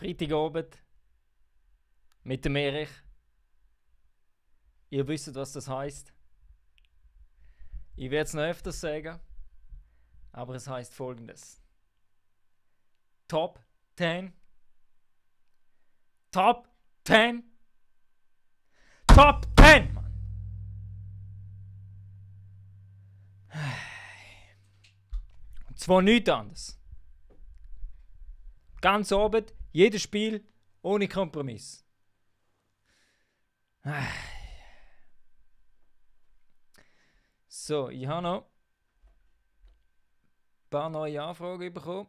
Freitagabend mit dem Erich. Ihr wisst, was das heisst. Ich werde es noch öfters sagen, aber es heisst Folgendes: Top 10. Top 10. Top 10, Mann. Und zwar nichts anderes. Ganz Abend, jedes Spiel ohne Kompromiss. So, ich habe noch ein paar neue Anfragen bekommen.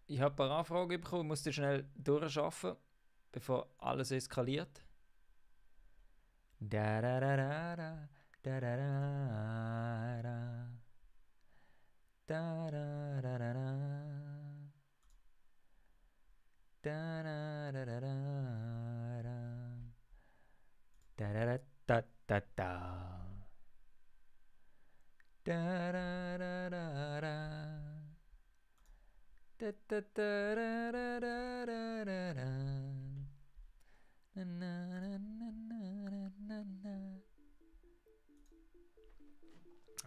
Ich habe ein paar Anfragen bekommen, musste schnell durchschaffen, bevor alles eskaliert.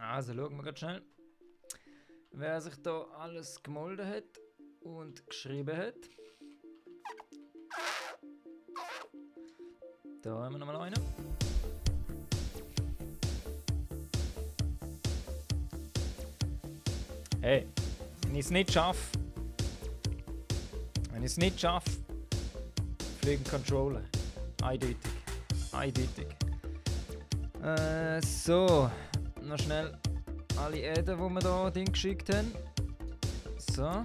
Also schauen wir ganz schnell, wer sich da alles gemolden hat und geschrieben hat. Da haben wir nochmal einen. Hey, wenn ich es nicht schaffe, fliegen Controller. Eindeutig. So, noch schnell alle Äden, die wir da Ding geschickt haben. So.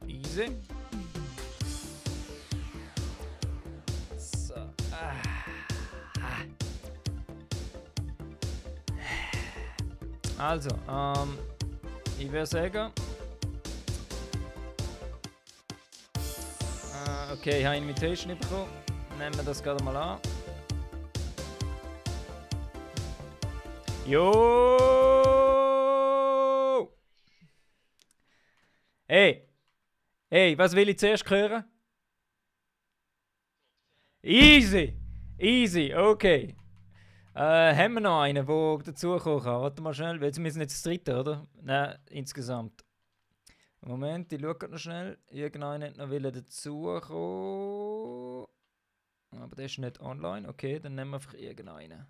Easy. So. Also, ich würde sagen, okay, ich habe eine Invitation bekommen. Nehmen wir das gerade mal an. Jo! Hey, was will ich zuerst hören? Easy, okay. Haben wir noch einen, der dazukommen kann? Warte mal schnell, wir sind jetzt das dritte, oder? Nein, insgesamt. Moment, ich schaue noch schnell. Irgendeiner hat noch dazukommen. Aber der ist nicht online. Okay, dann nehmen wir einfach irgendeinen.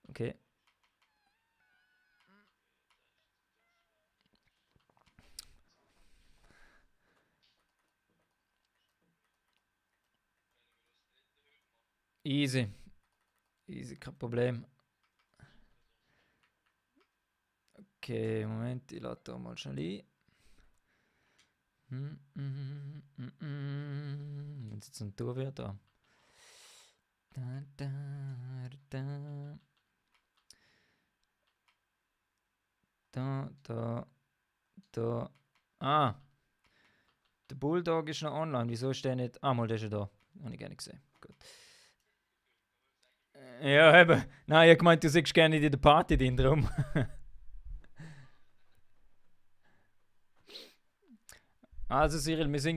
Okay. Easy, kein Problem. Okay, Moment, ich lade da mal schnell ein. Wenn es jetzt ein Tour wird, da. Da. Ah! Der Bulldog ist noch online. Wieso ist der nicht? Ah, mal, der ist ja da. Habe ich gerne gesehen. Gut. Ja, eben. Nein, ich habe gemeint, du siehst gerne in der Party drin drum. Also Cyril, wir sind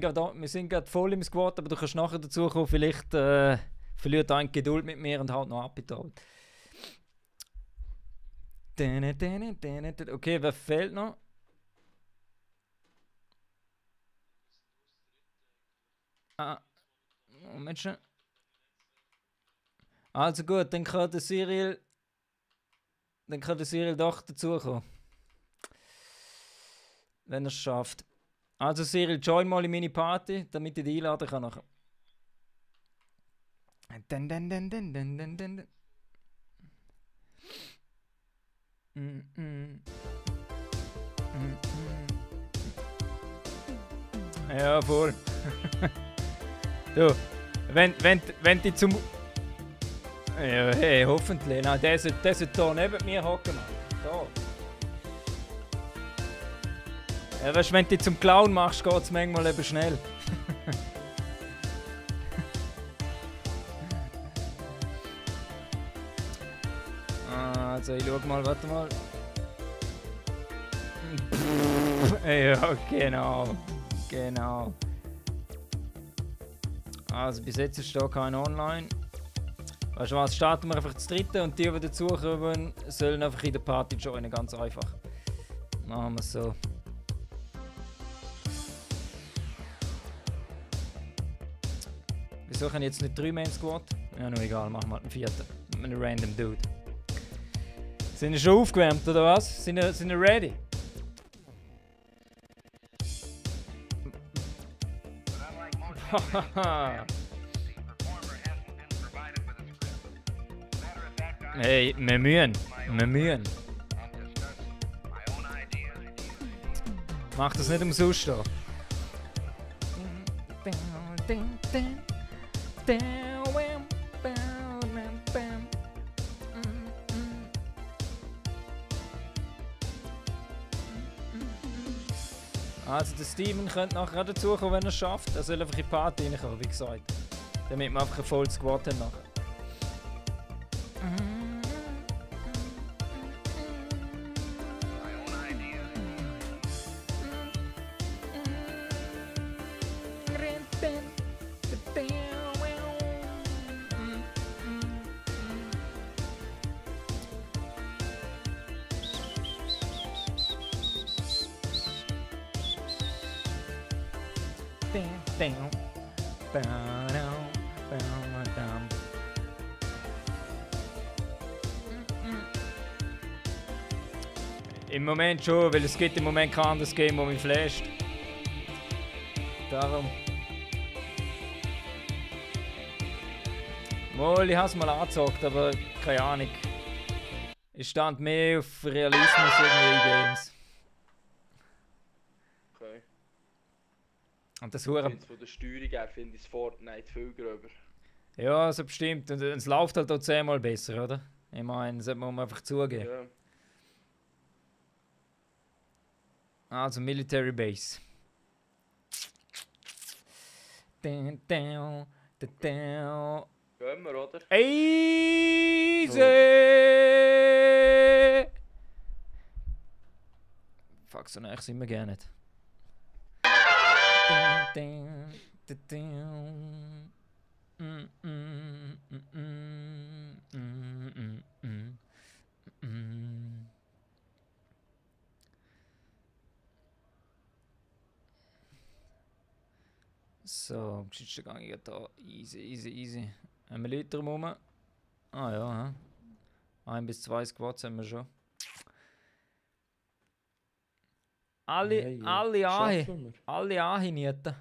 gerade voll im Squad, aber du kannst nachher dazu kommen, vielleicht verliert ein Geduld mit mir und halt noch abgeteilt. Okay, wer fehlt noch? Moment schon. Also gut, dann kann der Cyril doch dazukommen. Wenn er es schafft. Also Cyril, join mal in meine Party, damit ich dich einladen kann nachher. Ja, voll. Du, wenn die zum... Ja, hey, hoffentlich. Nein, der sollte hier neben mir hocken, Mann. Da. Ja, weißt, wenn du dich zum Clown machst, geht es manchmal eben schnell. Also, ich schau mal, warte mal. Ja, genau. Genau. Also, bis jetzt ist da kein Online. Weißt du was, starten wir einfach das dritte und die dazukommen, sollen einfach in der Party joinen, ganz einfach. Machen wir es so. Wieso können jetzt nicht 3 Main Squad? Ja, nur egal, machen wir halt einen vierten. Mit einem random Dude. Sind ihr schon aufgewärmt oder was? Sind ihr ready? Hey, wir müssen. Mach das nicht umsonst da. Also der Steven könnte nachher dazu kommen, wenn er es schafft. Er soll einfach in die Party reinkommen, wie gesagt. Damit wir einfach ein volles Squad haben nachher. Im Moment schon, weil es gibt im Moment kein anderes Game, das mich flasht. Darum. Mal, ich habe es mal angezockt, aber keine Ahnung. Ich stand mehr auf Realismus irgendwie in Games. Okay. Und das Ich Hure. finde von der Steuerung her finde ich Fortnite viel gröber. Ja, so bestimmt. Und es läuft halt auch 10-mal besser, oder? Ich meine, das sollte man einfach zugeben. Ja. Also Military Base. Gehen wir, oder? Easy! Fuck, so näher sind wir gar nicht. So, Geschichte gehe ich da. Easy. Haben wir Leute rum? Ah ja, 1 bis 2 Squads haben wir schon. Alle anhinieten.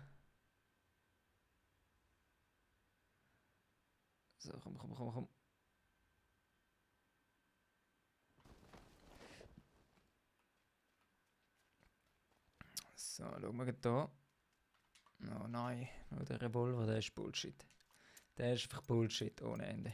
So, komm. So, schauen wir hier. Oh nein, nur der Revolver, der ist Bullshit. Der ist einfach Bullshit ohne Ende.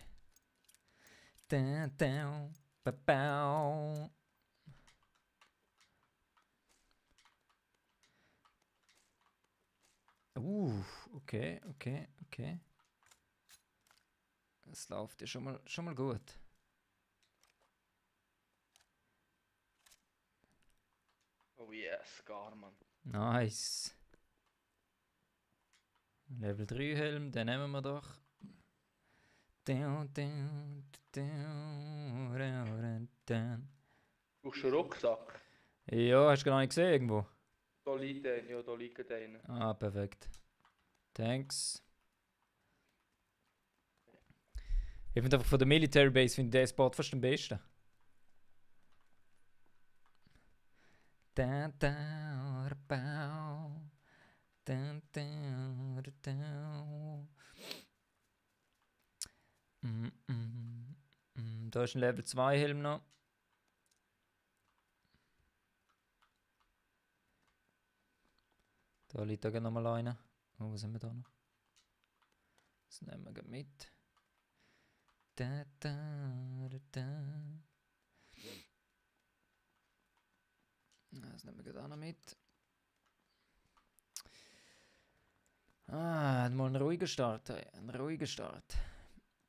Okay. Das läuft ja schon mal gut. Oh yes, Garman. Nice. Level 3 Helm, den nehmen wir doch. Brauchst du einen Rucksack? Ja, hast du gar nicht gesehen irgendwo? Da liegt einer, ja, da liegt einer. Ah, perfekt. Thanks. Ich finde einfach von der Military Base finde ich den Spot fast am besten. Da ist ein Level 2 Helm noch. Da liegt auch noch mal einer. Oh, was haben wir da noch? Das nehmen wir mit. Das nehmen wir auch noch mit. Mal einen ruhigen Start. Hey. Einen ruhigen Start.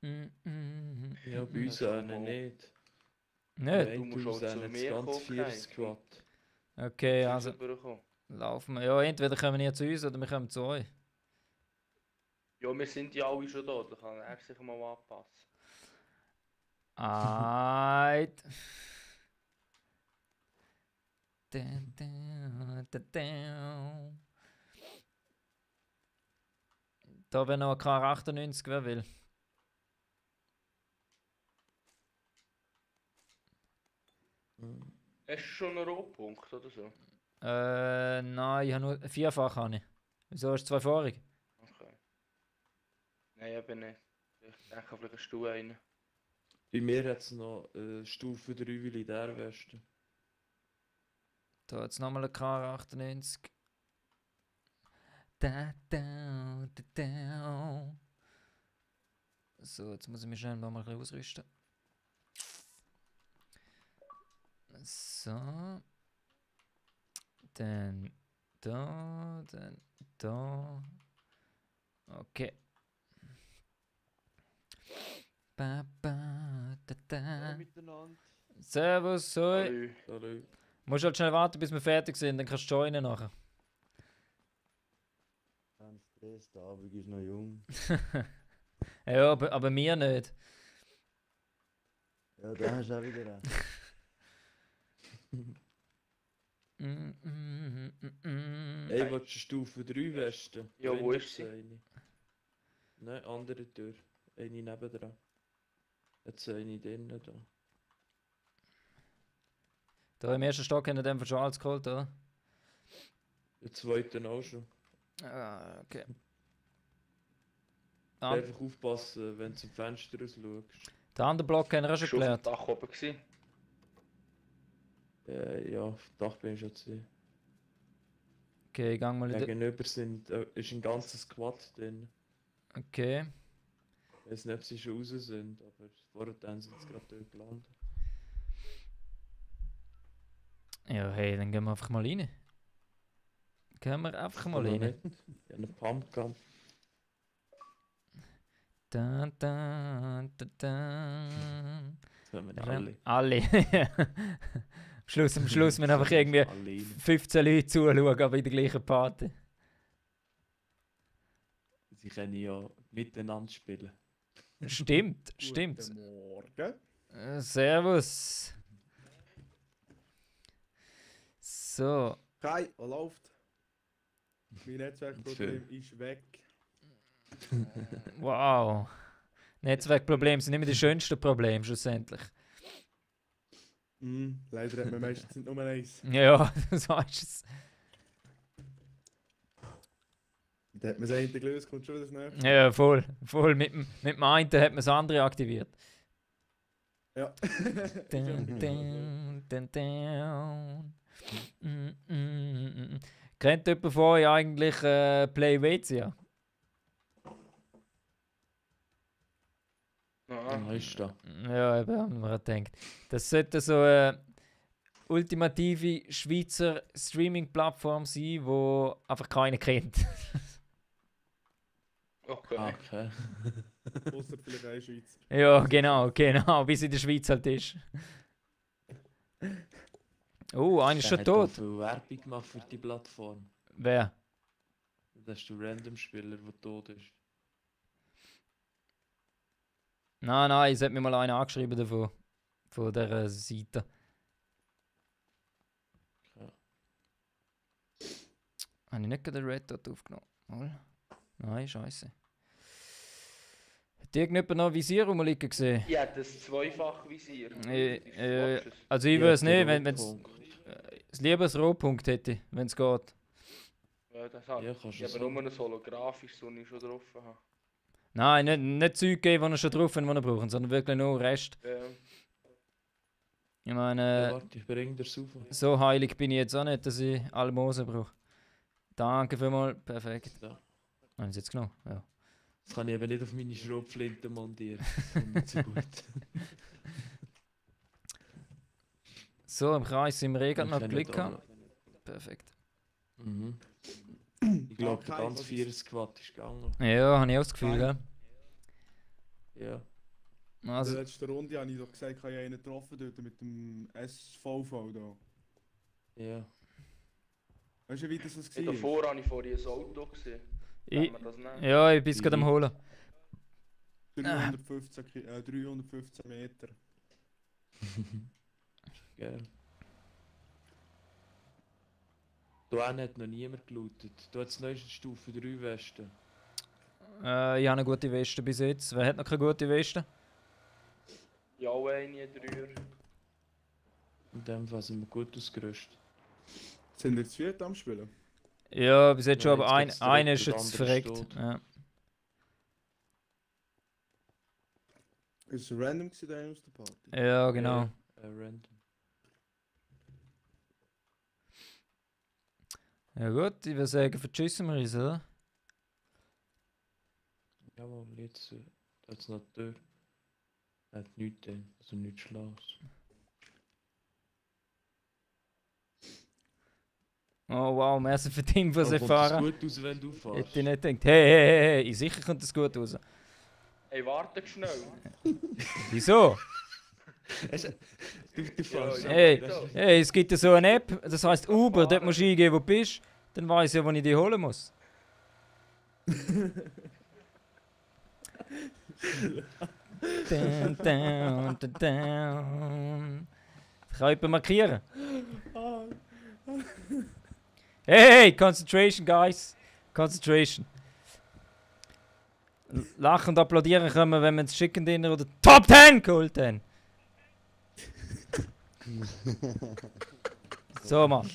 Ja, bei uns einen nicht. Nicht? Du musst auch zu mir ganz kommen, 4 Kai. Squad. Okay, Zu uns also rüberkommen. laufen wir. Ja, entweder kommen wir zu uns oder wir kommen zu euch. Ja, wir sind ja alle schon da, da kann er sich mal anpassen. Alright. Dun, dun, dun, dun. Da wäre noch ein K98, wer will. Hast du schon einen Rohpunkt oder so? Nein, ich habe nur vierfach. Habe ich. Wieso hast du zwei vorig? Okay. Nein, eben nicht. Ich denke, vielleicht hast du einen. Bei mir hat es noch Stufe 3 Militärweste. Da jetzt nochmal ein K98. Da, da, da, da. So, jetzt muss ich mich schnell nochmal ein bisschen ausrüsten. So. Dann da, dann da. Okay. Ba, ba, da, da. Miteinander. Servus, hoi. Hallo. Salut. Musst halt schnell warten, bis wir fertig sind, dann kannst du joinen nachher. Kein Stress, der Abend ist noch jung. Ja, aber mir nicht. Ja, da hast du auch wieder recht. Ey, willst du Stufe 3 Weste? Ja, wo Drin ist sie? hat's eine. Nein, andere Tür. Eine nebendran. Jetzt eine drinnen da. Da im ersten Stock haben wir den von schon alles geholt, oder? Der zweite auch schon. Ah, okay. Einfach aufpassen, wenn du zum Fenster raus schaust. Den anderen Block haben wir auch schon Schon auf dem gelernt. Dach oben gewesen. Ja, auf dem Dach bin ich schon gesehen. Okay, ich gang mal in den... Gegenüber ist ein ganzes Squad drin. Okay. Ich weiß nicht, ob sie schon raus sind, aber vorher sind sie gerade dort gelandet. Ja, hey, dann gehen wir einfach mal rein. Gehen wir einfach mal rein. Nicht. Ich habe einen Pumpgun. Da, da, da, da. Das haben wir alle. Alle. Am Schluss müssen einfach irgendwie Alle. 15 Leute zuschauen, aber in der gleichen Party. Sie können ja miteinander spielen. Stimmt, stimmt. Guten Morgen. Servus. So. Kai, was läuft? Mein Netzwerkproblem ist weg. Wow. Netzwerkprobleme sind immer die schönsten Probleme, schlussendlich. Leider hat man meistens nicht nur eins. Ja, du sagst es. Da hat man das eine gelöst, kommt schon wieder das nächste. Ja, voll. Voll. Mit dem einen hat man das andere aktiviert. Ja. Dun, dun, dun, dun. Kennt jemand von euch eigentlich Play WC? Ah, ist da. Ja, eben, haben wir gedacht. Das sollte so eine ultimative Schweizer Streaming-Plattform sein, die einfach keiner kennt. okay. Okay. Ausser vielleicht eine Schweizer. Ja, genau, wie es in der Schweiz halt ist. Oh, einer ist schon Der hat auch tot. viel Werbung gemacht für die Plattform. Wer? Das ist der Random-Spieler, der tot ist. Nein, es hat mir mal einer angeschrieben davon. Von dieser Seite. Ja. Habe ich nicht gerade den Red Dot aufgenommen? Mal. Nein, scheiße. Hat irgendjemand noch ein Visier rumliegen gesehen? Ja, das Zweifach-Visier. Also ich weiß nicht, wenn es lieber ein Rohpunkt hätte, wenn es geht. Ja, das hat Ja, kannst du ich. Aber nur ein holographisch, so ich schon drauf habe. Nein, nicht Zeug geben, die er schon drauf haben, die er brauchen, sondern wirklich nur Rest. Ja. Ich meine, Warte, ich bring dir rauf. so heilig bin ich jetzt auch nicht, dass ich Almosen brauche. Danke vielmals, perfekt. Ja. Haben Sie jetzt genommen? Ja. Das kann ich eben nicht auf meine Schrotflinte montieren. Das ist nicht so gut. So, im Kreis sind wir eh gerade noch Ich kann Glück nicht gehabt. Perfekt. Mhm. Ich glaube, der Okay, ganze was 4 Squad ist gegangen. Ja, habe ich auch das Gefühl, Nein. gell? Ja. In Also, der letzten Runde habe ich doch gesagt, ich habe einen getroffen dort mit dem SVV da. Ja. Weißt du, wie das Hey, war? davor habe ich vorhin ein Auto gesehen. ich, Kann man das nehmen? ja, ich bin es gerade am holen. 315 Meter. Geil. Da hat noch niemand gelootet. Du hast neueste Stufe 3 Westen. Ich habe eine gute Weste bis jetzt. Wer hat noch keine gute Weste? Ja, eine, Dreier. In dem Fall sind wir gut ausgerüstet. Sind wir zu viert am Spielen? Ja, bis jetzt schon, Nein, aber jetzt geht's einer direkt ist und jetzt der andere verreckt. ist tot. Ja. Ist es random gewesen, der aus der Party? Ja, genau. Random. Ja gut, ich würde sagen, verschissen wir uns, oder? Jawohl, jetzt hat's noch die Tür. Hat nichts drin, also nichts Schlaues. Oh wow, merci für die Infos Aber kommt erfahren. es gut aus, wenn du fährst? Hätte ich nicht gedacht. Hey, sicher kommt das gut raus. Hey, warte schnell. Wieso? Du fährst. Ja, Hey, ja. hey, es gibt ja so eine App, das heisst Uber, dort musst du eingeben, wo du bist. Dann weiss ich ja, wo ich dich holen muss. Dun, dun, dun, dun. Das kann jemand markieren. Hey, Concentration, guys. Concentration. Lachen und applaudieren können, wenn wir ins Chicken Dinner oder Top 10 geholt haben. So, Mann.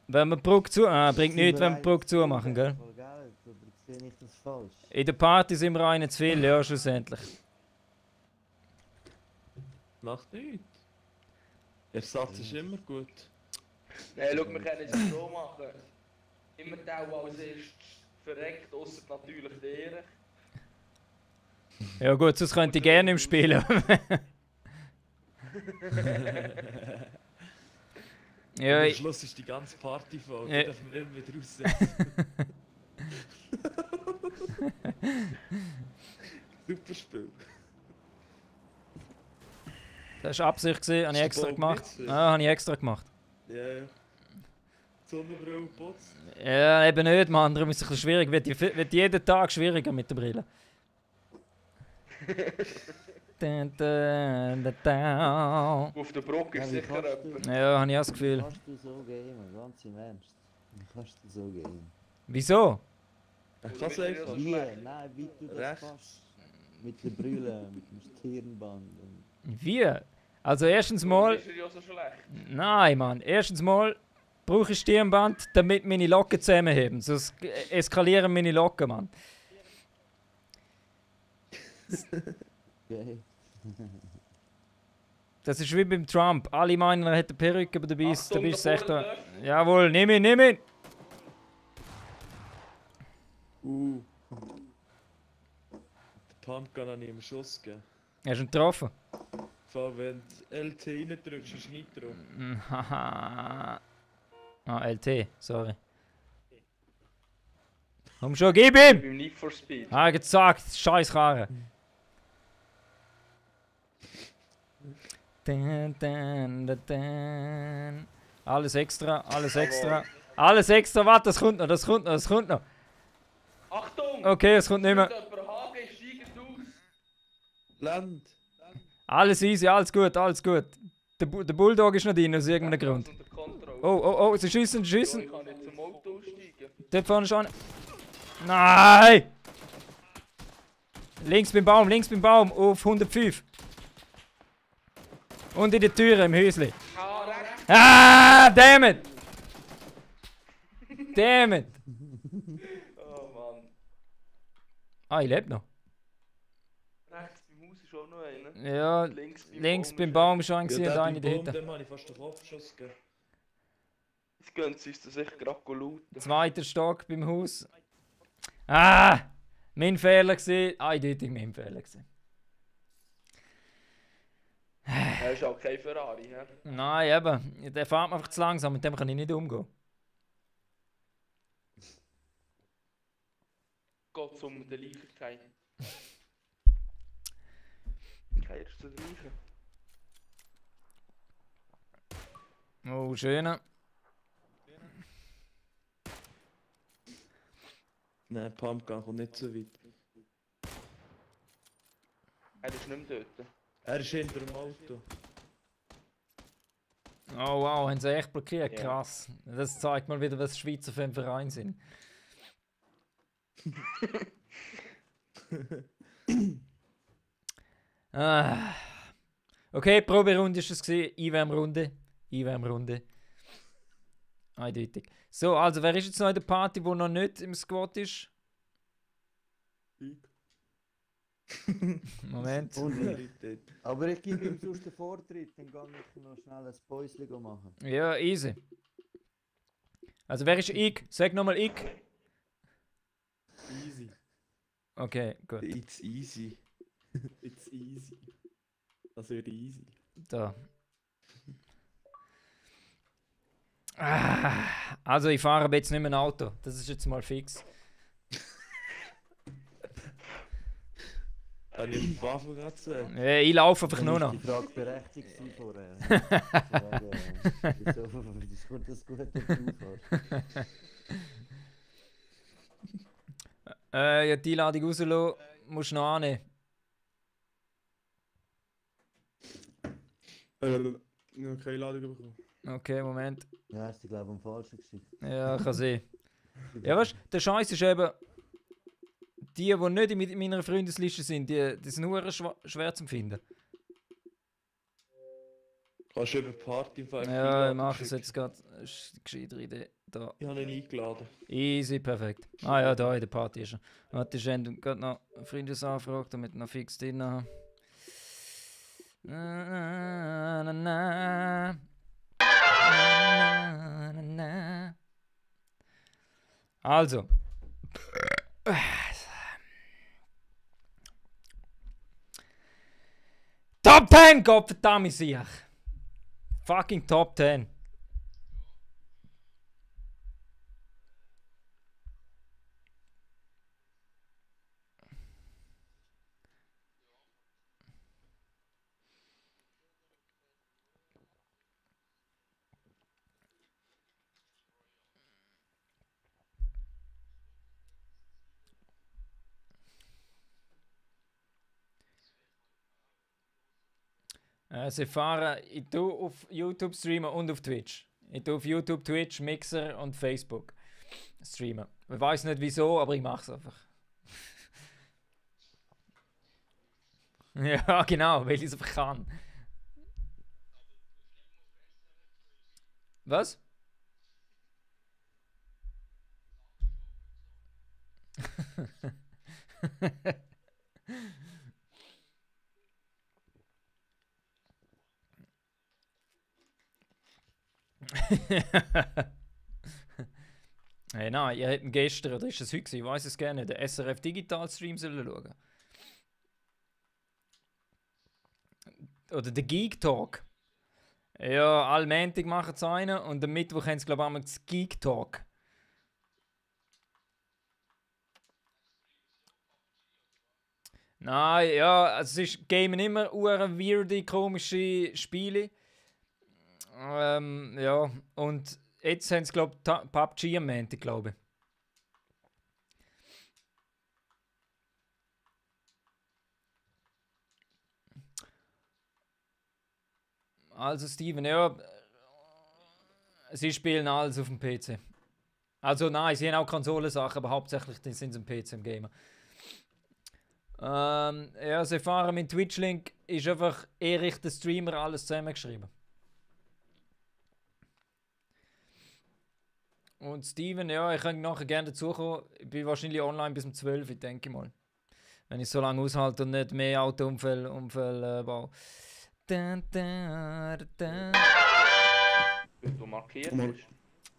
Wenn wir die Brücke zu... bringt nichts, wenn wir die Brücke zumachen, gell? Voll geil, oder sehe ich das falsch? In der Party sind wir einen zu viel, ja, schlussendlich. Macht nichts. Ersatz ist immer gut. Nein, schau, wir können es so machen. Immer der, der als erstes verreckt, ausser natürlich der. Ja gut, sonst könnte ich gerne im Spielen. Ja, Am ich, Schluss ist die ganze Party voll, Ja. da dürfen wir nicht wieder raussetzen. Super Spiel. das war Absicht, gewesen, habe ich Ist der extra Bob gemacht. nicht so? Ja, habe ich extra gemacht. Ja, ja. Sonnenbrille putzt. Ja, eben nicht, Mann. Darum ist es ein bisschen schwierig. Wird jeden Tag schwieriger mit der Brille. Dun, dun, dun, dun. Auf der Brücke ist Ja, wie sicher kannst du- jemand. Ja, habe ich auch das Wie Gefühl. kannst du so gamen? Ganz im Ernst. Wie kannst du so gamen? Wieso? Ich kann es einfach. Wie? Nein, wie du das Rechts. kannst. Mit der Brille, mit dem Stirnband. Und Wie? Also erstens mal... Ist er ja so schlecht. Nein, Mann. Erstens mal brauche ich Stirnband, damit meine Locken zusammenheben. Sonst eskalieren meine Locken, Mann. okay. Das ist wie beim Trump. Alle meinen, er hat eine Perücke, aber dabei ist Achtung, es da echt... vorne Jawohl, nimm ihn, nimm ihn! Der Pumpgun hat ihm einen Schuss gegeben. Hast du ihn getroffen? Vor allem, wenn du LT reindrückst, ist Nitro. Haha. LT, sorry. Komm schon, gib ihm! Beim Need for Speed. Gesagt, scheiß Karre. Dun, dun, dun, dun. Alles extra, alles extra. Alles extra, warte, das kommt noch, das kommt noch, das kommt noch. Achtung! Okay, es kommt nicht mehr. Jemand Hagen steigt aus. Land! Alles easy, alles gut, alles gut. Der Bulldog ist noch drin, aus irgendeinem Grund. Unter Kontrolle. Oh, sie schiessen, sie Ja, schiessen. ich kann nicht zum Auto aussteigen. Dort vorne schon. Nein! Links beim Baum, auf 105. Und in der Tür im Häusli. Ah, rechts. Ah, damn it! Damn it! Oh Mann. Ah, ich lebe noch. Rechts beim Haus ist auch noch einer. Ja, links beim Baum ist schon Ja, und der eine beim Baum, dahinter. dem habe ich fast den Kopfschuss gegeben. Jetzt gehen sie uns das echt gerade looten. Zweiter Stock beim Haus. Ah! Mein Fehler gewesen. Eindeutig mein Fehler gewesen. Er ist auch kein Ferrari, hä? Nein, eben. Der fährt mir einfach zu langsam, mit dem kann ich nicht umgehen. Geht um den Lieferkeit. Kehrst du den Liefer? Oh, schöne. Nein, Pumpgun kommt nicht so weit. Er ist nicht mehr dort. Er ist hinter dem Auto. Oh wow, haben sie echt blockiert, Ja. krass. Das zeigt mal wieder, was Schweizer für ein Verein sind. Ah. Okay, Proberunde ist es gewesen, IWM-Runde. IWM-Runde. Eindeutig. So, also wer ist jetzt noch in der Party, wo noch nicht im Squad ist? Ich. Moment. Aber ich gebe ihm sonst den Vortritt, dann kann ich noch schnell ein Päuschen machen. Ja, easy. Also wer ist ich? Sag nochmal ich. Easy. Okay, gut. It's easy. It's easy. Das wird easy. Da. Also ich fahre aber jetzt nicht mehr ein Auto. Das ist jetzt mal fix. Habe ich die Waffe gerade gesehen? Ich laufe einfach nur Dann noch. ist die Frage berechtigt gewesen vorher. Wieso kommt das gut, wenn du auffährst? Ja, die Einladung rauslassen, musst du noch annehmen. Ich habe keine Ladung bekommen. Okay, Moment. Ja, ist glaube ich am falschen gewesen. Ja, kann sehen. Ja, weißt du, der Scheiß ist eben, die nicht in meiner Freundesliste sind, die sind nur schwer zu finden. Kannst du über Party feiern? Ja, ich mache es jetzt gerade. Das ist eine gescheitere Idee. Da. Ich habe ihn eingeladen. Easy, perfekt. Ah ja, da in der Party ist er. Warte, ich habe gerade noch eine Freundesanfrage, damit ich noch fix drin habe. Na, na, na, na. Na, na, na. Also. Top 10, Gottverdammt sich. Fucking Top 10. Sie fahren, ich tue auf YouTube streamen und auf Twitch. Ich tue auf YouTube, Twitch, Mixer und Facebook streamen. Ich weiß nicht wieso, aber ich mache es einfach. Ja, genau, weil ich es einfach kann. Was? Hey, nein, ihr hättet gestern, oder ist es heute gewesen? Ich weiß es gerne, den SRF Digital Stream sollen schauen. Oder den Geek Talk. Ja, allmäntig machen sie einen und am Mittwoch haben sie, glaube ich, einmal das Geek Talk. Nein, ja, also es ist Gamen immer weirde, komische Spiele. Ja, und jetzt haben sie, glaube ich, PUBG am Montag, glaube ich. Also Steven, ja, sie spielen alles auf dem PC. Also nein, sie haben auch Konsolensachen, aber hauptsächlich sind sie am PC im Gamer. Ja, sie fahren mit Twitch-Link, ist einfach Erich, der Streamer, alles zusammengeschrieben. Und Steven, ja, ich kann nachher gerne dazukommen. Ich bin wahrscheinlich online bis um 12 Uhr, denke ich mal. Wenn ich so lange aushalte und nicht mehr Autounfälle baue. Wenn du markiert bist.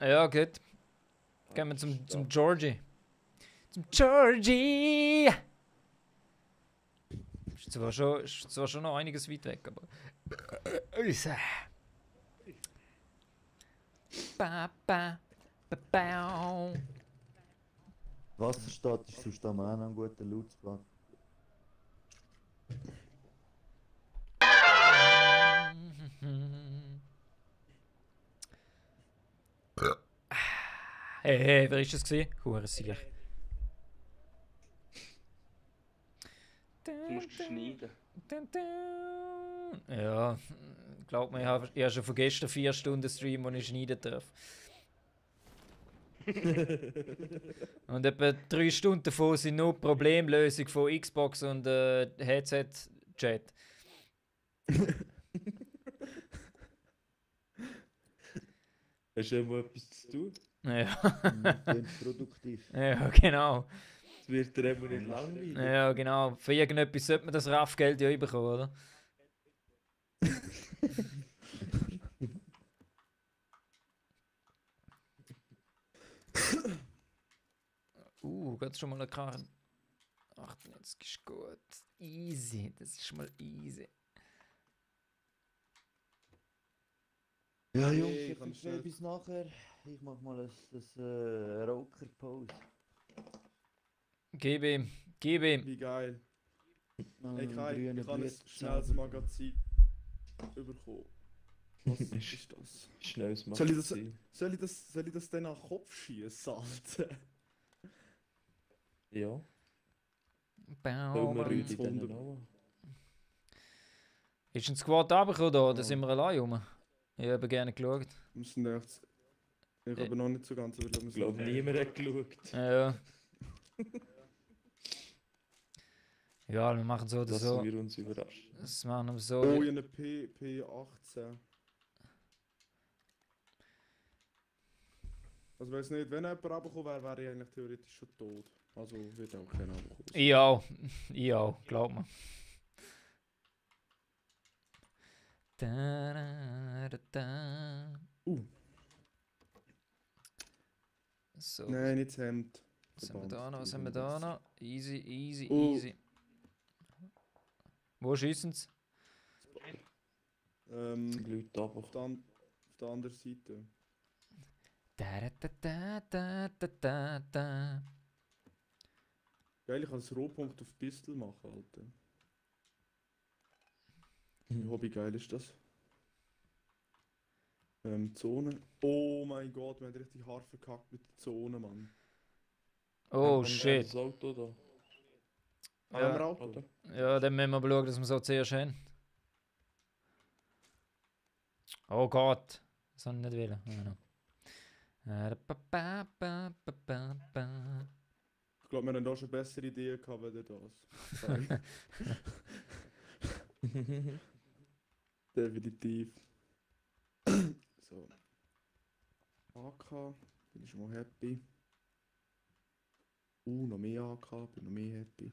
Ja, gut. Gehen wir zum Georgie. Zum Georgie! Ist zwar schon noch einiges weit weg, aber. Ba, ba, ba, bau. Wasserstadt ist sonst am auch noch ein guter Lootspot. Hey, wer ist das gesehen? Hure sicher. Du musst schneiden. Ja, glaub mir, ich habe schon von gestern 4 Stunden Stream, wo ich schneiden darf. Und etwa 3 Stunden davon sind nur Problemlösung von Xbox und Headset-Chat. Hast du immer etwas zu tun? Ja. Klingt produktiv. Ja, genau. Es wird dir immer nicht langweilig. Ja, genau. Für irgendetwas sollte man das RAF-Geld ja bekommen, oder? Geht schon mal eine Karte. 98 ist gut. Easy, das ist mal easy. Ja, Hey, Jungs, ich kannst will du- bis nachher. Ich mach mal ein Raucherpause. Gib ihm, gib ihm. Wie geil. Noch Ey einen Kai, grünen ich habe ein Blitz schnelles selber. Magazin bekommen. Was ist das? Schnelles Soll ich das- Magazin. Soll ich das dann an den Kopf schießen, Alter? Ja, Bau, weil wir bau. Rüdi dann 100. auch. Ist ein Squad runtergekommen da, oder Ja. sind wir allein rum? Ich habe gerne geschaut. Wir müssen echt. Ich habe noch nicht so ganz überlegt. Ich glaube, niemand hat geschaut. Ja. Ja, wir machen so oder Lassen so. wir uns überraschen. Das machen wir so. Oh, ich habe eine P18. Also, weiß nicht, wenn jemand runtergekommen wäre, wäre ich eigentlich theoretisch schon tot. Also, wird auch keiner runterkommen. Ich auch. Ich auch, glaub mir. Da, da, da, da. So, Nein, nicht das Hemd. was haben wir da noch? Was haben wir da noch? Easy, easy, Oh. easy. Wo schießen sie? Die Leute aber. Auf der anderen Seite. Da, da, da, da, da, da, da. Geil, ich kann das Rohpunkt auf Pistol machen, Alter. Wie Hobby geil ist das? Zone. Oh mein Gott, wir haben richtig hart verkackt mit der Zone, Mann. Oh Haben wir shit. Das Auto da, Haben wir Ja, Auto? oder? ja, dann müssen wir mal schauen, dass wir so zuerst haben. Oh Gott. Das habe ich nicht wollen. Ja, no. Ich glaube, wir haben da schon bessere Ideen gehabt als das. Definitiv. So. AK, bin ich schon mal happy. Noch mehr AK, bin noch mehr happy.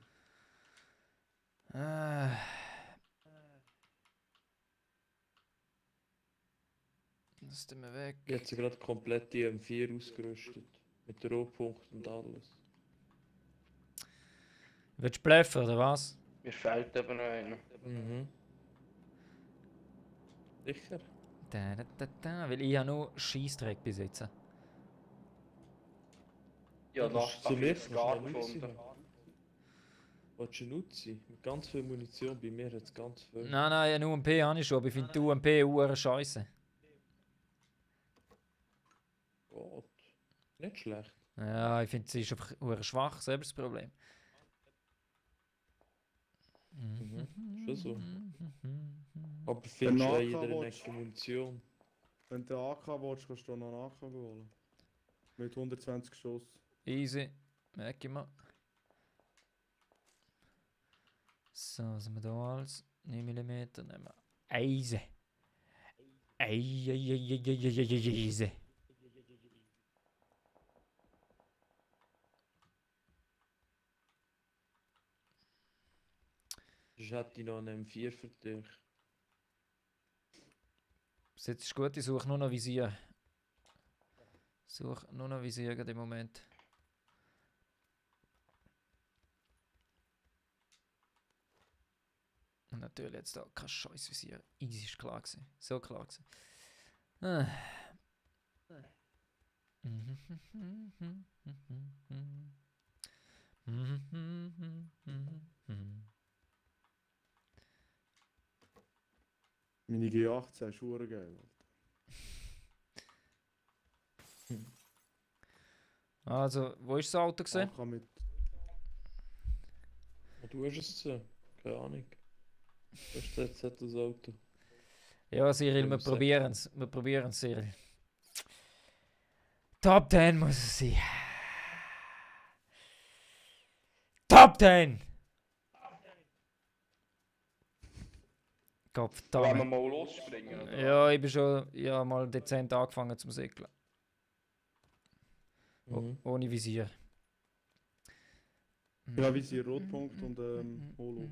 Das tun wir weg. Ich habe sie gerade komplett die M4 ausgerüstet. Mit der Rohpunkt und alles. Willst du bluffen, oder was? Mir fehlt aber noch einer. Mhm. Sicher? Da, da, da, da. Weil ich habe nur Scheissdreck besitzen. Ja, Das nach ist zu mir Skat noch schnell gefunden. Willst du Nutzi? Mit ganz viel Munition, bei mir hat es ganz viel. Nein, nein, ja, nur MP habe ich schon, aber ich finde die UMP hure scheiße. Gott. Nicht schlecht. Ja, ich finde sie ist einfach hure schwach, selber das Problem. Schon so. Aber findest du Nachher in jeder willst- Ecke Munition? Wenn du AK willst, kannst du noch einen AK holen. Mit 120 Schuss. Easy. Merke ich mal. So, was haben wir da alles? 9 mm nehmen wir. Eise. Eise. Ich hätte noch einen M4 für dich. Bis jetzt ist gut, ich suche nur noch Visier. Suche nur noch Visier gerade im Moment. natürlich jetzt da kein scheiß Visier. Easy ist klar gewesen. So klar gewesen. Ah. Meine G18 ist verdammt geil. Also, wo ist das Auto gesehen? Alter. Mit Du hast es gesehen? Keine Ahnung. Was ist jetzt das Auto? Ja, Cyril, wir Sechs. probieren es. Wir probieren es, Cyril. Top 10 muss es sein. Top 10! Wollen wir Gottverdammt. mal losspringen? Oder? Ja, ich bin schon mal dezent angefangen zum Segeln. Mhm. Ohne Visier. ja, Visier, Rotpunkt und Holo.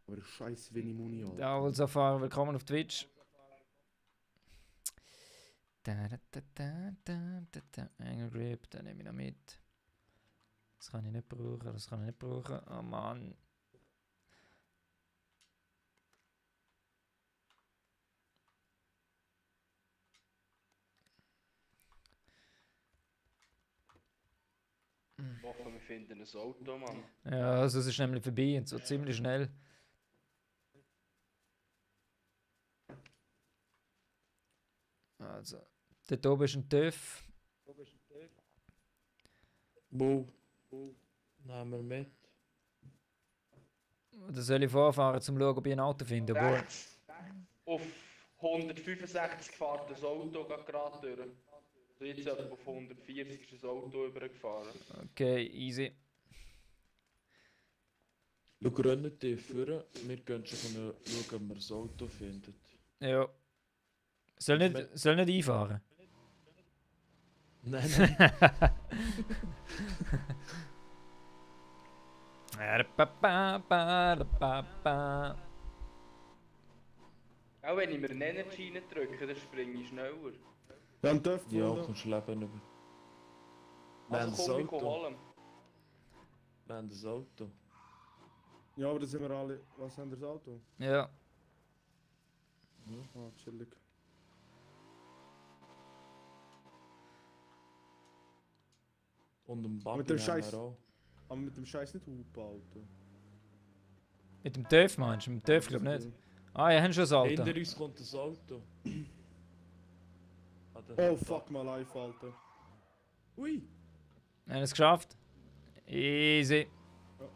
Aber scheiß wenig Muni, Alter. Ja, also fahren, willkommen auf Twitch. Angle Grip, den nehme ich noch mit. Das kann ich nicht brauchen, das kann ich nicht brauchen. Oh Mann. Ich hoffe, wir finden ein Auto, Mann. Ja, also es ist nämlich vorbei und so ziemlich schnell. Also, dort oben ist ein TÜV. Wo? Nehmen wir mit. Oder soll ich vorfahren, um zu schauen, ob ich ein Auto finde? Obwohl, Rechts auf 165 fährt das Auto gerade durch. Also jetzt etwa auf 140 ist das Auto übergefahren. okay, easy. Du gründet dich vor, wir gehen schon schauen, ob wir das Auto finden. Ja. Soll nicht einfahren? Nein, nein. Auch wenn ich mir einen Energy drücke, dann springe ich schneller. Dann dürft Ja, ihr. kommst du Leben über. Wir haben Also das komm, ich Auto. holen. Wir haben das Auto. Ja, aber da sind wir alle. Was haben wir das Auto? Ja. Ah, chillig. Und ein Mit Buggy dem nehmen Scheiß- wir auch. Aber mit dem Scheiß nicht Hupen, Alter. Mit dem TÜV meinst du? Mit dem TÜV glaube ich nicht. Ah, ja, haben schon das Auto. Hinter uns kommt das Auto. Ah, der- Oh fuck my life, Alter. Ui! Haben wir es geschafft? Easy. Ja.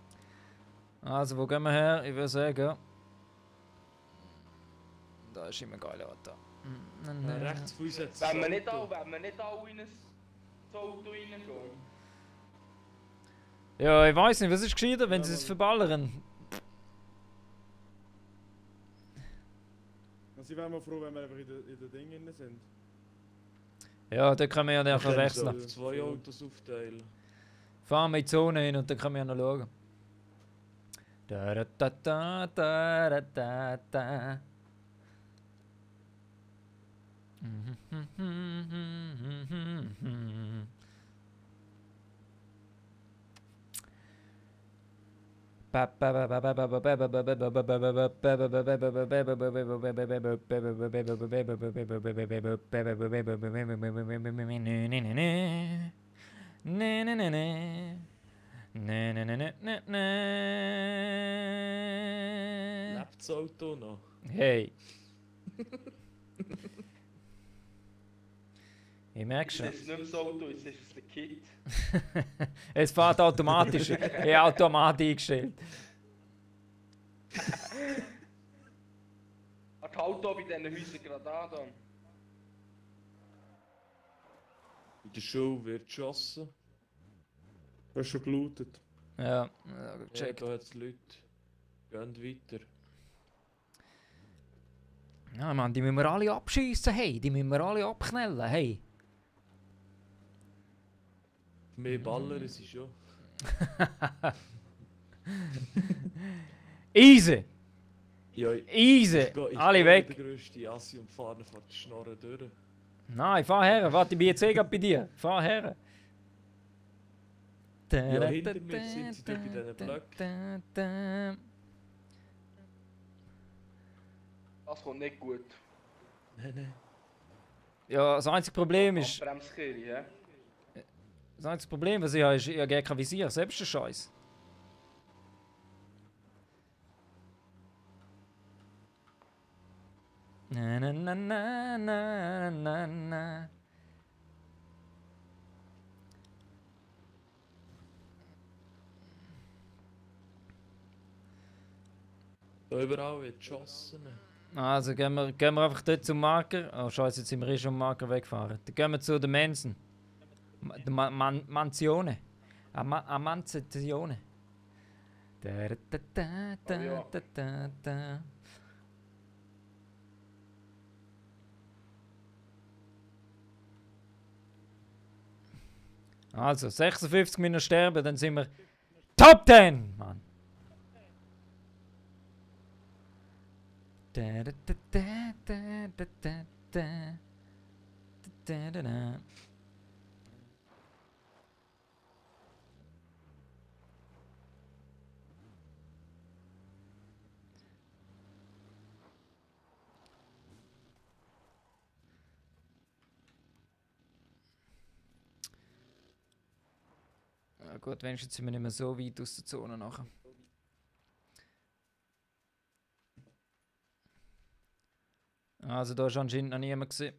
Also, wo gehen wir her? Ich würde sagen. Da ist immer geil, Auto. Rechts von uns hat das Wenn wir nicht Auto. alle in ein Auto reingehen. Ja, ich weiß nicht, was ist gescheiter, wenn Ja, sie es Mann. verballern? Also ich wäre mal froh, wenn wir einfach in den Dingen drin sind. Ja, da können wir ja Wir dann können wechseln. so auf 2 Autos aufteilen. Fahren wir in die Zone hin und dann können wir ja noch schauen. Da da da da da da da da. Lebt das Auto noch? Hey. Ich merke schon. Das ist nicht mehr das Auto, jetzt ist es der Kit. Es fährt automatisch. Ich habe Automat eingestellt. Das Auto bei diesen Häusern gerade an. Dann. In der Schule wird geschossen. Du hast schon gelootet. Ja, Ja, check. da hat es Leute. Gehen weiter. Ja, Mann, die müssen wir alle abschießen, hey. Die müssen wir alle abknallen, hey. Mehr Baller ist es schon. Easy, Ja, easy. Alle weg. Der grösste Assi und fahren vor die Schnorren durch. Nein, fahr her. Warte, ich bin jetzt eh gerade bei dir. Fahr her. Ja, hinter mir sind sie dort bei diesen Blöcken. Das kommt nicht gut. Nein. Ja, das einzige Problem ist... Bremskirche, hä? Das einzige Problem, was ich habe, ist, ich habe gar kein Visier. Selbst der Scheiß. Na na na na na na na. Da überall wird geschossen. Also gehen wir einfach dort zum Marker. Oh scheiße, jetzt sind wir eh schon am Marker weggefahren. Dann gehen wir zu der Mansion. Der Mansione. Mansione. Da da da da da da da. Also 56 Minuten sterben, dann sind wir Top 10, Mann. Da da da da da da da da da da da. Ja gut, wenigstens sind wir nicht mehr so weit aus der Zone nachher. Also da ist anscheinend noch niemand gesehen.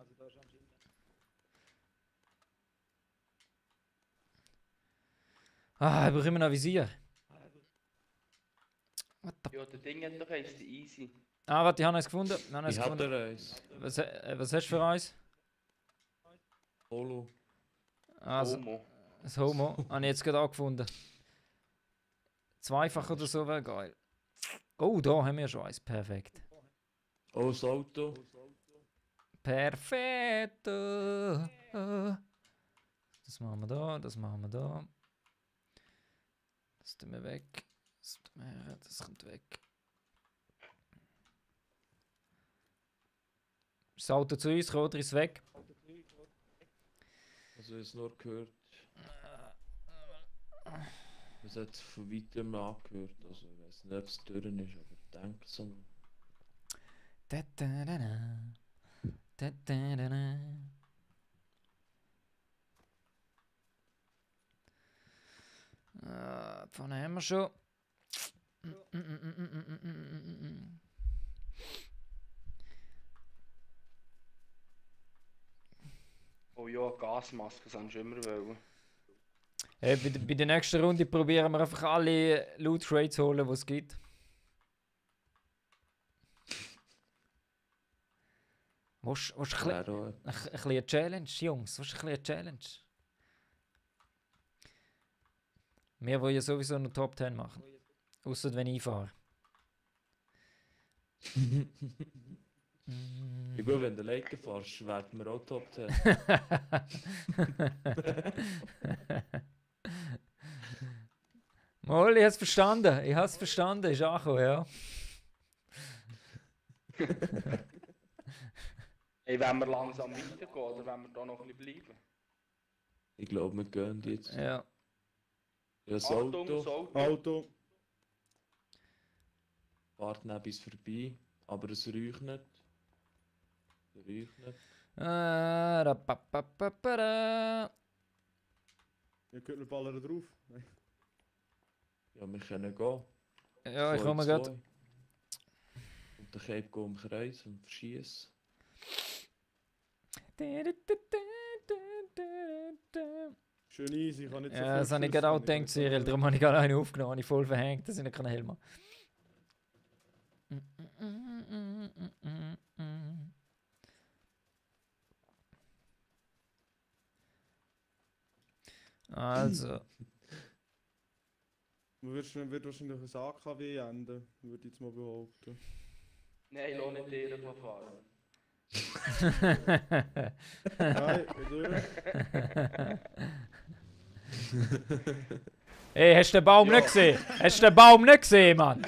Ah, ich brauche immer noch Visier. What the... Ja, der Ding hat doch eins, der Easy. Ah, warte, ich habe eins gefunden. Ich hatte eins. Was hast du für eins? Holo. Also, Homo. das Homo. Habe ich jetzt gerade auch gefunden. Zweifach oder so wäre geil. Oh, da haben wir schon eins. Perfekt. Oh, das Auto. Perfetto. Das machen wir da, das machen wir da. Das tun wir weg. Das tun wir her, das kommt weg. Das Auto zu uns, Roder ist weg. Also, ich habe es nur gehört. Es hat von weitem angehört. Also, ich weiß nicht, ob es durch ist, aber ich denke so. Da, da, da, da. Da, da, da, da. Vorne haben wir schon. Oh ja, Gasmaske, das haben sie immer wollen. Bei der nächsten Runde probieren wir einfach alle Loot Crates zu holen, die es gibt. Was ist ein bisschen eine Challenge, Jungs? Was ist ein bisschen eine Challenge? Wir wollen ja sowieso noch Top 10 machen. Außer wenn ich fahre. Ja gut, wenn du Leiter fährst, werden wir auch Top 10. Mal, ich hab's verstanden. Ich hab's verstanden. Ist angekommen, ja. Hey, wenn wir langsam weitergehen oder wenn wir da noch ein bisschen bleiben? Ich glaube, wir gehen jetzt. Ja. Ja, das Achtung, das Auto Auto. Auto. fährt neben uns vorbei, aber es räucht nicht. Es räucht nicht. Rapapapapara. Ihr könnt wir ballern drauf. Ja, wir können gehen. Ja, ich Zwei, komme gerade. zwei. Und der Cape geht um den Kreis und verschießt. Schön easy, ich kann nicht so Ja, viel das habe ich Schuss, gerade auch kann gedacht, nicht Cyril. so- Darum habe ich gerade einen aufgenommen. Habe ich voll verhängt, dass ich nicht Helm haben kann. Also. Wird wahrscheinlich ein AKW enden, würde ich jetzt mal behaupten. Nein, lass nicht dir fahren. Nein, durch. Hey, hast du den Baum nicht gesehen? Hast du den Baum nicht gesehen, Mann?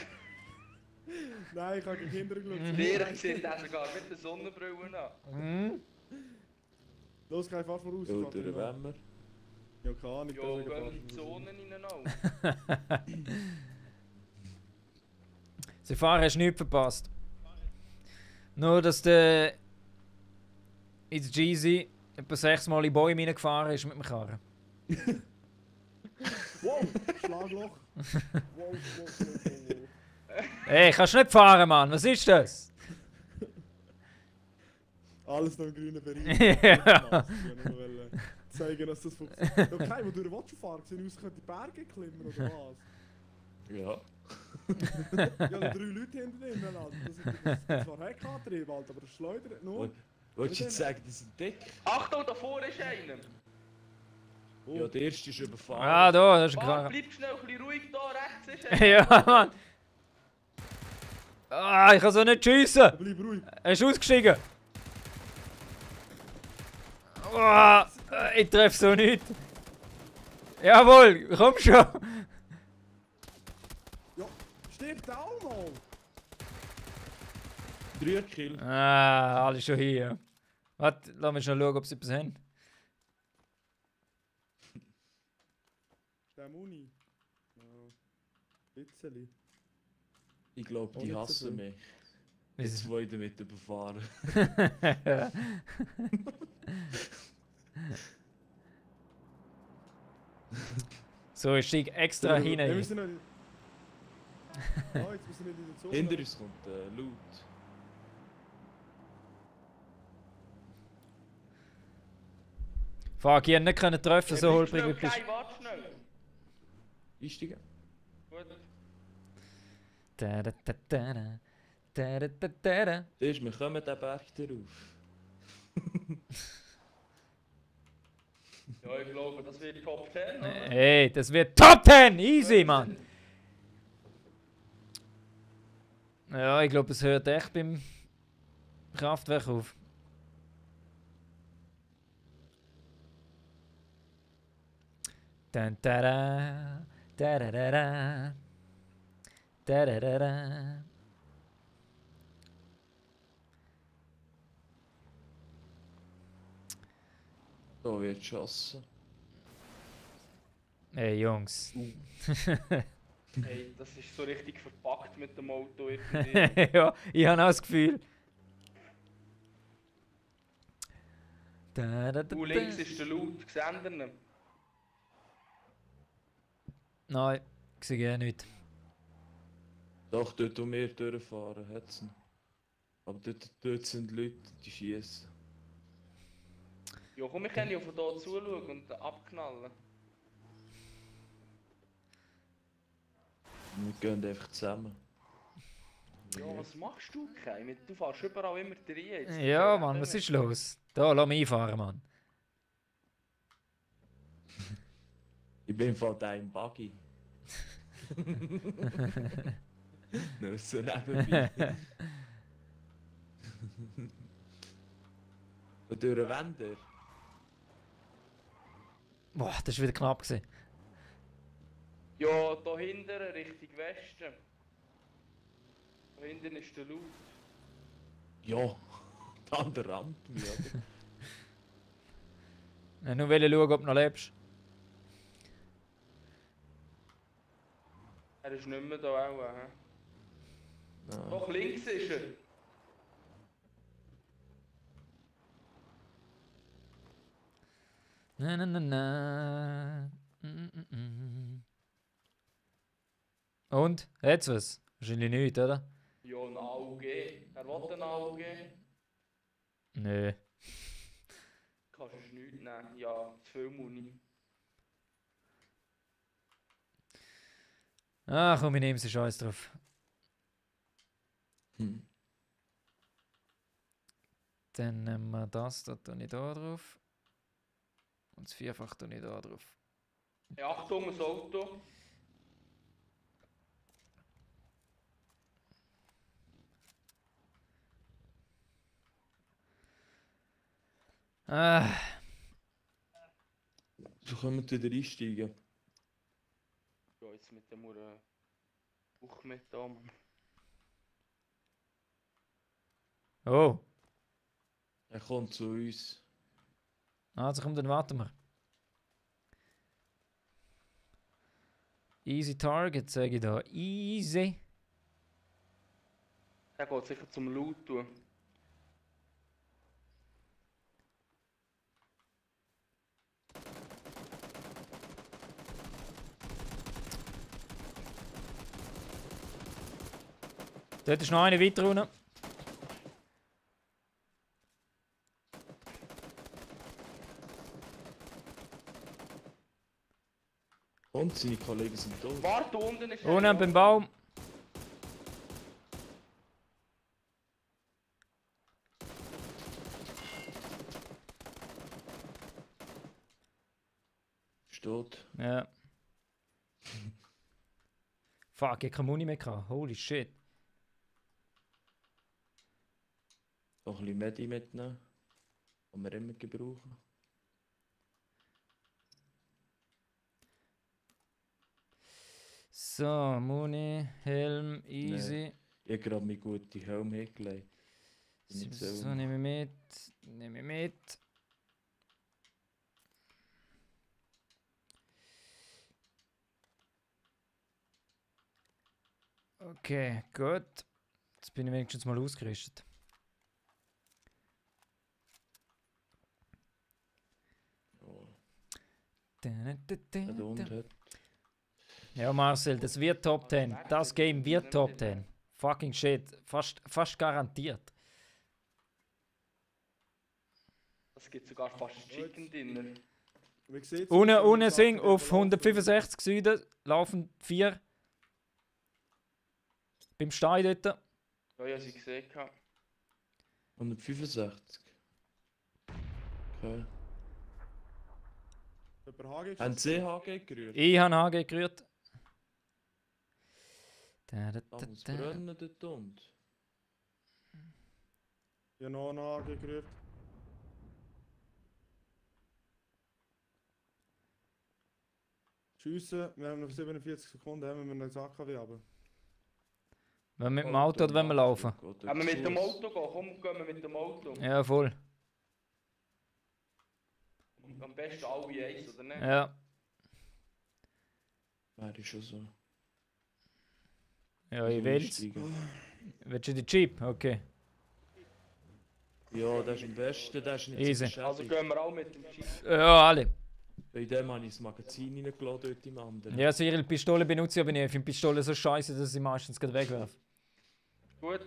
Nein, ich habe keinen Hintergrund. Lehrer sieht das sogar mit der Sonnenbrille an. Mhm. Los, kein Fahr voraus. Ja, Fahr durch den voraus. Wemmer. Ja, keine Ahnung. Ja, deswegen gehen in die fahren wir Zonen rein auch. Sie fahren, hast nichts verpasst. Nur, dass der ins Jeezy etwa 6 Mal in Bäume reingefahren ist mit dem Karren. Wow, Schlagloch. Wow. Ey, kannst du nicht fahren, Mann? Was ist das? Alles noch im grünen Bereich. Ja. Ich wollte nur zeigen, dass das funktioniert. Okay, wo du willst fahren, sehen aus, könnte die Berge klimmen oder was? Ja. Ja, da 3 Leute hinter drin, Alter. Das ist zwar Heckantrieb, Alter, aber das schleudert nur. Wolltest du jetzt sagen, die sind dick? Achtung, da vorne ist einer! Oh. Ja, der erste ist überfahren. Ah, da, das ist ein Warte, Karren. bleib schnell ein bisschen ruhig da, rechts ist einer! Ja, Mann! Ah, ich kann so nicht schiessen! Bleib ruhig. Er ist ausgestiegen! Ah, ich treffe so nicht! Jawohl, komm schon! Ja, stirbt der auch noch. 3 Kill. Ah, alle schon hier. Warte, lass mich schnell schauen, ob sie etwas haben. Ist der Muni? Ja. Bitzeli. Ich glaube, Oh, die nicht so hassen viel. mich. Die zwei damit überfahren. So, ich steige extra Wir hinein. müssen noch... Ah, jetzt müssen wir nicht in der Zone. Hinter uns kommt Loot. Fuck, ich hätte nicht können treffen, so Bleib holprig schnell, wie du bist. Kai, warte schnell! Einsteigen. Gut. Da, da, da, da, da. Da, da, da, da, da. Wir kommen den Berg darauf. Ja, ich glaube, das wird Top 10, oder? Hey, das wird Top 10! Easy, Mann! Ja, ich glaube, es hört echt beim Kraftwerk auf. Dann, da, da, da, da, da, da. Da, da, da, da. Da wird geschossen. Hey, Jungs. Hey, das ist so richtig verpackt mit dem Auto irgendwie. Ja, ich habe auch das Gefühl. Da, da, da, Und da. links ist der Loot, seht ihr ihn? Nein, ich sehe nicht. Doch, dort wo wir durchfahren, hat's ihn. Aber dort sind Leute, die schießen. Ja, komm, wir können ja von hier zuschauen und abknallen. Wir gehen einfach zusammen. Ja, was machst du, Kai? Du fährst überall immer rein. Jetzt Ja, Mann, was ist los? Da, lass mich einfahren, Mann. Ich bin von deinem Buggy. Nur so nebenbei. Und durch den Wender. Boah, das war wieder knapp gewesen. Ja, da hinten Richtung Westen. Da hinten ist der Loot. Ja, an der Rampe, oder? Ich nur wollte schauen, ob du noch lebst. Er ist nicht mehr da auch, hä? Ja. Doch, links ist er. Na, na, na, na. Mm. Und? Jetzt was? Wahrscheinlich nicht, oder? Ja, ein AUG. Er will ein AUG. Nö. Kannst du nichts nehmen. Ja, zu viel Muni. Ah, komm, ich nehme sie Scheiß drauf. Hm. Dann nehmen wir das, da tue ich da drauf. Und das Vierfach tue ich da drauf. Ja, Achtung, das Auto. Ah, So können wir wieder einsteigen. Ja, jetzt mit dem Buch mit da, Mann. oh. Er kommt zu uns. Also komm, dann warten wir. Easy Target, sage ich da. Easy. Er geht sicher zum Loot tun. Dort ist noch einer weiter unten. Und seine Kollegen sind tot. Warte, unten ist Unten beim Baum. Ist tot. Ja. Fuck, ich hab keine Muni mehr gehabt. Holy shit. Noch ein bisschen Medi mitnehmen. Die wir immer gebrauchen. So, Muni, Helm, easy. Ich habe gerade meine gute Helm hingelegt. So, nehme ich mit. Nehme ich mit. Okay, gut. Jetzt bin ich wenigstens mal ausgerüstet. Oh, der Hund hat. Ja, Marcel, das wird Top 10. Das Game wird Top 10. Fucking shit. Fast garantiert. Es gibt sogar fast Chicken Dinner. Wie sieht's Unten, aus, wenn unten wir sind Sachen auf überlaufen? 165 Süden, laufen 4. Beim Stein dort. Ja, ja, sie gesehen. 165. Okay. Jemand HG Haben Sie HG gerührt? Ich habe HG gerührt. Da muss brennen dort und. Ja, noch einen HG gerührt. Schiessen, wir haben noch 47 Sekunden, haben wir einen AKW aber. Wenn wir mit dem Auto oder wenn wir laufen? Wenn wir mit dem Auto gehen, komm, gehen wir mit dem Auto. Ja, voll. Am besten alle eins, oder nicht? Ja. Wäre schon so. Ja, ich will's. Einsteigen. Willst du die Jeep? Okay. Ja, das ist am besten, das ist nicht Easy. so Also beschädigt. gehen wir auch mit dem Jeep. Ja, alle. Bei dem habe ich das Magazin reingeladen, dort im anderen. Ja, also ihre Pistole benutze ich aber nicht. Ich finde Pistole so scheiße, dass ich sie meistens gerade wegwerfe. Gut.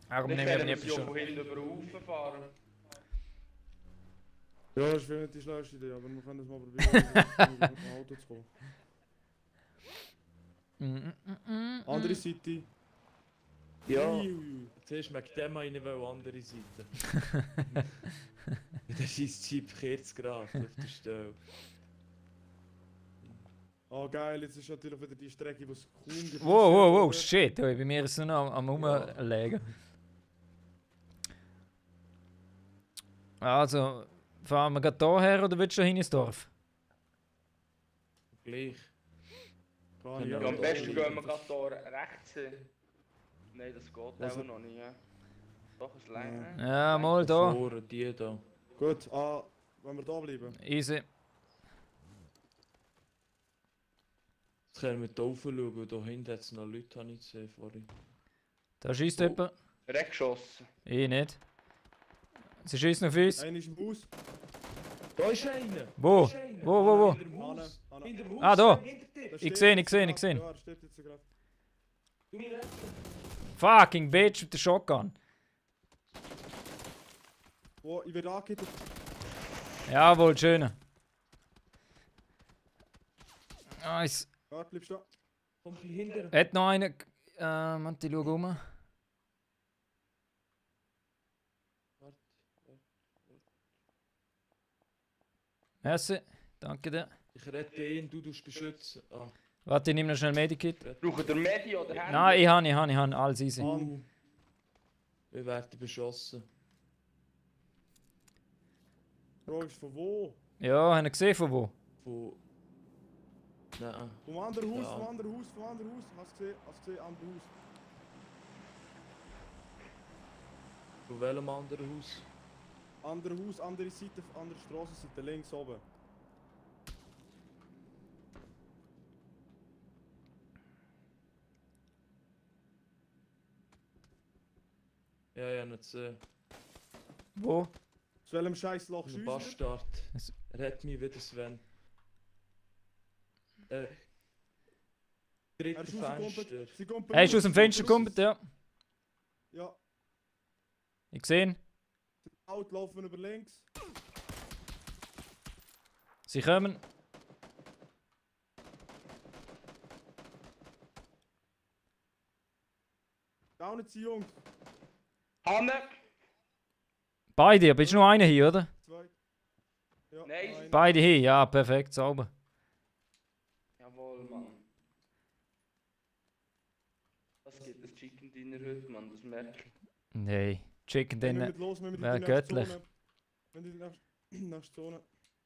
Warum Dann nehme ich aber können wir nicht sie auch Pistole? von hinten über den Haufen fahren. Ja, das ist vielleicht nicht die schlauste Idee, aber wir können das mal probieren, mit dem Auto zu kommen. Andere Seite. Ja, Ui. zuerst wegen dem habe ich nicht andere Seite. Der scheiß Jeep kehrt gerade auf der Stelle. Ah geil, jetzt ist natürlich wieder die Strecke, wo es kaum gibt. Wow, shit. Ui, bei mir ist es nur noch am Rumlegen. Also, fahren wir gerade hierher oder willst du hin ins Dorf? Gleich. Kann ich Ja, Ja, am auch besten nicht. gehen wir gerade hier rechts hin. Nein, das geht Also- eben noch nicht. Ja. Doch, es länger. Ja, mal da. Vorne, die da. Gut, wenn wir da bleiben. Easy. Jetzt können wir hier rauf schauen, weil da hinten hat es noch Leute, habe ich gesehen vorhin. Da schießt Oh. jemand. Weggeschossen. Ich nicht. Sie schießen auf uns. Einer ist im Haus. Da ist einer! Wo? Da ist einer. Wo? Hinter dem Hanne, Haus. Hanne. Hinter dem Haus. Ah, da. Hinter dir. Der Ich steht sehe ihn, jetzt ich sehe ihn, gerade. ich sehe ihn. Ja, er steht jetzt gerade. Du mich retten. Fucking bitch mit der Shotgun. Wo, ich werde angehittet. Jawohl, schön. Nice. Ja, bleibst du da. Komm ein bisschen hinter. Hat noch einen. Warte, ich schau um. Warte. Merci. Danke dir. Ich rette ihn, du tust beschützen. Ah, Warte, ich nehme noch schnell Medikit. ich rette. Braucht ihr Medi oder Handy? Nein, ich habe. Alles easy. An. Wir werden beschossen. Frage ist von wo? Ja, haben ihr gesehen von wo? Von... Nein. Vom anderen Haus, Ja. vom anderen Haus, vom anderen Haus. Hast du gesehen, anderes Haus. Von welchem anderen Haus? Andere Haus, andere Seite, andere Strassenseite, links oben. Ja, ja, nicht gesehen. Wo? Aus welchem scheiß Loch Der schießt Bastard. Es- Red mich wieder, Sven. er? Dritte Er ist rausgekommen. Fenster. Sie kommen Er ist aus dem Fenster raus. gekommen, ja. Ja, Ich sehe. Out laufen über links. Sie kommen. Downen sie, Jungs. Hanne! Beide, aber ist nur einer hier, oder? Zwei. Ja, Nice. nein. Beide hier, ja, perfekt, sauber. Jawohl, Mann. Was gibt das Chicken Dinner heute, Mann? Das merke ich. Nee, Chicken Wir Dinner. müssen los, wir müssen wär in die nächste göttlich. Zone. Wenn die nächste Zone.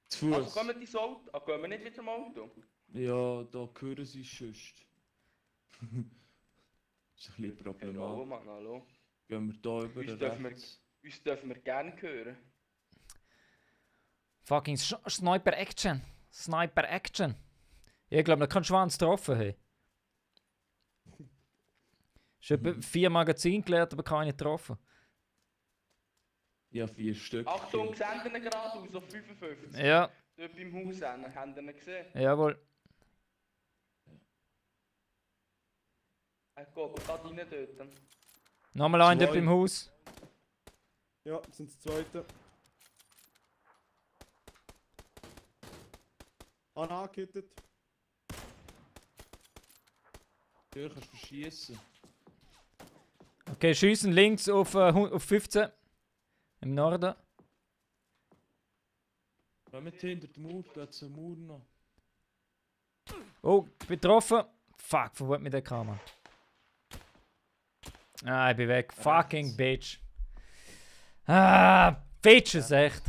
Zu Also Fuß. kommen die ins Auto? Ah, gehen wir nicht wieder zum Auto? Ja, da hören sie sonst. Das ist ein bisschen Hallo, problematisch. Mann, hallo. Gehen wir da über Uns dürfen rechts. Uns dürfen wir gerne hören. Fucking Sniper Action. Sniper Action. Ich glaube, da kannst du Schwanz getroffen haben. Ich habe 4 Magazine geleert, aber keine getroffen. Ja, 4 Stück. Achtung, senden ihn geradeaus auf 55. Ja, Dort beim Haus hin. Habt ihr ihn gesehen? jawohl. Er geht gerade rein dort. Nochmal ein dort Zwei. im Haus. Ja, das sind das zweite. Angehittet. Hier kannst du verschießen. Okay, schiessen links auf 15. Im Norden. Komm mit hinter der Mauer, da hat es eine Mauer noch. Oh, ich bin getroffen. Fuck, von wo hat mich der kam? Ah, ich bin weg. Fucking Bitch. Ah, Bitches, echt.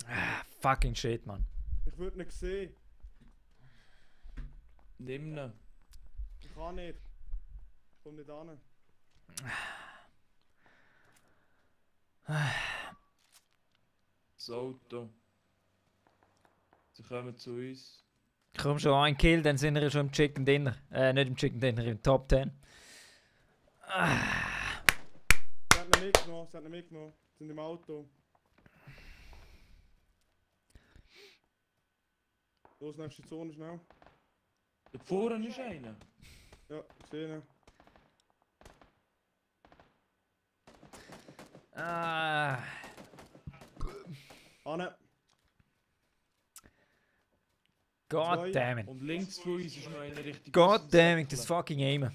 Ah, fucking shit, man. Ich würde nicht sehen. Nimm ihn. Ich kann nicht. Komm nicht an. Das Auto. Sie kommen zu uns. Komm schon, ein Kill, dann sind wir schon im Chicken Dinner. Nicht im Chicken Dinner, im Top 10. Sie haben ihn mitgenommen, sie haben ihn mitgenommen. Sie sind im Auto. Los, nächste Zone schnell. Da vorne ist einer. Ja, ich sehe ihn. Ah, Anne. God damn it. Und links von uns ist noch einer richtig. God damn it, das fucking Aimen.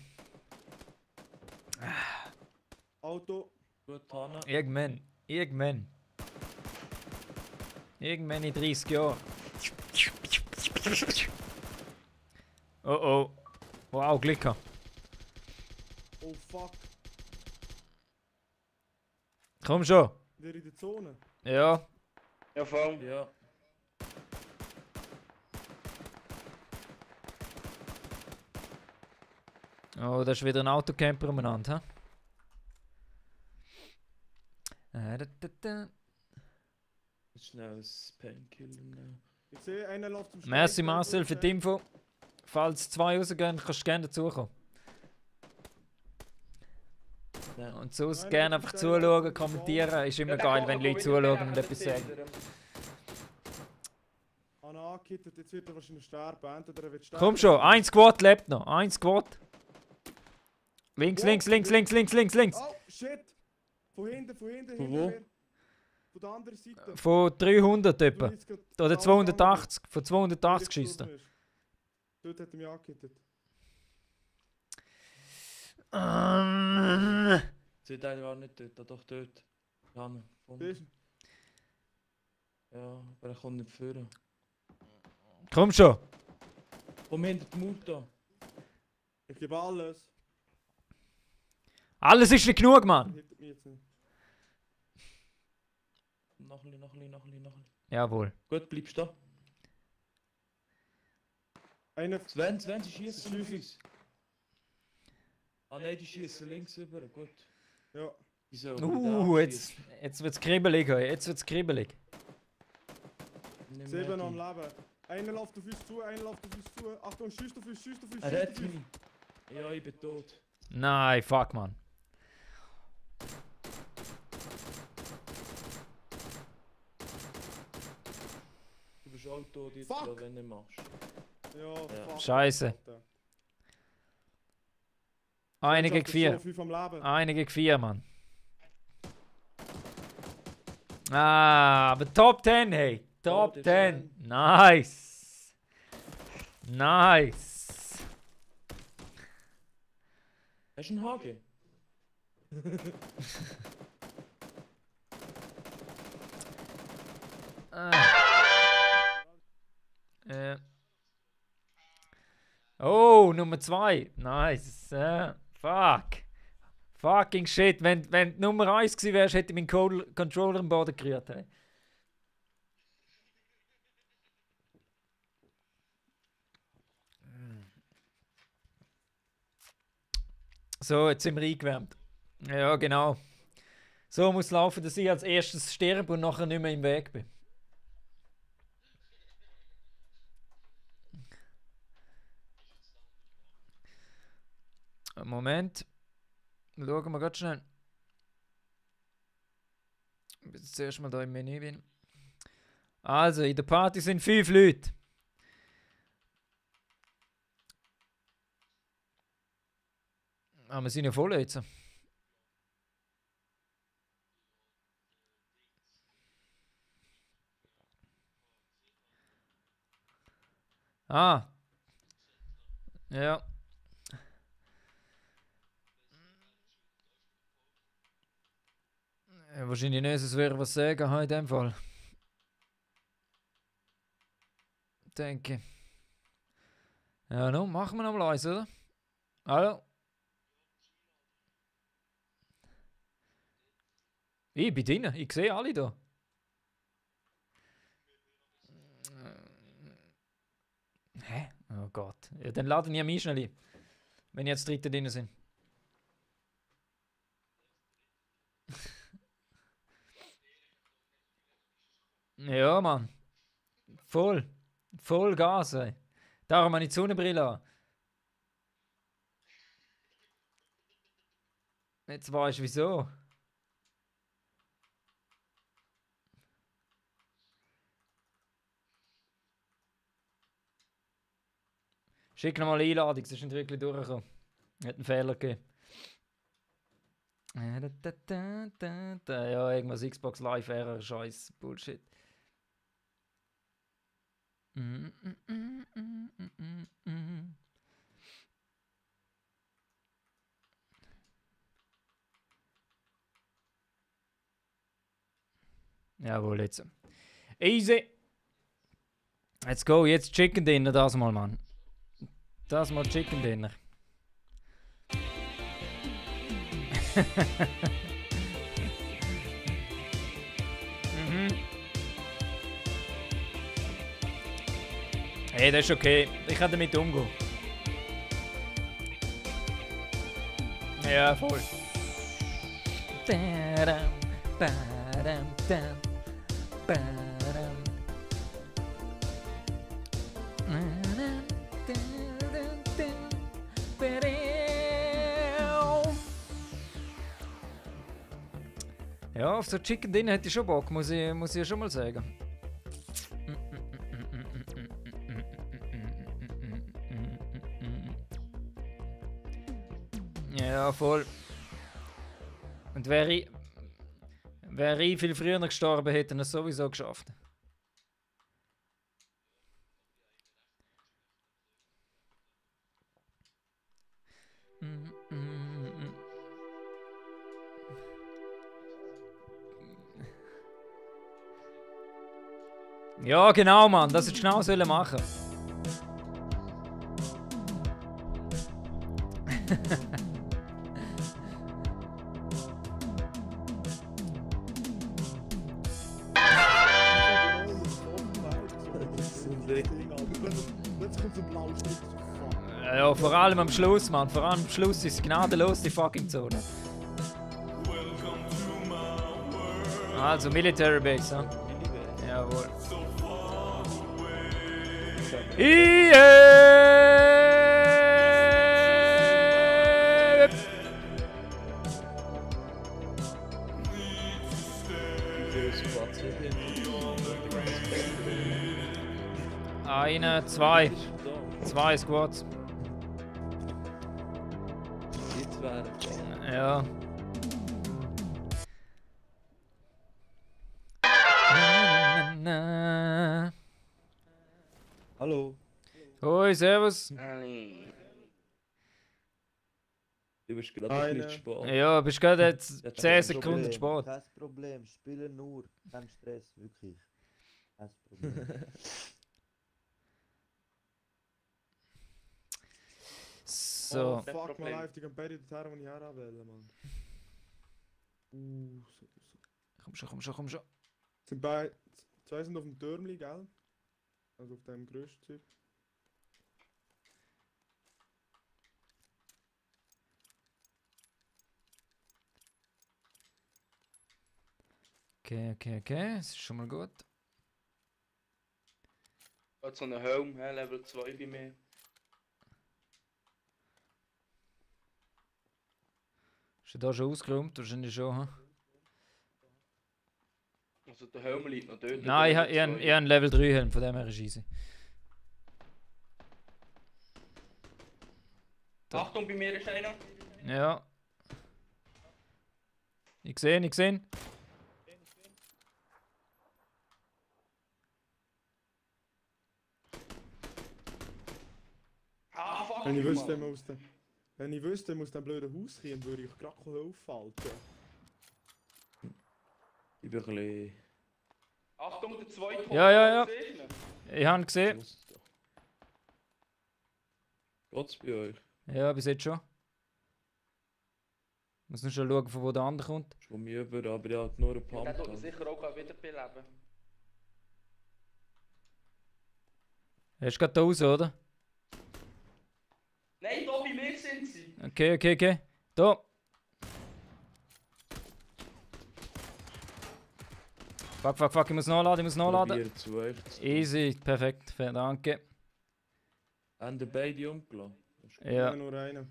Auto. Gut, Hanna. Irgendwann. Irgendwann in 30 Jahren. Oh oh. Wow, Glück gehabt. Oh fuck. Komm schon. Der in der Zone. Ja. Ja, voll. Ja. Oh, da ist wieder ein Autocamper umeinander. Schnell ein Painkiller nehmen. Ich sehe einen läuft zum Merci Stein, Marcel für die Info. Falls 2 rausgehen, kannst du gerne dazukommen. Nein. Und sonst Nein, gerne das einfach ist zuschauen, ein- kommentieren. Ist immer Ja, der geil, geht wenn noch Leute wieder zuschauen und neben etwas der sagen. Tinder. Anne angehittet, jetzt wird er wahrscheinlich sterben. Entweder er wird sterben. Komm schon, ein Squad lebt noch. Ein Squad. Links, Ja, links, links, links, links, links, links. Oh, shit! Von hinten, Von hinter wo? mir. Von der anderen Seite. Von 300 etwa. Du jetzt grad Oder genau 280. Von der 280 andere schießt er. gestorben ist. Dort hat er mich angehittet. Sieht einer war nicht dort, doch dort. Hanna. Siehst du? Ja, aber er kommt nicht führen. Komm schon. Komm hinter die Mauer da. Ich gebe alles. Alles ist nicht genug, Er Mann. hittet mich jetzt nicht. Noch ein bisschen, noch ein bisschen, noch ein bisschen, noch ein bisschen. Jawohl. Gut, bleibst da. Einer. Sven, sie schießen auf Schiessen. uns. Ah nein, die schießen links über, gut. Ja. Die sollen wieder Jetzt wird's kribbelig, hey. Jetzt wird's kribbelig. abschießen. Nimm nicht 7 noch am mehr. Leben. Einer läuft auf uns zu, einer läuft auf uns zu. Achtung, schießt auf uns, schießt auf uns, Er schießt hat auf uns. mich. Ja, ich bin tot. Nein, fuck, man. Du bist auch tot jetzt, Fuck! wenn du nicht machst. Ja, fuck. Scheiße. Alter. Eine Jetzt gegen hast du 4. so 5 am Leben. Eine gegen 4, Mann. Ah, aber Top 10, hey. Top das ist 10. Nice. Nice. Hast du einen Hage? Oh, Nummer 2. Nice. Fuck. Fucking shit. Wenn du Nummer 1 gewesen wärst, hätte ich meinen Controller am Boden gerührt. Hey. So, jetzt sind wir eingewärmt. Ja, genau. So muss laufen, dass ich als erstes sterbe und nachher nicht mehr im Weg bin. Moment. Schauen wir ganz schnell. Bis ich zuerst mal da im Menü bin. Also, in der Party sind 5 Leute. Ah, wir sind ja voll jetzt. Ah. Ja. Ja, wahrscheinlich nicht, es wäre was sagen in dem Fall. Denke. Ja, nun machen wir noch mal eins, oder? Hallo? Ich bin drin, ich sehe alle da. Hä? Oh Gott. Ja, dann laden wir mich schnell ein. Wenn jetzt Dritte drin sind. Ja, Mann. Voll. Voll Gas, ey. Darum habe ich die Sonnenbrille an. Jetzt weißt du wieso. Schick nochmal eine Einladung, sie ist nicht wirklich durchgekommen. Hat einen Fehler gegeben. Ja, irgendwas Xbox Live Error, Scheiß, Bullshit. Jawohl, jetzt. Easy. Let's go, jetzt Chicken Dinner, das mal, Mann. Das mal Chicken Dinner. Hey, das ist okay. Ich kann damit umgehen. Ja, voll. Ja, auf so Chicken Dinner hätte ich schon Bock, muss ich ja schon mal sagen. Ja, voll. Und wäre ich viel früher noch gestorben, hätte ich es sowieso geschafft. Ja, genau, Mann, das hättest du genau sollen machen. Jetzt kommt so ein blaues Stück. Ja, vor allem am Schluss, Mann. Vor allem am Schluss ist gnadenlos die fucking Zone. Also Military Base, ja? Jawohl. Yep. Wie viel Spots hat er? Eine, zwei. Ist da. 2 Squads. Jetzt wäre er. Ja. Na. Hallo. Hoi, servus. Ali. Du bist gerade ein Eine. bisschen spät. Ja, bist gerade jetzt Das ist 10 kein Sekunden Problem, spät. Kein Problem, spielen nur. Kein Stress, wirklich. Kein Problem. So. Oh, Kein fuck, Problem. mal live, die gehen beide dorthin, wo ich herwählen, Mann. So. Komm schon, komm schon, komm schon. Sind zwei sind auf dem Türmli, gell? Also auf dem grössten Zeug. Okay, okay, okay. Das ist schon mal gut. Hat so einen Helm, hä? Level 2 bei mir. Ist er da schon ausgeräumt? Wahrscheinlich schon, hm? Also der Helm liegt noch dort. Nein, ich der habe Level ich 2. hab einen Level 3 Helm, von dem her ist easy. Achtung, bei mir ist einer. Ja. Ich sehe ihn, ich sehe ihn. Ah, fuck. Wenn ich Mann. wüsste, wenn ich wüsste, muss dem blöden Haus kommen, würde ich gerade aufhalten. Ich bin ein bisschen... Achtung, der zweite. Ja, ja, ja. Siehst du ihn? Ich habe ihn gesehen. Geht's bei euch? Ja, bis jetzt schon. Muss nur schon schauen, von wo der andere kommt. Ist von mir über, aber ich habe nur einen Der Pump. tut ihn gehabt. sicher auch wiederbeleben. Er ist gerade da raus, oder? Nein, da bei mir sind sie. Okay, okay, okay. Da. Fuck, fuck, fuck, ich muss nachladen, ich muss nachladen. Probier zu euch zu kommen. Easy, perfekt, danke. Haben die beide umgelassen? Das ist gut. Ja. Nur einer.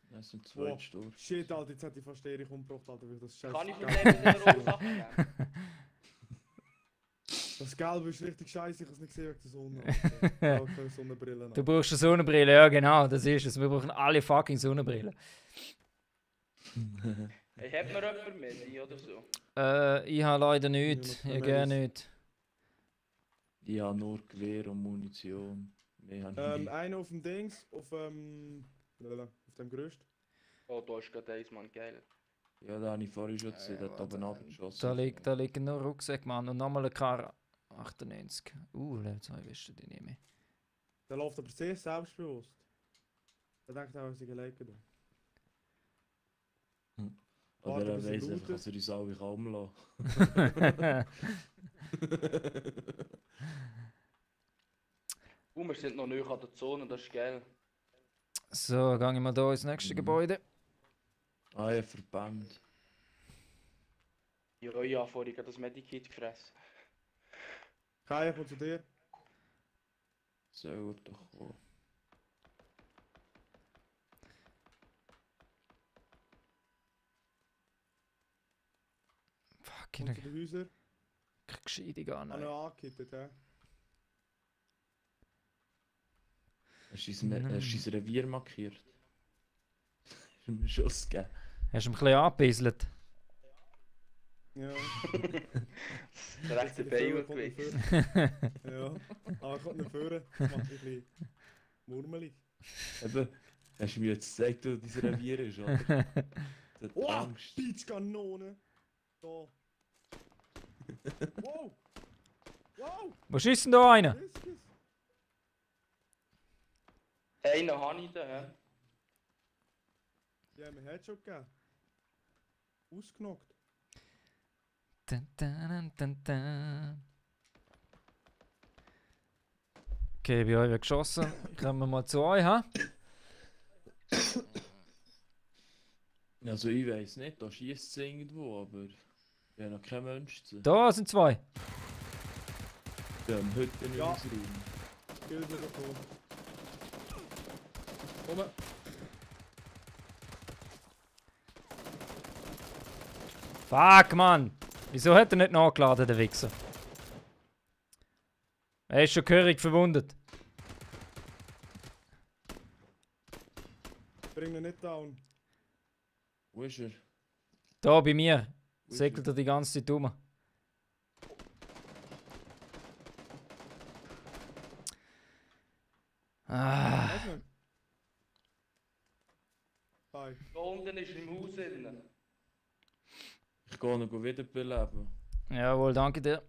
Das sind zwei Wow. Sturz. Shit, Alter, jetzt hätte ich fast Erich umgebracht, Alter, weil ich das scheiße. Kann ich von dem wieder Ursachen geben? Das Gelb ist richtig scheiße, ich habe es nicht gesehen wegen der Sonne. Alter. Ich habe keine Sonnenbrille. Du brauchst eine Sonnenbrille, ja genau, das ist es. Wir brauchen alle fucking Sonnenbrillen. Hey, hat mir jemand mit, ich oder so? Ich habe leider nichts, Ja, ich gerne nicht. Ich habe nur Gewehr und Munition. Mehr habe ich nicht. Einer auf dem Dings, auf dem größten. Oh, da ist gerade eins, Mann, geil. Ja, da habe ich vorhin schon gesehen, der hat oben abgeschossen. Da liegen nur Rucksack, Mann, und nochmal ein Kar 98. Level 2 Weste, die nehme ich. Der läuft aber sehr selbstbewusst. Der denkt auch, dass ich gelegt habe. Oder er bis er weiss einfach, lootet. dass er uns alle kaum lassen. Wir sind noch nicht an der Zone, das ist geil. So, gehe ich mal hier ins nächste Gebäude. Ah ja, verbannt. Ja, ich habe vorhin gerade das Medikit gefressen. Kai, ich komme zu dir. Soll er doch kommen. Fuck, Komm zu den Häusern. ich gescheite gar Ich habe nicht. noch angekittet, hä? Hast du dein Revier markiert? Hast du mir einen Schuss gegeben? Hast du ihn ein bisschen angebisselt? Ja. Der rechte Bein gewesen. Ja. Aber ich komme nicht führen. Das macht mich ein bisschen murmelig. Eben, hast du mir jetzt gezeigt, wo dein Revier ist, oder? Das hat Oh, Angst. Beachkanone! Da. Wow! Wow! Wo schießt denn da einer? Riskis! Einen habe ich da, hä? Die haben mir Headshot gegeben. Ausgenockt. Dun, dun, dun, dun. Okay, bei euch wird geschossen. Kommen wir mal zu euch, ha? Also ich weiss nicht, da schießt es irgendwo, aber ich habe noch keinen Mensch gesehen. Da sind zwei. Ja, heute in Ja. unserem Raum. Gilt wieder vor. Komm. Fuck, Mann! Wieso hat er nicht nachgeladen, der Wichser? Er ist schon gehörig verwundet. Bring ihn nicht down. Wo ist er? Da bei mir. Wo ist Segelt er die ganze Zeit rum. Ah. Weißt du nicht? Hi. Da unten ist er im Haus drin. Ich gehe noch wiederbeleben. Jawohl, danke dir.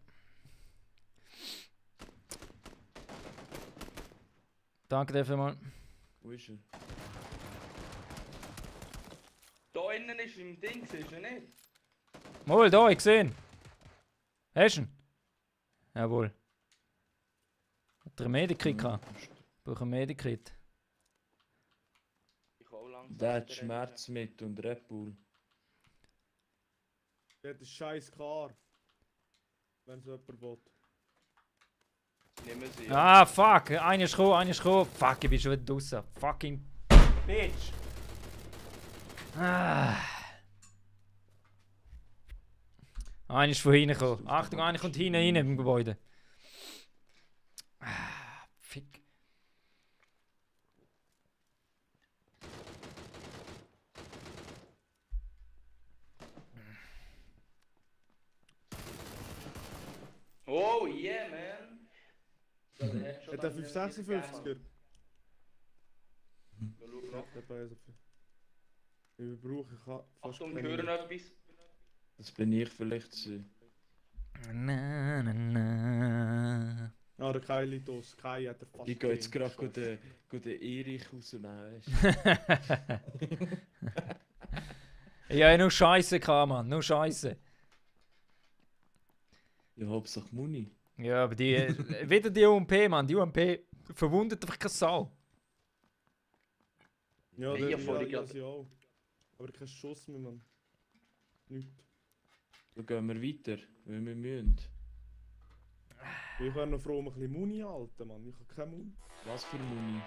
Danke dir vielmals. Wo ist er? Da innen ist er im Ding, siehst du nicht? Mal, da, ich gesehen. Hast du ihn? Jawohl. Hat er ein Medikit gehabt? Brauche ein Medikit. Ich auch langsam. Der hat Schmerz mit und Red Bull. Der hat ein scheiß Kar. Wenn es jemand will. Nehmen sie. Ah, fuck. Einer ist gekommen, einer ist gekommen. Fuck, ich bin schon wieder draussen. Fucking bitch. Ah. Einer ist von hinten gekommen. Achtung, einer kommt hinten rein im Gebäude. Ah, fick. Oh yeah, man! So, der hat schon Hat er lange 556er? Ja, schau Ja, nach. der bei ich brauche fast Achtung, keine- wir hören etwas. Das bin ich vielleicht so. Na, na, na. Ah, der Kai liegt aus. Kai hat er fast. Ich gehe jetzt gesehen. gerade den Erich rausnehmen, weißt du? Ja, nur Scheiße kann man, nur Scheiße. Ja, Hauptsache Muni. Ja, aber die. Wieder die UMP, Mann. Die UMP verwundet einfach keine Sau. Ja, Nee, der ja, voll, ja, ich ja auch. Aber kein Schuss mehr, Mann. Nichts. Dann gehen wir weiter, weil wir müssen. Ich wäre noch froh um ein bisschen Muni halten, Mann. Ich habe keine Muni. Was für Muni?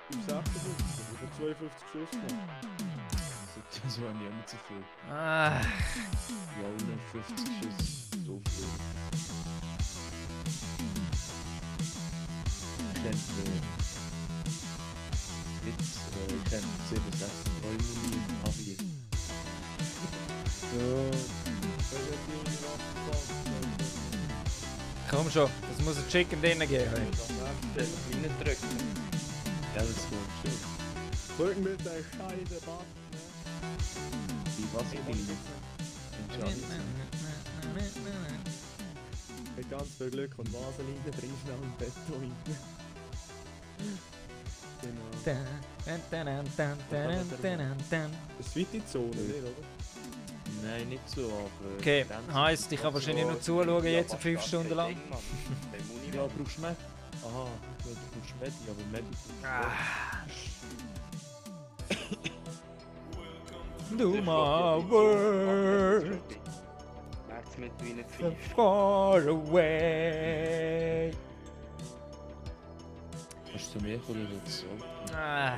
Ich habe 56, ich habe 52 Schuss gemacht. Das war nicht mehr zu viel. Ah. Ja, 51 Schuss. So viel. Ich kenne 763 Muni Abi. Ja. Weil ich die Muni abgefangen. Komm schon, das muss ein Chicken drinnen geben. Hey. Der kleine drücken. Ja, das kommt schon. Drück mit der Scheide Bad. Wie was ich bin. Mit ganz viel Glück und Vaseline drin schnell im Bett rein. Genau. Das ist weite Zone, nicht, oder? Nein, nicht so, aber... Okay, heisst, ich kann wahrscheinlich noch zuschauen, jetzt 5 Stunden lang. Ja, brauchst du Med? Aha, du brauchst Medi, aber Medi... Do my world Herz mit deinen so Pfeifen. far away. Kannst du zu mir kommen oder so? Ah.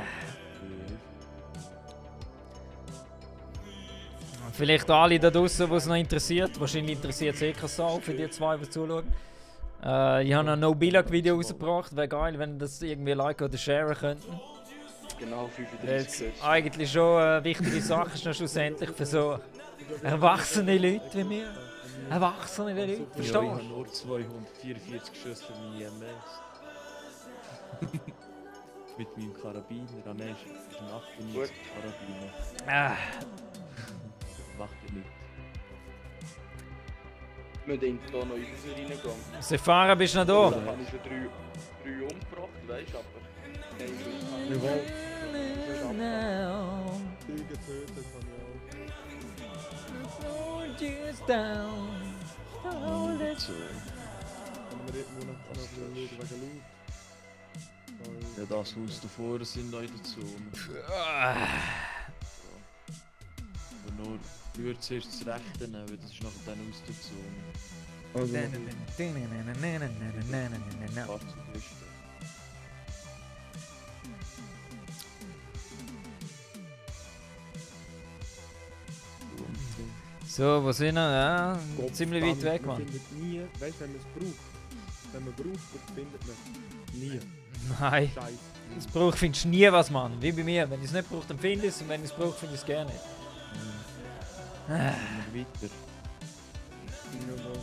Vielleicht alle da draußen, die es noch interessiert. Wahrscheinlich interessiert es eh keine Sau für die zwei, die zuschauen. Ich habe ein No-Billag-Video rausgebracht. Wäre geil, wenn ihr das irgendwie liken oder sharen könnten. Genau, Weil 35 es Schuss. eigentlich schon eine wichtige Sache ist, noch schlussendlich für so erwachsene Leute wie mir. Erwachsene Leute, Ja, ich verstehst habe du? nur 244 Schüsse für meine MS. Mit meinem Karabiner, nein, ist ein 98 Gut. Karabiner. Ah, Macht ja nichts. Wir denken hier noch in den reingehen. Sefara, bist du noch da? Da habe ich schon drei umgebracht, weißt du, aber... Nein, Jawohl. Now, Die getötet habe soldiers down. Und so. ich auch. Können wir irgendwo noch schauen wegen Loot? Ja, das Haus davor sind noch in der Zone. Ah. Aber nur, ich würde zuerst das Rechte nehmen, weil das ist nachher dann aus der Zone. Also, Fahrzeugkiste. So, wo sind wir? Ja, Gott ziemlich weit verdammt, weg, man Mann. findet nie, weißt du, wenn man es braucht. Wenn man braucht, findet man nie. Nein, Scheiße. das braucht findest du nie was, Mann. Wie bei mir. Wenn ich es nicht brauche, dann finde ich es. Und wenn ich es brauche, finde ich es gerne. Weiter. Ja, so.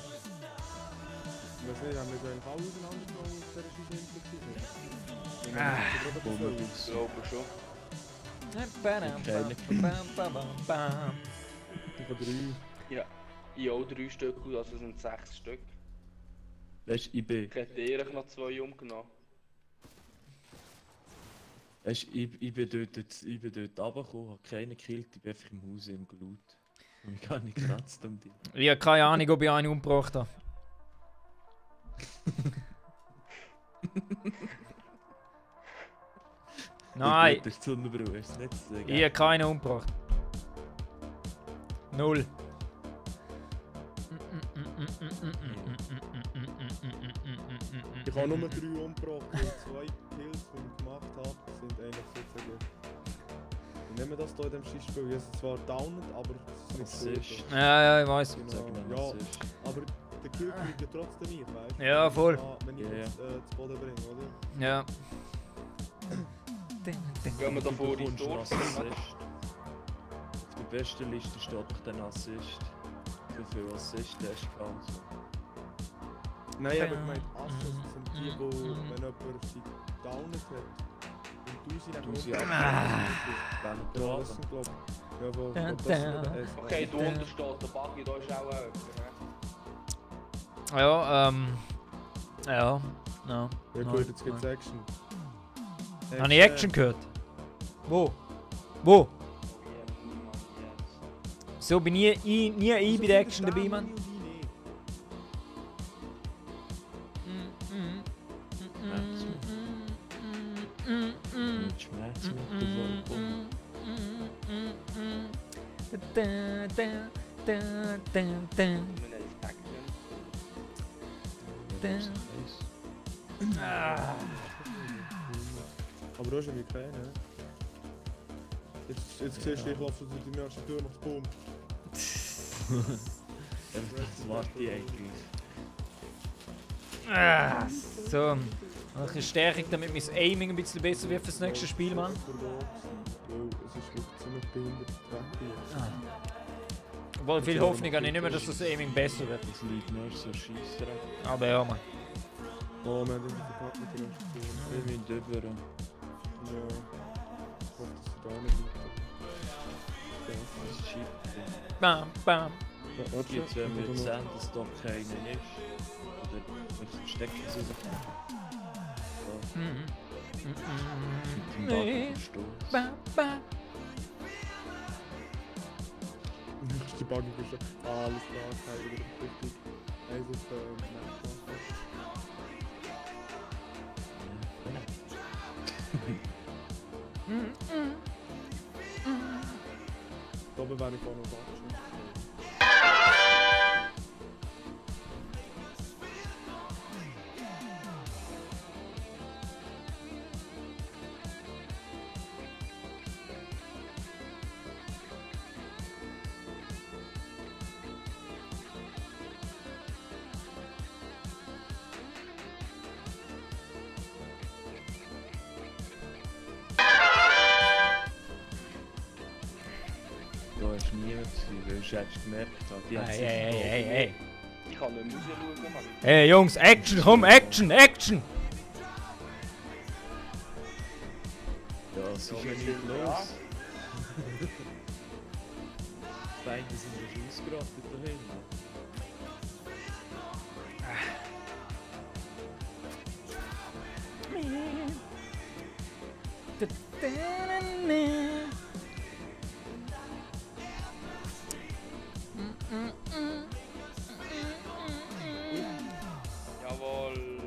Ich weiß nicht, haben wir so einen Fall auseinandergenommen auf dieser Scheißinsel? Ich glaube schon. Ich habe 3. Ich auch 3 Stück, also sind 6 Stück. Weißt du, ich bin. Ich hätte ehrlich noch 2 umgenommen. Weißt, ich bin dort runtergekommen, habe keinen gekillt, ich bin einfach im Haus im Glut. Und ich kann nicht gekratzt um dich. Ich habe keine Ahnung, ob ich einen umgebracht habe. Nein, Das ist Sonnenbrille, ist nicht zu sagen. ich habe keinen umgebracht. Null. Ich habe nur 3 umgebracht, und 2 Kills, die ich gemacht habe, sind eigentlich sozusagen... Wie nennen wir das hier in diesem Schießspiel? Ich habe zwar downed, aber es ist nicht Assist. gut. Ja, ich weiß. Genau, Sagen wir ja, Assist. aber der Kill kriegt ja trotzdem ich, weißt du? Ja, voll. Wenn ich Ja, ihn zu Boden bringe, oder? Ja. Gehen wir da vor ins bekommst Tor. einen Assist. Auf der besten Liste steht doch dann Assist. Wie viel Assist hast du gehabt? So. Nein, ich habe gemeint, Assists sind die, wo, wenn jemand sie downed hat, und du sie dann Du sie hochbringst. abgeschlossen. Ja, das sind, glaube ich... Ja, wo, das sind der S. Okay, da unten steht der Buggy, da ist auch jemand. Ne? Ja, ja. Ja gut, jetzt gibt es Action. Habe ich Action gehört? Wo? Wo? So bin nie ich bei der Action dabei, Mann. Mit Schmerz mit der Vollkommen. Aber du hast ja keine, ne? Jetzt siehst du, ich laufe durch die nächste Tür nach Boom. Das warte ich eigentlich. So. Noch eine Stärkung, damit mein Aiming ein bisschen besser wird fürs nächste Spiel, Mann. Weil es ist wirklich ziemlich behindert dreckig. Obwohl, viel Hoffnung habe ich nicht mehr, dass das Aiming besser wird. Das liegt nur so scheissdreck. Aber ja, Mann. Oh, wir haben den verpackt mit der ersten Tür. Wir müssen drüber. Ja. Ich hoffe, dass sie da nicht liegt. Das ist shit. Bam, bam. Ja, warte, Jetzt, wenn wir ich jetzt muss sehen, dass da keiner ist. Oder wir verstecken sie sich. Mhm. Mit dem Buggy verstoßen. Bam, bam. noch die Buggy geschafft. Alles klar, kein wieder richtig. Eins auf Da oben wäre ich auch noch da. Da war niemand, weil du hättest gemerkt, die hat sich Hey. Ich kann nicht mehr rausschauen, Mann. Hey, Jungs, Action, komm, Action, Action! Ja, es ist ja nicht los. Die Beine sind schon ausgerottet da hinten. Jawohl.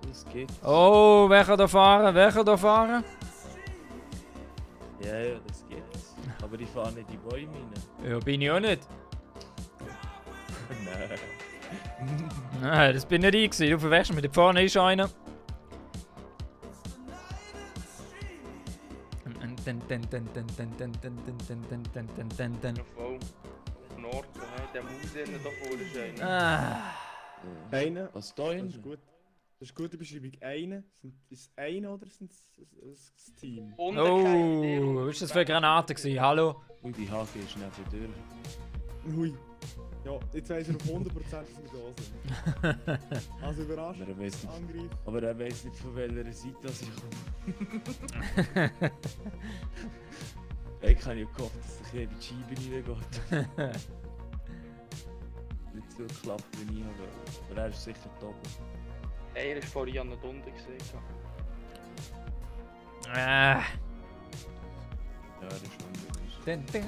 Das geht. Oh, wer kann da fahren? Wer kann da fahren? Ja, das geht. Aber ich fahre nicht in die Bäume rein. Ja, bin ich auch nicht. Nein, das bin nicht ich gewesen. Du verwechselst mich. Da vorne ist einer. Ja, voll. Norden, der Maus innen da vorne ist einer. Ah. Einer. Was da Das hin? ist gut. Das ist eine gute Beschreibung. Ist es einer oder sind es ein Team? Oh, was war das für eine Granate gewesen? Hallo? Und die Hake ist neben dir. Hui. Ja, jetzt weiss er auf 100%, dass wir da sind. Also überrascht. Aber er weiss nicht, Angriff. aber er weiss nicht von welcher Seite das ich komme. Ich habe ja gehofft, dass sich in die Scheibe reingeht. Nicht so geklappt wie ich habe. Aber er ist sicher top. Er ist vorhin an der Dunde gesehen. Ah. Ja, er ist schon Dun, dun,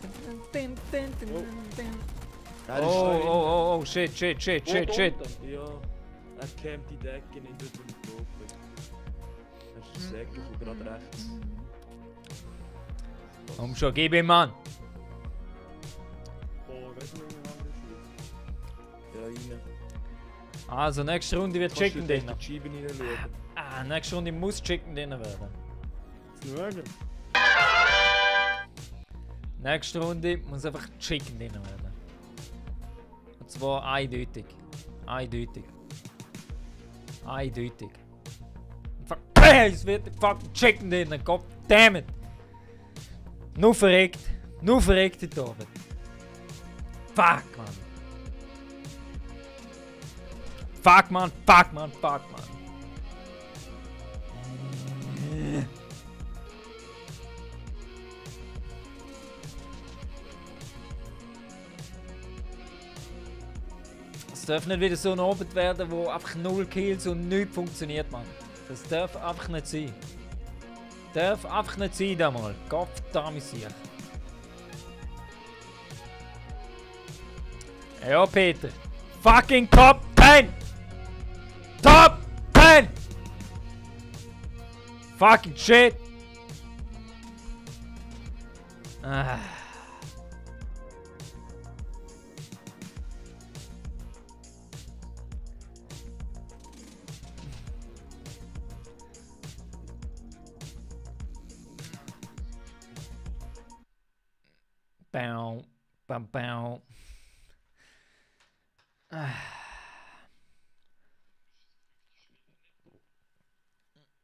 dun, dun, dun, dun, dun. Er ist Oh, shit. Ja, er kämmt die Decke nicht durch den Kopf. Er ist der Säcke von gerade rechts. Komm schon, gib ihm an. Oh, weiss nicht, wie man Ja, rein. Also, nächste Runde wird Chicken Dinner. Dinner. Die Scheibe reinschauen. Ah, nächste Runde muss Chicken Dinner werden. schauen. Nächste Runde muss einfach Chicken Dinner werden. Und zwar eindeutig. Eindeutig. Fuck, es wird fucking Chicken Dinner, goddammit! Nur verreckt heute Abend. Fuck, man. Fuck, man. Es darf nicht wieder so ein Abend werden, wo einfach 0 Kills und nichts funktioniert, man. Das darf einfach nicht sein. Darf einfach nicht sein, da mal. Gottverdammt sicher. Ja, Peter. Fucking Top 10! Top 10! Fucking shit! Ah. Bow, bow, bow. Ah.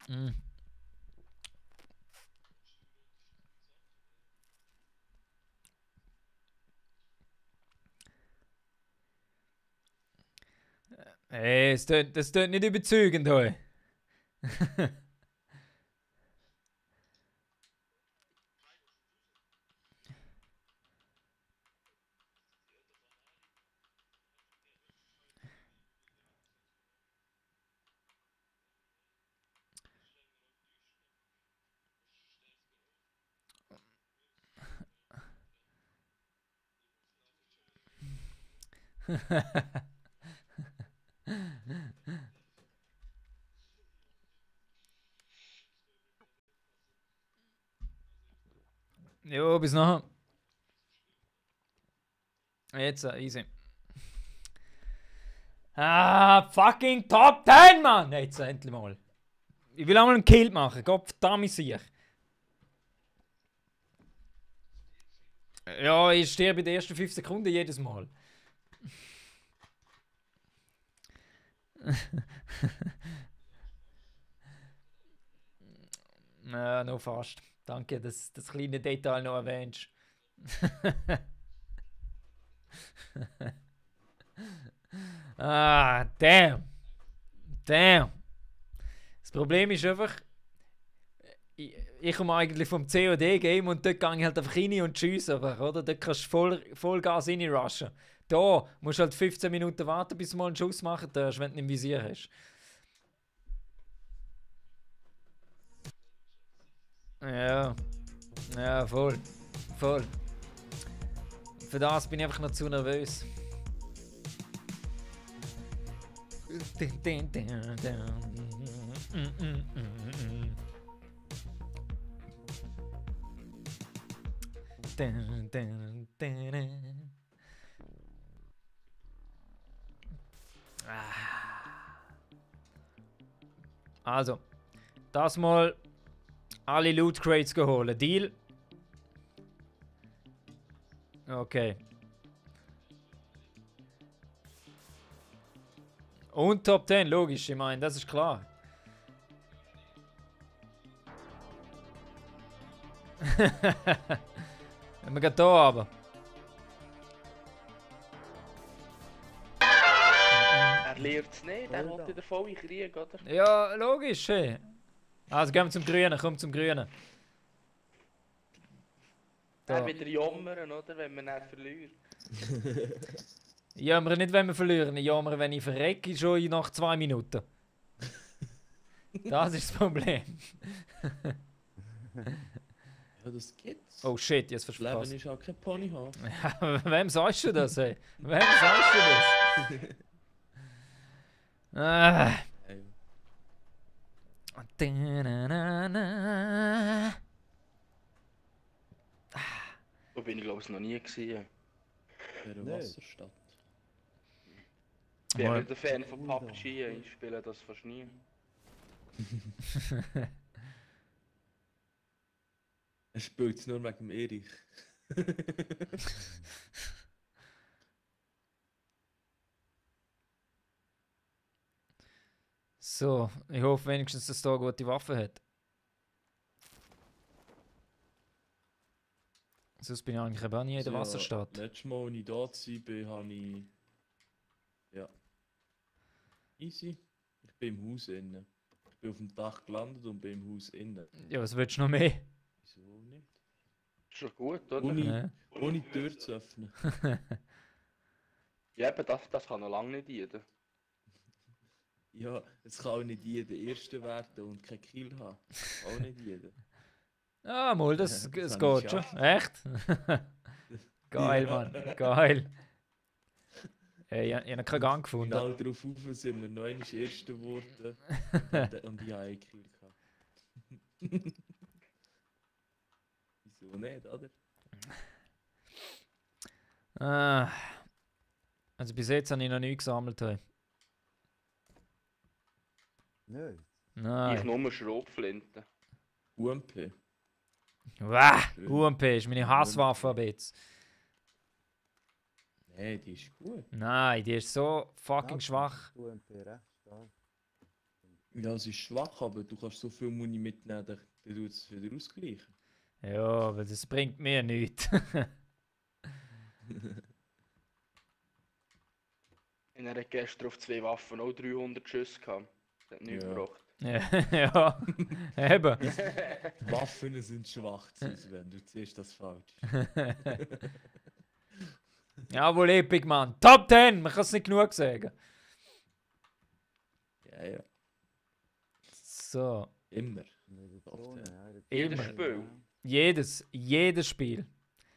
Mm. Hey, das tut nicht überzeugend, hoi. Jo, bis nachher. Jetzt, easy. Ah, fucking Top 10, Mann! Jetzt endlich mal. Ich will einmal einen Kill machen, Gott verdammt sicher. Ja, ich sterbe in den ersten 5 Sekunden jedes Mal. Ja, noch fast. Danke, dass das kleine Detail noch erwähnst. Ah, damn. Das Problem ist einfach, ich komme eigentlich vom COD-Game und dort gehe ich halt einfach rein und schiesse einfach, oder? Dort kannst du Vollgas rein-rushen. Da musst du halt 15 Minuten warten, bis du mal einen Schuss machen darfst, wenn du ihn im Visier hast. Ja, voll. Für das bin ich einfach noch zu nervös. Also, das mal alle Loot Crates geholt. Deal? Okay. Und Top 10, logisch, ich meine, das ist klar. Wenn wir gehen hier aber. Er lebt es nicht, er will in den vollen Krieg, oder? Ja, logisch, hey. Also gehen wir zum Grünen, komm zum Grünen. Er Da. wieder jammern, oder? Wenn man nicht verliert. Ich jammer nicht, wenn wir verlieren. Ich jammer, wenn ich verrecke, schon nach 2 Minuten. Das ist das Problem. Ja, das gibt's. Oh shit, jetzt Das Leben verpasst. ist auch kein Ponyhof. Wem sagst du das, ey? Wem sagst du das? Ah. Hey, Da-na-na-na. Da bin ich, glaube ich, noch nie gesehen. wäre Nee. Wasserstadt. Ich bin Mal. nicht ein Fan von PUBG, ich spiele das fast nie. Er spielt es nur wegen dem Erich. So, ich hoffe wenigstens, dass da gute Waffe hat. Sonst bin ich eigentlich eben auch nie in der Also, Wasserstadt. Letztes Mal, als ich da war, habe ich. Ja. Easy. Ich bin im Haus innen. Ich bin auf dem Dach gelandet und bin im Haus innen. Ja, was willst du noch mehr? Wieso nicht? Ist schon gut, oder? Ohne, Ja. ohne die Tür zu öffnen. Ja, eben, das kann noch lange nicht jeder. Ja, es kann auch nicht jeder Erste werden und kein Kill haben. Auch nicht jeder. Ah, mal, das, Ja, das das habe geht ich schon. geschafft. Echt? Geil, Ja. Mann. Geil. Hey, ich habe keinen Gang gefunden. Genau darauf auf sind wir noch einmal Erste geworden. Und ich habe einen Kill gehabt. Wieso nicht, oder? Ah. Also bis jetzt habe ich noch nichts gesammelt. Hey. Nö. Ich Nein. nur Schrotflinten. UMP. Wah! Schön. UMP ist meine Hasswaffe ab jetzt. Nein, die ist gut. Nein, die ist so fucking Ja, schwach. UMP recht stark. Ja, sie ist schwach, aber du kannst so viel Muni mitnehmen, dann tut es wieder ausgleichen. Ja, aber das bringt mir nichts. Und er hat gestern auf 2 Waffen auch 300 Schüsse gehabt. Das hat nichts Ja. gebracht. Ja, eben. Waffen sind schwach, Sven, du siehst das falsch. Jawohl, Epic, Mann. Top 10! Man kann es nicht genug sagen. Ja, ja, So, immer. Munition, ja, Jedes Immer. Spiel. jedes Spiel.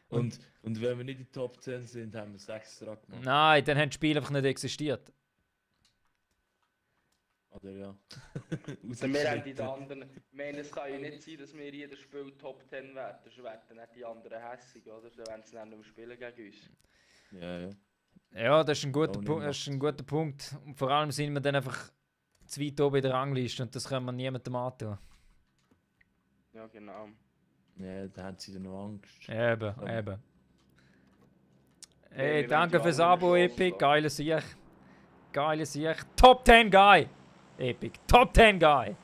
Und wenn wir nicht in die Top 10 sind, haben wir es extra gemacht. Nein, dann haben die Spiele einfach nicht existiert. Oder ja. Also wir haben die anderen. Ich meine, es kann ja nicht sein, dass wir jedes Spiel Top 10 werden. Sonst werden nicht die anderen hässig, oder? Dann werden sie dann nicht mehr spielen gegen uns. Ja, ja. Ja, das ist ein guter, Auch nicht das ist ein guter Punkt. Und vor allem sind wir dann einfach zu weit oben in der Rangliste und das können wir niemandem antun. Ja, genau. Ja, da haben sie dann noch Angst. Eben, Ja. eben. wir Hey, wollen danke die fürs anderen Abo, Chance Epic. lassen. Geile Sieg. Geile Sieg. Top 10 Guy! Epic. Top 10 Guy!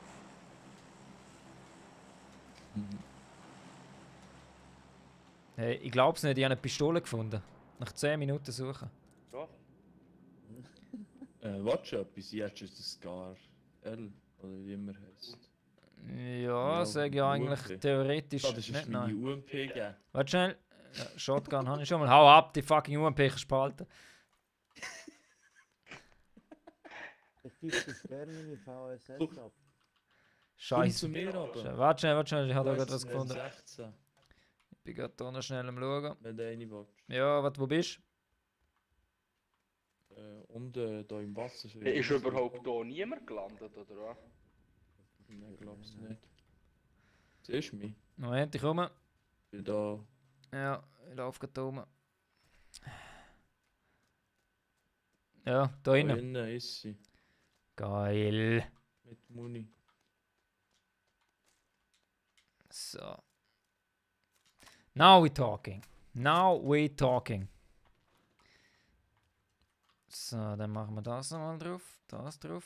Hey, ich glaub's nicht, ich habe eine Pistole gefunden. Nach 10 Minuten suchen. Ja. Watch etwas, jetzt ist das Scar L, oder wie immer heißt. Ja, Ja, sage ich eigentlich UMP. theoretisch Das ist nicht, meine nein. UMP gegeben. Warte schnell. Ja, Shotgun habe ich schon mal. Hau ab, die fucking UMP spalten. Ich gebe das gerne meine VSS ab. Komm Scheiße. zu mir aber. Warte schnell, ich habe da gerade was gefunden. 16, Ich bin gerade hier noch schnell am Schauen. wenn du eine willst. Ja, warte, wo bist Und da im Wasser. Ist überhaupt hier niemand gelandet, oder was? Nein, glaub's nicht. Siehst du mich? du? Moment, ich komme. Ich bin da. Ja, ich laufe gerade da rum. Ja, da Da innen. innen ist sie. Geil. Mit Muni. So. Now we talking. Now we talking. So, dann machen wir das nochmal drauf. Das drauf.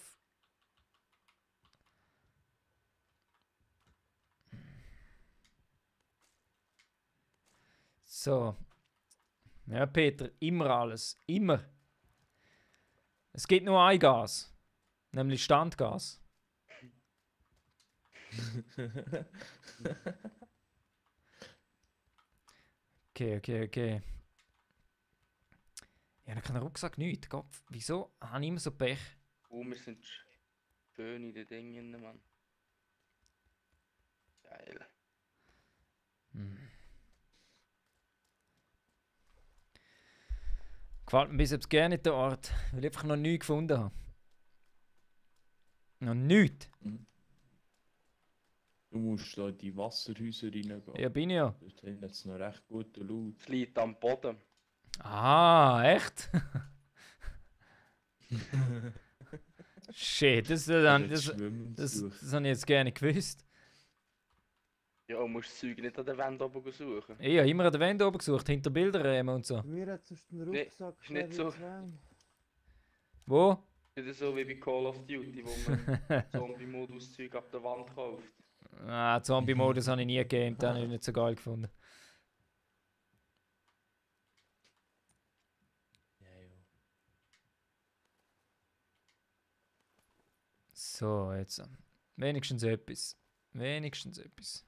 So. Ja, Peter, immer alles. Immer. Es gibt nur ein Gas. Nämlich Standgas. Okay. Ich habe keinen Rucksack, nichts. Gott, wieso habe ich immer so Pech? Wir sind schön in den Dingen, Mann. Geil. Gefällt mir bis jetzt gerne der Ort, weil ich einfach noch nichts gefunden habe. Noch nichts? Du musst da in die Wasserhäuser reingehen. Ja, bin ich ja. Dort haben jetzt noch recht guten Laut. Es liegt am Boden. Ah, echt? Shit, das habe ich jetzt gerne gewusst. Ja, du musst das Zeug nicht an der Wand oben suchen. Ich habe immer an der Wand oben gesucht, hinter Bilderrahmen und so. Mir hat sonst den Nee, Rucksack ist nicht so. 2. Wo? Das ist so wie bei Call of Duty, wo man Zombie-Modus Zeug ab der Wand kauft. Ah, Zombie-Modus habe ich nie gegeben, den habe ich nicht so geil gefunden. So, jetzt. Wenigstens etwas. Wenigstens etwas.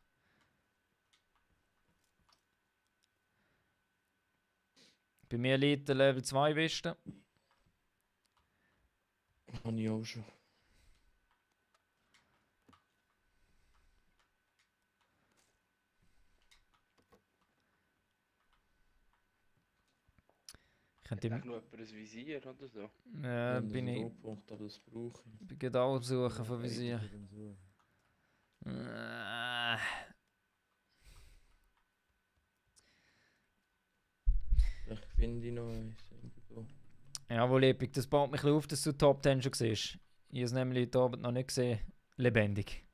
Bei mir liegt der Level 2 Weste. Habe ich auch schon. Ich könnte Hat noch jemand ein Visier oder so? bin ich Rohpunkt, aber das brauche ich. bin gerade auch suchen von Visier. Ich finde noch eins. Irgendwo. Ja, wohl epic. Das baut mich ein bisschen auf, dass du Top 10 schon siehst. Ich habe es nämlich heute Abend noch nicht gesehen. Lebendig.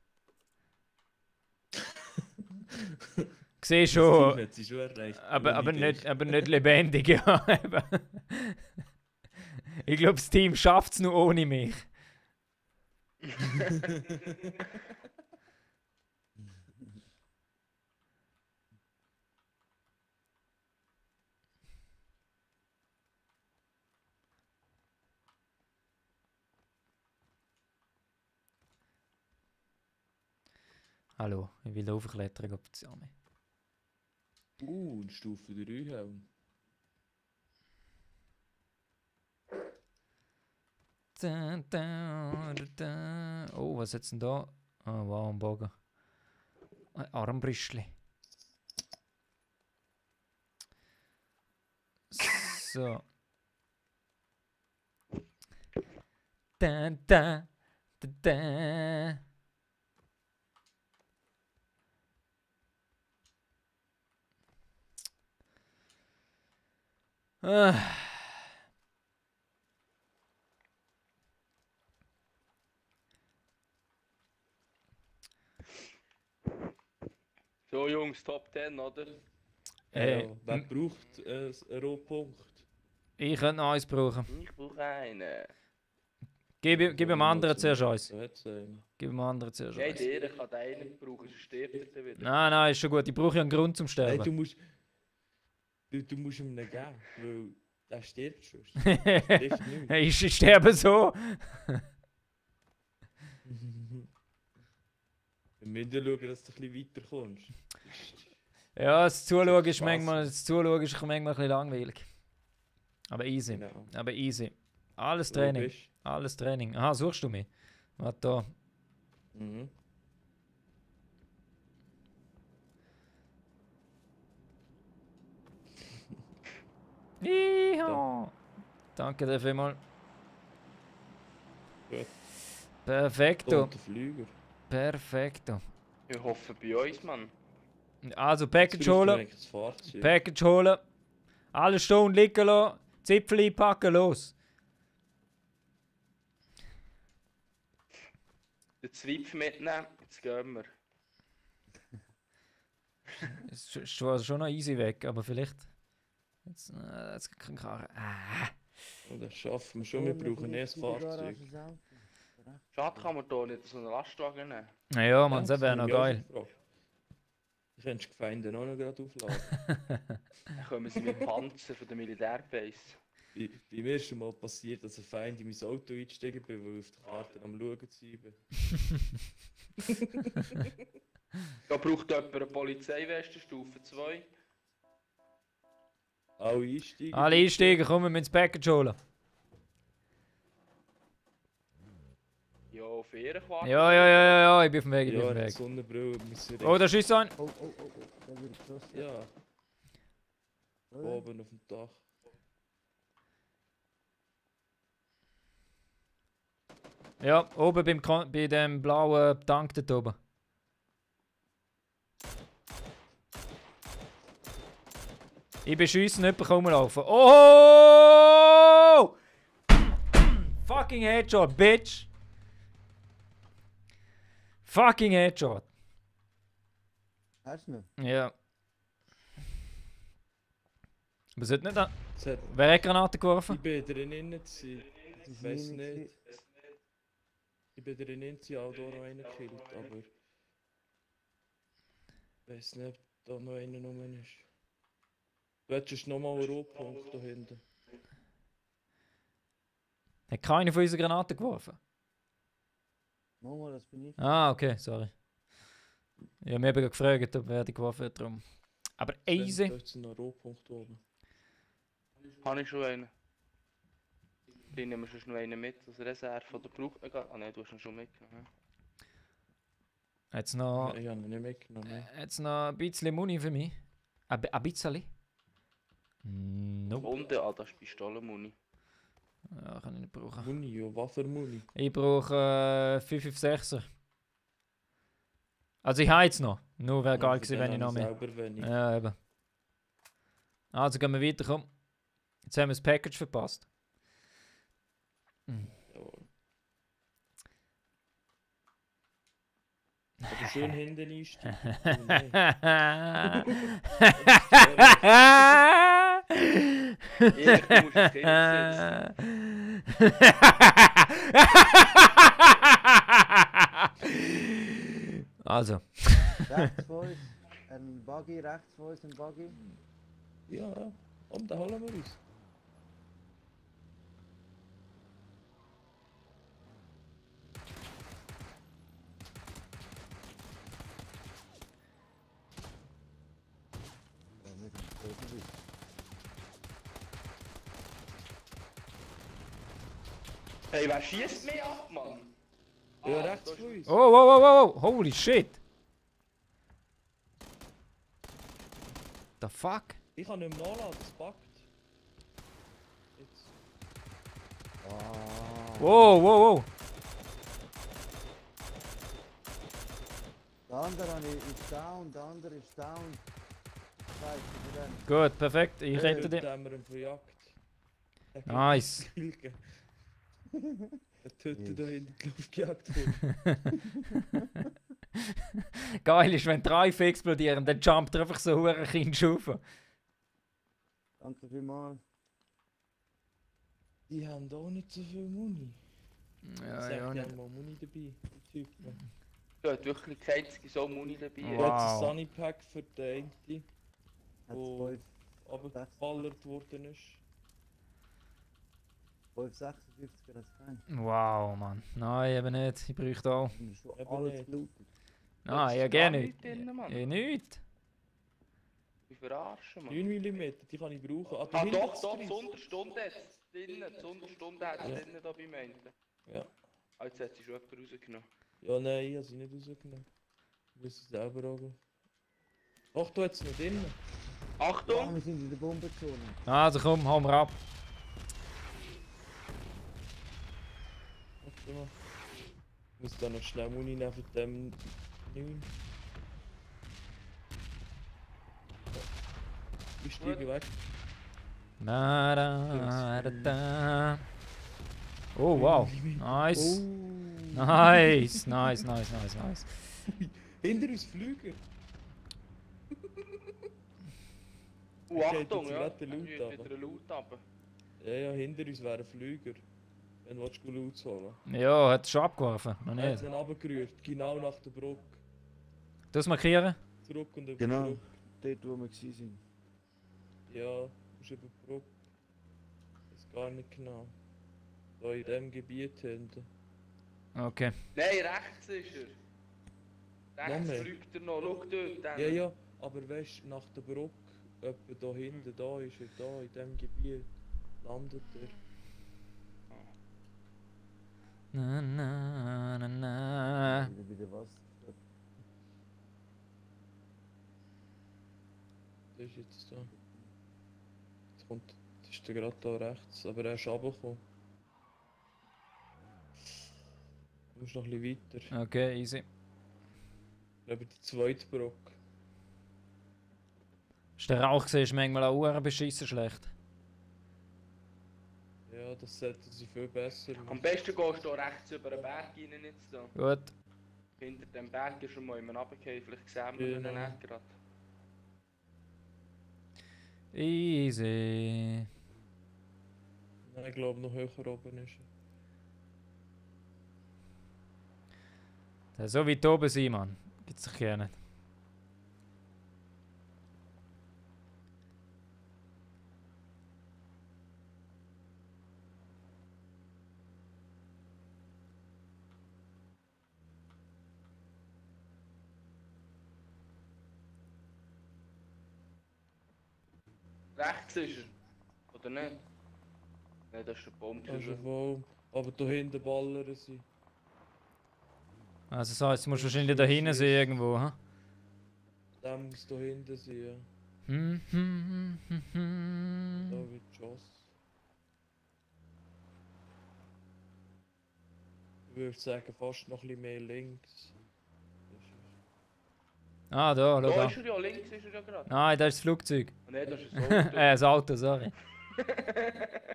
Sehe schon. Das ist schon erreicht. Aber nicht lebendig, ja. Ich glaube, das Team schafft es nur ohne mich. Hallo, ich will aufklettern auf die Arme. Eine Stufe 3 Helm. Oh, was ist denn da? Ah, wow, ein Bogen. Ein Armbrüstli. So. Da. So Jungs, Top 10, oder? Wer braucht einen Rohpunkt? Ich könnte noch eins brauchen. Ich brauche einen. Gib dem anderen zuerst eins. So hat's einen. Gib dem anderen zuerst Ja, eins. der kann den einen brauchen, sonst stirbt er dann wieder. Nein, ist schon gut. Ich brauche ja einen Grund zum Nein, Sterben. du musst ihm nicht geben, weil der stirbt schon. Trifft nicht. Ich sterbe so. Wir müssen schauen, dass du ein bisschen weiterkommst. Ja, das Zuschauen ist Spaß. manchmal ein bisschen langweilig. Aber easy. Genau. Aber easy. Alles Wo Training. bist Alles Training. Aha, suchst du mich? Warte da. du? Mhm. Iho. Danke dir vielmals. Gut. Perfekto. Und der Flüger. Perfekto. Ich hoffe bei uns, Mann. Also Jetzt Package braucht man holen. eigentlich das Fahrzeug. Package holen. Alles stehen und liegen lassen. Zipfel einpacken, los. Den Zwiebel mitnehmen, jetzt gehen wir. Es ist zwar schon noch easy weg, aber vielleicht. Jetzt kann Karre. Und das schaffen wir schon, wir brauchen erst Fahrzeug. Schade, kann man hier nicht so einen Lastwagen nehmen. Ja, man, das wäre hab noch ich auch geil. schon gefragt. Du könntest die Feinde auch noch gerade aufladen. Dann kommen sie mit Panzer von der Militärbase. Bei mir ist schon mal passiert, dass ein Feind in mein Auto eingestiegen bin, weil ich auf der Karte am Schauen war. Da braucht jemand eine Polizeiweste, Stufe 2. Alle einsteigen. Alle einsteigen, kommen wir ins Package holen. Ja, auf Ehrenquartal. Ja, ich bin auf dem Weg, ich bin Ja, auf dem die Weg. Sonnenbrille müssen Oh, da schießt ein. Oh, da wird geschossen. Ja, Oder? oben auf dem Dach. Ja, oben bei dem blauen Tank dort oben. Ich beschiessen, jemand kann rumlaufen. Oh! Fucking Headshot, bitch! Fucking Headshot. Hast du ihn? Ja. Aber sollte nicht an. Es hat Wer hat Granaten geworfen? Ich bin drinnen gewesen. Das Ich ist weiß meine nicht. Ich bin drinnen gewesen, auch da noch einen gekillt, aber... Ich weiß nicht, ob da noch einer rum ist. Du hättest nochmal einen Rotpunkt da hinten. Hat keiner von unseren Granaten geworfen? Mama, das bin ich. Ah, okay, sorry. Ja, wir haben ja gefragt, ob wer die geworfen hat. Drum. Aber easy. Da ist noch ein Rotpunkt oben. Habe ich schon einen. Den nehmen wir schon noch einen mit, als Reserve von der Brauch. Ah nein, du hast ihn schon mitgenommen. Jetzt noch, Ich habe ihn nicht mitgenommen. Ne? jetzt noch ein bisschen Muni für mich. Ein bisschen? Nope. Und das ist Pistolenmuni. Ja, kann ich nicht brauchen. Muni, ja, Waffenmuni. Ich brauche 556er. Also ich habe jetzt noch. Nur wäre geil gewesen, wenn ich noch mehr. Selber wenig. Ja, eben. Also gehen wir weiter, komm. Jetzt haben wir das Package verpasst. Jawohl. Aber schön hinten einsteigen. Oh nein. Ehrlich, du musst das Kind Also. Rechts vor uns, ein Buggy, rechts vor uns, ein Buggy. Ja, und da holen wir uns. Ja, mit dem Boden. Hey, wer schießt mich ab, Mann? Ja, Ah, rechts da ist- von uns. Oh, holy shit. The fuck? Ich kann nicht mehr nachladen, es packt. Jetzt. Ah. Wow. Der andere ist down, der andere ist down. Scheiße, für den. Gut, perfekt. Ich rette Dort den. haben wir ihn verjagt. Der geht Nice. ins Kilgen. Der Töte da hinten in die Luft gejagt wurde. Geil ist, wenn die Reifen explodieren, dann jumpt er einfach so hure Kind auf. Danke vielmals. Die haben auch nicht so viel Muni. Ja, Sag, ja, die nicht. haben mal Muni dabei, die Typen. Da hat wirklich kein einziges so Muni dabei. Wow. Ich habe ein Sunny Pack für den einen, Hat wo 5, abgeballert worden ist. 556 hat es keinen. Wow, Mann. Nein, eben nicht. Ich bräuchte auch. Und ist schon Eben alles nicht. gelootet. Nein, ja, Gar gerne nichts nicht. drin, Mann. Ja, nicht. Ich verarsche, Mann. 9 mm, die kann ich brauchen. Ah dahinter doch, ist doch, drin. die Unterstunde hat es drinnen. Die Unterstunde hat es Ja. drinnen da bei mir. Ja. Ah, jetzt hat sie schon jemand rausgenommen. Ja, nein, ich habe sie nicht rausgenommen. Ich muss sie selber oben. Ach, du hast es noch drin. Ja, Achtung! wir sind in der Bombenzone. Also komm, hauen wir ab. Warte mal. Ich muss da noch schnell Muni nehmen von dem 9. Ich steige weg. Na, da. Oh, wow. Nice. Oh. Nice. Hinter uns Flüger. Achtung, jetzt ja. gerade den Er Loot geht runter. wieder einen Loot runter. Ja, hinter uns wäre ein Flüger. Wenn du Loot holen Ja, hat er schon abgeworfen. Noch Er hat nicht. ihn runtergerührt, genau nach der Brücke. Das markieren? Zurück und über Genau, die Brücke. dort wo wir waren. Ja, du musst über die Brücke. Ich weiß gar nicht genau. Da in dem Gebiet hinten. Okay. Nein, rechts ist er. Rechts mehr? fliegt er noch, schau dort. Dann. Ja, ja, aber weißt du, nach der Brücke, etwa da hinten, da ist er, da in dem Gebiet, landet er. Na, na, na, na. Wieder was? Der ist jetzt da. Jetzt kommt, das ist der gerade da rechts, aber er ist runtergekommen. Du musst noch ein bisschen weiter. Okay, easy. Über die zweite Brücke. Ist der Rauch gesehen, ist manchmal auch beschissen schlecht. Ja, das sollten sie viel besser Am machen. besten gehst du da rechts über den Berg rein jetzt da. Gut. Hinter dem Berg ist schon mal jemand runtergefallen, vielleicht sehen wir ihn Genau. nicht gerade. Easy. Nein, ich glaube noch höher oben ist er. Der so weit oben sein, Mann. Gibt's doch gar nicht. Rechts ist er. Oder nicht? Nein, das ist der Baum. Also wohl. Aber da hinten ballern sie. Also so, jetzt musst du wahrscheinlich da hinten sein irgendwo, ha? Der muss da hinten sein, ja. Hm, hm, hm, hm, Da hm. wird geschossen. Ich würde sagen, fast noch ein bisschen mehr links. Das ist- Ah, da, schau Da da. ist er ja, links ist er ja gerade. Nein, das ist das Flugzeug. Nein, das ist das Auto. Das Auto, sorry.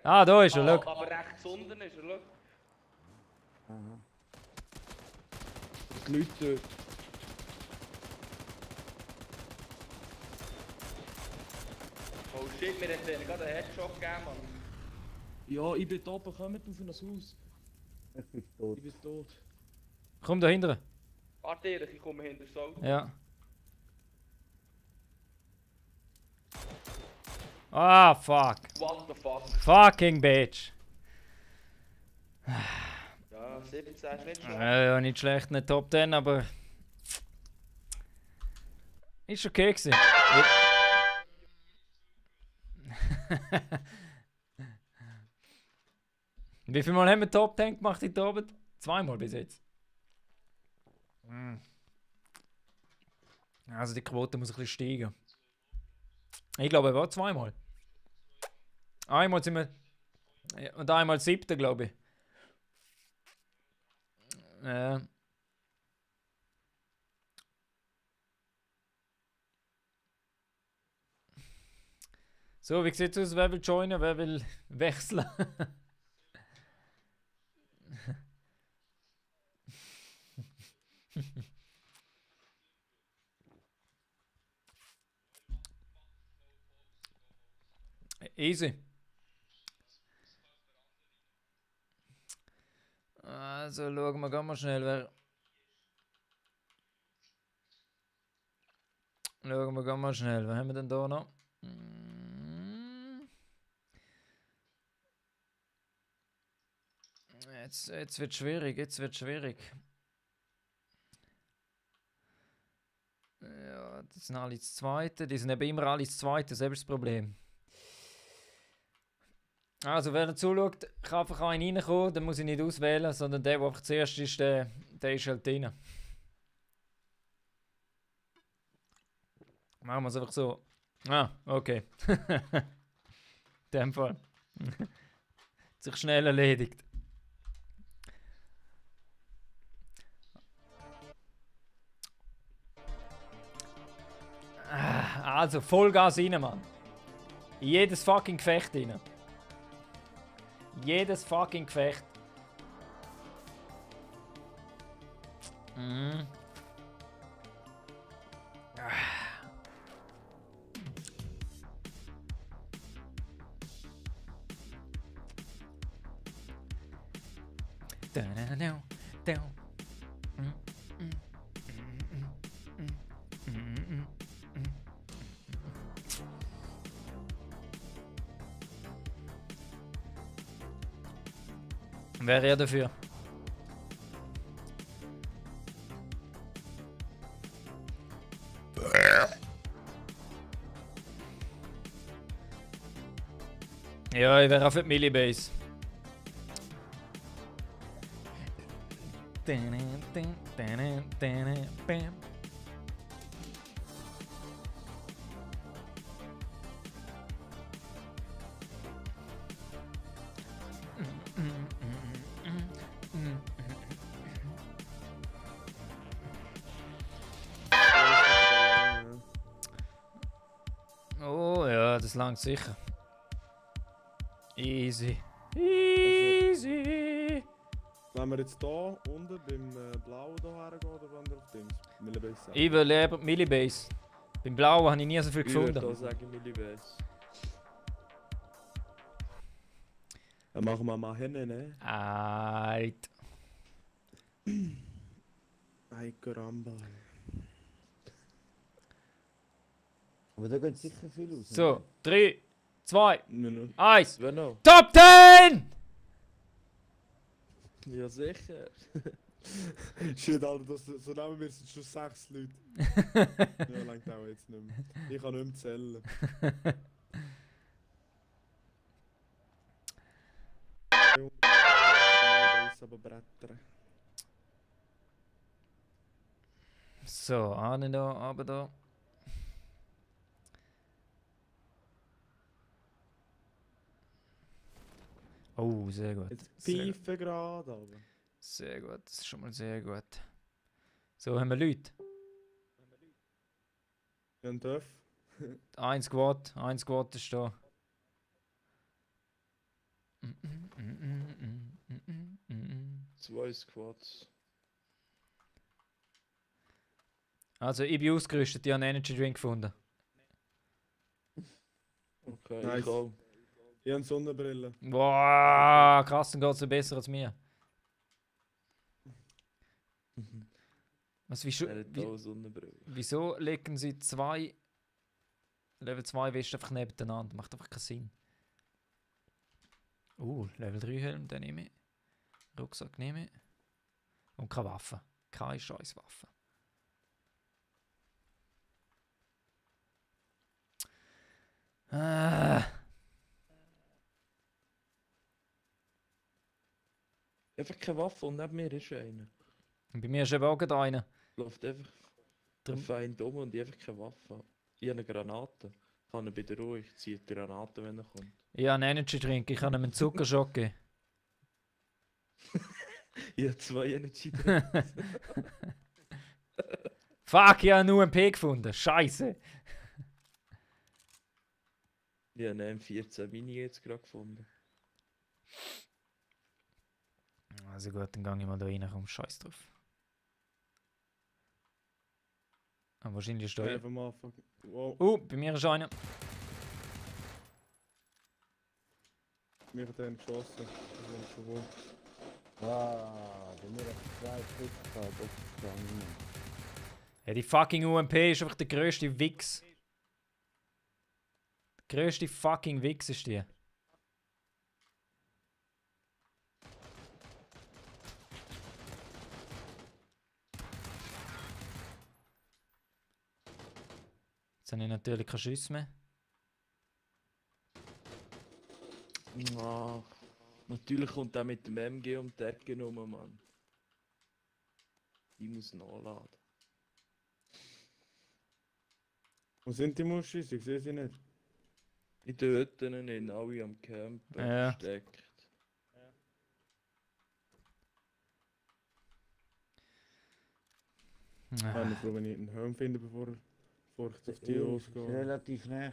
Ah, da ist er, schau. Aber rechts unten ist er, schau. Aha. Die Leute dort. Oh shit, wir hätten denen gerade einen Headshot gegeben, Mann. Ja, ich bin da oben, kommt auf ein Haus. Ich bin tot. Ich bin tot. Komm da hinten. Warte, Erich, ich komme hinter das Auto. Ja. Ah, fuck. What the fuck? Fucking bitch. Ja, 17 ist nicht schlecht. Ja, nicht schlecht, nicht Top 10, aber... Ist okay gewesen. Wie viel Mal haben wir Top 10 gemacht heute Abend? Zweimal bis jetzt. Also die Quote muss ein bisschen steigen. Ich glaube, er war zweimal. Einmal sind wir... ja, und einmal 7. glaube ich. So, wie sieht es aus? Wer will joinen? Wer will wechseln? Easy. Also schauen wir ganz mal schnell, wer... Schauen wir ganz mal schnell, wer haben wir denn da noch? Jetzt wird schwierig, jetzt wird schwierig. Ja, das sind alle das Zweite, die sind eben immer alle das Zweite, das ist das Problem. Also wer zuschaut, kann einfach einen reinkommen, dann muss ich nicht auswählen, sondern der einfach zuerst ist, der ist halt drin. Machen wir es einfach so. Ah, okay. In dem Fall. Hat sich schnell erledigt. Also Vollgas rein, Mann. In jedes fucking Gefecht rein. Jedes fucking Gefecht. Mhm. Wäre er dafür? Ja, ich wäre auf die Millibase. Oh ja, das langt sicher. Easy. Easy. Wenn wir jetzt hier unten beim Blauen hier hergehen oder wenn wir auf Dings? Millibase sagen. Ich will lieber Millibase. Beim Blauen habe ich nie so viel Ich würde gefunden. da sagen Millibase. Dann machen wir mal hin, ne? Alright. Ay, caramba. Aber da geht sicher viel aus. So, 3, 2, Ne? 1. Wer noch? Top 10! Ja, sicher. Shit, Alter, so nehmen wir jetzt schon 6 Leute. Ja, langt auch jetzt nicht mehr. Ich kann nicht mehr zählen. Aber brettern. So, eine da, aber da. Oh, sehr gut. Jetzt Sehr gut. pfeifen gerade, aber. Sehr gut, das ist schon mal sehr gut. So, haben wir Leute. Ja, ein Dörf. 1 Squad ist da. Zwei Squads. Also, ich bin ausgerüstet, ich habe einen Energy Drink gefunden. Okay, Nice. ich auch. Ich habe eine Sonnenbrille. Wow, krass, dann geht es besser als mir. Was, Er hat auch Sonnenbrille. wieso legen sie zwei Level 2 Westen einfach nebeneinander? Macht einfach keinen Sinn. Level 3 Helm, den nehme ich. Rucksack nehme ich. Und keine Waffe. Keine scheiß Waffe. Einfach keine Waffe und neben mir ist einer. Und bei mir ist eben auch gerade einer. Läuft einfach Drum- ein Feind um und ich habe einfach keine Waffe. Ich habe eine Granate. Kann er bitte ruhig, ziehe die Granate, wenn er kommt. Ich habe einen Energy Drink, ich kann ihm einen Zuckerschock geben. Ich habe 2 Energy drin. Fuck, ich habe einen UMP gefunden. Scheiße. Ich habe einen M14 Mini jetzt gerade gefunden. Also gut, dann gehe ich mal da rein, komm, scheiß drauf. Aber wahrscheinlich ist da. Einfach mal anfangen. Wow, Bei mir ist einer. mir hat einen geschossen. Ich weiß schon wo. Bei mir hat es 2 Stück gehabt, das ist gar nicht mehr. Ja, die fucking UMP ist einfach der grösste Wichs. Der grösste fucking Wichs ist die. Jetzt habe ich natürlich keine Schüsse mehr. Ah, natürlich kommt er mit dem MG um die Ecke rum, Mann. Ich muss nachladen. Wo sind die Muschis? Ich sehe sie nicht. Ich töte ihn in alle am Campen Ja. versteckt. Ich bin froh, wenn ich einen Helm finde, bevor ich auf die Ist losgehe. relativ nah.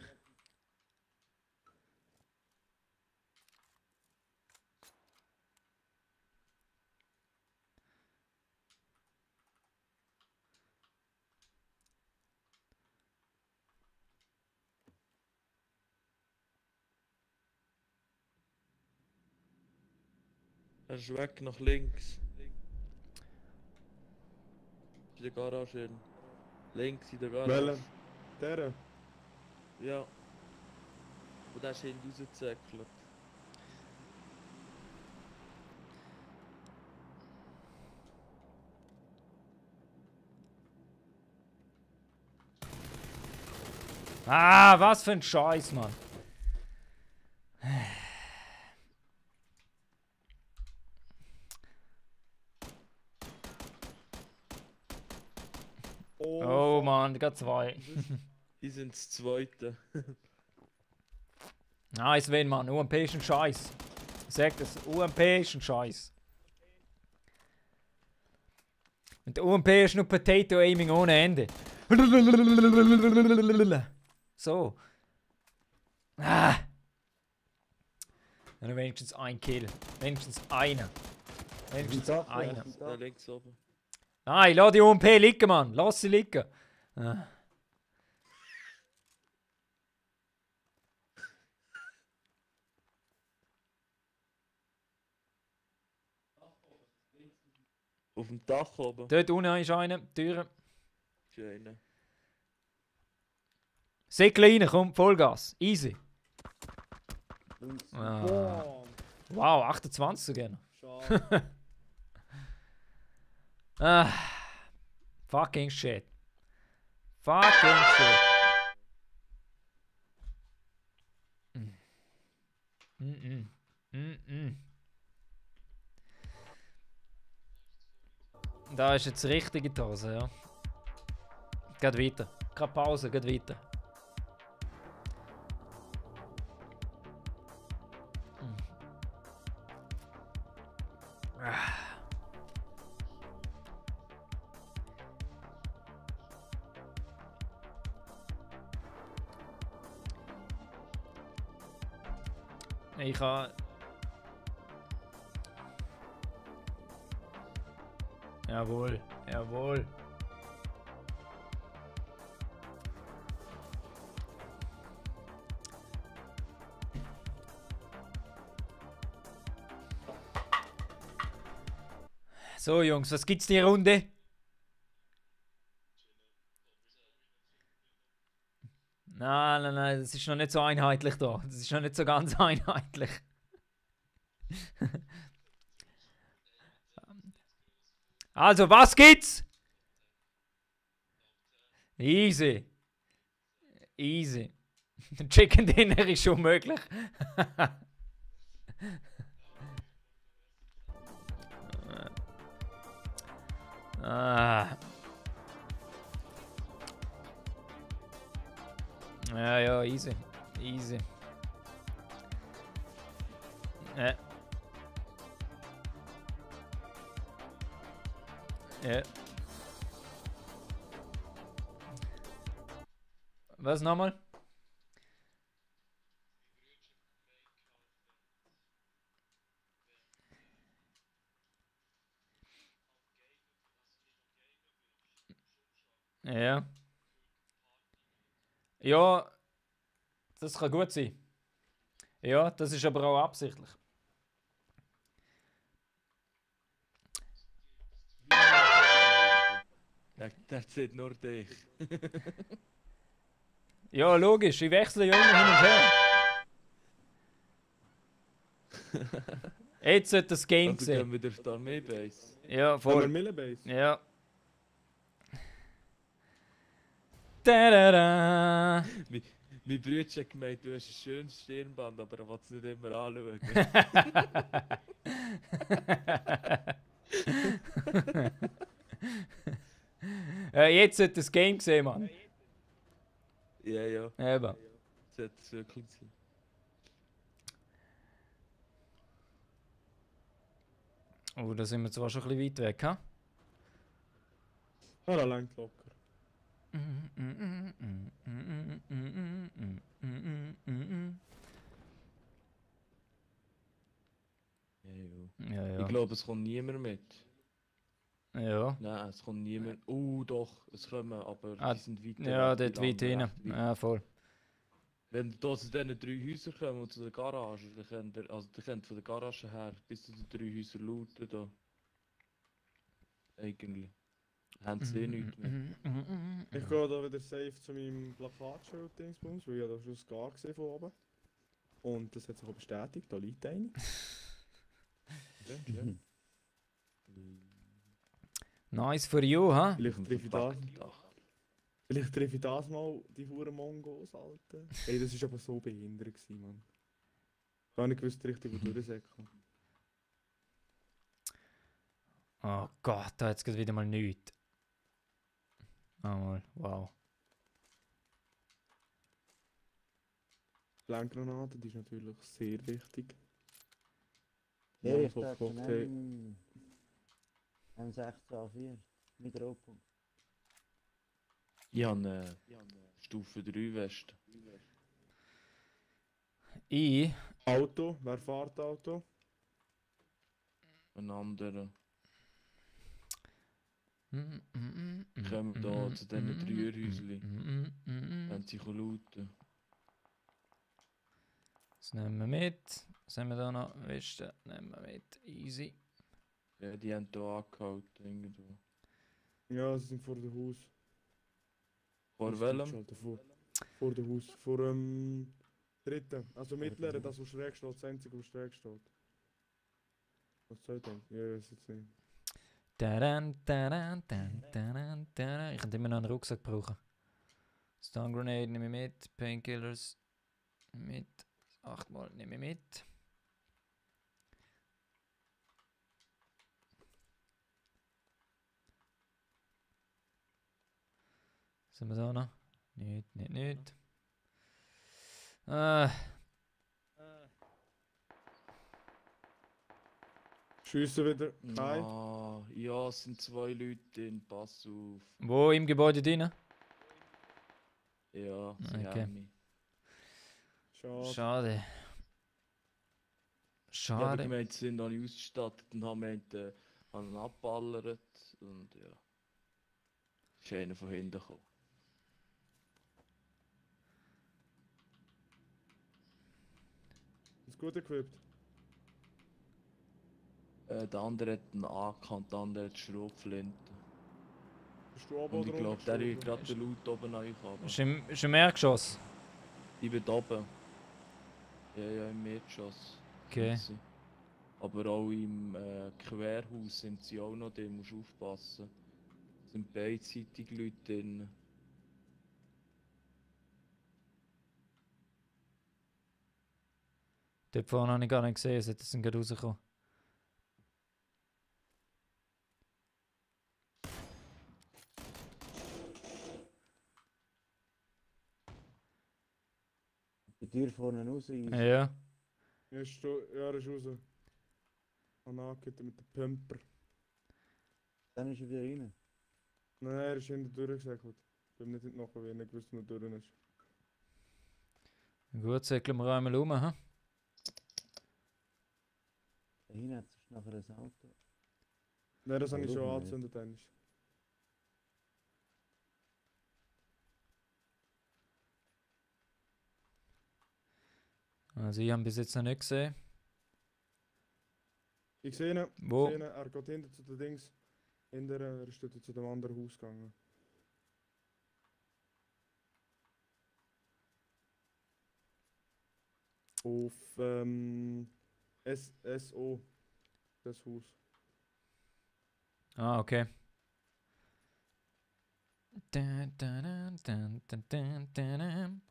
Er ist weg nach links. In der Garage. hin. Links in der Garage. Welchen? Der? Ja. Und der ist hinten rausgezäckelt. Ah, was für ein Scheiß, Mann. Oh Mann, gerade zwei. Die sind das Zweite. Nice win, Mann. UMP ist ein Scheiß. Sag das, UMP ist ein Scheiß. Und der UMP ist nur Potato Aiming ohne Ende. So. Ah. Ja, wenigstens ein Kill. Wenigstens einer. Wenigstens einer. Da links oben. Nein, lass die UMP liegen, Mann. Lass sie liegen. Ah. Auf dem Dach oben. Dort unten ist einer. Türe. Schöne. Säckle rein, komm. Vollgas. Easy. Ah. Boah. Wow, 28 sogar. Schade. Ah. Fucking shit. Fucking shit. Da ist jetzt die richtige Hose, ja. Geht weiter. Keine Pause, geht weiter. Ich habe... Jawohl, jawohl. So Jungs, was gibt's die Runde? Nein, nein, nein, das ist noch nicht so einheitlich da. Das ist noch nicht so ganz einheitlich. Also, was gibt's? Easy. Easy. Chicken Dinner ist schon möglich. Ah. Ja, ja, easy. Easy. Ja. Ja. Was nochmal? Ja. Ja, das kann gut sein. Ja, das ist aber auch absichtlich. Der sieht nur dich. Ja, logisch, ich wechsle ja immer hin und her. Jetzt sollte das Game Also sehen. gehen wir durch die Armeebase. Ja, Voll. voll. Millebase. Ja. Da-da-da. Mein Bruder hat gemeint, du hast ein schönes Stirnband, aber er will es nicht immer anschauen. Jetzt sollte das Game sehen, Mann. Ja, ja. Eben. Das sollte es wirklich sein. Oh, da sind wir zwar schon ein bisschen weit weg, ha? Ja, da langt locker. Ja, ja. Ja, ja. Ich glaube, es kommt niemand mit. Ja. Nein, es kommt niemand. Doch, es kommen, aber Ah, die sind weiter Ja, weg, die dort weit landen hinten. recht weit. Ja, voll. Wenn ihr hier zu diesen 3 Häusern kommt und zu der Garage, dann könnt ihr, also ihr könnt von der Garage her bis zu den 3 Häusern looten da. Eigentlich. Haben sie eh nichts mehr. Ich gehe da wieder safe zu meinem Plakatschild-Dingsbums, weil ich da schon das Gar gesehen von oben. Und das hat sich auch bestätigt, da liegt eine. Ja. Nice for you, ha? Vielleicht treffe ich das. Dach. Vielleicht treffe ich das mal, die huren Mongos, Alter. Ey, das war aber so behindert gewesen, Mann. Gar nicht gewusst, richtig wo durchsäckeln. Oh Gott, da hat es wieder mal nichts. Mal, wow. Blendgranate, die ist natürlich sehr wichtig. Ja, ich Molotov dachte, Cocktail. M16A4 mit Rotpunkt. Ich habe eine Stufe 3 Weste. Ich. Auto, wer fährt Auto? Ein anderer. Kommen Kommen da zu diesen 3 Häuschen. Wenn sie looten. Das nehmen wir mit. Was haben wir da noch? Westen nehmen wir mit. Easy. Ja, die haben hier angehalten irgendwo. Ja, sie sind vor dem Haus. Vor Das welchem? ist halt vor dem Haus. Vor dem dritten. Also mittleren, das wo schräg steht, das einzige, wo schräg steht. Was soll ich denn? Ja, ich weiß jetzt nicht. Ich könnte immer noch einen Rucksack brauchen. Stun Grenade nehme ich mit. Painkillers mit. 8-mal nehme ich mit. Was haben wir da noch? Nicht. Schiessen wieder. Nein. Ah, ja, es sind 2 Leute in Pass auf. Wo im Gebäude drin? Ja, sie Okay. haben mich. Schade. Schade. Ich habe Schade. gemeint, sie sind alle ausgestattet und haben ihn abballert und ja. Ist einer von hinten gekommen. Ist gut equipped. Der andere hat einen angekannt, der andere hat die Schrotflinte. Bist du oben Und ich oder glaube, der unten hat gerade den Loot oben reingekommen. Ist im Mehrgeschoss? Ich bin oben. Ja, im Meerschoss. Okay. sind sie. Aber auch im Querhaus sind sie auch noch, da musst du aufpassen. Es sind beidseitig Leute drin. Dort vorne habe ich gar nicht gesehen, sie sind gerade rausgekommen. Die Tür vorne raus. Ja. Ja, er ist raus. Und angehört mit dem Pumper. Dann ist er wieder rein. Nein, er ist hinter durchgesäckelt. Ich bin nicht nachher, weil ich nicht gewusst, wo er durch ist. Gut, säckeln wir einmal um. Ha? Da hinten hat es nachher ein Auto. Nein, das habe ich schon Warum nicht? angezündet. Eigentlich. Also ich habe ihn bis jetzt noch nicht gesehen. Ich sehe ihn. Wo? Ich sehe ihn. Er geht hinter zu den Dings. Er ist dort zu dem anderen Haus gegangen. Auf SO. Das Haus. Ah, okay. Dun, dun, dun, dun, dun, dun, dun.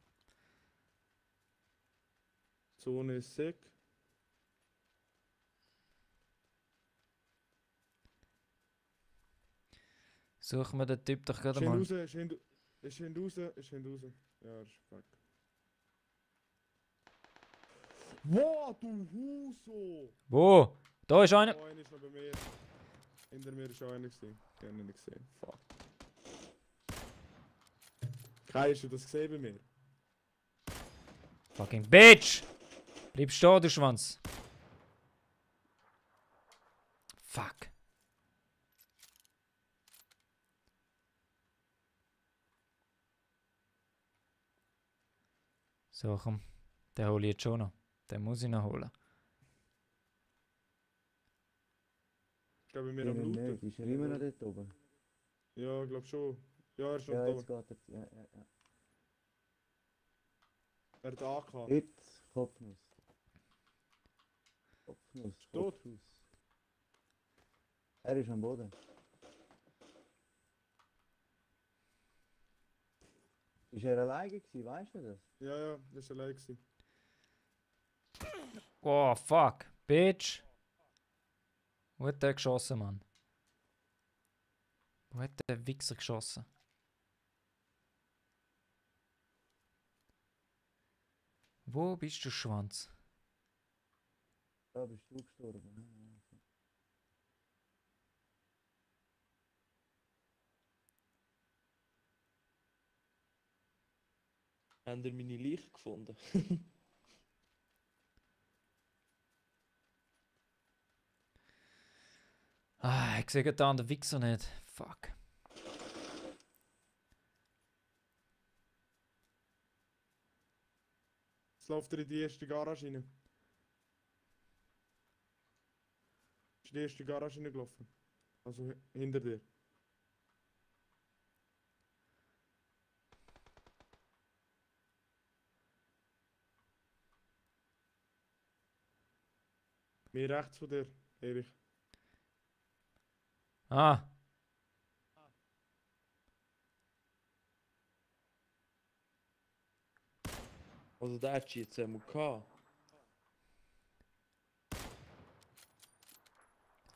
Zone ist sick. Suchen wir den Typ doch gerade Ist mal. raus, ist raus. Ja, er ist weg. Wow, du Huso! Wo? Da ist einer. Oh, einer ist noch bei mir. Hinter mir ist auch einer gewesen. Ich habe ihn nicht gesehen. Fuck. Kai, hast du das gesehen bei mir? Fucking Bitch! Bleib stehen, du Schwanz. Fuck. So, komm. Den hole ich jetzt schon noch. Den muss ich noch holen. Ich glaube, wir am Looten. Nicht, ist er immer noch dort oben? Ja, ich glaube schon. Ja, er ist schon Ja, da. jetzt geht er. Ja, ja, ja. Er hat AK. Dort, Kopfnuss. Kopfnuss, Tot. Kopfnuss. Er ist am Boden. Ist er alleine gewesen, weißt du das? Ja, ja, das war allein. Gewesen. Oh, fuck. Bitch. Wo hat der geschossen, Mann? Wo hat der Wichser geschossen? Wo bist du, Schwanz? Da bist du gestorben. Ne? Habt ihr meine Leiche gefunden? Ah, ich sehe gerade den Wichser nicht. Fuck. Jetzt läuft er in die erste Garage rein. Ist in die erste Garage reingelaufen. Also hinter dir. Mir rechts von dir, Erich. Ah. Also der hat jetzt einmal gehabt.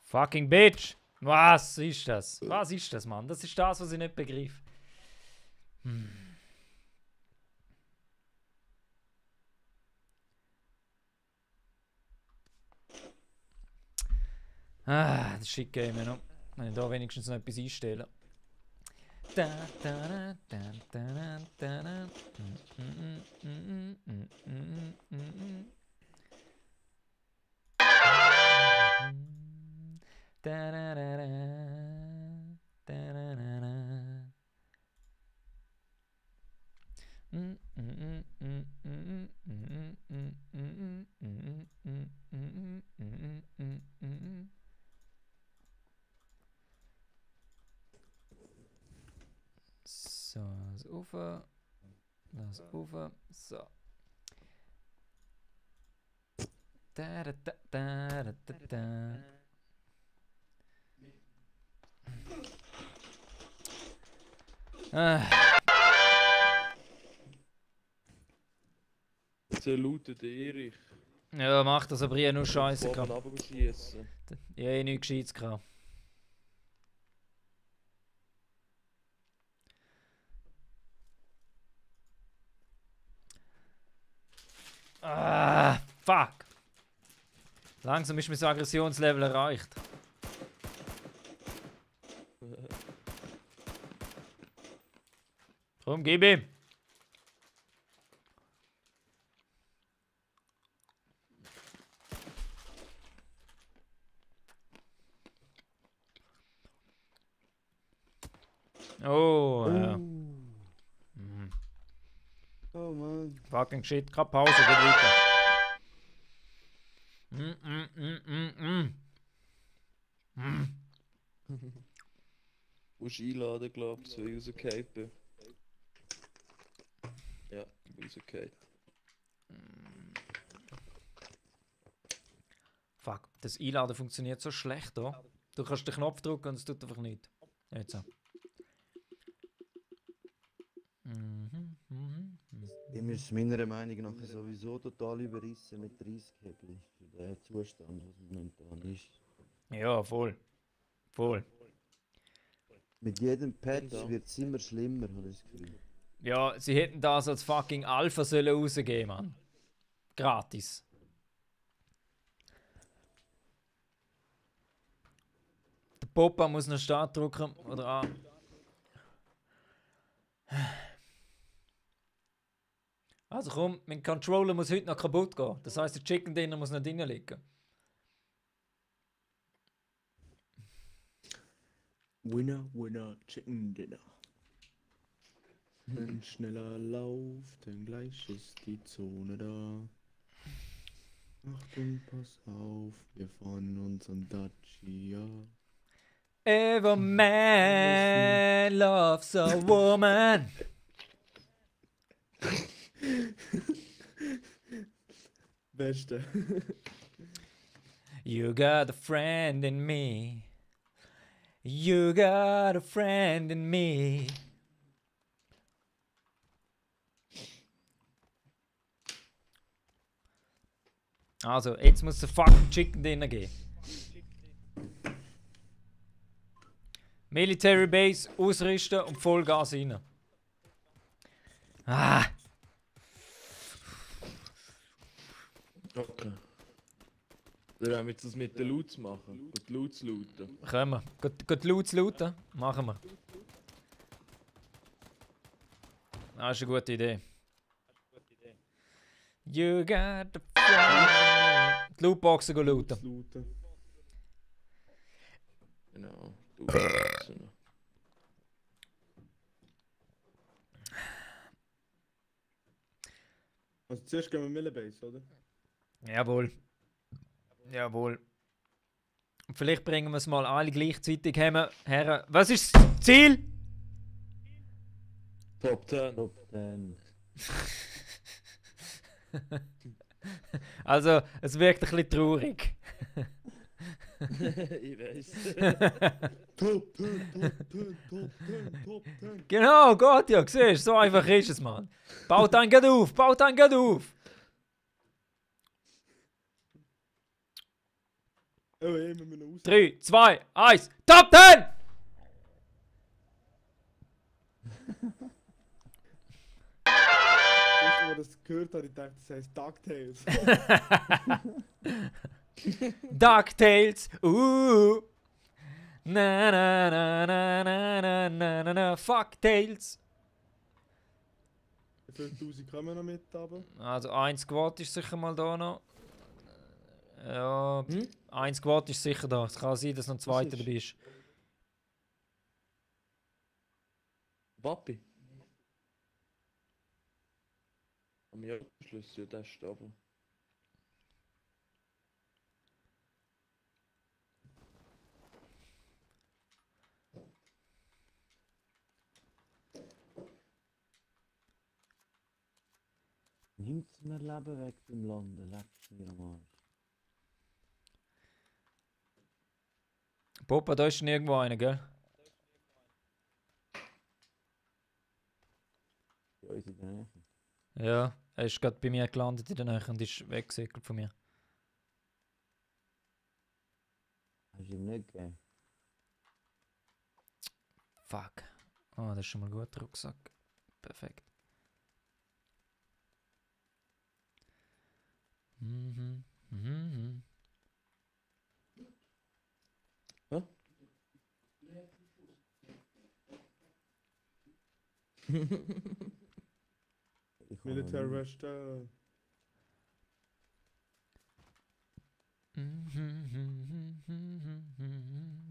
Fucking Bitch. Was ist das? Was ist das, Mann? Das ist das, was ich nicht begreife. Ah, das Shit Game noch. Wenn ich da wenigstens noch etwas einstellen. So, das Ufer. Das Ufer. So. Da, da, da, da, da, da, da. Ah, Jetzt lootet der Erich. ja, mach das, aber ich habe nur Scheiße Oben gehabt. runterschiessen. Ich habe nichts Gescheites gehabt. Ah, fuck. Langsam ist mein Aggressionslevel erreicht. Komm, gib ihm. Oh, ja. Mhm. Oh Mann. Fucking shit, keine Pause, geht weiter. Musst einladen, glaub ich, so rausgehypen. Ja, rausgehypt. Fuck, das Einladen funktioniert so schlecht da. Du kannst den Knopf drücken und es tut einfach nichts. Jetzt so. Ich müsste meiner Meinung nach sowieso total überrissen mit 30 Hebel für den Zustand, was momentan ist. Ja, voll. Voll. Mit jedem Patch Ja. wird es immer schlimmer, habe ich das Gefühl. Ja, sie hätten das als fucking Alpha sollen rausgeben, Mann. Gratis. Der Poppa muss noch Start drücken oder an. Also komm, mein Controller muss heute noch kaputt gehen. Das heisst, der Chicken Dinner muss noch drinnen liegen. Winner, winner, chicken dinner. Wenn schneller lauft, dann gleich ist die Zone da. Achtung, pass auf, wir fahren unseren Dacia. Every man loves a woman. Beste. You got a friend in me. You got a friend in me. Also, jetzt muss der fucking Chicken Dinner gehen. Military Base ausrüsten und Vollgas rein. Ah! Okay. Dann haben wir jetzt das mit den Loots machen. Und die Loots looten. Können wir. Geht Loots looten? Machen wir. Das ist eine gute Idee. You got the friend. Die Lootboxen gehen looten. Looten. Genau. Also zuerst gehen wir Millebase, oder? Jawohl. Jawohl. Und vielleicht bringen wir es mal alle gleichzeitig her. Was ist das Ziel? Top 10. Top 10. Also, es wirkt ein bisschen traurig. Ich weiß. Top 10, Top 10, Top 10, Top 10. Genau, Gott, ja, siehst du, so einfach ist es, Mann. Baut einen gerade auf, baut einen gerade auf. Oh, ey, wir müssen raus. 3, 2, 1, Top 10! Als ich das gehört habe, ich dachte, das heisst DuckTales. DuckTales, Na na na na na na na na na, Fucktails. Wie viele Tausend kommen noch mit, aber? Also 1 Squad ist sicher mal da noch. Ja, 1 Squad ist sicher da. Es kann sein, dass noch ein zweiter ist? dabei ist. Papi. Am Jahresschluss, ja, das ist aber. Nimmt's mir Leben weg beim Landen, leck's mir am Arsch. Papa, da ist schon irgendwo einer, gell? Bei uns in der Nähe. Ja, er ist gerade bei mir gelandet in der Nähe und ist weggesegelt von mir. Hast du ihm nicht gegeben? Fuck. Oh, das ist schon mal gut, Rucksack. Perfekt. Mhm. Mhm. Hä? Ich Military West,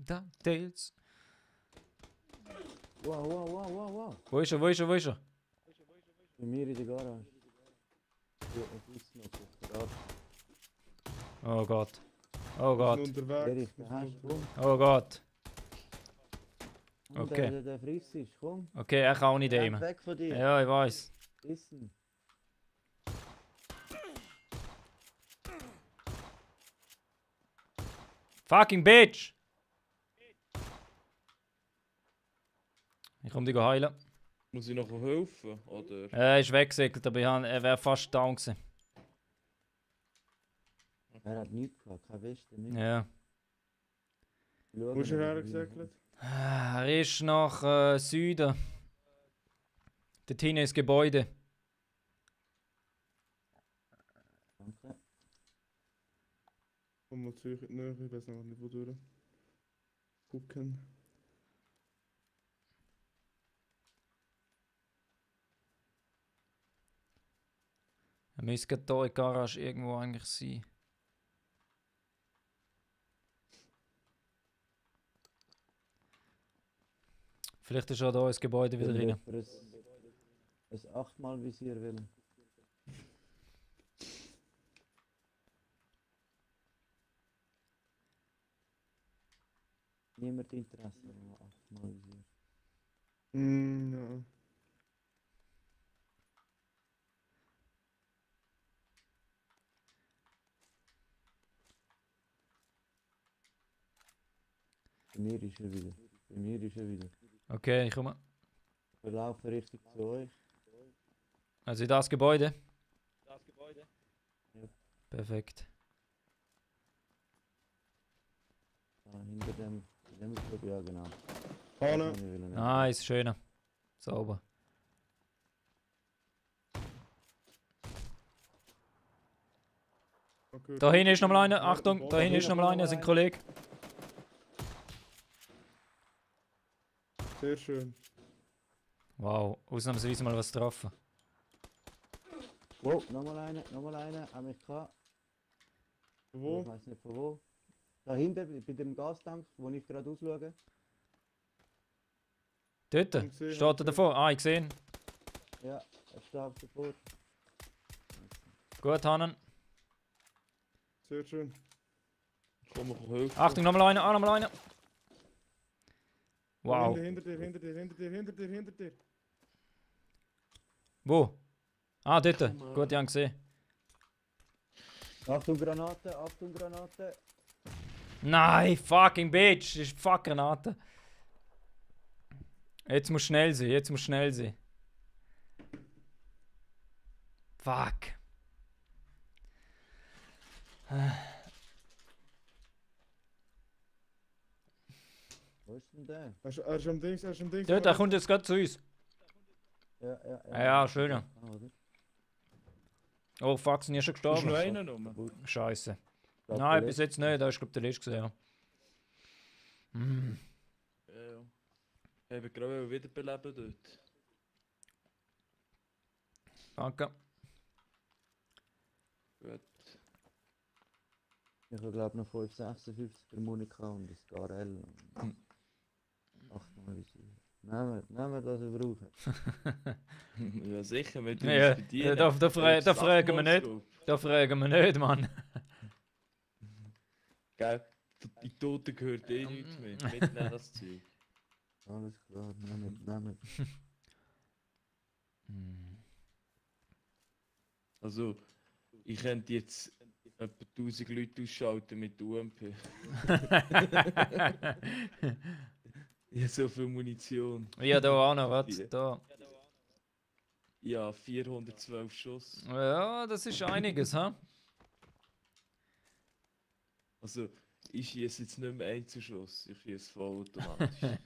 DuckTales. Wow, wow, wow, wow, wow. Wo ist er? Wo ist er? Wo ist er? Bei mir in der Garage. Ja, auf Ausnutzer. Oh Gott. Oh sind Gott. unterwegs. Erich, da hast du, komm. Oh Gott. Komm, Okay. Der frisst ist, komm. Okay, er kann auch nicht Renn aimen. weg von dir. Ja, ich weiß. Essen. Fucking Bitch! Ich komm dich heilen. Muss ich noch helfen? Oder? Er ist weggesegelt, aber er wäre fast down gewesen. Er hat nichts gehabt, keine Weste, nichts. Ja. Schauen Wo ist wir er mal, hergesegelt? Er ist nach Süden. Dort hinten ist das Gebäude. Danke. Komm mal zurück in die Nähe, ich weiß noch nicht, wo durch. Gucken. Er müsste hier in der Garage irgendwo eigentlich sein. Vielleicht ist er da ins Gebäude wieder rein. Wenn jemand ein 8-mal Visier will. Niemand Interesse an 8-mal Visier. Ja. Bei mir ist er wieder. Bei mir ist er wieder. Okay, ich komme. Wir laufen richtig zu euch. Also in das Gebäude. Ja. Perfekt. Da hinter dem Club, ja genau. Vorne. Ich will nicht. Nice, schöner. Sauber. Okay, Da hinten ist nochmal einer. Ja, Achtung, da hinten ist nochmal einer, sein Kollege. Sehr schön. Wow, ausnahmsweise mal was getroffen. Wow, nochmal einer, AMK. Ich Wo? weiß nicht von wo. Da hinten, bei dem Gastank, wo ich gerade ausschaue. Dort, Hab gesehen, steht hab er gesehen. davor. Ah, ich sehe ihn. Ja, er steht davor. Gut, Hannen. Sehr schön. Komm, ich helfen. Achtung, nochmal einer, nochmal einer. Wow. Hinter dir. Wo? Ah, dort. Komm mal. Gut, ich habe gesehen. Achtung Granate. Nein, fucking bitch. Das ist fuck Granate. Jetzt muss schnell sein, Fuck. Wo ist denn der? Er ist am Dings. Dort, er kommt jetzt gerade zu uns. Ja, schöner. Ah, oder? Oh fuck, sind hier schon Ist noch gestorben? einer rum? Scheiße. Glaub, Nein, der bis jetzt nicht. Da ist glaube der letzte gesehen. Mm. Ja. Ich habe gerade wiederbeleben dort. Danke. Gut. Ich habe glaube noch 556 für Monika und das Garell. 8-mal Visier. Nehmen wir, was wir brauchen. Ja sicher, wir tun Ja, uns bedienen. da fragen wir nicht. Da fragen wir nicht, Mann. Gell? Die Toten gehört eh nichts mehr. Mitnehmen das Zeug. Alles klar, nehmen. Also, ich könnte jetzt etwa 1000 Leute ausschalten mit UMP. Ich habe so viel Munition. Ja, da auch noch, was? Da. Ja, 412 Schuss. Ja, das ist einiges, ha? Also, ich schieße jetzt nicht mehr Einzelschuss, ich schieße vollautomatisch.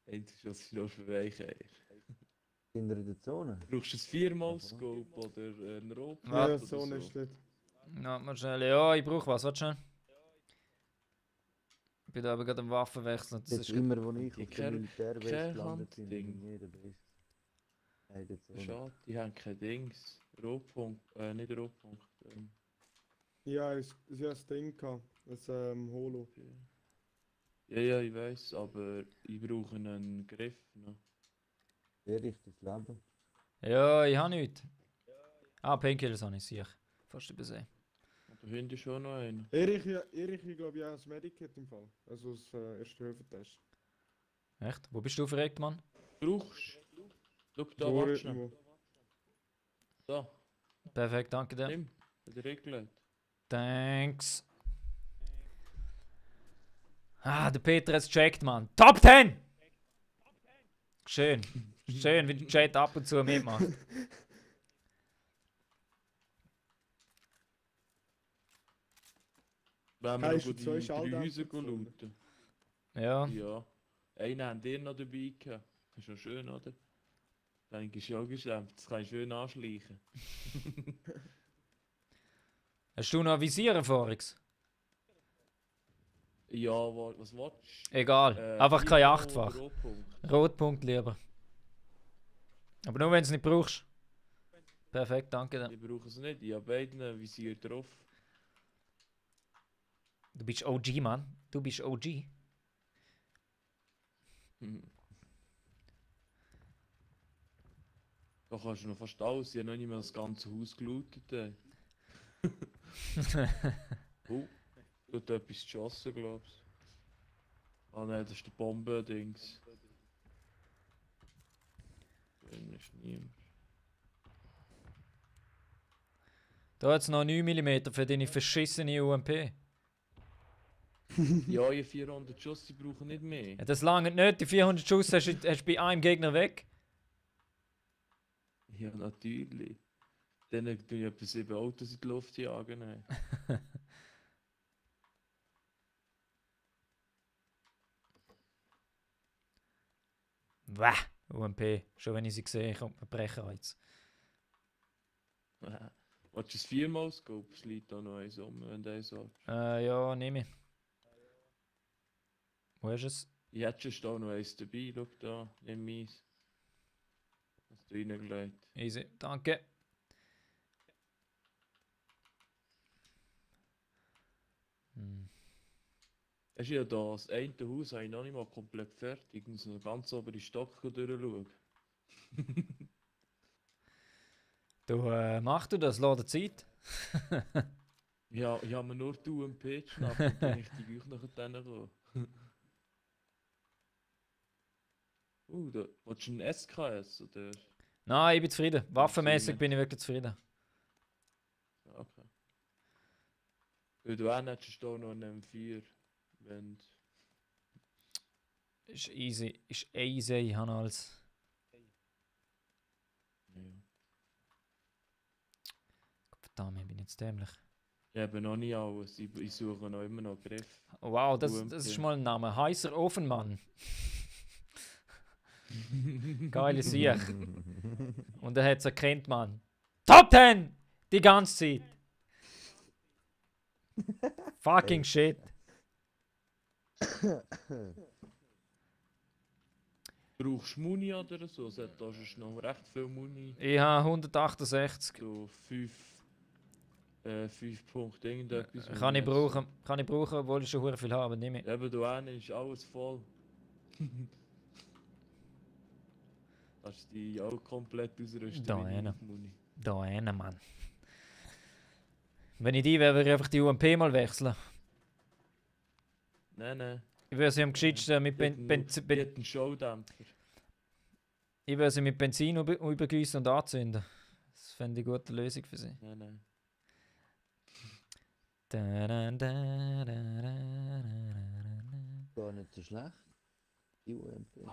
Einzelschuss ist noch für Weicheier. Sind wir in der Zone? Brauchst du ein 4x-Scope oder einen Rot? Ja, Ja, so nicht schlecht. Na, mal schnell. Ja, ich brauche was, warte schnell. Ich bin da aber gerade am Waffen wechseln. Das Jetzt ist immer, wo ich Die auf der Militärbase kein gelandet bin, Handding. in jeder Base. In der Zone. Schade, die haben kein Dings. Rotpunkt, nicht Rotpunkt. Ja, es hat das Ding gehabt. Das Holo. Ja, ich weiß, aber ich brauche einen Griff noch. Wer ist das Leben? Ja, ich habe nichts. Ah, Painkillers habe ich sicher. Fast übersehen. Und da hinten ist schon noch einer. Erich, ich glaube, ja, das Medikit im Fall. Also das Erste-Hilfe-Test. Echt? Wo bist du verreckt, Mann? Brauchst du? Schau da, So warte schnell. irgendwo. Da, Perfekt, danke dir. nimm. Hat er reingelegt. Thanks. Ah, der Peter hat es gecheckt, Mann. Top 10! Schön. Schön, wie der Chat ab und zu mitmacht. Wenn wir Hast noch du zwei die drei Schalldämpfer Häuser gefunden? looten. Ja. Ja. Einen haben ihr noch dabei gehabt. Das ist schon schön, oder? Dann ist ja auch geschämt. Das kann ich schön anschleichen. Hast du noch ein Visier, Forix? Ja, was willst du? Egal. Einfach kein Viermal Achtfach. oder Rotpunkt? Rotpunkt lieber. Aber nur wenn du es nicht brauchst. Perfekt, danke dir. Ich brauche es nicht. Ich habe beiden Visier drauf. Du bist OG, Mann. Du bist OG. Hm. Da kannst du noch fast alles. Ich habe noch nicht mehr das ganze Haus gelootet. Ey. Oh, da hat etwas geschossen, glaubst du? Ah nein, das ist der Bomben-Dings. Da ist niemand. Da hat es noch 9 mm für deine verschissene UMP. Ja, ihr 400 Schuss, die brauchen nicht mehr. Ja, das lange nicht, die 400 Schuss hast du bei einem Gegner weg. Ja, natürlich. Dann tun ich etwa 7 Autos in die Luft jagen. Ey. Wäh, UMP. Schon wenn ich sie sehe, kommt mir brechen jetzt. Willst du es 4-mal scopen? Es liegt da noch eins um, wenn du so. Ja, nehme ich. Wo ist es? Ich hätte schon da noch eins dabei, schau da, nimm meins. Hast du reingelegt. Easy, danke. Hast du ja das eine Haus habe ich noch nicht mal komplett fertig. Ich muss noch ganz oben die Stock durchschauen. Du, mach du das, lass dir Zeit. Ja, ich habe mir nur die UMP geschnappt und dann ich die Geuch nachher gekommen. Da willst du einen SKS oder? Nein, ich bin zufrieden. Waffenmäßig bin ich wirklich zufrieden. Okay. Weil du auch hättest du noch einen M4, wenn... Ist easy, ich habe alles. Ja. Verdammt, ich bin jetzt dämlich. Ich habe noch nicht alles, ich suche noch immer noch Griff. Wow, das UMP. ist mal ein Name. Heißer Ofenmann. Geile Sicht. Und er hat es erkannt, Mann. Top 10! Die ganze Zeit. Fucking shit. Brauchst du Muni oder so? Da ist noch recht viel Muni. Ich habe 168. So 5 Punkte irgendetwas. Kann ich brauchen, obwohl ich schon sehr viel habe, aber nicht mehr. Eben, da hinten ist alles voll. Kannst du die auch komplett ausrüsten? Da mit hinten. Muni. Da hinten, Mann. Wenn ich die wäre, würde ich einfach die UMP mal wechseln. Nein. Ich würde sie am geschicktesten mit Die hat einen Showdämpfer. Ich würde sie mit Benzin übergießen und anzünden. Das fände ich eine gute Lösung für sie. Nein. Gar nicht so schlecht. Die UMP.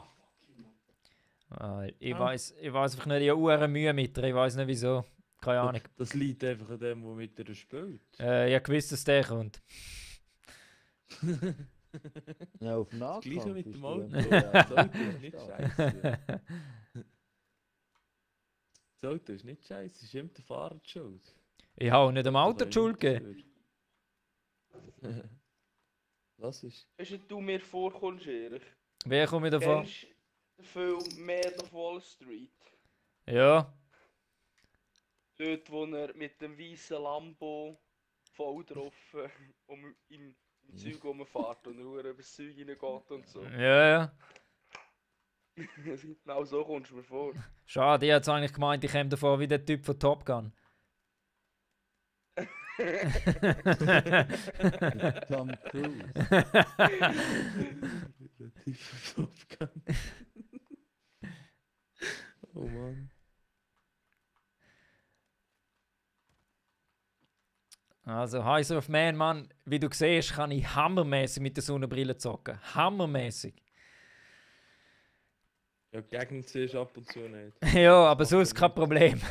Ich weiß einfach nicht, ich habe eine Mühe mit ihr, ich weiß nicht wieso. Keine Ahnung. Das liegt einfach an dem, der mit ihr spielt. Ich habe gewusst, dass der kommt. Ja, auf Nahkampf. Gleiche mit ist dem die Auto. UMP Das Auto ist echt nicht stark. scheiße. Das Auto ist nicht scheiße, es ist immer der Fahrer die schuld. Ich habe auch nicht am Auto die Schuld gegeben. Was ist? Weißt du, du mir vorkommst, Erich? Wer kommt wieder vor? Kennst du den Film Man of Wall Street? Ja. Dort, wo er mit dem weißen Lambo voll drauf im Zeug rumfährt und er über das Zeug reingeht und so. Ja. Genau so kommst du mir vor. Schade, ich hätte eigentlich gemeint, ich käme davor wie der Typ von Top Gun. Tom Cruise. Oh Mann. Also, Heiser of Man, Mann, wie du siehst, kann ich hammermäßig mit der Sonnenbrille zocken. Hammermäßig. Ja, Gegner siehst du ab und zu nicht. Ja, aber so ist kein Problem.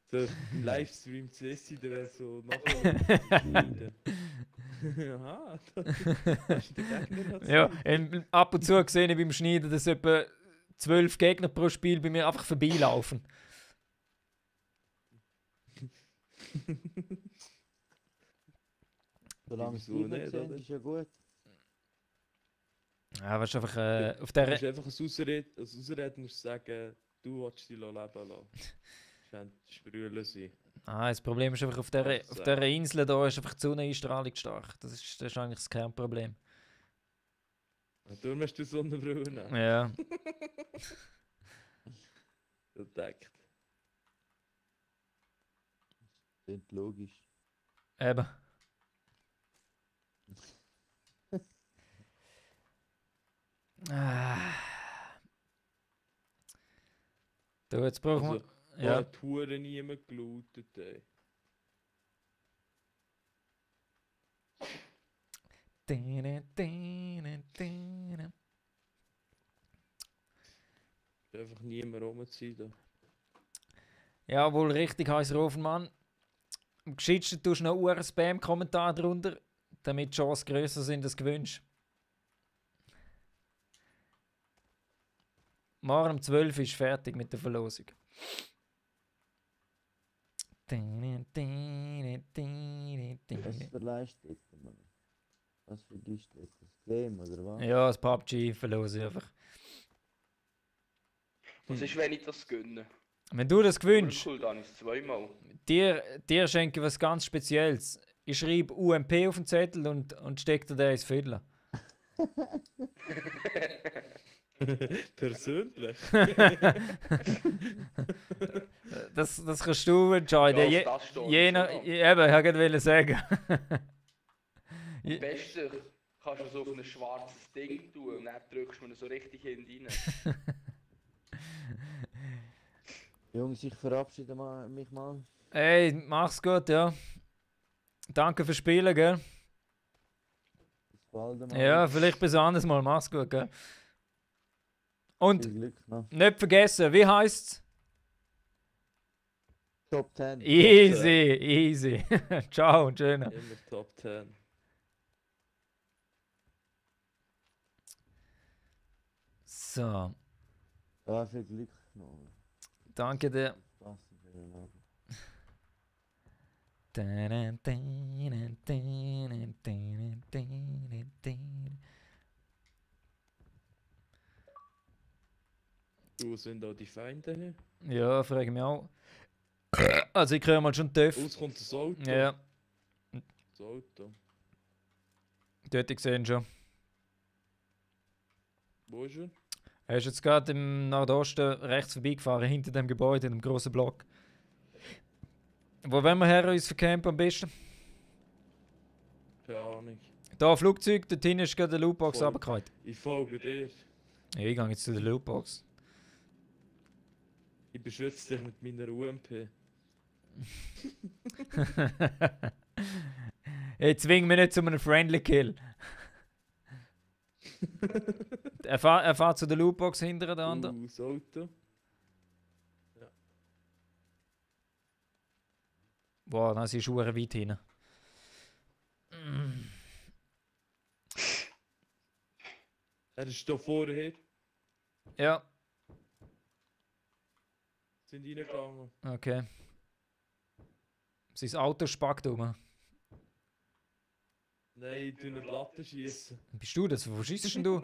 So, im Livestream siehst du dir so nachher. Aha, da ist der Gegner noch Ja, ab und zu sehe ich beim Schneiden, dass etwa 12 Gegner pro Spiel bei mir einfach vorbeilaufen. Solange es Wieso nicht, 7 oder? ist ja gut. Ja, was einfach auf Du der. musst einfach als Ausrede musst du sagen, du willst dich leben lassen. Das sprühen sein. Das Problem ist einfach, auf der Insel da ist einfach die Sonneneinstrahlung stark. Das ist eigentlich das Kernproblem. Und darum hast du Sonnenbrille. Ja. Entdeckt. Klingt logisch. Eben. Ah. Du, jetzt brauchen Also, wir... Ja. hat die Hure niemand gelootet, ey. Ist einfach niemand rumziehen da. Ja, wohl richtig, heiß Mann. Am gescheitsten tust du noch einen Spam-Kommentar drunter, damit die Chancen grösser sind als gewünscht. Morgen um 12 Uhr ist fertig mit der Verlosung. Was verleihst du jetzt, Mann? Was vergisst du jetzt? Das Game, oder was? Ja, das PUBG verlose ich einfach. Was ist, wenn ich das gönne? Wenn du das gewünscht, Cool, dann ist es zweimal. dir schenke ich was ganz Spezielles. Ich schreibe UMP auf den Zettel und stecke dir den ins Viertel. Persönlich? Das kannst du entscheiden. Ja, das steht Eben, schon. ich wollte sagen. Am besten kannst du so auf ein schwarzes Ding tun und dann drückst du mir so richtig hinten rein. Jungs, ich verabschiede mich mal. Hey, mach's gut, ja. Danke fürs Spielen, gell? Bis bald mal. Ja, vielleicht bis anderes Mal. Mach's gut, gell? Und Viel Glück noch. nicht vergessen, wie heißt's? Top 10. Easy, easy. Ciao und schön. Immer Top 10. So, Ja, viel Glück noch. danke dir. Spaß für den Abend. Wo sind da die Feinde her? Ja, frage mich auch. Also ich höre mal schon TÜV. Aus kommt das Auto. Ja, Das Auto. dort gesehen schon. Wo ist er? Er ist jetzt gerade im Nordosten rechts vorbeigefahren, hinter dem Gebäude, in dem grossen Block. Wo wollen wir her uns vercampen am besten? Keine Ahnung. Da Flugzeug, dort hinten ist gerade eine Lootbox Voll. runtergefallen. Ich folge dir. Ja, ich gehe jetzt zu der Lootbox. Ich beschütze dich mit meiner UMP. Hey, zwing mich nicht zu einem Friendly Kill. Er fährt zu der Lootbox hinter der anderen. Das Auto. Boah, dann sind Schuhe weit hinten. Er ist da vorher. Ja, Sind reingegangen. okay. Sein Auto spackt um. Nein, ich tue nicht Latte schießen. Bist du das? Wo schießt denn du?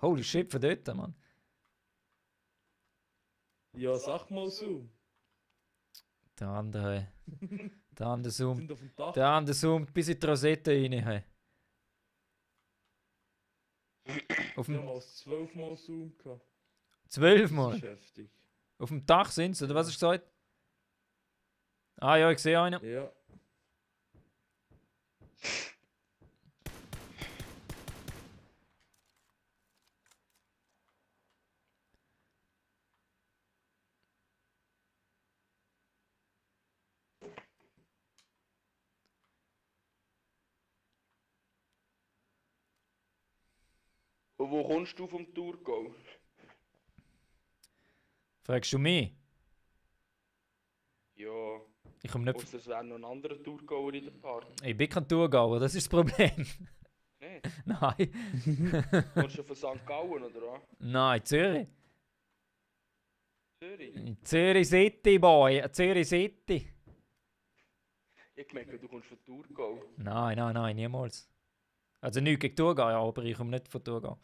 Holy shit, von dort, Mann. Ja, sag mal so. Der andere. Der andere zoomt. Sind auf dem Dach. Der andere zoomt bis in die Rosette rein. Hey. Auf Wir haben dem als 12 Mal Zoom gehabt. 12 Das Mal. ist heftig. Auf dem Dach sind sie, oder was hast du gesagt? Ah ja, ich sehe einen. Ja. Und wo kommst du vom Tourgau? Fragst du mich? Ja, Ich komme nicht. ausser es wäre noch ein anderer Tourgauer in der Party. Ich bin kein Tourgauer, das ist das Problem. Nee, Nein. kommst du von St. Gallen oder was? Nein, Zürich. Zürich? Zürich City, Boy. Zürich City. Ich merke, du kommst von Tourgau. Nein, niemals. Also nichts gegen Thurgau, ja, aber ich komme nicht von Thurgau.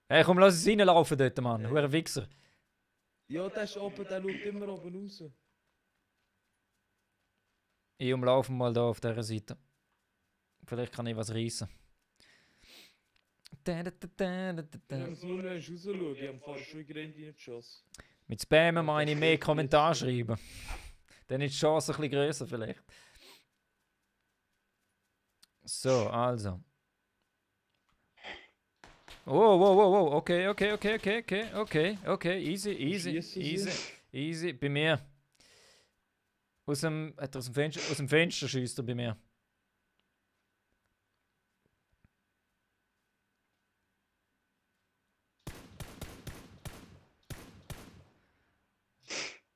Hey, komm, lass es reinlaufen dort, Mann. Hure Wichser. Ja, der ist oben, der schaut immer oben raus. Ich umlaufe mal da auf dieser Seite. Vielleicht kann ich was reissen. Da, da, da, da, da, da. Ich muss nur noch rausschauen, ich habe vorher schon in die Grenze reingeschossen. Mit Spammen meine ich mehr Kommentare schreiben. Dann ist die Chance ein bisschen grösser vielleicht. So, also. Oh, wow, wow, wow. Okay, easy, Schiessen sie? easy. Bei mir. Aus dem Fenster schießt er bei mir.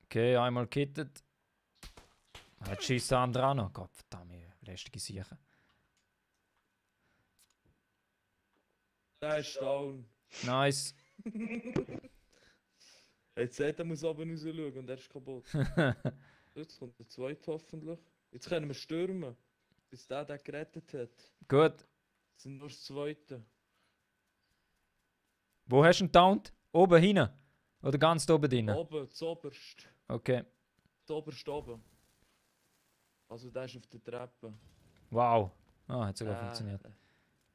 Okay, einmal kittet. Jetzt schießt der andere an. Gott verdammt, lästige Sache. Der ist down. Nice. Jetzt sagt er, muss oben raus schauen und er ist kaputt. Jetzt kommt der zweite hoffentlich. Jetzt können wir stürmen. Bis der gerettet hat. Gut. Das sind nur das zweite. Wo hast du ihn downed? Oben hinten? Oder ganz oben drin? Oben, zuoberst. Okay. Zuoberst oben. Also der ist auf der Treppe. Wow. Ah, hat sogar funktioniert. Der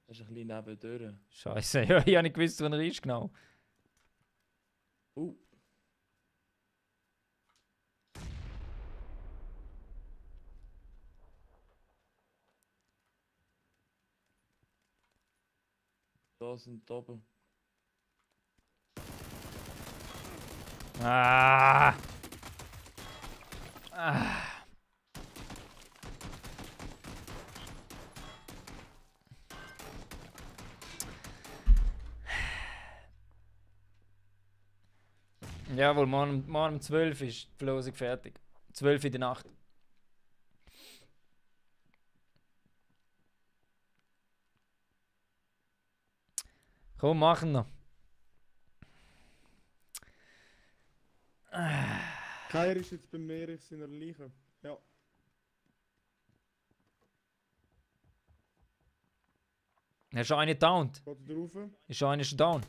ist ein bisschen nebendurch. Scheiße, ja, ich habe nicht gewusst, wo er ist genau. Da sind oben. Ah. Jawohl, morgen um 12 ist die Verlosung fertig. 12 in der Nacht. Komm, machen wir. Keiner ist jetzt beim Meer, ich seiner Leiche. Ja. Hast du einen downed? Geht er drauf? Ist einer schon down?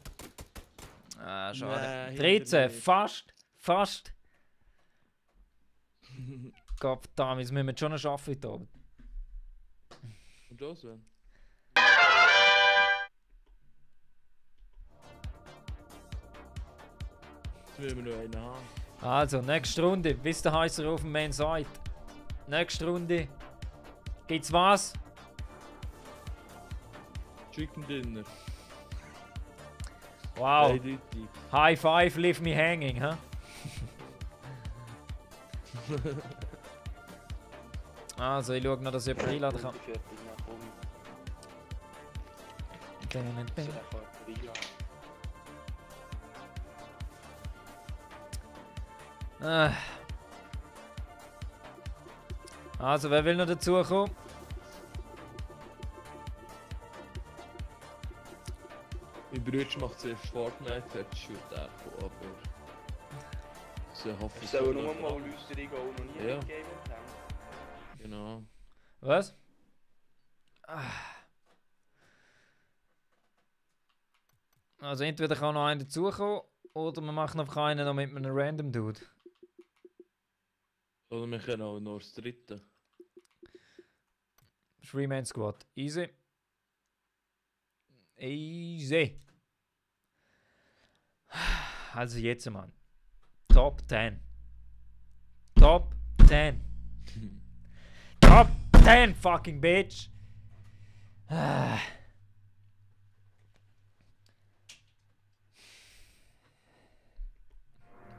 Ah, schade. Nein, 13, hinter mir. fast. Gott verdammt, jetzt müssen wir schon noch arbeiten heute Abend. Und das wenn? Jetzt müssen wir noch einen haben. Also, nächste Runde. Wisst ihr, heißt er auf dem Main Site. Nächste Runde. Gibt's was? Chicken Dinner. Wow. Eindeutig. High five, leave me hanging, hä? Also, ich schaue noch, dass ich jemanden einladen kann. Also, wer will noch dazukommen? Mein Bruder macht zuerst Fortnite, hat schon der aber... So hoffe Ich soll nur mal Leute reingehen, die noch nie Ja. mitgegeben haben. Genau. Was? Also, entweder kann noch einer dazukommen oder wir machen einfach einen noch mit einem Random Dude. Oder wir können auch noch das dritte. 3-Man Squad. Easy. Easy. Also jetzt, Mann. Top 10. Top 10. Top 10, fucking bitch.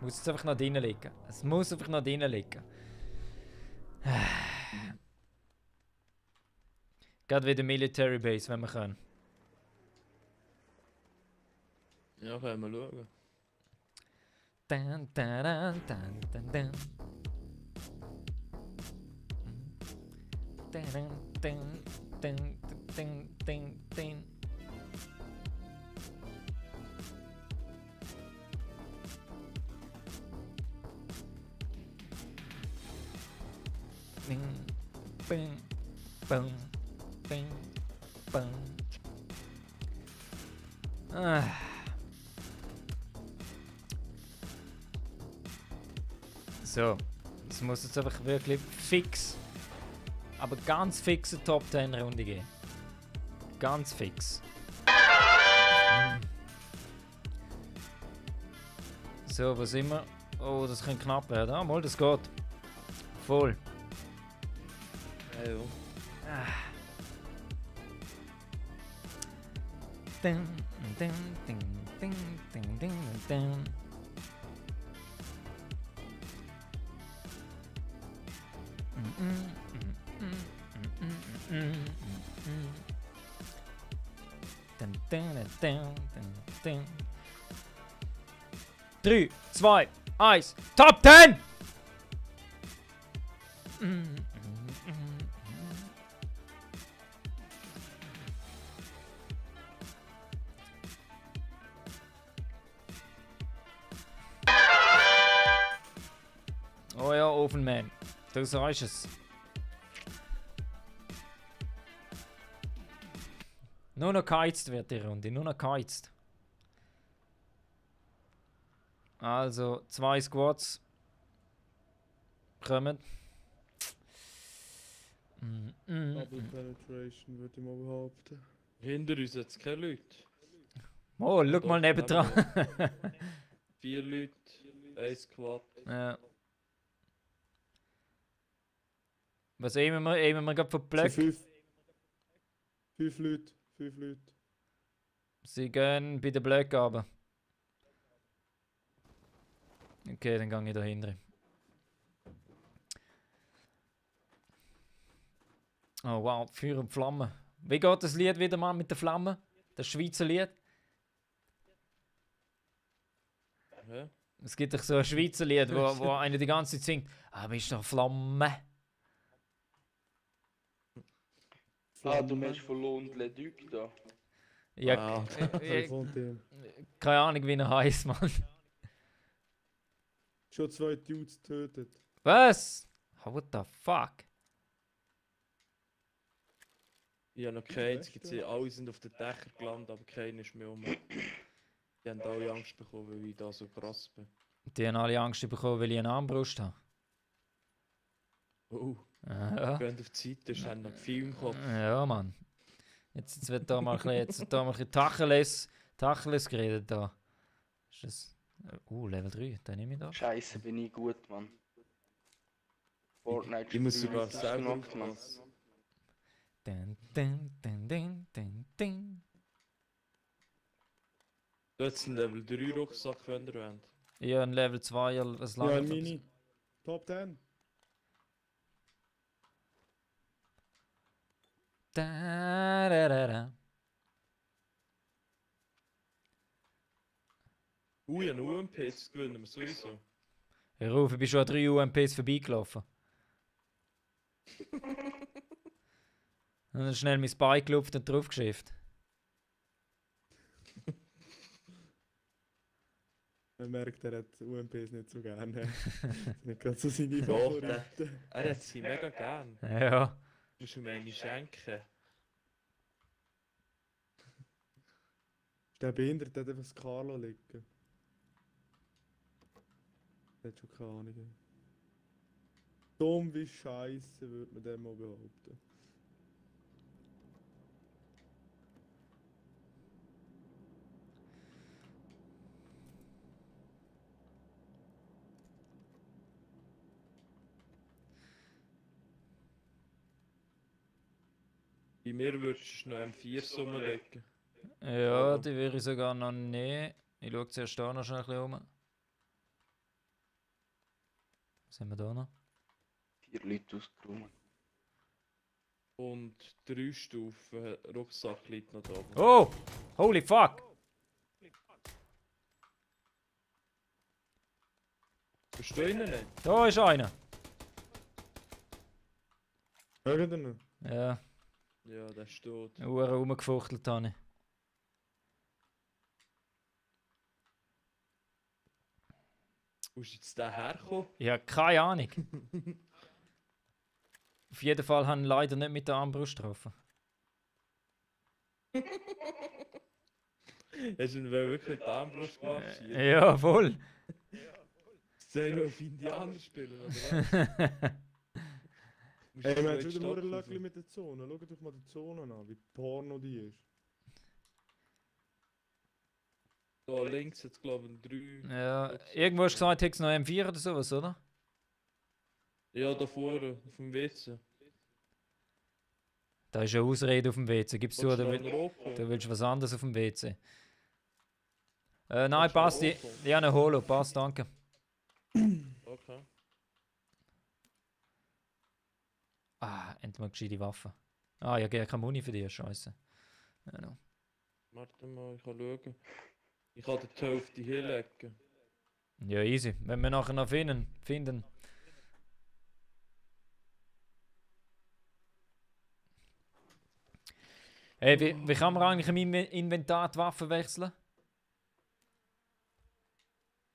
Muss jetzt einfach noch drinnen liegen. Es muss einfach noch drinnen liegen. Gerade wieder Military Base, wenn wir können. Ja, können wir schauen. Dun, dun, dun, dun, dun, dun. Dun, dun, dun, dun, dun, dun. Bing, bing, bing, bing, bing. So, es muss jetzt einfach wirklich fix, aber ganz fixe Top 10 Runde gehen. Ganz fix. So, wo sind wir? Oh, das könnte knapp werden. Ah, mal, das geht. Voll. Ja, ja. Ding, ding, ding, ding, ding, ding, ding. Dun, dun, dun, dun, dun, dun. 3, 2, 1, Top 10! Oh ja, Ofenman. Du sagst es. Nur noch geheizt wird die Runde, nur noch geheizt. Also, 2 Squads kommen. Double Penetration würde ich mal behaupten. Hinter uns hat es keine Leute. Oh, schau mal nebendran. 4 Leute, 1 Squad. Ja. Was aimen wir? Aimen wir gerade von Blöck? 5 Leute, 5 Leute. Sie gehen bei den Blöcken runter. Okay, dann gehe ich dahinter. Oh wow, Feuer und Flamme. Wie geht das Lied wieder mal mit der Flamme? Das Schweizer Lied? Ja. Es gibt doch so ein Schweizer Lied, wo einer die ganze Zeit singt. Ah, bist du Flamme? Du meinst von Lond Le Duc da. Ja, Ah, keine Ahnung, wie er heißt, Mann. Schon 2 Dudes getötet. Was? What the fuck? ich habe noch keinen gesehen. Alle sind auf den Dächern gelandet, aber keiner ist mehr um. Die haben alle Angst bekommen, weil ich da so krass bin. Die haben alle Angst bekommen, weil ich eine Armbrust habe. Oh, Ja. gehen auf die Seite, ist noch viel im Kopf. Ja, Mann. Jetzt wird da mal ein bisschen Tacheles geredet da. Ist das... Level 3, den nehme ich da. Scheiße, bin ich gut, Mann. Fortnite Ich muss spielen sogar ist selber gemacht, Mann. aufpassen. Dun, dun, dun, dun, dun, dun. Du hast einen Level 3 Rucksack, wenn ihr wollt. Ja, ein Level 2, was Ja, lange. ein Mini. Top 10. Da, da, da, da. Ich habe UMP, das gewinnen wir sowieso. Hör auf, ich bin schon an 3 UMPs vorbeigelaufen. Und dann schnell mein Spike gelupft und draufgeschifft. Man merkt, er hat UMPs nicht so gerne. Nicht gerade so seine Doch, Favoriten. er hat sie mega gern. Ja. Du musst ihm eine schenken. Ist der behindert, der hat einfach das Carlo liegen. Der hat schon keine Ahnung. Dumm wie Scheiße, würde man dem mal behaupten. Bei mir würdest du noch M4 Summe legen. Ja, die würde ich sogar noch nehmen. Ich schaue zuerst da noch schnell ein bisschen um. Was haben wir da noch? 4 Leute ausgeräumt. Und 3 Stufen Rucksack liegt noch da oben. Oh! Holy fuck! Verstehe ich nicht? Da ist einer! Irgendeiner. Ja, Ja, der steht. Uhr rumgefuchtelt habe ich. Wo ist jetzt der hergekommen? Ich habe keine Ahnung. Auf jeden Fall haben ihn leider nicht mit der Armbrust getroffen. Hast du ihn wirklich die Armbrust gemacht? Ja, voll! Soll ich auf Indianer spielen, oder was? Musst Ey, du man hat jetzt wieder nur ein stoppen, Löckchen mit der Zone. Schaut euch mal die Zone an, wie Porno die ist. Da links hat es glaube ich 3. Ja, irgendwo hast du gesagt, hättest du noch M4 oder sowas, oder? Ja, da vorne, auf dem WC. Da ist eine Ausrede auf dem WC. Gibst du, Willst oder du noch einen Rotpunkt? du willst was anderes auf dem WC? Nein, Willst du noch passt. einen Rotpunkt? Ja, eine Holo, passt, danke. Okay. Ah, endlich mal gescheite Waffe. Ah, ja, keine Muni für dich, scheiße. Ja, no. Warte mal, ich kann schauen. Ich kann die Hälfte hinlegen. Ja, easy. Wenn wir nachher noch finden. Hey, wie kann man eigentlich im Inventar die Waffen wechseln?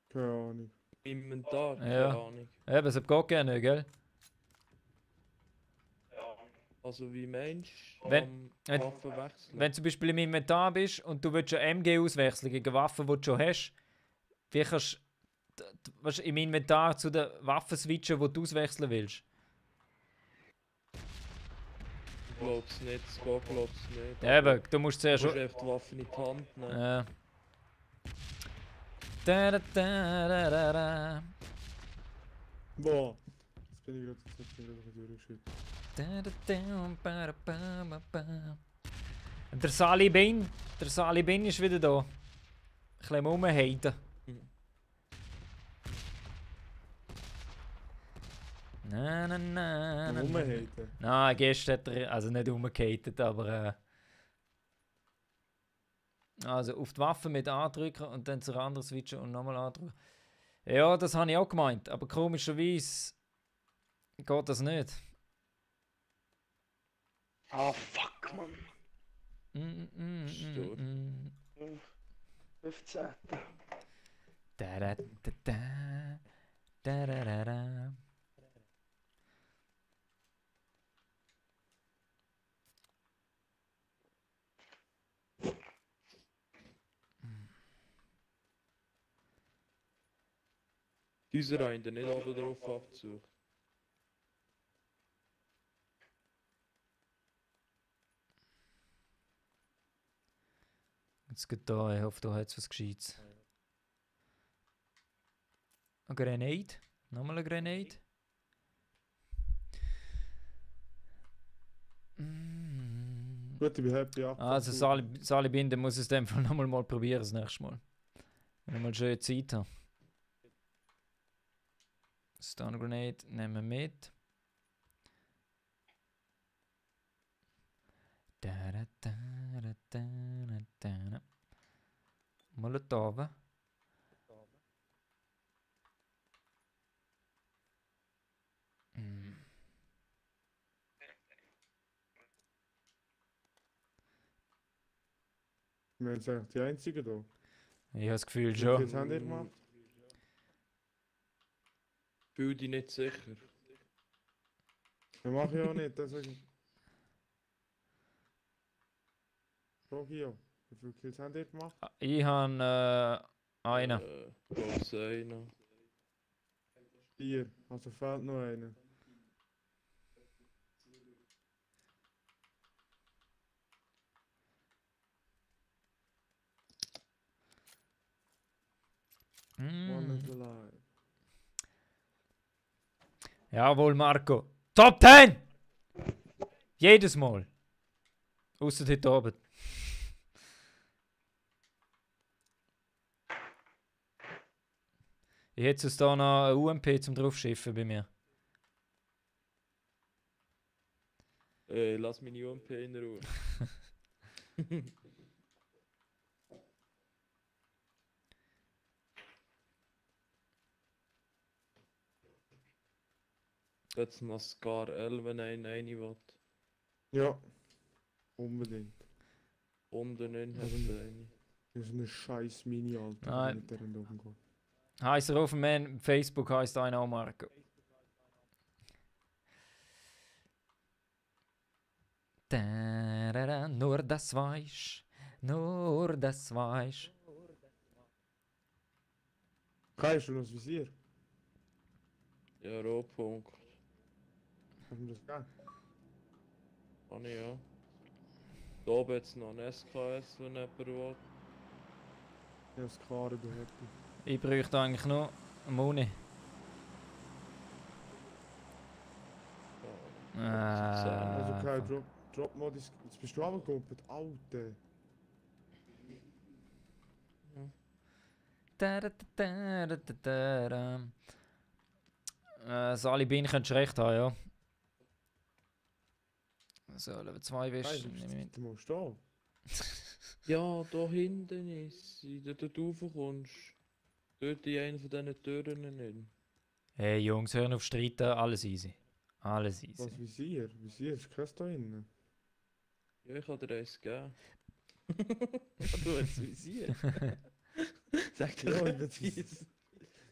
Keine Ahnung. Inventar, keine Ja. Ahnung. Eben, das geht gerne nicht, gell? Also wie meinst du, Wenn- Waffen wechseln? Wenn du zum Beispiel im Inventar bist und du willst eine MG auswechseln gegen Waffen, die du schon hast, wie kannst du im Inventar zu den Waffen switchen, die du auswechseln willst? Ich glaub's nicht, es geht glaub's nicht. Eben, du musst Du zuerst musst schon. einfach die Waffe in die Hand nehmen. Ja. Da, da, da, da, da, da. Boah. Jetzt bin ich gerade durchgeschüttet. Da, da, da, ba, da, ba, ba, ba. Der Sali Bin ist wieder da. Ein bisschen rumhaten. Na, na, na, na, na. Rumhaten. Nein, gestern hat er, also nicht rumgehatet, aber also auf die Waffe mit andrücken und dann zur anderen switchen und nochmal andrücken. Ja, das habe ich auch gemeint, aber komischerweise geht das nicht. Ah, fuck, Mann. Stur. 15. Da, da, da, da. Da, da, da, da. Dieser eine nicht aber drauf abzuchen. Jetzt geht da, ich hoffe, da hat es was Gescheites. Eine Grenade? Nochmal eine Grenade? Gut, ich bin happy ab. Also Sali Binden muss es in dem Fall nochmal mal probieren das nächste Mal. Wenn ich mal schön Zeit habe. Stun Grenade nehmen wir mit. Da, da, da, da, da, da, da. Molotov. Mm. Wir sind eigentlich die Einzigen da. Ich habe das Gefühl Wie schon. viel haben die gemacht? Fühl dich nicht sicher. Das mache ich auch nicht, deswegen. Frage ich ja. Wie viele Kills haben die gemacht? Ich habe einen. Glaub's einer. 4. Also fehlt noch einer. One is Mm. alive. Jawohl, Marco. Top 10! Jedes Mal. Außer heute Abend. Ich hätte jetzt da noch ein UMP zum draufschiffen bei mir. Lass meine UMP in Ruhe. Jetzt noch Scar 11, wenn einer eine will. Ja. Unbedingt. Unten in Also- hat eine. Das ist eine scheiß Mini, Alter. Nein. Mit der umgeht. Heißt er auf dem Facebook, heißt einer auch Marco. Da, da, da, nur das weiß. Nur das weiß. Kannst du noch das Visier? Ja, Rotpunkt. Kannst du das geben? Kann ich ja. Da oben jetzt noch ein SKS, wenn jemand will. Ja, das Karre, du hättest. Ich bräuchte eigentlich nur Muni. Also kein Fuck. Drop-Mod ist. Jetzt bist du auch gegumpelt, Alter. Da, da, da, da, da, da, da. Salibin könntest du recht haben, ja. So, Level 2 Nein, Wisch. nehme ich mit. du musst da. Ja, da hinten ist sie. Da du raufkommst. Dort in einer von diesen Türen nicht. Hey Jungs, hören auf Streiten, alles easy. Alles easy. Was, Visier? Visier ist kein da hinten. Ja, ich habe dir eins gegeben. Du hast Visier. Sag dir Ja, doch ich nicht. weiß.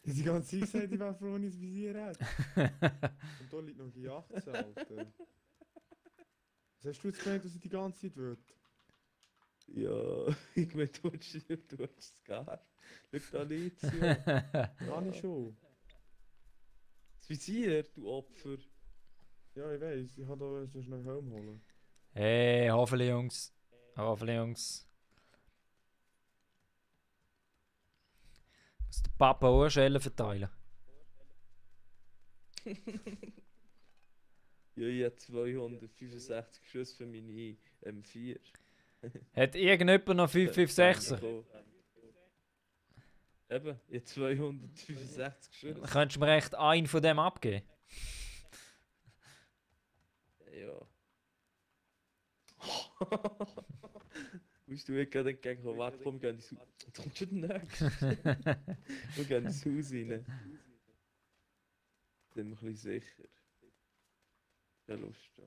Ich hab die ganze Zeit gesagt, ich wäre froh, wenn ich das Visier hätte. Und da liegt noch die 18, Alter. Was hast du jetzt gemeint, was ich die ganze Zeit will? Ja, ich meine, du hast es gar. Schau da nicht zu. Kann ich schon. Das Visier, du Opfer. Ja, ich weiß, ich habe da so schnell Helm holen. Hey, Hafeli Jungs. Hafeli Jungs. Muss der Papa auch Schellen verteilen? Ja, ich habe 265 Schüsse für meine M4. Hat irgendjemand noch 556er? Eben, ich habe 265 Schüsse. Könntest du mir echt einen von dem abgeben? Ja. Musst du mir gerade entgegenkommen? Warte, komm, wir gehen ins Haus. Jetzt kommt schon der Nächste. Wir gehen ins Haus rein. Sind wir ein bisschen sicher. Ja, Lust. Ja.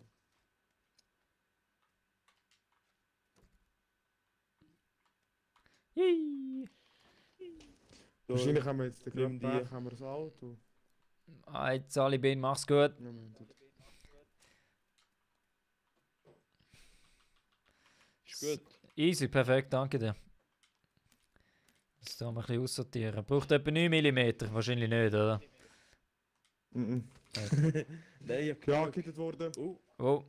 Hihi. Wahrscheinlich haben wir jetzt den nimm Grab die. haben wir das Auto. Jetzt Salibin, mach's gut. Ja, Moment. Ist gut. Easy, perfekt, danke dir. Jetzt tun wir ein bisschen aussortieren. Braucht etwa 9 mm? Wahrscheinlich nicht, oder? Mhm. Nein, ich hab Ja, genug. gekittet worden. Oh, Wo?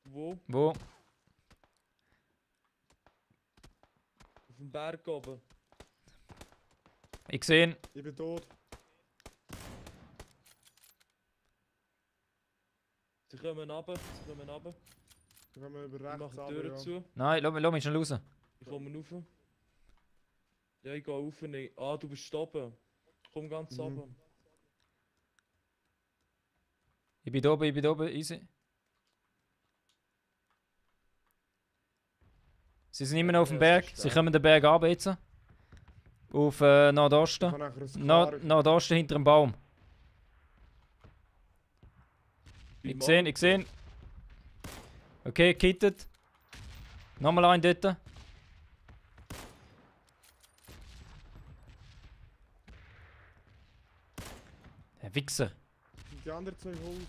wo? Wo? Auf dem Berg oben. Ich sehe. Ich bin tot. Sie kommen runter, Dann können wir über Ich rechts mache die runter, Türen ja. zu. Nein, lass mich schnell raus. Ich komme rauf. Ja, ich gehe rauf. Ah, du bist oben. Komm ganz Mhm. oben. Ich bin oben, easy. Sie sind immer noch auf dem Ja, Berg. das ist Sie stark. kommen den Berg runter jetzt. Auf Ich kann Nordosten. nachher ein Karre... Nordosten hinter dem Baum. Beim Ich sehe. Okay, kittet. Nochmal einen dort. Der Wichser. Die anderen zwei Haus.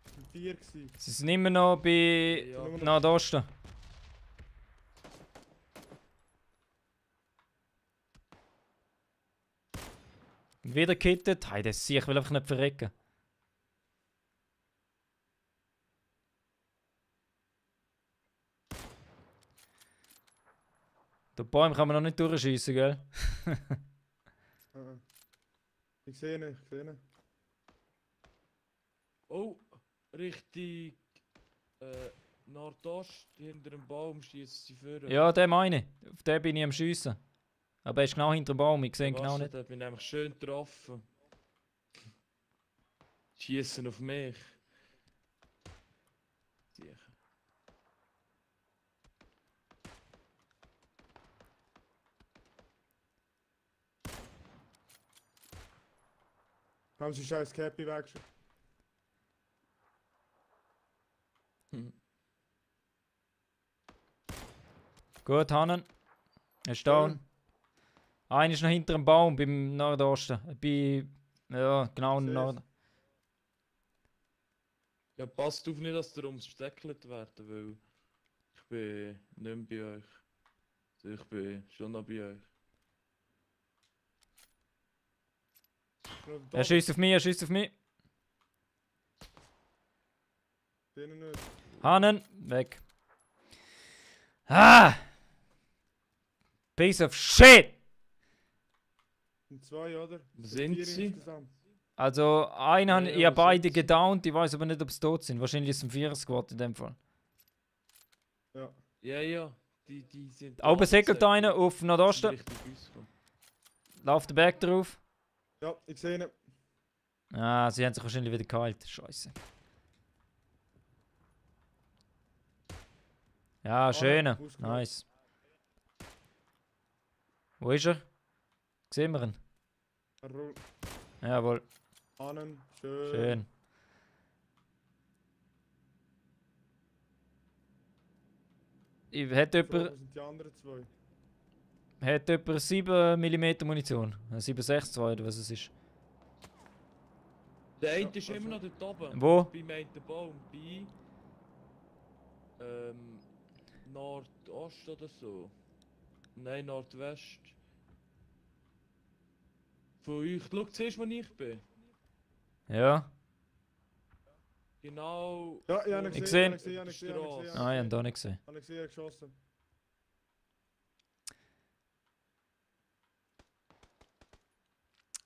Das sind 4 gewesen. Sie sind immer noch bei Ja. Nordosten. Wieder kittet. Hey, das sehe ich will einfach nicht verrecken. Der Bäume kann man noch nicht durchschießen, gell? Ich sehe ihn, ich sehe ihn. Oh, richtig. Nordost, hinter dem Baum schießt sie vor. Ja, der meine ich. Auf den bin ich am Schiessen. Aber er ist genau hinter dem Baum, ich sehe ihn genau nicht. Der hat mich nämlich schön getroffen. Schießen auf mich. Sicher. Haben sie scheiß Cappy weggeschickt? Gut, Hannen. Er ist down. Einer ist noch hinter dem Baum beim Nordosten. Bei. Ja, genau im Sehe Norden. Ja, passt auf nicht, dass ihr umsteckelt werden, weil ich bin nicht mehr bei euch. Also ich bin schon noch bei euch. Er schießt auf mich, er schießt auf mich. Denen nicht. Hannen, weg. Ah! Piece of shit! Und 2, oder? Wo sind 4 sie? insgesamt. Also, einer, Ja, ich habe was beide jetzt? gedownt, ich weiß aber nicht, ob sie tot sind. Wahrscheinlich ist es ein 4er-Squad in dem Fall. Ja. Ja. Die sind. Oben segelt einer auf Sind Nordosten. Richtung uns gekommen. Lauf den Berg drauf. Ja, ich sehe ihn. Ah, sie haben sich wahrscheinlich wieder geheilt. Scheiße. Ja, schöner. ausgeholt. Nice. Wo ist er? Sehen wir ihn? Jawohl, Annen. Schön. schön. Hat So, jemand, wo sind die anderen 2? hat jemand 7 mm Munition? 7,62 oder was es ist? Der eine Ja, ist immer noch dort oben. Wo? Beim einen Baum. Bei. Nordost oder so. Nein, Nordwest. Von euch. Schau zuerst, wo ich bin. Ja. Genau. Ja, ich habe ihn Ich gesehen. sehe- Ich habe ihn gesehen. Straße. Ah, ich habe ihn da nicht gesehen. Ich habe ihn gesehen, geschossen.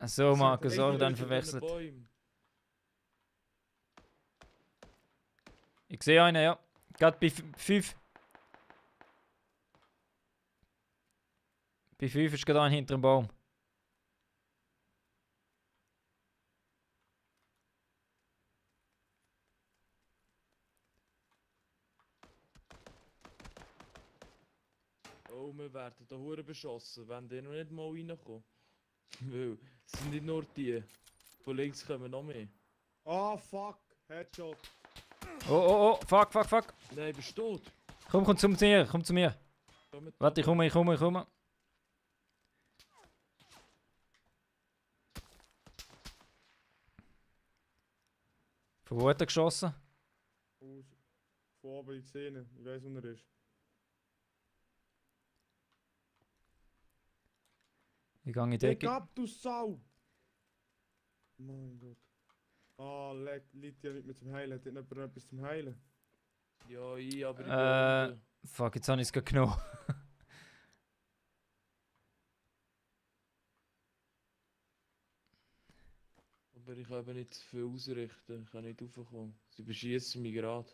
So, Marco, Ey, sorry, du dann bist verwechselt. Bäumen. Ich sehe einen, ja. Gerade bei 5. Bei 5 ist gerade einer hinter dem Baum. Oh, wir werden da hure beschossen, wenn die noch nicht mal reinkommen. Weil, es sind nicht nur die. Von links kommen noch mehr. Ah, fuck. Headshot. Oh, fuck. Nein, bist du tot? Komm zu mir, komm zu mir. Komm mit Warte, ich komme. Von wo hat er geschossen? Von oben, ich sehe ihn. Ich weiß, wo er ist. Ich gehe in die Denk Decke. ab, du Sau! Mein Gott. Ah, liegt ja nicht mehr zum Heilen. Hat nicht jemand noch etwas zum Heilen? Ja, ich, aber ich Äh. bin Fuck, jetzt habe ich es gerade genommen. aber ich kann eben nicht zu viel ausrichten. Ich kann nicht raufkommen. Sie beschießen mich gerade.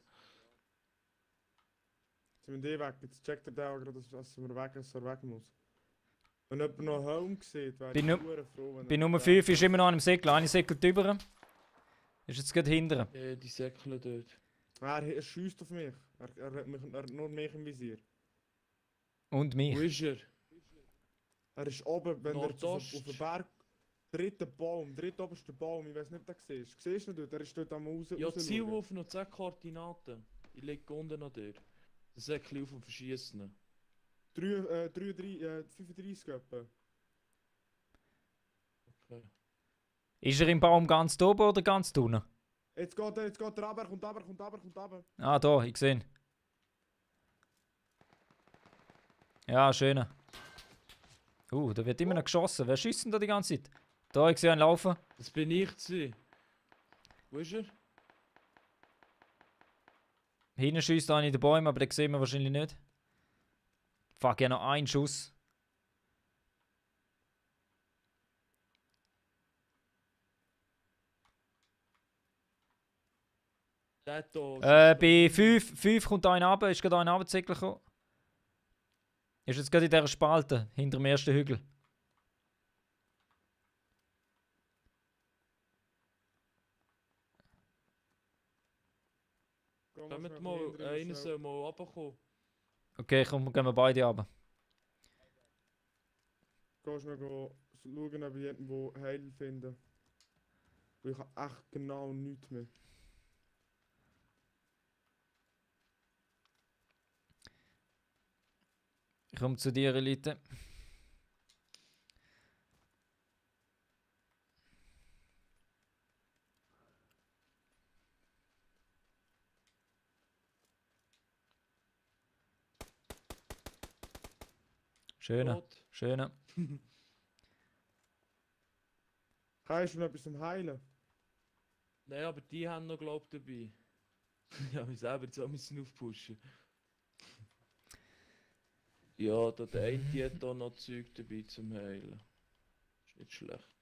Jetzt sind wir die weg. Jetzt checkt er da gerade, dass er weg muss. Wenn jemand noch Helm sieht, wäre Bin ich nu- sehr froh, wenn Bei er Nummer den 5 ist immer noch an einem Säckel. Eine säckelt drüber. Ist jetzt gerade hinten. Ja, die Säckle dort. Er schießt auf mich. Er hat nur mich im Visier. Und Wo mich. ist er? Er ist oben, wenn er Nordost. auf dem Berg. Dritter oberster Baum, ich weiß nicht, ob du den siehst. Siehst du ihn dort? Er ist dort am Ja, rausschauen. Ziel auf noch 10 Koordinaten. Ich liege unten noch dort. Das Säckle auf und verschießen. 35 etwa. Okay. Ist er im Baum ganz oben oder ganz unten? Jetzt geht er runter, kommt runter. Ah, da, ich sehe ihn. Ja, schön. Da wird immer noch geschossen. Wer schießt denn da die ganze Zeit? Da, ich sehe ihn laufen. Das bin ich zu. Wo ist er? Hinten schießt einer in den Bäumen, aber den sehen wir wahrscheinlich nicht. Fuck, ja noch einen Schuss. Der da. Bei 5 kommt einer runter, ist gerade einer runtergezogen gekommen. Ist jetzt gerade in dieser Spalte, hinter dem ersten Hügel. Kommt mal, einer soll mal runterkommen. Okay, komm, gehen wir beide runter. Gehst du noch schauen, ob ich irgendwo Heil finde? Weil ich habe echt genau nichts mehr. Ich komme zu dir, Elite. Schöner, Tot. schöner. Kannst du noch etwas zum Heilen? Nein, aber die haben noch glaubt dabei. Ich habe mich selber jetzt auch ein bisschen aufpushen. Ja, der eine hat da noch Zeug dabei zum Heilen. Ist nicht schlecht.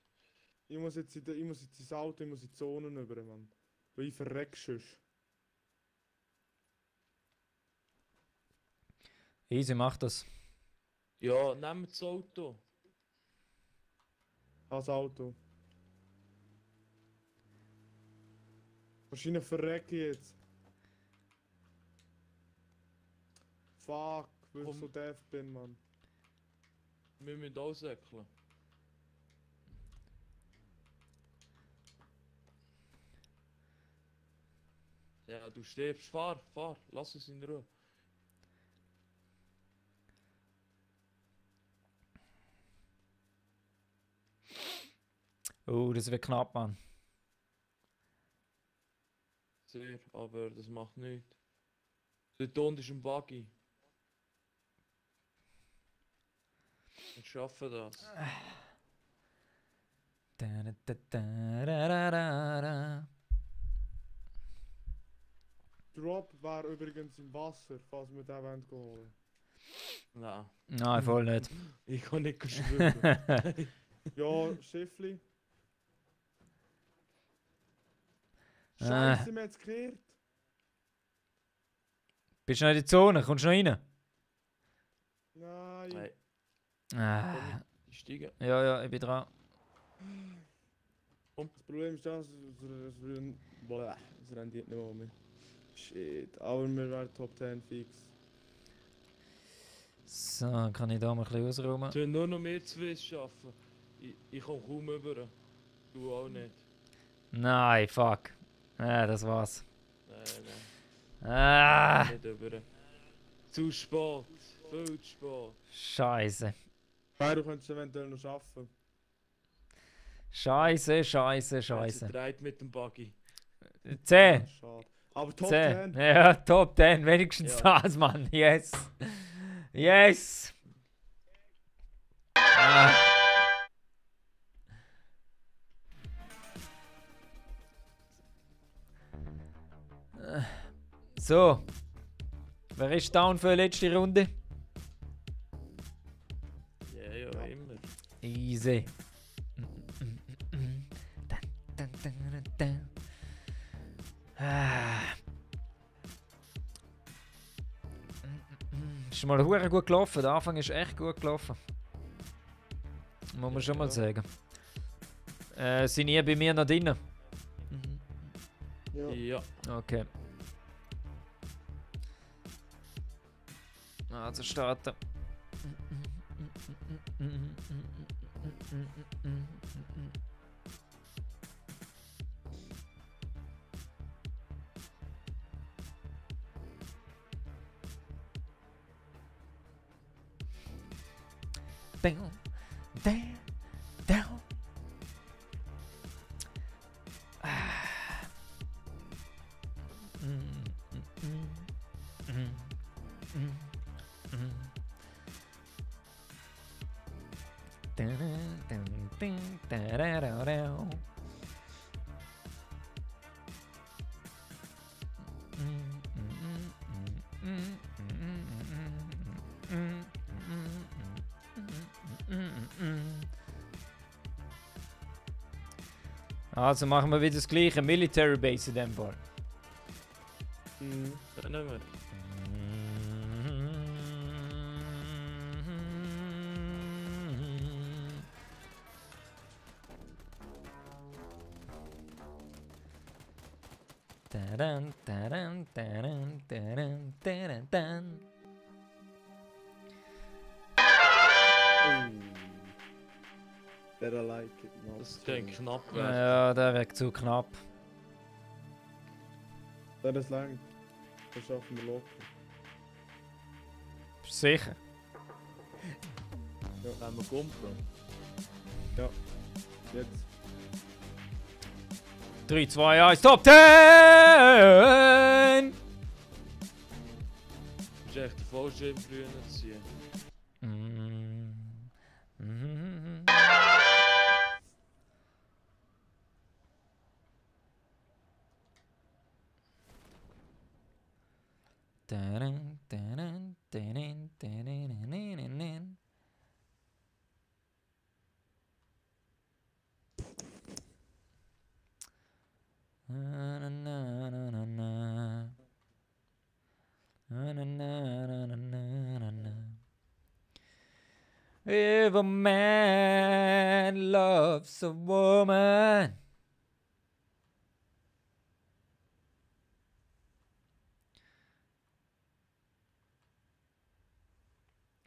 Ich muss jetzt ins Auto, ich muss in die Zonen rüber, Mann. Weil ich verreck sonst. Easy, mach das. Ja, nehmt das Auto. Das Auto. Wahrscheinlich verrecke ich jetzt. Fuck, weil ich Komm. so deaf bin, Mann. Wir müssen auch säckeln. Ja, du stirbst. Fahr. Lass es in Ruhe. Oh, das wird knapp, Mann. Sehr, aber das macht nichts. Dort unten ist ein Buggy. Wir schaffen das. Drop war übrigens im Wasser, falls wir den wollen holen. Nein, Nein, voll nicht. ich kann nicht schwimmen. Ja, Schiffli. Äh. Scheiße, mir hat's gekehrt. Bist du noch in die Zone? Kommst du noch rein? Nein. Nein, Ah. ich steige. Ja, ich bin dran. Das Problem ist das, es rendiert nicht mehr um mich. Shit, aber wir werden Top 10 fix. So, kann ich da mal ein bisschen ausräumen? Es sollen nur noch mehr zwei schaffen. Ich komme kaum rüber. Du auch nicht. Nein, fuck. Das war's. Nein, Ah, nicht rüber. Zu spät. Viel zu spät. Scheiße. Ja, du könntest es eventuell noch schaffen. Scheiße. Er dreht mit dem Buggy. 10. Schade. Aber Top 10. 10. Ja, Top 10. Wenigstens Ja. das, Mann. Yes. Yes. Ah. So. Wer ist down für die letzte Runde? Ja, immer. Easy. Ist mal hure gut gelaufen. Der Anfang ist echt gut gelaufen. Muss man schon mal sagen. Sind ihr bei mir noch drinnen? Ja. Ja. Okay. Also starten. Down, down, down. Also machen wir wieder das gleiche Military Base in dem Fall. Mhm. Dann nehmen wir. Taran, taran, taran, taran, taran, taran. Better like it. not Das to. könnte knapp werden. Ja, der wird zu knapp. Ja, das langt. Das schaffen wir locker. Bist du sicher? Wenn wir kumpeln. Jetzt. 3, 2, 1, Top 10! Das ist echt der falsche früher zu ziehen. if a man loves a woman.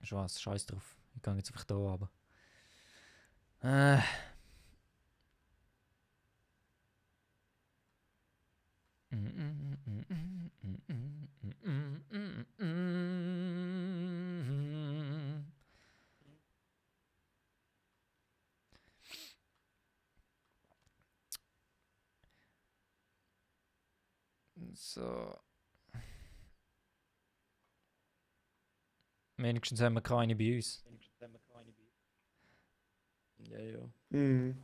Ist was, scheiß drauf. Ich gehe jetzt einfach hier runter. So. Wenigstens haben wir keine bei uns. Ja, ja. Mhm.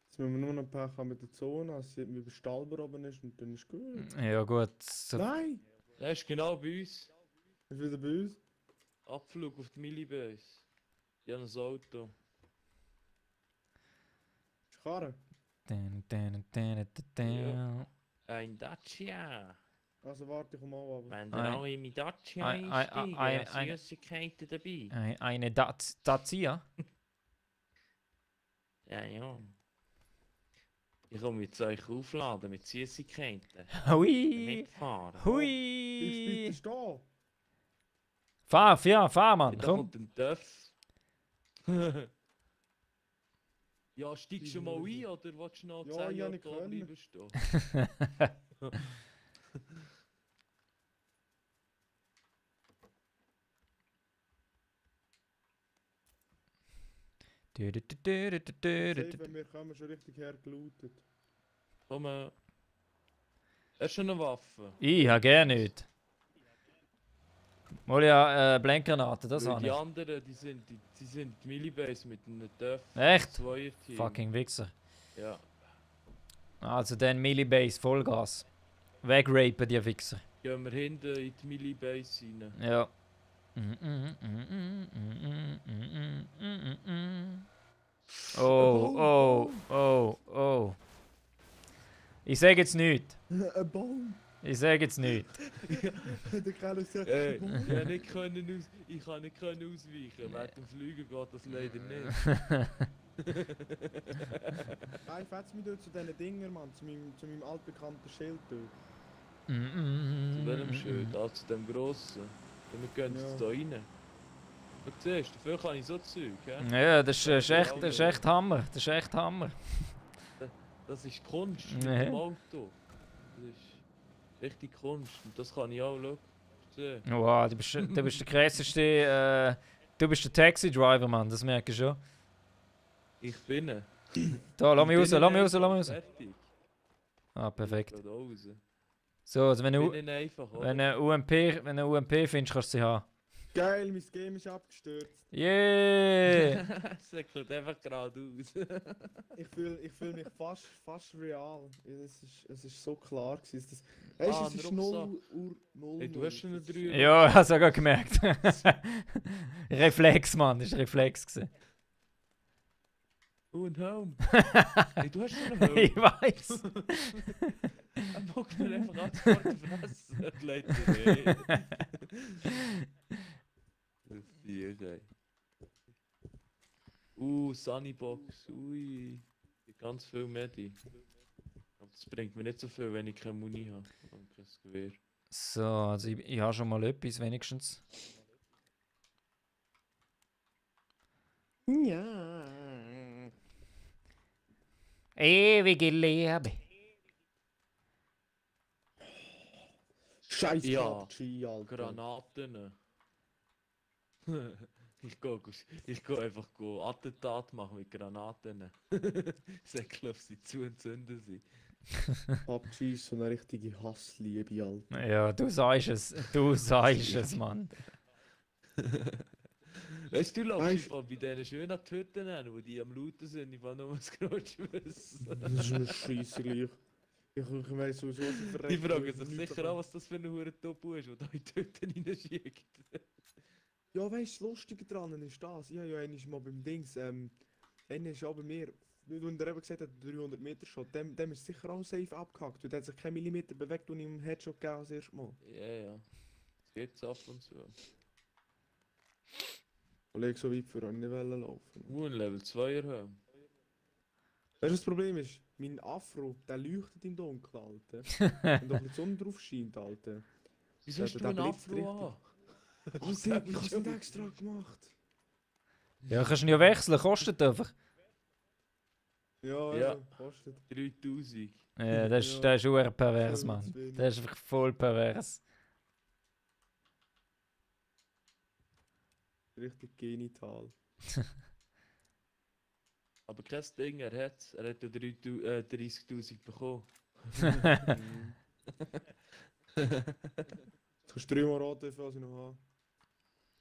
Jetzt müssen wir nur noch Pech haben mit der Zone, als sie wie bei Stalber oben ist und dann ist gut. Ja gut. So. Nein! Der ist genau bei uns. Ist wieder bei uns? Abflug auf die Millibase. Die haben ein Auto. Ist Karre? Ja. Ein Dacia. Also warte, ich komme auch aber. Wenn Ein- ihr alle in mein Dacia ein- einsteigen, ein- haben Süßigkeiten dabei. Eine Dacia. Ja, ja. Ich komme jetzt euch aufladen mit Süßigkeiten. Hui! Mitfahren. Bleib Hui! bitte stehen! Fahr, Mann, Da komm. kommt ein Töff. Ja, steigst du mal ein oder willst du noch Ja, 10 ich Jahre nicht da können. bleiben stehen? Safe, wenn wir kommen, schon richtig hergelootet. Komm, hast du eine Waffe? Ich habe gerne nicht. Mal ja, Blendgranaten, das Weil habe die ich. anderen, die sind Millibase mit einem Töff. Echt? Zweierteam. Fucking Wichser. Ja. Also dann Millibase, Vollgas. Wegrapen, die Wichser. Gehen wir hinten in die Millibase rein. Ja. Oh. Ich sage jetzt nichts. Ein Baum! Ich sage jetzt nichts. Der Kerl sagt, Ey, ein Baum! ich kann nicht ausweichen. Während dem Fliegen geht das leider nicht. Nein, fetz mich dort zu diesen Dingern, Mann. Zu meinem altbekannten Schild dort. Zu welchem Schild? Ah, zu dem grossen. Und wir gehen jetzt Ja. da rein. Du siehst, dafür kann ich so Zeug, hä? Ja, das ist echt Hammer. Das ist echt Hammer. Das ist Kunst mit Ja. dem Auto. Das ist richtig Kunst. Und das kann ich auch, schau. Sehen. Wow, du bist der krasseste. Du bist der Taxi-Driver, Mann, das merke ich schon. Ich bin er. Da, lass mich raus, Ich bin lass mich einfach raus. fertig. Ah, perfekt. Ich geh da raus. So, also wenn Ich du bin einfach, oder? wenn du UMP findest, kannst du sie haben. Geil, mein Game ist abgestürzt. Yeah! Es säckelt einfach geradeaus. Ich fühl mich fast real. Es ist so klar gewesen. Das, weißt, Ah, es ist ein 0 Uhr 0. Hey, du hast schon eine 3. Ja, ich hab's sogar gemerkt. Reflex, Mann, das war Reflex. Gewesen. Oh, ein Helm. Hey, du hast schon einen Helm. Ich weiß. Er packt mir einfach an die Fresse. Er legt dir Das Tier, ey. Sunnybox. Ui. Ganz viel Medi. Aber das bringt mir nicht so viel, wenn ich keine Muni habe. Und kein Gewehr. So, also ich habe schon mal etwas wenigstens. Ja. Ewige Liebe. Scheiß Ja. PUBG, Alter. Granaten. Ich geh einfach Attentat machen mit Granaten. Säckle auf sie zu entzünden sie. PUBG ist so eine richtige Hassliebe, Alter. Ja, du sagst es. Du sagst es, Mann. Weißt du, laufst Weißt- bei diesen schönen Hütten an, wo die am Lauten sind, ich will nur das Geräusch wissen. Das ist mir scheisse gleich. Ich weiss sowieso, was ich Die fragen sich sicher auch, was das für ein hoher Topo ist, der da in die Hütten reinschickt. Ja, weißt du, das Lustige dran ist das. Ich habe ja einmal mal beim Dings, einer ist auch bei mir wenn der eben gesagt hat, 300 Meter Shot, dem ist sicher auch safe abgehackt. Der hat sich keinen Millimeter bewegt und ihm einen Headshot gegeben als erstes Mal. Ja. Das geht's ab und zu. Kollege, so weit für nicht laufen. Ein Level 2 erhöhen. Weißt du, was das Problem ist? Mein Afro, der leuchtet im Dunkeln, Alter. Wenn doch die Sonne drauf scheint, Alter. Wieso hast du einen Afro an? Was ich hab's nicht extra gemacht. Ja, kannst du ihn ja wechseln, kostet einfach. Ja, Ja. kostet. 3000. Ja, das ist auch pervers, Mann. Das ist einfach voll pervers. Richtig genital. Aber kein Ding, er hat ja 30.000 bekommen. Du kannst 3 Mal raten, was ich noch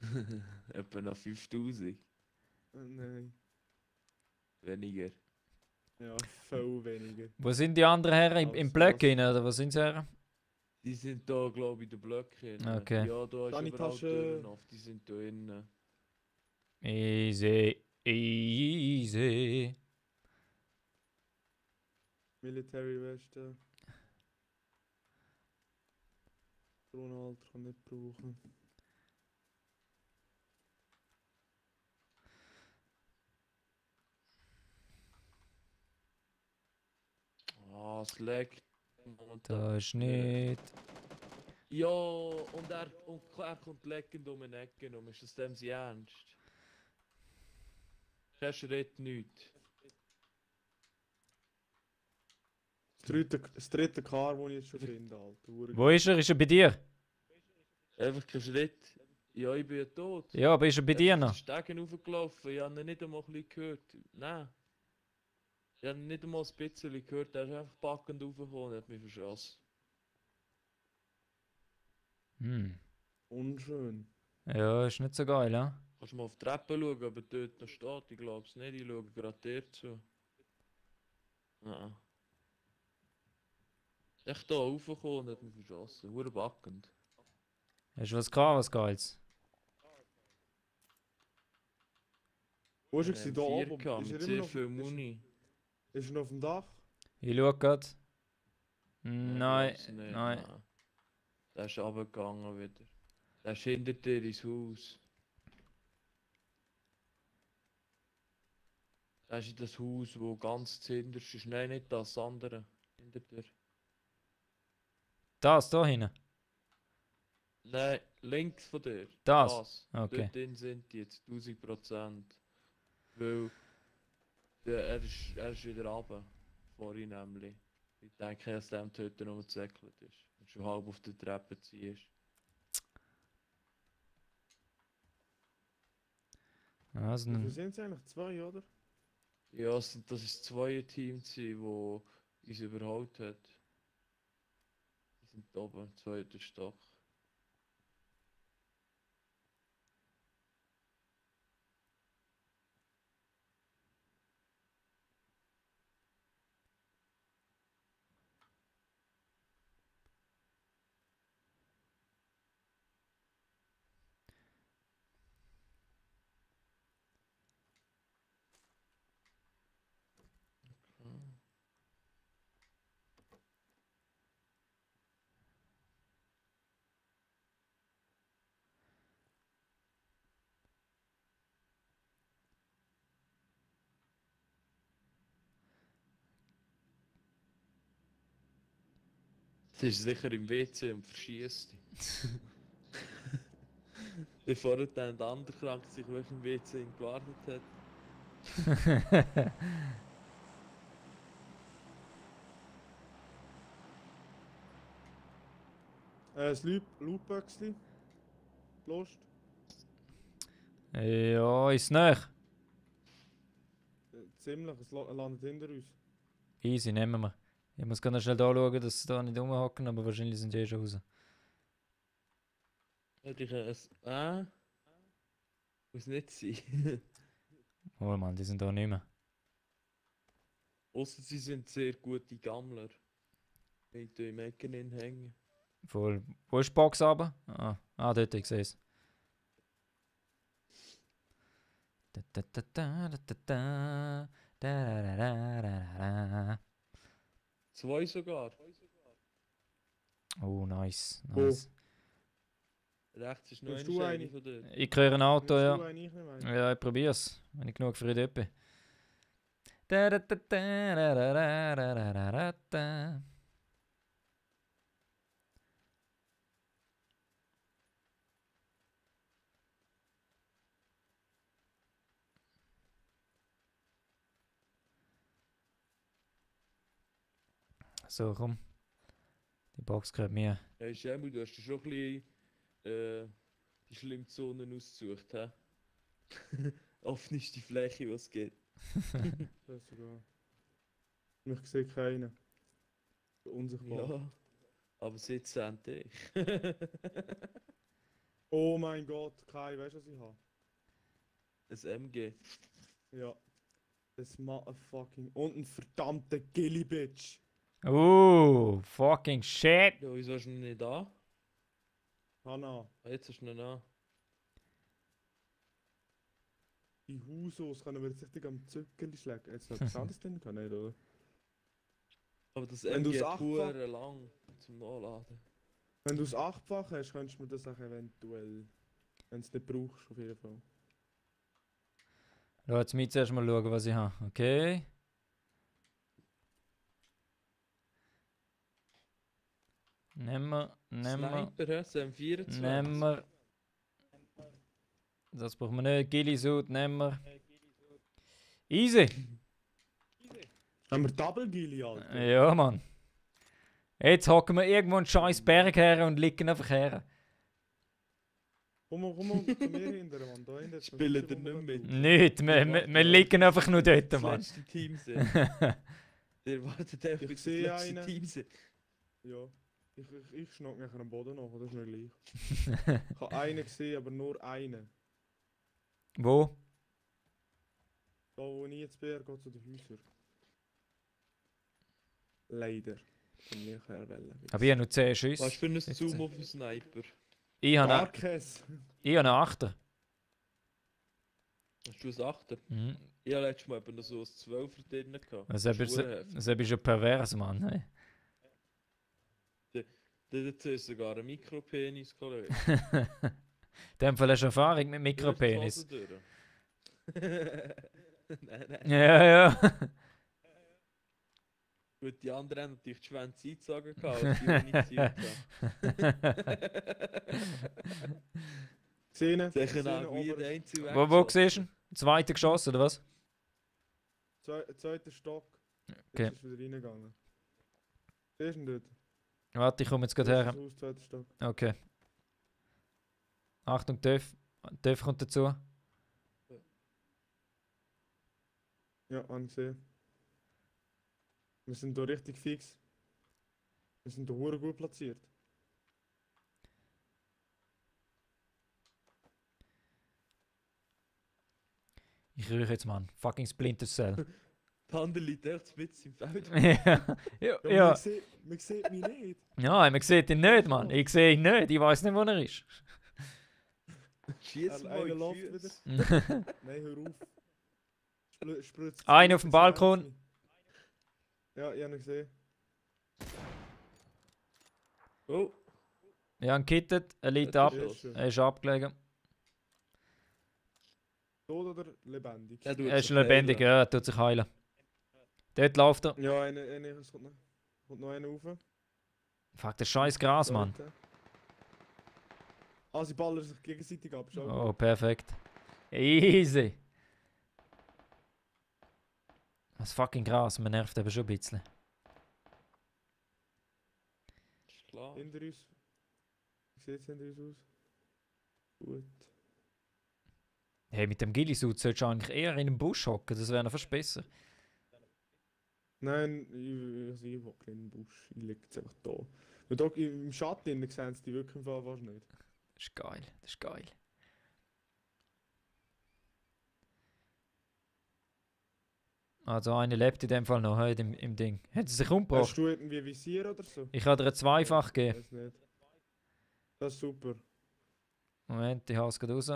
habe. Etwa noch 5.000. Nein. Weniger. Ja, viel weniger. Wo sind die anderen Herren? Im Als- Blöck als- rein, oder wo sind sie her? Die sind da, glaube ich, in den Blöcken. Okay. Ja, da ist Deine überall Tasche- Türen auf, die sind da innen. Easy, easy. Military Weste. Ronald kann nicht brauchen. Ah, es leckt. Da ist nicht. Ja, und er kommt leckend um eine Ecke rum. Ist das dem sein Ernst? Kein Schritt, nichts. Das dritte Car, das ich jetzt schon finde, Alter. Wo ist er? Ist er bei dir? Einfach kein Schritt. Ja, ich bin ja tot. Ja, aber ist er bei dir Ich bin noch? die Stegen hochgelaufen, ich habe ihn nicht einmal ein bisschen gehört. Nein. Ich habe ihn nicht einmal ein bisschen gehört, er ist einfach packend hochgekommen und hat mich verschossen. Hm. Unschön. Ja, ist nicht so geil, ja? Kannst du mal auf die Treppe schauen, ob er dort noch steht? Ich glaube es nicht, ich schaue gerade dir zu. Nein. Echt da hochgekommen und hat mich verschossen. Hure backend. Hast du was gehabt, was Geiles? Wo ist er da oben? Mit Ist er sehr immer noch viel Muni. ist er noch auf dem Dach? Ich schau grad. Ja, Nein, glaub's nicht, nein. Der ist runtergegangen wieder. Der ist hinter dir ins Haus. Das ist in das Haus, wo ganz zuhinterst ist. Nein, nicht das andere. Hinter dir. Das, da hinten. Nein, links von dir. Das? Okay. Dort drin sind die jetzt 1000%. Weil er ist wieder runter. Vorhin nämlich. Ich denke, dass der am Töten rumgezäckelt ist. Und schon halb auf der Treppe ziehst. Also, Wir sind es eigentlich 2, oder? Ja, das ist das zweite Team, das uns überholt hat. Die sind oben, im zweiten Stock. Sie ist sicher im WC und verschießt. Bevor dann der andere krank sich wirklich im WC gewartet hat. Das Lootboxli. Lust. ja, ist nicht. Ziemlich, es landet hinter uns. Easy, nehmen wir. Ich muss ganz schnell da schauen, dass sie da nicht rumhocken, aber wahrscheinlich sind die schon raus. Hätte ich muss nicht sein. Oh Mann, die sind da nicht mehr. Ausser sie sind sehr gute Gammler. Wenn die im Ecken hängen. Voll. Wo ist die Box aber? Dort, ich sehe es. Da, da, da, da, da, da, da. Da. 2 sogar. Oh, nice. Wo? Nice. Rechts ist noch Hast eine du Scheibe eine? von dort. Ich höre ein Auto, Nimmst ja. du eine, ich nehme eine? Ja, ich probier's, wenn ich genug früh dort bin. So, komm. Die Box gehört mir. Hey Schemmel, du hast dir schon ein bisschen die Schlimmzonen ausgesucht, hä? Offenste Fläche, was es geht. Das sogar. Ich sehe keinen. Unsichtbar. Ja, aber sitzt endlich. Oh mein Gott, Kai, weißt du, was ich habe? Ein MG. Ja. Das motherfucking. Und ein verdammter Gilly-Bitch. Fucking shit. Ja, wieso hast du ihn nicht da? Hanna, Ah, jetzt hast du ihn da. die Husos können wir jetzt richtig am Zückerli schlagen. Jetzt noch was anderes drin kann nicht, oder? Aber das Wenn du's MG hat achtfach- hure lang zum Nachladen. Wenn du es 8-fach hast, könntest du mir das auch eventuell. Wenn du es nicht brauchst, auf jeden Fall. Lass mich zuerst mal schauen, was ich habe. Okay. Nehmen wir. Sniper, hä? SM24. Nehmen wir. Das brauchen wir nicht. Gillisud nehmen wir. Easy. Haben wir Double Gilly, Alter? Ja, Mann. Jetzt hocken wir irgendwo einen scheiß Berg her und liegen einfach her. Komm mal zu mir hinterher, Mann. Da hinten. Spielen ihr nicht mit? Nicht, wir liegen einfach nur dort, Das Mann. letzte Team sind. Ihr wartet einfach, Ich bis das sehe letzte einen. Team sind. Ja. Ich schnack nachher am Boden nach, das ist mir gleich. Ich habe einen gesehen, aber nur einen. Wo? Da wo ich jetzt bin, geht zu den Häusern. Leider. Von mir her wollen. Aber ich habe nur 10 Was Schüsse. für ein Zoom auf den Sniper? Ich habe Gar einen, keins. ich habe einen 8er. Hast du ein 8er? Mhm. Ich habe letztes Mal eben so ein 12er drin gehabt. Das ist ist hure heftig. das ist ein pervers, Mann. Hey. Dazu ist sogar ein Mikropenis, Kollege. In dem Fall hast du Erfahrung mit Mikropenis. Nein. Ja, ja. Gut, die anderen haben natürlich die Schwänze eingezogen, als die nicht gezielt haben. Szene. Sicher auch wie der Einzige Wo siehst du ihn? Zweiter Geschoss, oder was? Zweiter Stock. Okay. Jetzt ist wieder reingegangen. Siehst du ihn dort? Warte, ich komme jetzt gerade her. Das Haus, zweiter Stock. Okay. Achtung, Töff. Töff kommt dazu. Ja, habe ich gesehen. Wir sind hier richtig fix. Wir sind hier hure gut platziert. Ich rühre jetzt, Mann. Fucking Splinter Cell. Die andere liegt echt mit im Feld. ja. Ja, Ja. Man sieht mich nicht. Ja, man sieht ihn nicht, Mann. Ich sehe ihn nicht. Ich weiß nicht, wo er ist. Schieß mal Einer in läuft die wieder. Füße. Nein, hör auf. Spritzt Einer auf dem Balkon. Ja, ich habe ihn gesehen. Oh, Ja, ein Kittet. Er liegt ab. Sehr schön. Er ist abgelegen. Tot oder lebendig? er tut Er ist sich lebendig, heilen. ja. Er tut sich heilen. Dort läuft er. Ja, es kommt noch einer rauf. Fuck, das scheiß Gras, Mann. Zweiter. Ah, sie ballern sich gegenseitig ab. Schau. Oh, perfekt. Easy. Das fucking Gras, man nervt eben schon ein bisschen. Ist klar. Hinter uns. Wie sieht es hinter uns aus? Gut. Hey, mit dem Gillisud solltest du eigentlich eher in einem Busch hocken, das wäre noch fast besser. Nein, ich will in den Busch. Ich liege jetzt einfach da. Weil da im Schatten sehen sie die wirklich im Fall fast nicht. Das ist geil, das ist geil. Also eine lebt in dem Fall noch, hey, im Ding. Hat sie sich umgebracht? Hast du irgendwie Visier oder so? Ich habe dir ein Zweifach gegeben. Weiß nicht. Das ist super. Moment, ich hau es gerade raus.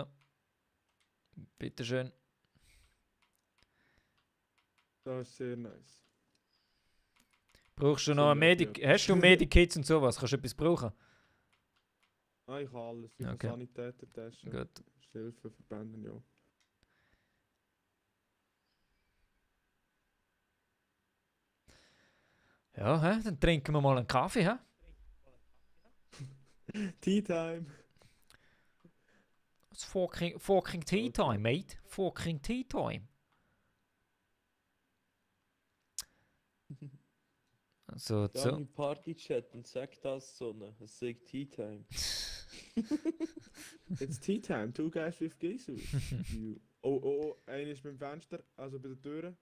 Bitteschön. Das ist sehr nice. Brauchst du So noch ein nervig. Hast du Medikits und sowas? Kannst du etwas brauchen? Ah, ich habe alles. Ich habe Okay. Sanitätertaschen. Gut. Hilfe, Verbänden, ja. Ja, hä? Dann trinken wir mal einen Kaffee, hä? Tea time! It's fucking tea time, mate. Fucking tea time. So, Geh so. in den Party-Chat und sag das so, es sagt Tea Time. It's tea time, 2 guys with geysers. Oh, einer ist beim Fenster, also bei der Tür.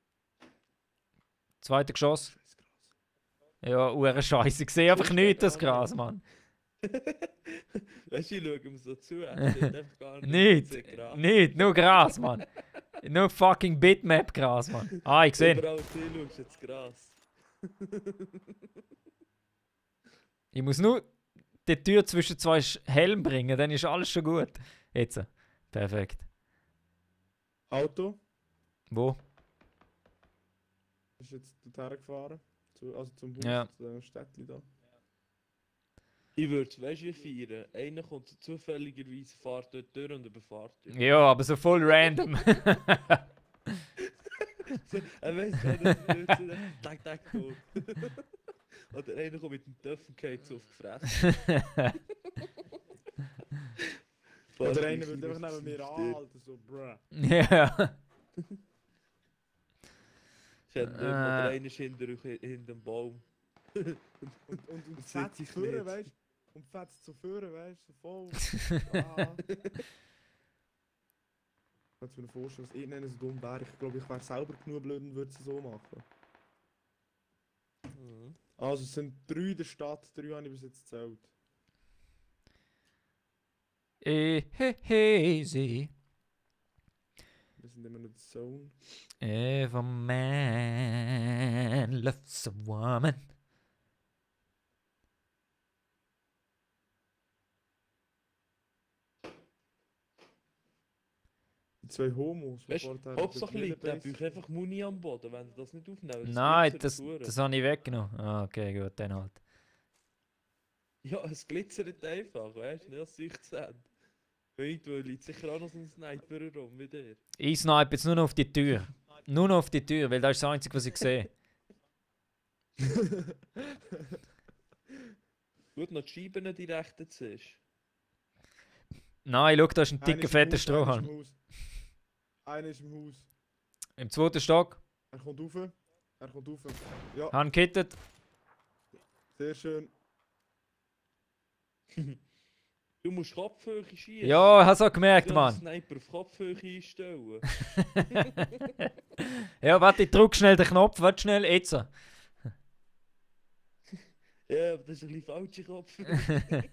Zweiter Geschoss. Scheiß Gras. Ja, uhr Scheiße. Ich sehe einfach Sonst nichts, geht das gar Gras, Mann. Weißt du, ich schaue ihm so zu, er sieht einfach gar nicht. Nicht, nicht, nur Gras, Mann. Nur fucking Bitmap-Gras, Mann. Ah, ich sehe. Überall du schaust jetzt Gras. Ich muss nur die Tür zwischen zwei Helmen bringen, dann ist alles schon gut. Jetzt. Perfekt. Auto Wo? ist jetzt dorthin gefahren. Also zum Bus, Ja. zu dem Städtchen da. Ich würde es, weißt du, wie feiern? Einer kommt so zufälligerweise, fährt dort durch und überfährt dich. Ja, aber so voll random. So, er weiss gar nicht, was er will, tak, tot. Oder einer kommt mit dem Töpfen und geht so auf die Fresse. Oder einer wird einfach neben mir anhalten, so bruh. Ja. Oder einer ist hinter dem Baum. Und sieht fetzt sich zu vorne, nicht. weißt du? Und fetzt zu vorne, weißt du? So voll. Ah. Kannst du mir vorstellen, dass irgendeiner so dumm wäre? Ich glaube, ich wäre selber genug blöd und würde es so machen. Mhm. Also es sind 3 in der Stadt, 3 habe ich bis jetzt gezählt. Easy. Wir sind immer noch in der Zone. Every man loves a woman. Die 2 Homos, die Weißt du, vorher Hauptsache dort liegt der Base- Büch einfach Muni am Boden, wenn du das nicht aufnehmen. Nein, glitzert das verdammt. habe ich weggenommen. Ah, okay, gut, dann halt. Ja, es glitzert einfach, weißt du, nicht als 16. Irgendwo liegt sicher auch noch so ein Sniper rum wie der. Ich snipe jetzt nur noch auf die Tür. Nur noch auf die Tür, weil das ist das Einzige, was ich sehe. Gut, noch die Scheiben die rechten siehst. Nein, schau, da ist ein Einer dicker, ist im fetter Haus, Strohhalm. Einer ist im Haus. Im 2. Stock. Er kommt rauf. Er kommt rauf. Ja, Han kittet. sehr schön. Du musst Kopfhöhe schießen. Ja, ich habe es auch Du gemerkt, kannst Mann. den Sniper auf Kopfhöhe einstellen. Ja, warte, ich drück schnell den Knopf. Warte schnell, jetzt. Ja, aber das ist ein bisschen falsche Kopfhöhe.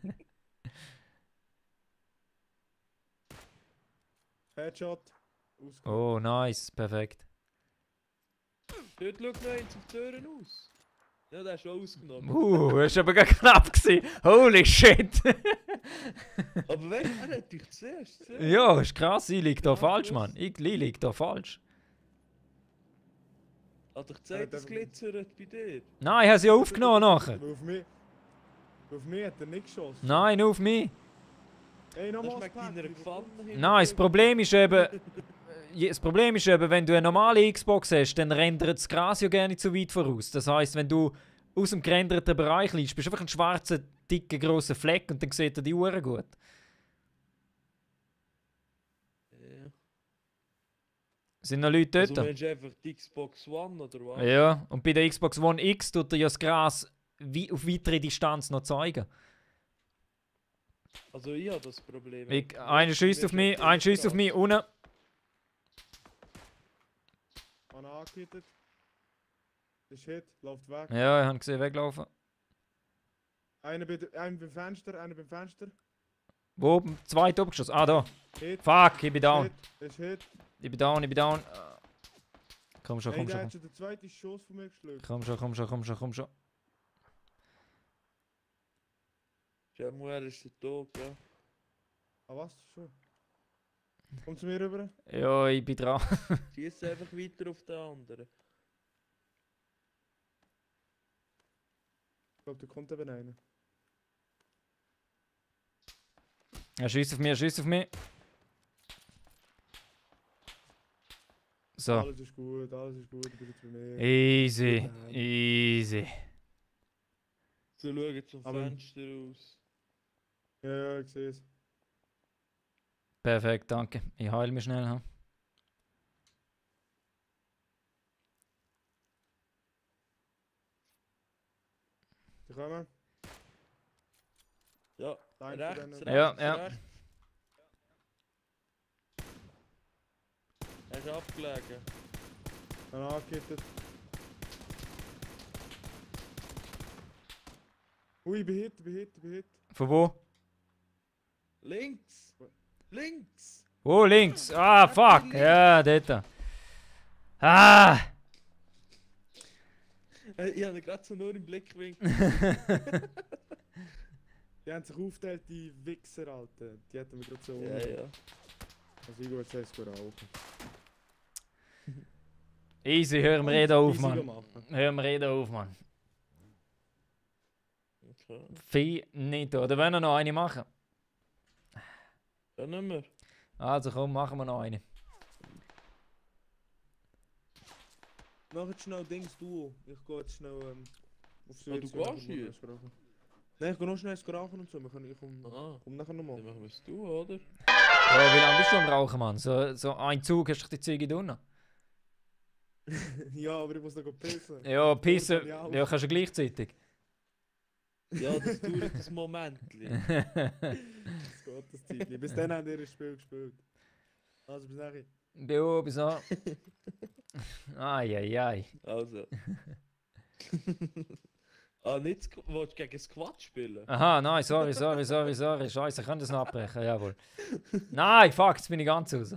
Headshot. Ausgenommen. Oh, nice. Perfekt. Dort schaut noch eins auf die Türen aus. Ja, der ist schon ausgenommen. Das war aber gar knapp gewesen. Holy shit. Aber weißt du, er hat dich zuerst gesehen. Ja, ist krass. Ich lieg da Ja, falsch, plus. Mann. Ich lieg da falsch. Hat dich gezeigt, das glitzert bei dir. Nein, ich habe sie aufgenommen nachher. Auf mich hat er nicht geschossen. Nein, nur auf mich. Ey, Das nochmal schmeckt deiner Gefangenen. Nein, das Problem ist eben, wenn du eine normale Xbox hast, dann rendert das Gras ja gerne zu weit voraus. Das heisst, wenn du aus dem gerenderten Bereich liegst, bist du einfach ein schwarzer, dicker, grosser Fleck und dann sieht er die Uhr gut. Ja. Sind noch Leute Also dort? meinst du einfach die Xbox One oder was? Ja, und bei der Xbox One X tut er ja das Gras auf weitere Distanz noch zeigen. Also ich habe das Problem. Einer schießt auf mich, einer schießt auf mich, unten. An angehittet. Ist Hit, läuft weg. Ja, ich habe gesehen, weglaufen. Einer beim Fenster, einer beim Fenster. Wo oben? Zweiter abgeschossen. Ah, da. Hit. Fuck, ich bin down. Hit. Ist Hit. Ich bin down, ich bin down. Komm schon, Ey, komm der schon. hat schon den zweiten Schuss von mir geschlagen. Komm schon, komm schon, komm schon, komm schon. Jamuel ist der Tod, ja. Ah, was? Schon? Komm zu mir rüber. Ja, ich bin dran. Schieß einfach weiter auf den anderen. glaube, da kommt eben einer. Er schießt auf mich, er schießt auf mich. So. Alles ist gut, du bist jetzt bei mir. Easy, Gut, easy. So schauen zum Aber- Fenster aus. Ja, ich sehe es. Perfekt, danke. Ich heile mich schnell. Ha? Die kommen. Ja, Danke rechts, denen. rechts, Ja, ja. rechts. Er ist abgelegen. Dann angehittet. Ui, ich bin hit. Von wo? Links! Links! Oh, links. Ah, fuck. Ja, dort. Ah! Ich habe ihn gerade so nur im Blickwinkel. Die haben sich aufgeteilt, die Wichser, Alter. Die hätten wir gerade so Ja, ja. Also ich gehe jetzt erst rauchen. Easy, hör mir reden auf, Easy Mann. machen. Hör mir reden auf, Mann. Okay. Finito. Oder wollen wir noch eine machen? Dann nehmen wir. Also komm, machen wir noch eine. Mach jetzt schnell Dings Duo. Ich gehe jetzt schnell auf Ah, du gehst jetzt? Nein, ich gehe noch schnell ins Rauchen und so. Ich komm nachher Dann nochmal. machen wir es du, oder? Ja, wie lange bist du am Rauchen, Mann? So ein Zug hast du die Züge drinnen. Ja, aber ich muss noch pissen. Ja, pissen. Ja, Ja, kannst du gleichzeitig. Ja, das dauert ein Momentli. Das geht das Zeitchen. Bis dann haben wir das Spiel gespielt. Also bis nachher. Ja, bis an. Ai. Also. Nicht willst du gegen Squad spielen? Aha, nein, sorry. Scheiße, ich kann das noch abbrechen, jawohl. Nein, fuck, jetzt bin ich ganz raus.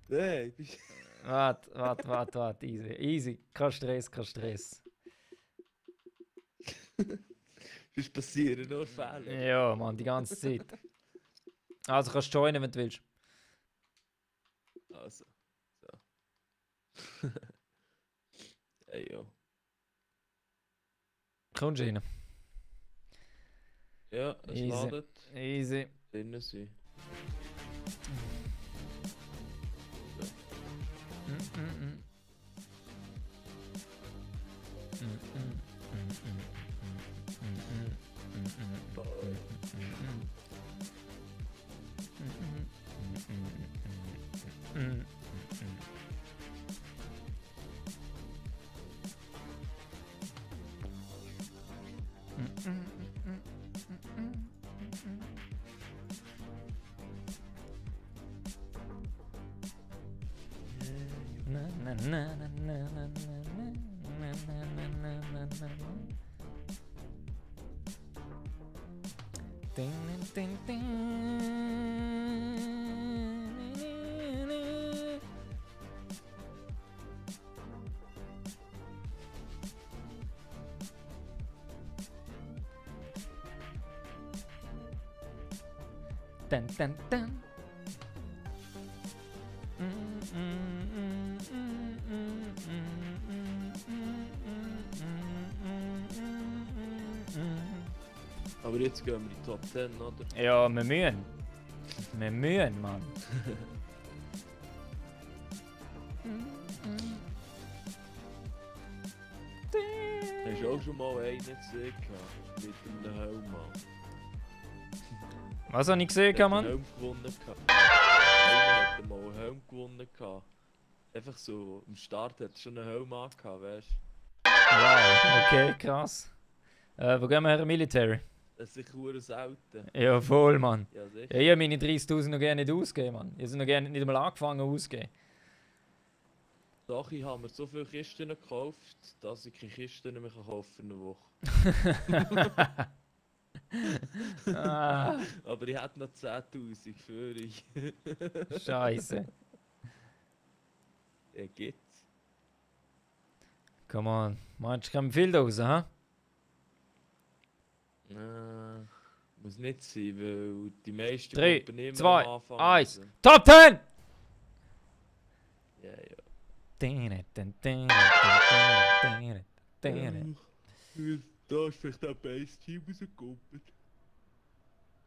Nein, Warte, easy. Kein Stress. es passieren nur Fehler. Ja, Mann, die ganze Zeit. Also kannst du joinen, wenn du willst. Also. So. Ey, ja. Kommst du rein? Ja, es Easy. ladet. Easy. Drinnen sein. Aber jetzt gehen wir in die Top 10, oder? Ja, wir müssen, Mann. Hast du auch schon mal einen gesehen gehabt? Mit einem Helm, Mann. Was habe ich gesehen, Der hat Mann? einen Helm gewonnen gehabt. Einer hat mal einen Helm gewonnen gehabt. Einfach so, am Start hat er schon einen Helm angehabt, weißt du? Wow, okay, krass. Wo gehen wir her? Military? Das ist sicher ur selten. Ja, voll, Mann. Ja, sicher. Ja, ich habe meine 30.000 noch gerne nicht ausgegeben, Mann. Ich habe sie noch gerne nicht einmal angefangen auszugeben. Doch, ich habe mir so viele Kisten gekauft, dass ich keine Kisten mehr kaufen kann in einer Woche. Ah, Aber ich hätte noch 10.000 für ich. Scheiße. Ja, geht's. Come on. Meinst du, kommen viel da raus, hä? Muss nicht sein, weil die meisten 3, Unternehmen 2, am Anfang 1. sind. Top 10! Ja, ja. Da ist vielleicht auch ein Team rausgekommen.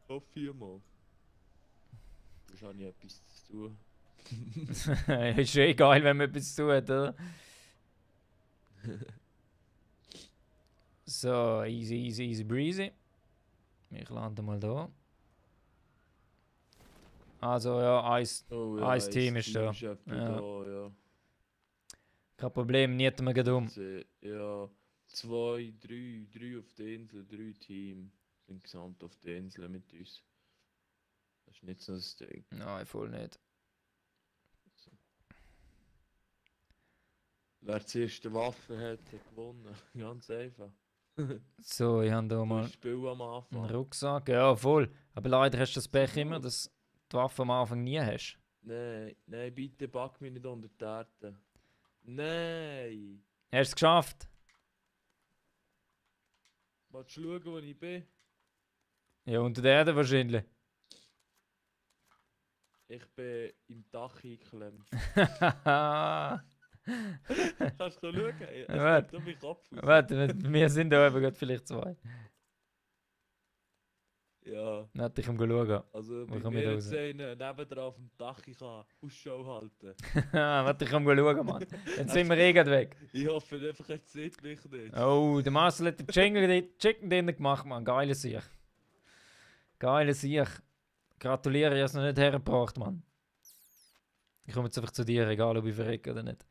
Hoffe ich mal. Du hast auch nie etwas zu tun. Ist eh geil, wenn man etwas zu tut, oder? So, easy breezy. Ich lande mal da. Also ja, Oh Ein Team ist da. Ist etwa Ja. da, ja. Kein Problem, nicht mehr gedummt. Ja, 2, 3 auf der Insel, 3 Teams sind gesamt auf der Insel mit uns. Das ist nicht so das Ding. Nein, voll nicht. Wer zuerst die Waffe hat, hat gewonnen. Ganz einfach. So, ich habe da mal Das Spiel am einen Anfang. Rucksack. Ja, voll. Aber leider hast du das Pech immer, dass du die Waffe am Anfang nie hast. Nein, bitte pack mich nicht unter die Erde. Nein! Hast du es geschafft? Willst du schauen, wo ich bin? Ja, unter der Erde wahrscheinlich. Ich bin im Dach eingeklemmt. Warte, Kannst du schauen? Es Warte. geht um meinen Kopf raus. wir sind da eben gerade vielleicht zwei. Ja, Warte, ich kann schauen. also Wo bei komme ich mir da jetzt raus? einen nebendran auf dem Dach, ich kann Ausschau halten. Warte, ich kann schauen, Mann. Jetzt sind wir eh gerade weg. Ich hoffe einfach, jetzt sieht mich nicht. Oh, der Marcel hat den Chicken Dinner gemacht, Mann. Geile Sieg. Geile Sieg. Gratuliere, ich habe es noch nicht hergebracht, Mann. Ich komme jetzt einfach zu dir, egal ob ich verrecke oder nicht.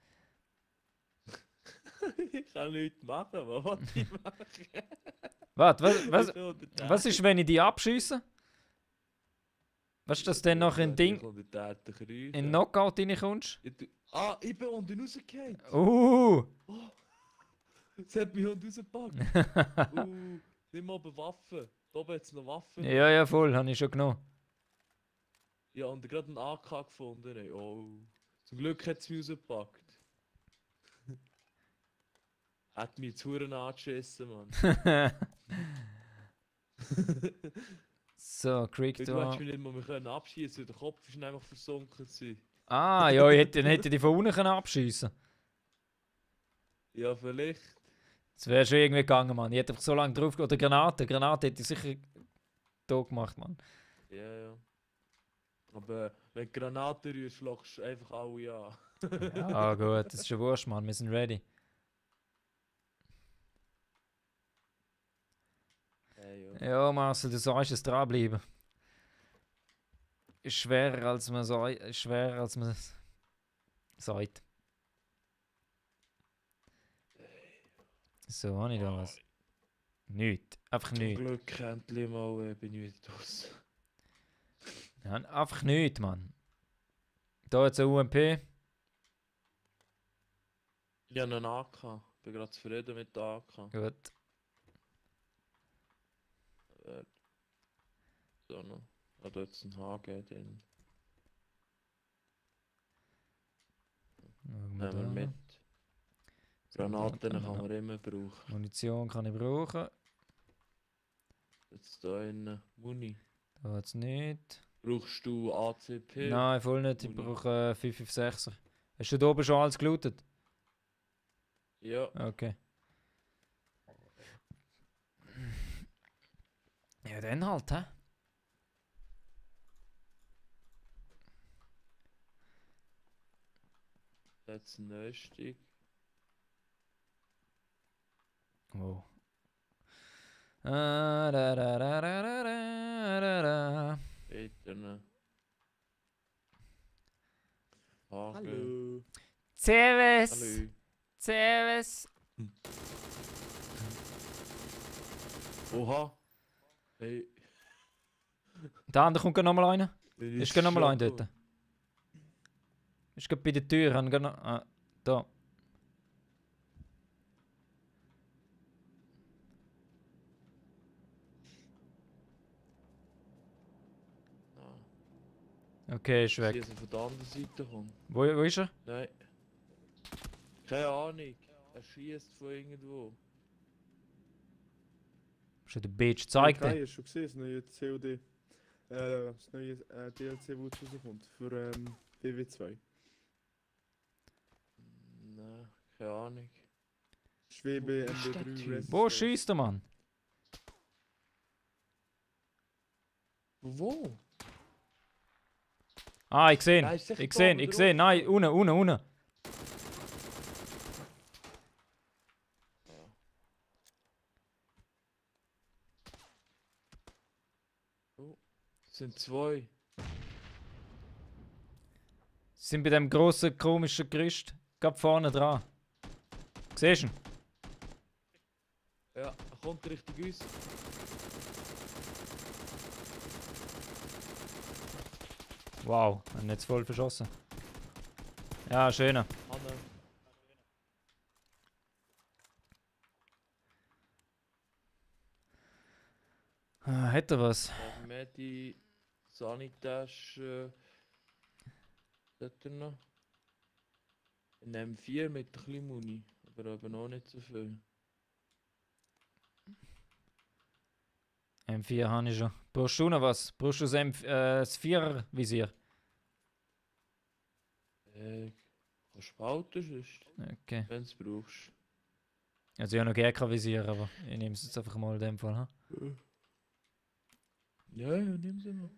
Ich kann nichts machen, was will ich machen? Warte, was Ich bin unter die was Erde. ist, wenn ich die abschieße? Was ist das denn noch ein Ich Ding? bin unter die Erde kriechen. In Knockout reinkommst? Ich bin unten rausgefallen. Oh! Es hat mich unten rausgepackt. Nimm mal eine Waffe. Da oben hat es noch Waffen. Ja, voll, habe ich schon genommen. Ja, und gerade einen AK gefunden. Ey. Oh. Zum Glück hat es mich rausgepackt. Hat mich zu Huren angeschissen, Mann. So, Creek Du da. hättest mich nicht mal mehr abschießen können. Der Kopf ist einfach versunken. Gewesen. Ah, ja, dann hätte ich die von unten abschießen. Ja, vielleicht. Das wäre schon irgendwie gegangen, Mann. Ich hätte einfach so lange drauf. Oder Granate. Granate hätte ich sicher tot gemacht, Mann. Ja. Aber wenn du Granaten rührst, lockst du einfach alle an. Ja, gut, das ist schon wurscht, Mann. Wir sind ready. Ja. Ja, Marcel, du sagst es, dranbleiben. Ist schwerer, als man es sagt. So, habe ich da was? Nichts. Einfach Zum nichts. Glück endlich mal bin ich wieder draus. Ja, einfach nichts, Mann. Da jetzt ein UMP. Ich habe einen AK. Bin gerade zufrieden mit der AK. Gut. So noch. Da jetzt ein HG drin. Schauen Nehmen wir da. mit. Granaten kann man immer brauchen. Munition kann ich brauchen. Jetzt da in Muni. Da jetzt nicht. Brauchst du ACP? Nein, voll nicht. Ich Muni. brauche 556er. Hast du da oben schon alles gelootet? Ja. Okay. Ja, dann halt, hä? Jetzt ein Neustieg. Wow. Da, da, da, da, da, da, da, da. Bitte ne. Hallo. Servus! Hallo. Servus! Oha. Hey. Da andere kommt noch mal einer. bin Ist ich noch mal einer schon dort. Ist gerade bei der Tür. Da. Okay, ist weg. Dass er von der anderen Seite kommt. Wo ist er? Nein. Keine Ahnung. Er schießt von irgendwo. Ist der Bitch? Zeig Okay, dir. hast du schon gesehen, das neue COD. Das neue DLC, wo jetzt rauskommt. Für BW2. Nein, keine Ahnung. Schwebe Wo ist der MB3 Typ? Rest. Wo schießt der Mann? Wo? Ah, ich sehe ihn. Nein, ist sicher Ich da sehe ihn, oben ich sehe ihn. drauf. Nein, unten. Es sind 2. Sind bei dem grossen komischen Gerüst. Gerade vorne dran. Siehst du ihn? Ja, er kommt Richtung uns. Wow, haben jetzt voll verschossen. Ja, schöner. Hanne. Hat er was? Medi, Sanitasche. Was hat er noch? Ein M4 mit ein bisschen Muni, aber eben auch nicht so viel. M4 habe ich schon. Brauchst du noch was? Brauchst du das 4er-Visier? Kannst du behalten, sonst, Okay. wenn du es brauchst. Also ich habe noch gar kein Visier, aber ich nehme es jetzt einfach mal in dem Fall. Ha? Ja, nimm sie mal.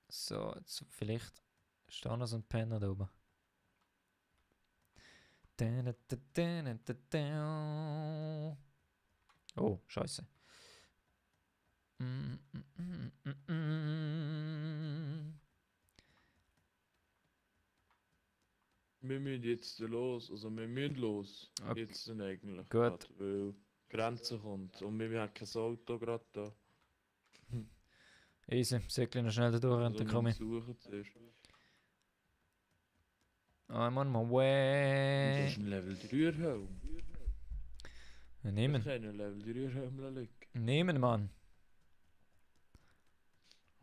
So, jetzt vielleicht ist da noch so ein Penner da oben. Oh, scheiße. Wir müssen jetzt los, also wir müssen los. Okay. Jetzt dann eigentlich. Gut. Grad, weil die Grenze kommt und wir haben kein Auto gerade da. Easy, säckle noch schnell da durch und dann komme ich. Suchen zuerst. I'm on my Du way. hast einen Level 3 Helm. Ich Nehmen, kann einen Level 3 Helm liegen. nehmen, Mann.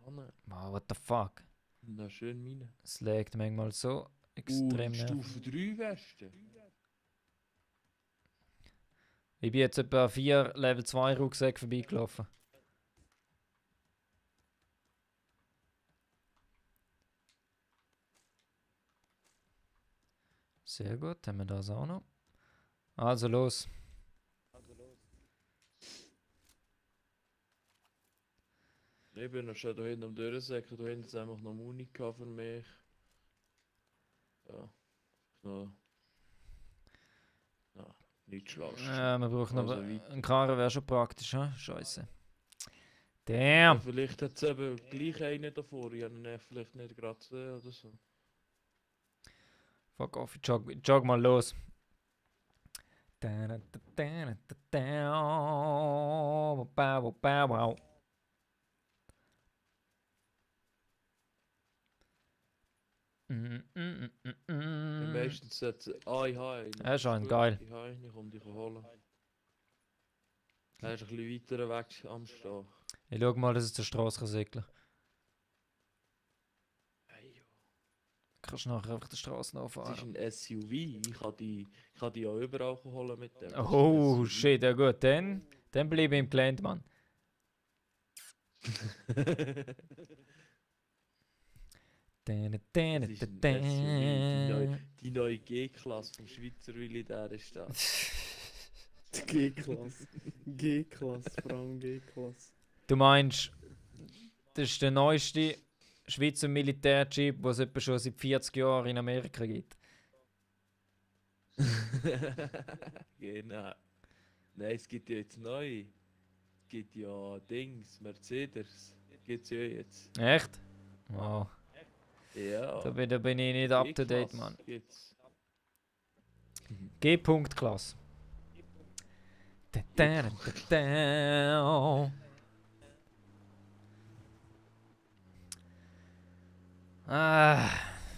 Hanne, Wow, what the fuck? na schön meine. Es legt manchmal so extrem nervig. Stufe 3 Weste. Ich bin jetzt etwa 4 Level 2 Rucksäcke vorbeigelaufen. Sehr gut, haben wir das auch noch. Also los. Ich bin noch schon da hinten am Durchsäcken, da hinten ist einfach noch Muni gehabt für mich. Ja. Noch. Ja, nicht schlecht. Wir brauchen noch Also weiter. einen Karren, wäre schon praktisch, hm? Scheiße. Ja, Damn! vielleicht hat es eben gleich einen davor, ich habe ihn vielleicht nicht gerade gesehen oder so. Fuck off, ich jog mal los. Wow. Meistens setzt ich habe einen. Ja, ist schon geil. Ich habe einen, ich komme dich holen. Er ist ein bisschen weiter weg am Stach. Ich schau mal, dass es zur Straße segeln kann. Kannst du nachher einfach die Straße Das ist nachfahren. ein SUV, ich kann die auch überall holen mit dem. Das ist ein Oh SUV. shit, ja gut, dann bleibe ich im Gelände, Mann. Das ist ein SUV, die neue G-Klasse vom Schweizer Militär ist das. Die G-Klasse. G-Klasse, vor allem G-Klasse. Du meinst, das ist der neueste Schweizer Militärjeep, den es etwa schon seit 40 Jahren in Amerika gibt. Genau. Nein, es gibt ja jetzt neu. Es gibt ja Dings, Mercedes. Gibt's ja jetzt. Echt? Wow. Ja. Da bin ich nicht up to date, G-Klasse Mann. gibt's. G-Punkt-Klasse.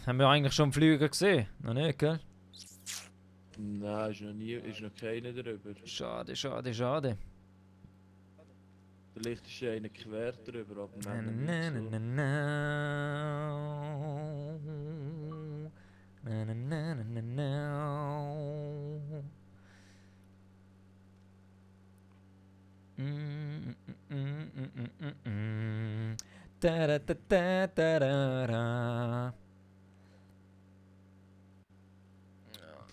Haben wir eigentlich schon einen Flüger gesehen? Noch nicht, gell? Nein, ist noch keiner drüber. Schade, schade, schade. Vielleicht ist ja einer quer drüber, aber Na, nein, na, nicht na, so. na, na. Na, na, na, na, na, na. Da, da, da, da, da, da, da.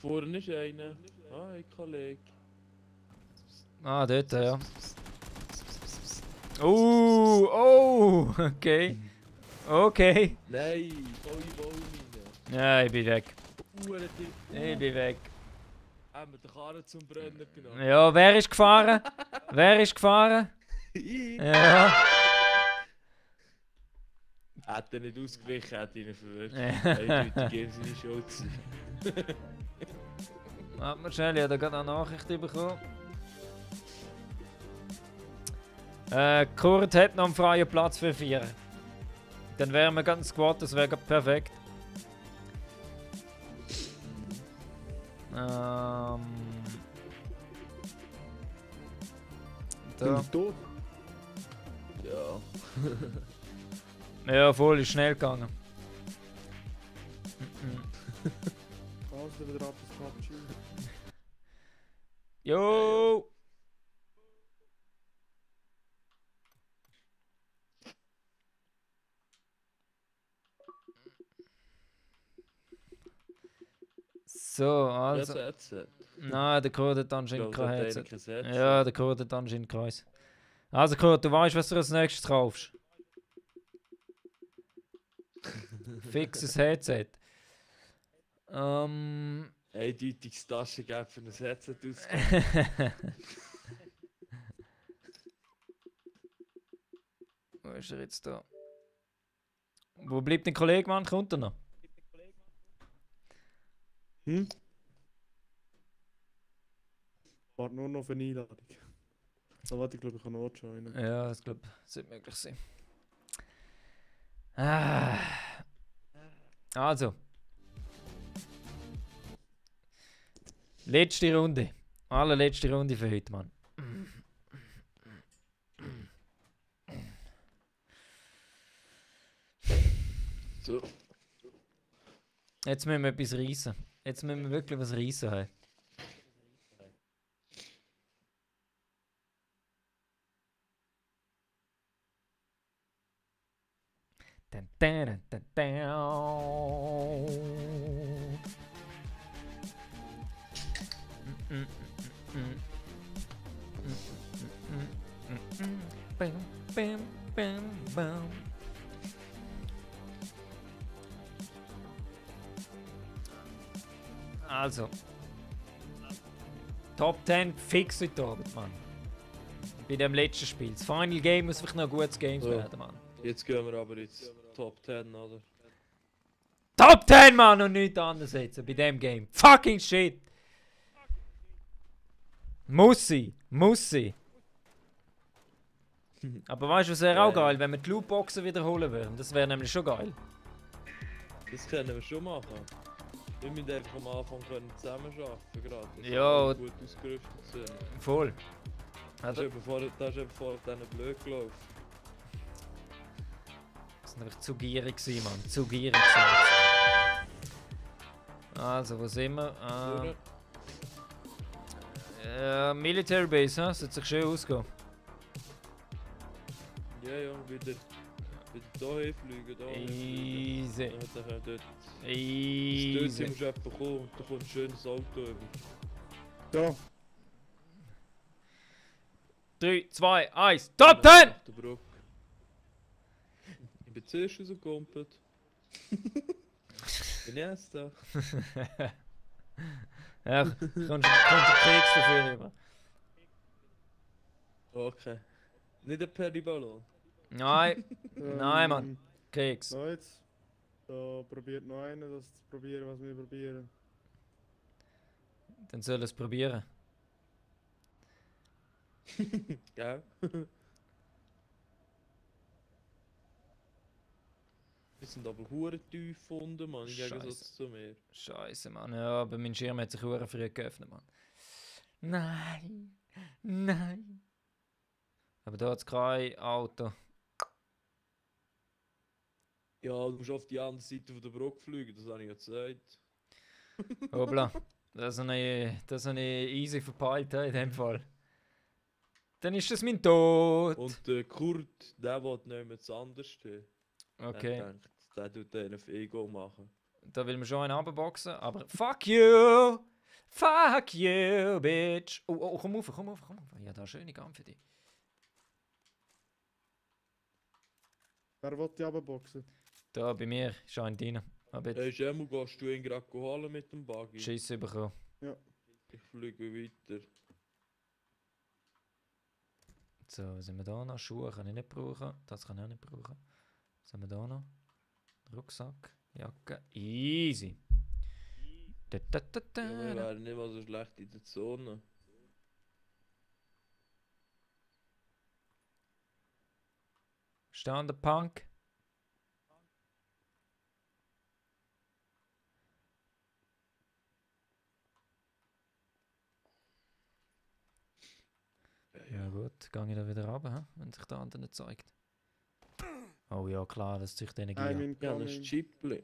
vorne ist einer. Hi, Kollege. Ah, dort, ja. Oh, okay. Okay. Nein, volle Wohnmine. Ja, ich bin weg. Uhren Ich bin weg. Haben wir den Karren zum Brennen genommen? Ja, wer ist gefahren? Wer ist gefahren? Ich Ja. hätte nicht ausgewichen, hätte ihn verwirrt. Ja. Eindeutig geben seine Schuld sein. Warte mal schnell, ich habe da gerade eine Nachricht bekommen. Kurt hat noch einen freien Platz für 4. Dann wären wir ganz Squad, das wäre perfekt. Da. Du? Ja. Ja, voll, ist schnell gegangen. Kannst du wieder ab das Cappuccino? Jo! So, also. Headset. Nein, der Kurt hat anscheinend Ich glaube, kein der Headset. hat kein Headset. Ja, der Kurt hat anscheinend keins. Also Kurt, du weißt, was du als nächstes kaufst. Fixes Headset. Eindeutiges Taschengeld für ein Headset ausgeben. Wo ist er jetzt da? Wo bleibt der Kollege, Mann? Kommt er noch? Hm? Warte nur noch auf eine Einladung. So, warte, ich glaube, ich kann auch joinen. Ja, ich glaube, das sollte möglich sein. Ah. Also. Letzte Runde. Allerletzte Runde für heute, Mann. So. Jetzt müssen wir etwas reissen. Jetzt müssen wir wirklich was reissen haben. Dun, dun, dun, dun, dun. Bam, bam, bam. Also. Top 10 fix heute Abend, Mann. Bei dem letzten Spiel. Das Final Game muss vielleicht noch ein gutes Game So. werden, Mann. Jetzt gehen wir aber ins Top 10, oder? Top 10, Mann, und nichts anderes jetzt bei dem Game. Fucking shit! Muss sie, muss sie. Aber weißt du, was wäre auch geil, wenn wir die Lootboxen wiederholen würden? Das wäre nämlich schon geil. Das können wir schon machen. Wir müssen einfach am Anfang können zusammenarbeiten gerade. dass Ja. alle gut ausgerüstet sind. Voll. Das Also, ist eben vor denen blöd gelaufen. das war einfach zu gierig, Mann. Zu gierig. Gewesen. Also, wo sind wir? Vorne. Military Base, ha? Sollte sich schön ausgehen. Ja, wieder da hinfliegen, da hinfliegen. Easy. Dann können dort... Dort Easy. musst du jemanden kommen und da kommt ein schönes Auto über. Da! 3, 2, 1, Top 10! Nach der Brücke. Ich bin zuerst rausgekumpelt. Bin jetzt da. Ja, konzentrierst dafür über. Okay. Nicht ein Periballon. Nein, nein, Mann. Keks. So jetzt. Da probiert noch einer, das zu probieren, was wir probieren. Dann soll er es probieren. Gell? Wir sind aber hure tief gefunden, Mann, im Gegensatz Scheisse. zu mir. Scheiße, Mann. Ja, aber mein Schirm hat sich hure früh geöffnet, Mann. Nein, nein. Aber da hat es kein Auto. Ja, du musst auf die andere Seite von der Brücke fliegen, das habe ich ja gesagt. Hoppla. Das habe ich easy verpeilt in dem Fall. Dann ist das mein Tod. Und der Kurt, der will nichts anderes stehen. Okay, Der denkt, der tut den auf Ego machen. da will man schon einen runterboxen, aber fuck you! Fuck you, bitch. Oh, komm auf. Ja, da schöne Gun für dich. Wer will die runterboxen? Da bei mir ist ein drin. Aber Hey, jetzt Schemu, gehst du ihn gerade holen mit dem Buggy? Scheiße bekommen. Ich fliege weiter. So, was haben wir da noch? Schuhe kann ich nicht brauchen. Das kann ich auch nicht brauchen. Was haben wir da noch? Rucksack, Jacke. Easy. Da, da, da, da, Ja, wir da. wären nicht mal so schlecht in der Zone. Stand der Punk. Ja gut, gehe ich da wieder runter, wenn sich der andere nicht zeigt. Oh ja, klar, das zieht Energie I'm an. Ja, ein incoming. Chipli.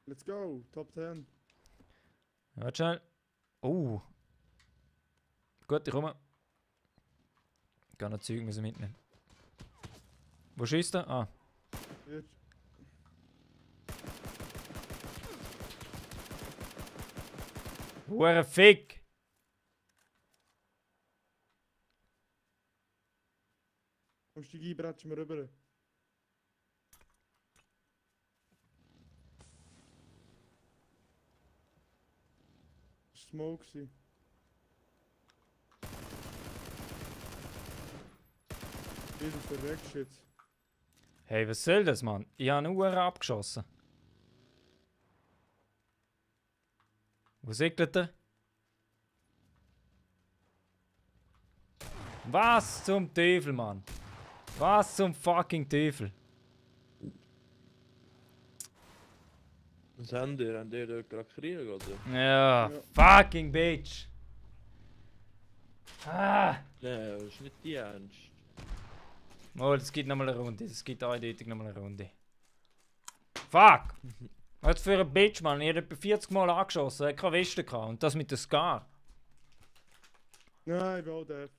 Let's go, Top 10. Ja, warte schnell. Oh. Gut, ich komme. Ich kann noch Zeug müssen mitnehmen. Wo schießt er? Ah. Hier. Hure Fick! Komm, steig ein, bretsch mir rüber. Das war Smoke. Wie du verreckst jetzt. Hey, was soll das, Mann? Ich habe eine Uhr abgeschossen. Wo segelt er? Was zum Teufel, Mann? Was zum fucking Teufel? Was haben die? Haben die dort gerade Krieg, oder? Ja, Ja. fucking bitch. Ah! Nein, das ist nicht die Ernst. Oh, das gibt nochmal eine Runde. Das gibt eindeutig nochmal eine Runde. Fuck! Was für ein Bitch, Mann. Ich habe etwa 40 Mal angeschossen. Er hat keine Weste gehabt. Und das mit der Scar. Nein, ich bin auch der.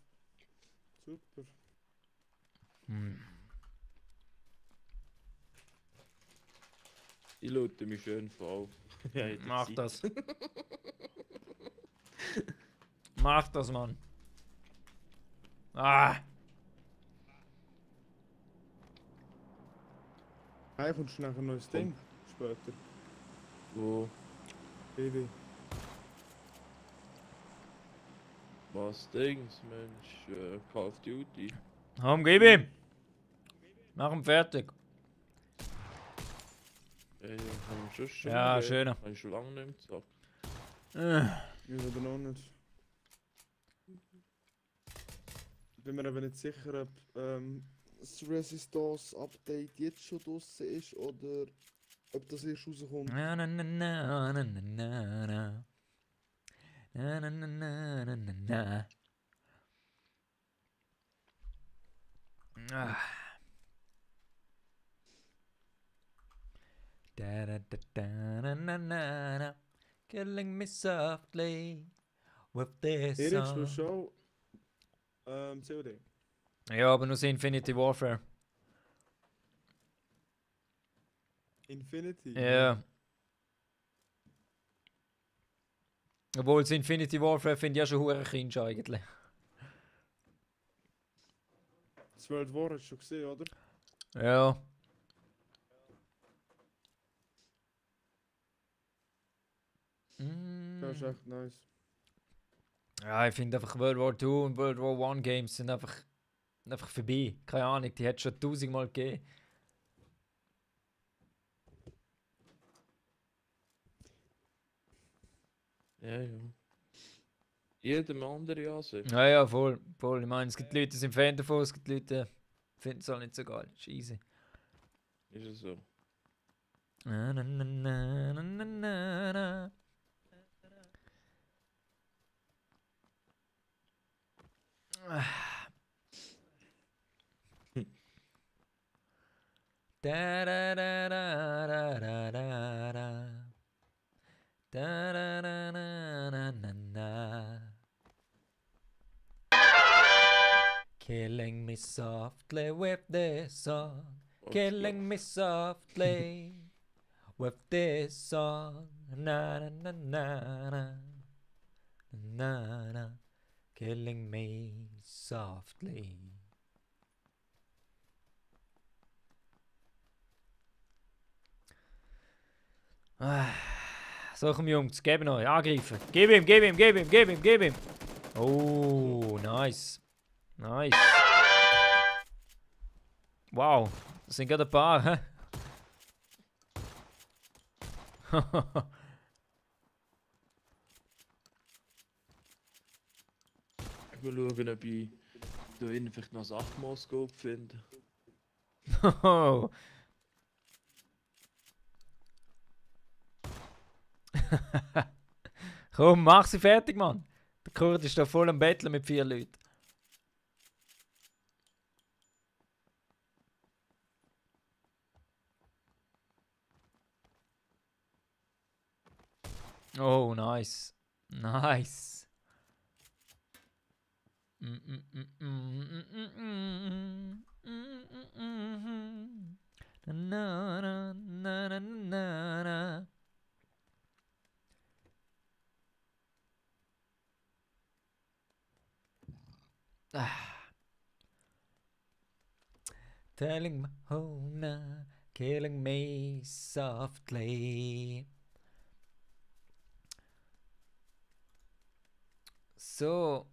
Super. Ich loote mich schön voll. Ja, in der Mach Zeit. das. Mach das, Mann. Ah! Hey, kommst du nachher ein neues Ding? Später. Wo? Baby. Was Dings, Mensch? Call of Duty. Komm, gib ihm! Mach ihn fertig. Ey, haben wir schon Ja, mal schöner. Habe ich schon lange nicht mehr gesagt. Ich aber noch nicht. Bin mir aber nicht sicher, ob das Resistance Update jetzt schon draussen ist oder ob das erst rauskommt. Na na na na na na na na. Na na na na na na na. Ah. Da da da da na na na na. Killing me softly with this Erik, du song. schon COD? Ja, aber nur das Infinity Warfare. Infinity? Ja. Obwohl das Infinity Warfare finde ich ja schon hure kindisch eigentlich. Das World War hast du schon gesehen, oder? Ja. Das ist echt nice. Ja, ich finde einfach World War II und World War I Games sind einfach vorbei. Keine Ahnung, die hat es schon 1000-mal gegeben. Ja, ja. Jedem andere Ansicht. Ja, ja, voll. Ich meine, es gibt Leute, die sind Fan davon, es gibt Leute, die finden es auch nicht so geil. Ist easy. Ist es so. Na, na, na, na, na, na, na, na. Da da da da da da da da. Da da da da da da da. Killing me softly with this song. Killing me softly with this song. Na na na na na. Na na. Killing me softly. So, komm Jungs, gib noch, angreifen. Gib ihm, gib ihm, gib ihm, gib ihm, gib ihm. Oh, nice. Nice. Wow, das sind gerade ein paar, hä? Ich will schauen, ob ich da innen vielleicht noch ein 8-Mal-Scope finde. Komm, mach sie fertig, Mann. Der Kurt ist da voll am Betteln mit 4 Leuten. Oh, nice. Nice. Na, na, na, na, na, na. Telling my Hona, killing me softly. So.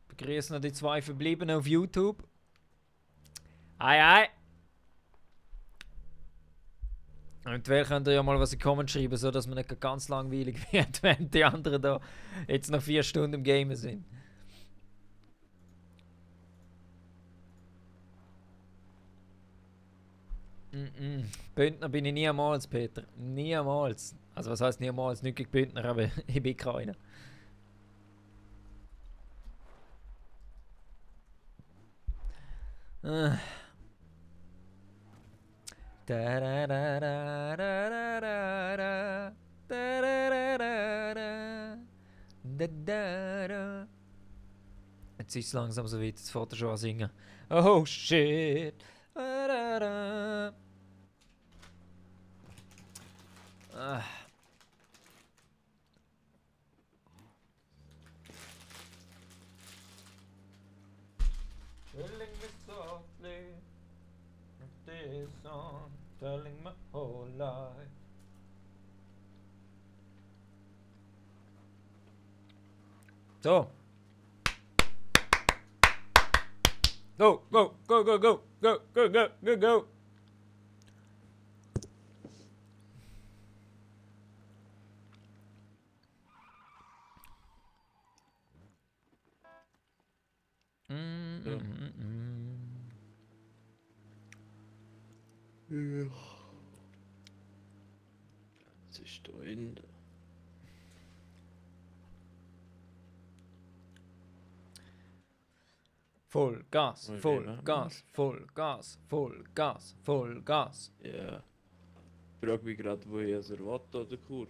Begrüßen noch die 2 Verbliebenen auf YouTube. Ei, ei. Eventuell könnt ihr ja mal was in die Comments schreiben, so dass man nicht ganz langweilig wird, wenn die anderen da jetzt noch 4 Stunden im Game sind. Bündner bin ich niemals, Peter. Niemals. Also was heißt niemals? Nicht gegen Bündner, aber ich bin keiner. Jetzt ist es langsam so weit, jetzt fährt er schon an singen. Oh shit. Killing me softly with this song, telling my whole life. So. Go, go, go, go, go, go, go, go, go, go. Ja. Was ist da hinten? Voll Gas, Okay, voll machen Gas, voll Gas, voll Gas, voll Gas. Ja. Ich frage mich gerade, wo ich es erwarte, oder Kurt?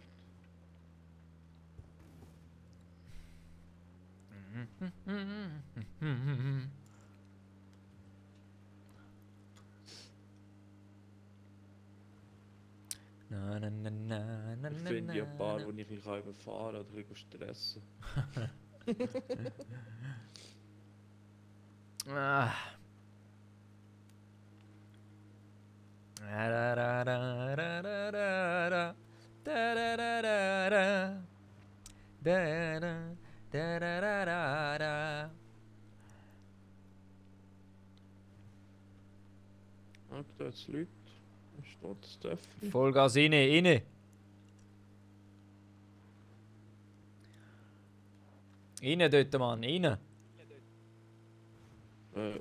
Na, na, na, na, na, Ich na, finde ja ein paar, na. die ich ein bisschen überfahren oder ein bisschen stressen. Ah. Da, da, da, da, da, da, da. Da, da, da, da, da. Da, da, da, da, da, da, da. Ah, da jetzt Leute. Da steht das Töffel. Vollgas rein, rein. Rein dort, Mann, rein.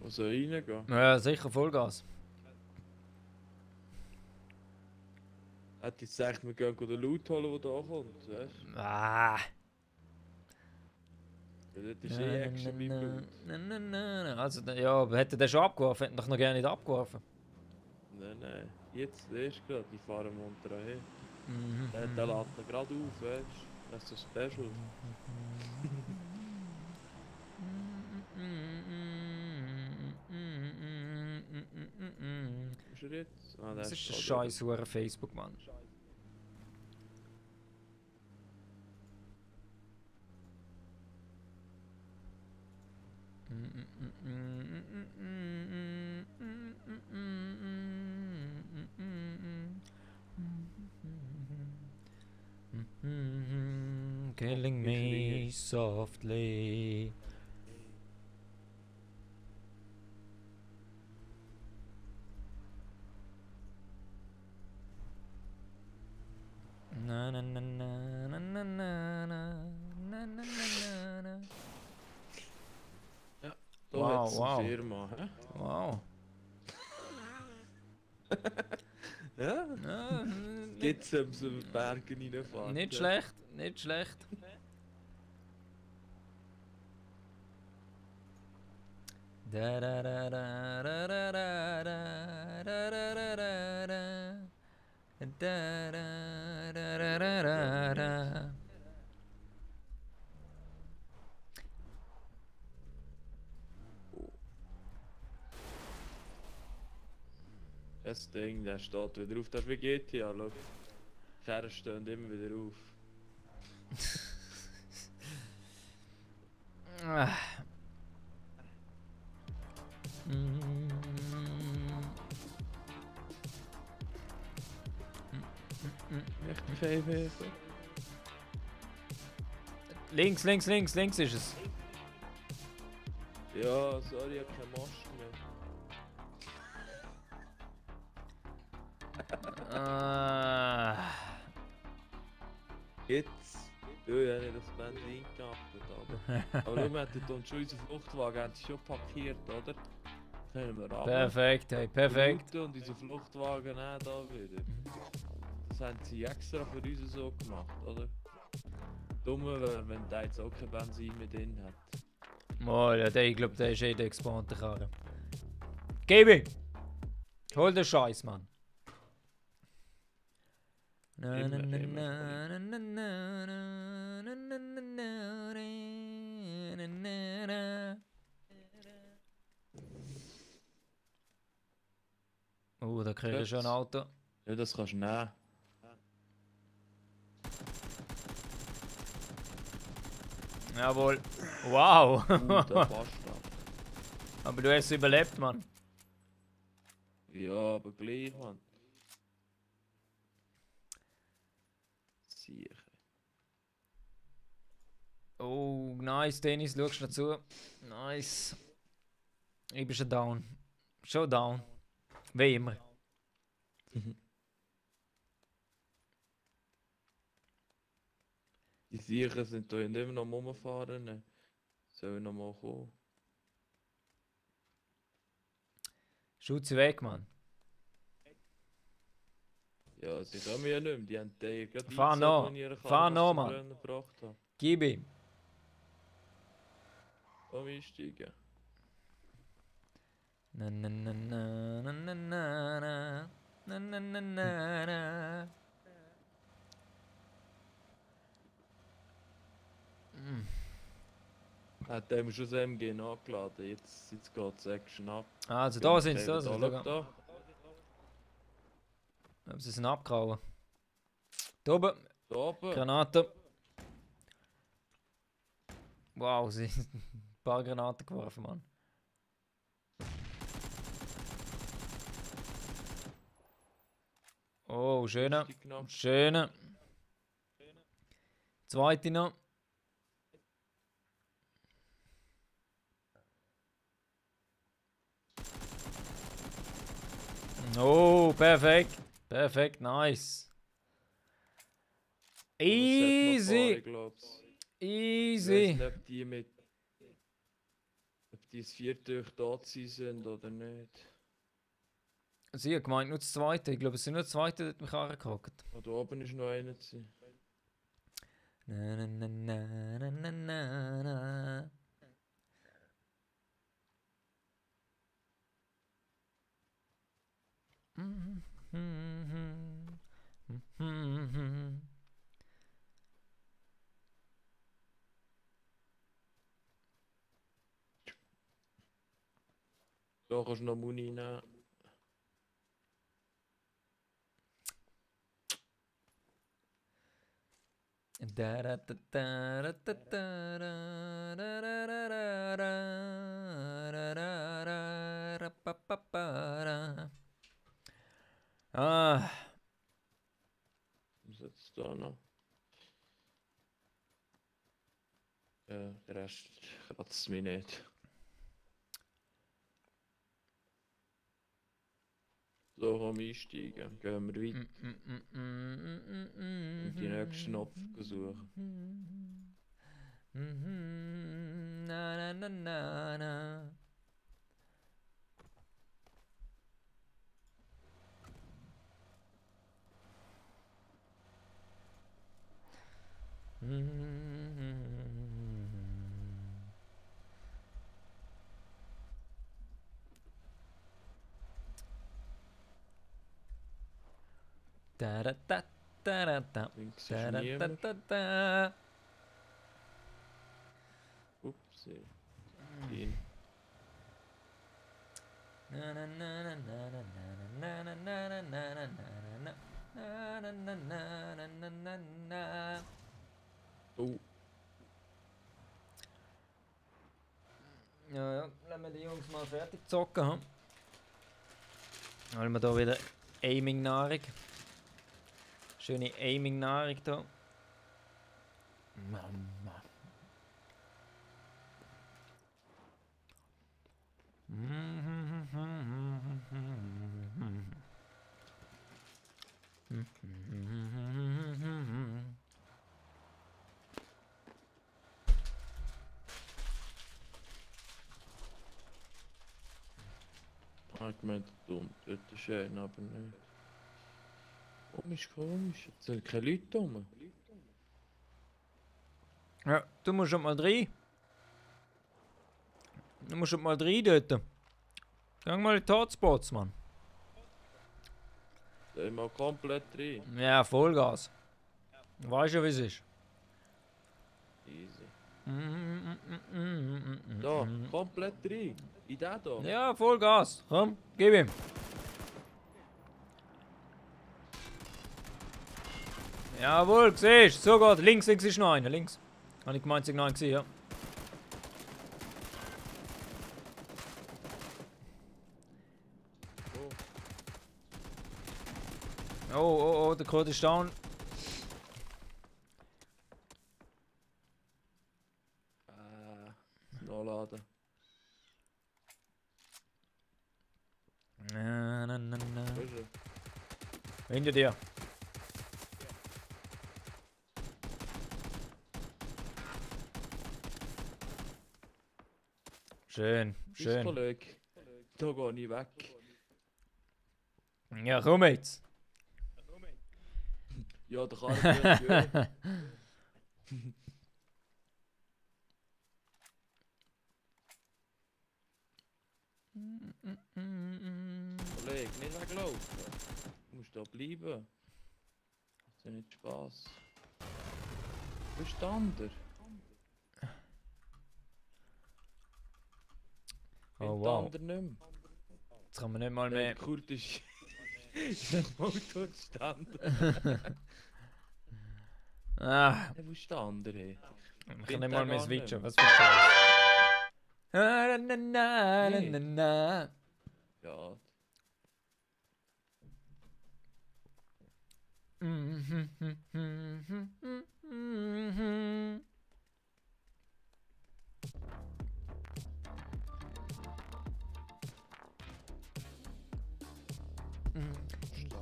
Also reingehen. Ja, sicher Vollgas. Hätte ich gesagt, wir gehen den Loot holen, der da kommt, weißt du? Ah. Ja, das ist eh Action beim Loot. Also, ja, aber hätte der schon abgeworfen? Hätte doch noch gerne nicht abgeworfen. Nein. Jetzt erst gerade, die fahren munter her. Mhm. Der lädt ihn gerade auf, weißt du? Das ist so special. Ist er jetzt? Ah, Das der ist ein da scheiß hure Facebook, Mann. Killing me softly. Na na na na na na na na na na na na. Da Wow, hat's wow. eine Firma, hä? Wow. Ja? Ja, Gibt's so Bergen reinfahren? nicht schlecht, nicht schlecht. Da da da da da da da da da da da da da. Da da da da da da da. Das Ding, der steht wieder auf. Das ist wie GTA, schau. Die Kerren stehen immer wieder auf. Ah. Echt PvP? Links, links, links, links ist es. Ja, sorry, ich hab keine Maske mehr. Ah. Jetzt. Ja, ich habe nicht das Benzin geachtet, aber schau, wir hätten uns schon unseren Fluchtwagen haben sie schon parkiert, oder? Können wir runter. Perfekt, hey, perfekt. Und unseren Fluchtwagen auch da wieder. Das haben sie extra für uns so gemacht, oder? Dumme wäre, wenn der jetzt auch kein Benzin mehr drin hat. Mal, ja, ich glaube, der ist eh der gespannte Karre. Gib ihm! Hol den Scheiß, Mann. Na, na, Immer, na, immer. na, na, na, na, na, na, na, na, na, na, na. Da kriege ich schon ein Auto. Ja, das kannst du nehmen. Jawohl. Wow. Da passt das. Aber du hast überlebt, Mann. Ja, aber gleich, Mann. Sicher. Oh, nice, Dennis, schaust du zu. Nice. Ich bin schon down. Schon down. Wie immer. Die Sicher sind da immer noch am Rumfahren. Sollen noch mal kommen. Schaut sie weg, Mann. Ja, sie kommen ja nicht mehr. Die haben den gerade Fahr eingezogen, noch. als ich ihre Fahr Karre noch, zum Mann. Rennen gebracht habe. Gib ihm. Komm einsteigen. Na na na na na na na na na na na na. Hat dem schon das MG nachgeladen. Jetzt geht das Action ab. Also da sind sie, da Da, sind schau sie. da. Aber sie sind abgehauen. Da oben, Da oben. Granate. Wow, sie haben ein paar Granaten geworfen, Mann. Oh, schöne. Richtig knapp. Schöne. Zweite noch. Oh, perfekt. Perfekt, nice. Aber es hat noch ein Easy. paar, ich glaub's. Ich Easy. weiss nicht, ob die mit. Ob die das vierte da sind oder nicht. Sie hat gemeint, nur das zweite. Ich glaube, es sind nur das zweite, die hat mich angehockt. Oh, da oben ist noch einer. gewesen. Na na na na na na na na. Da kannst du noch Muni nehmen. Ah, Was jetzt da noch? Ja, der Rest kratzt es mich nicht. So, komm einsteigen. Gehen wir weiter. Und die nächsten Knopf suchen. Na, na, na, na, na. Da da da da da da. Links ist Da da da niemand. da da. Ups. Ihn. Na na na na na na na na na na na na na na na na na na na na. Oh, Ja, ja, lassen wir die Jungs mal fertig zocken. Hm? Wollen wir da wieder Aiming-Nahrung. Schöne Aiming-Nahrung da. ich meinte dumm. Dort ist schön, aber nicht. Komisch, komisch. Jetzt sind keine Leute rum. Ja, du musst schon mal rein. Du musst schon mal rein dort. Geh mal in die Hotspots, Mann. Da sind wir komplett rein. Ja, Vollgas. Weißt du, wie es ist? Easy. Da, komplett rein. In den da. Ja, Vollgas. Komm, gib ihm. Jawohl, siehst du. So geht. Links ist noch einer. Links. Habe ich gemeint, es sei noch einer gewesen, ja. Oh, der Code ist down. Nachladen. Na, na, na, na. Wo ist er? Hinter dir. Schön, Schön. schön. Kollege. Da gehe ich weg. Ja, komm jetzt. Ja, der Karre geht. Kollege, nicht weglaufen. Du musst da bleiben. Das ist ja nicht Spaß. Wo ist der andere? Oh, Findet der wow. andere nicht mehr. Jetzt kann man nicht mal Der mehr. Kurt ist in dem Auto gestanden. Ah, Wo ist der andere? man kann Findet nicht mal er mehr gar nicht switchen. mehr. Was für ein Scheiß. Na, na, na, na, na, na. Ja,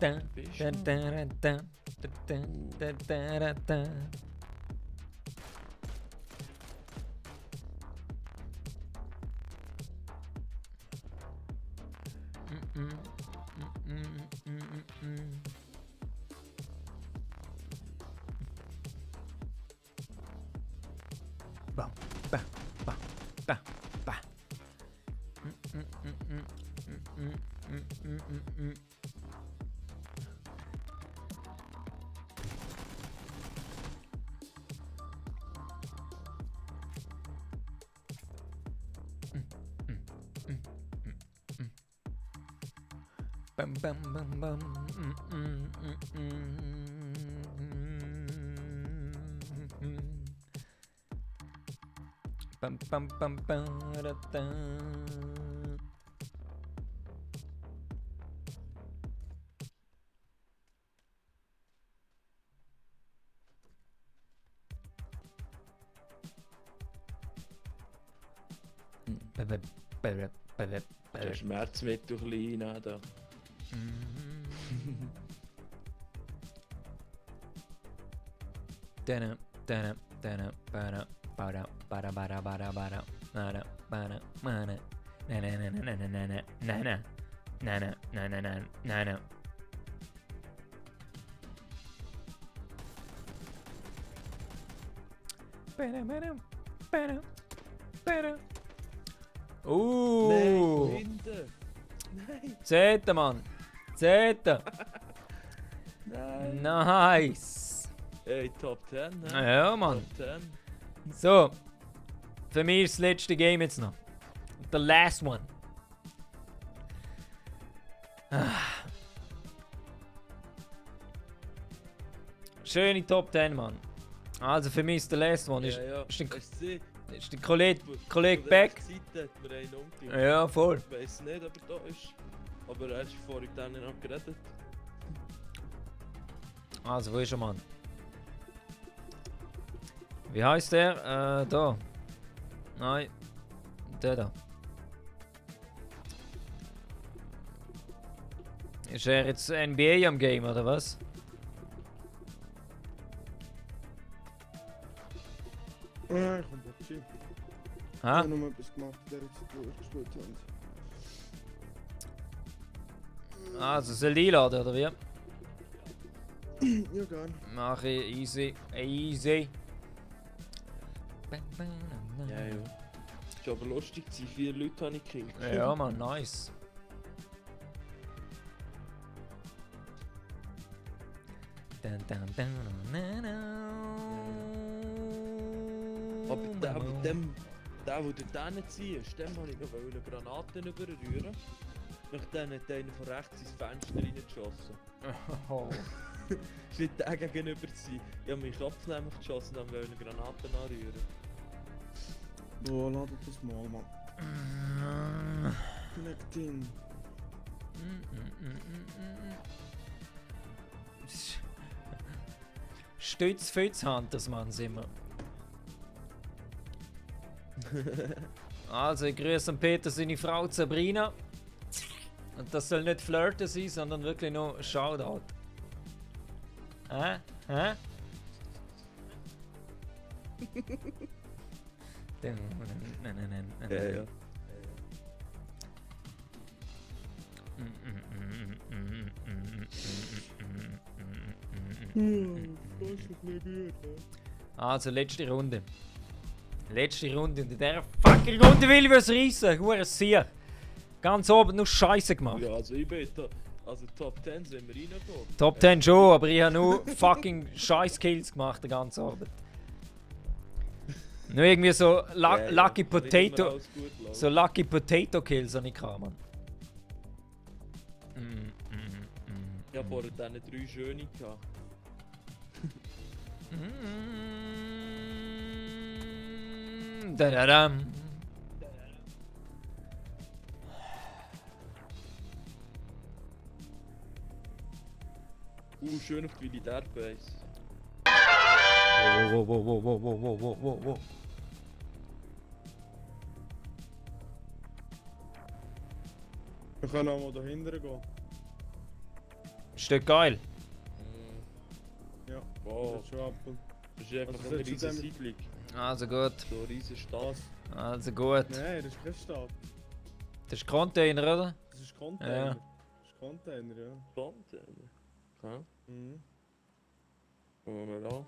Dun, bist dun, du? dun, dun, dun, dun, dun, dun, dun. Ba, ba, ba, ba, ba. Bam, bam, bam, bam. Bam, bam, bam, bam, da, da. Der Schmerzmittel klein da. Dana, dana, dana, para, para, para, para, para, para, para, para, mana, na na na na na na na na na na na na na na na. Para, para, para, para. Nein, hinten! Nein! Zeta, Mann! Zeta! Nein! Nice! Ey, Top 10, ne? Ja, Mann! Top 10. So, für mich ist das letzte Game jetzt noch. The last one. Schöne Top 10, Mann. Also für mich ist the last one. Ist, Ja, ist, der, hast du gesehen? ist der Kollege Von der Beck? rechten Seite hat mir einen umgelegt. Ja, voll. Ich weiss nicht, ob er da ist. Aber er ist vorhin dann noch geredet. Also, wo ist er, Mann? Wie heißt der? Da. Nein. Der da. Ist er jetzt NBA am Game, oder was? Ah, ich komm Bocci. Ich Ha? habe noch etwas gemacht, der jetzt durchgespielt haben. Also, soll ich einladen, oder wie? Ja, gerne. Mach ich easy. Easy. Ja, ja. Ist aber lustig, 4 Leute habe ich gekillt. Ja, Mann, nice. Dun, dun, dun, na, na. Aber der mit dem, der du dort ziehst, dem wollte ich noch Granaten überrühren. Nachdem hat einer von rechts ins Fenster reingeschossen. Oh. Ist nicht der gegenüber sein. Ich habe meinen Kopf nämlich geschossen und wollte Granaten anrühren. Boah, lade das mal, Mann. Connect in. Stütz Hunters, Mann, sind wir. Also, ich grüße an Peter seine Frau Sabrina. Und das soll nicht Flirten sein, sondern wirklich nur Shoutout. Hä? Hä? Ja, ja. Also, letzte Runde. Letzte Runde. Und in dieser fucking Runde will ich was reissen. Hure Sier. Ganz oben nur Scheiße gemacht. Ja, also ich bin da. Also Top 10 sind wir reingekommen. Top 10 schon, aber ich habe nur fucking Scheiß-Kills gemacht den ganzen Abend. Nur irgendwie so Lucky Potato. So Lucky Potato Kills habe ich gehabt, Mann. Ich habe vorher dann 3 schöne gehabt. Da-da-dam. Schön auf die Militärbase. Wow. Wir können auch mal dahinter gehen. Ist das geil? Ja, Wow. das ist schon ab. Das ist einfach Also, eine das ist riesige zusammen- Siedlung. Also gut. So eine riesige Stadt. Also gut. Nein, das ist kein Stadt. Das ist Container, oder? Das ist Container. Ja. Das ist Container, ja. Container. Okay. Mhm. Schauen wir an.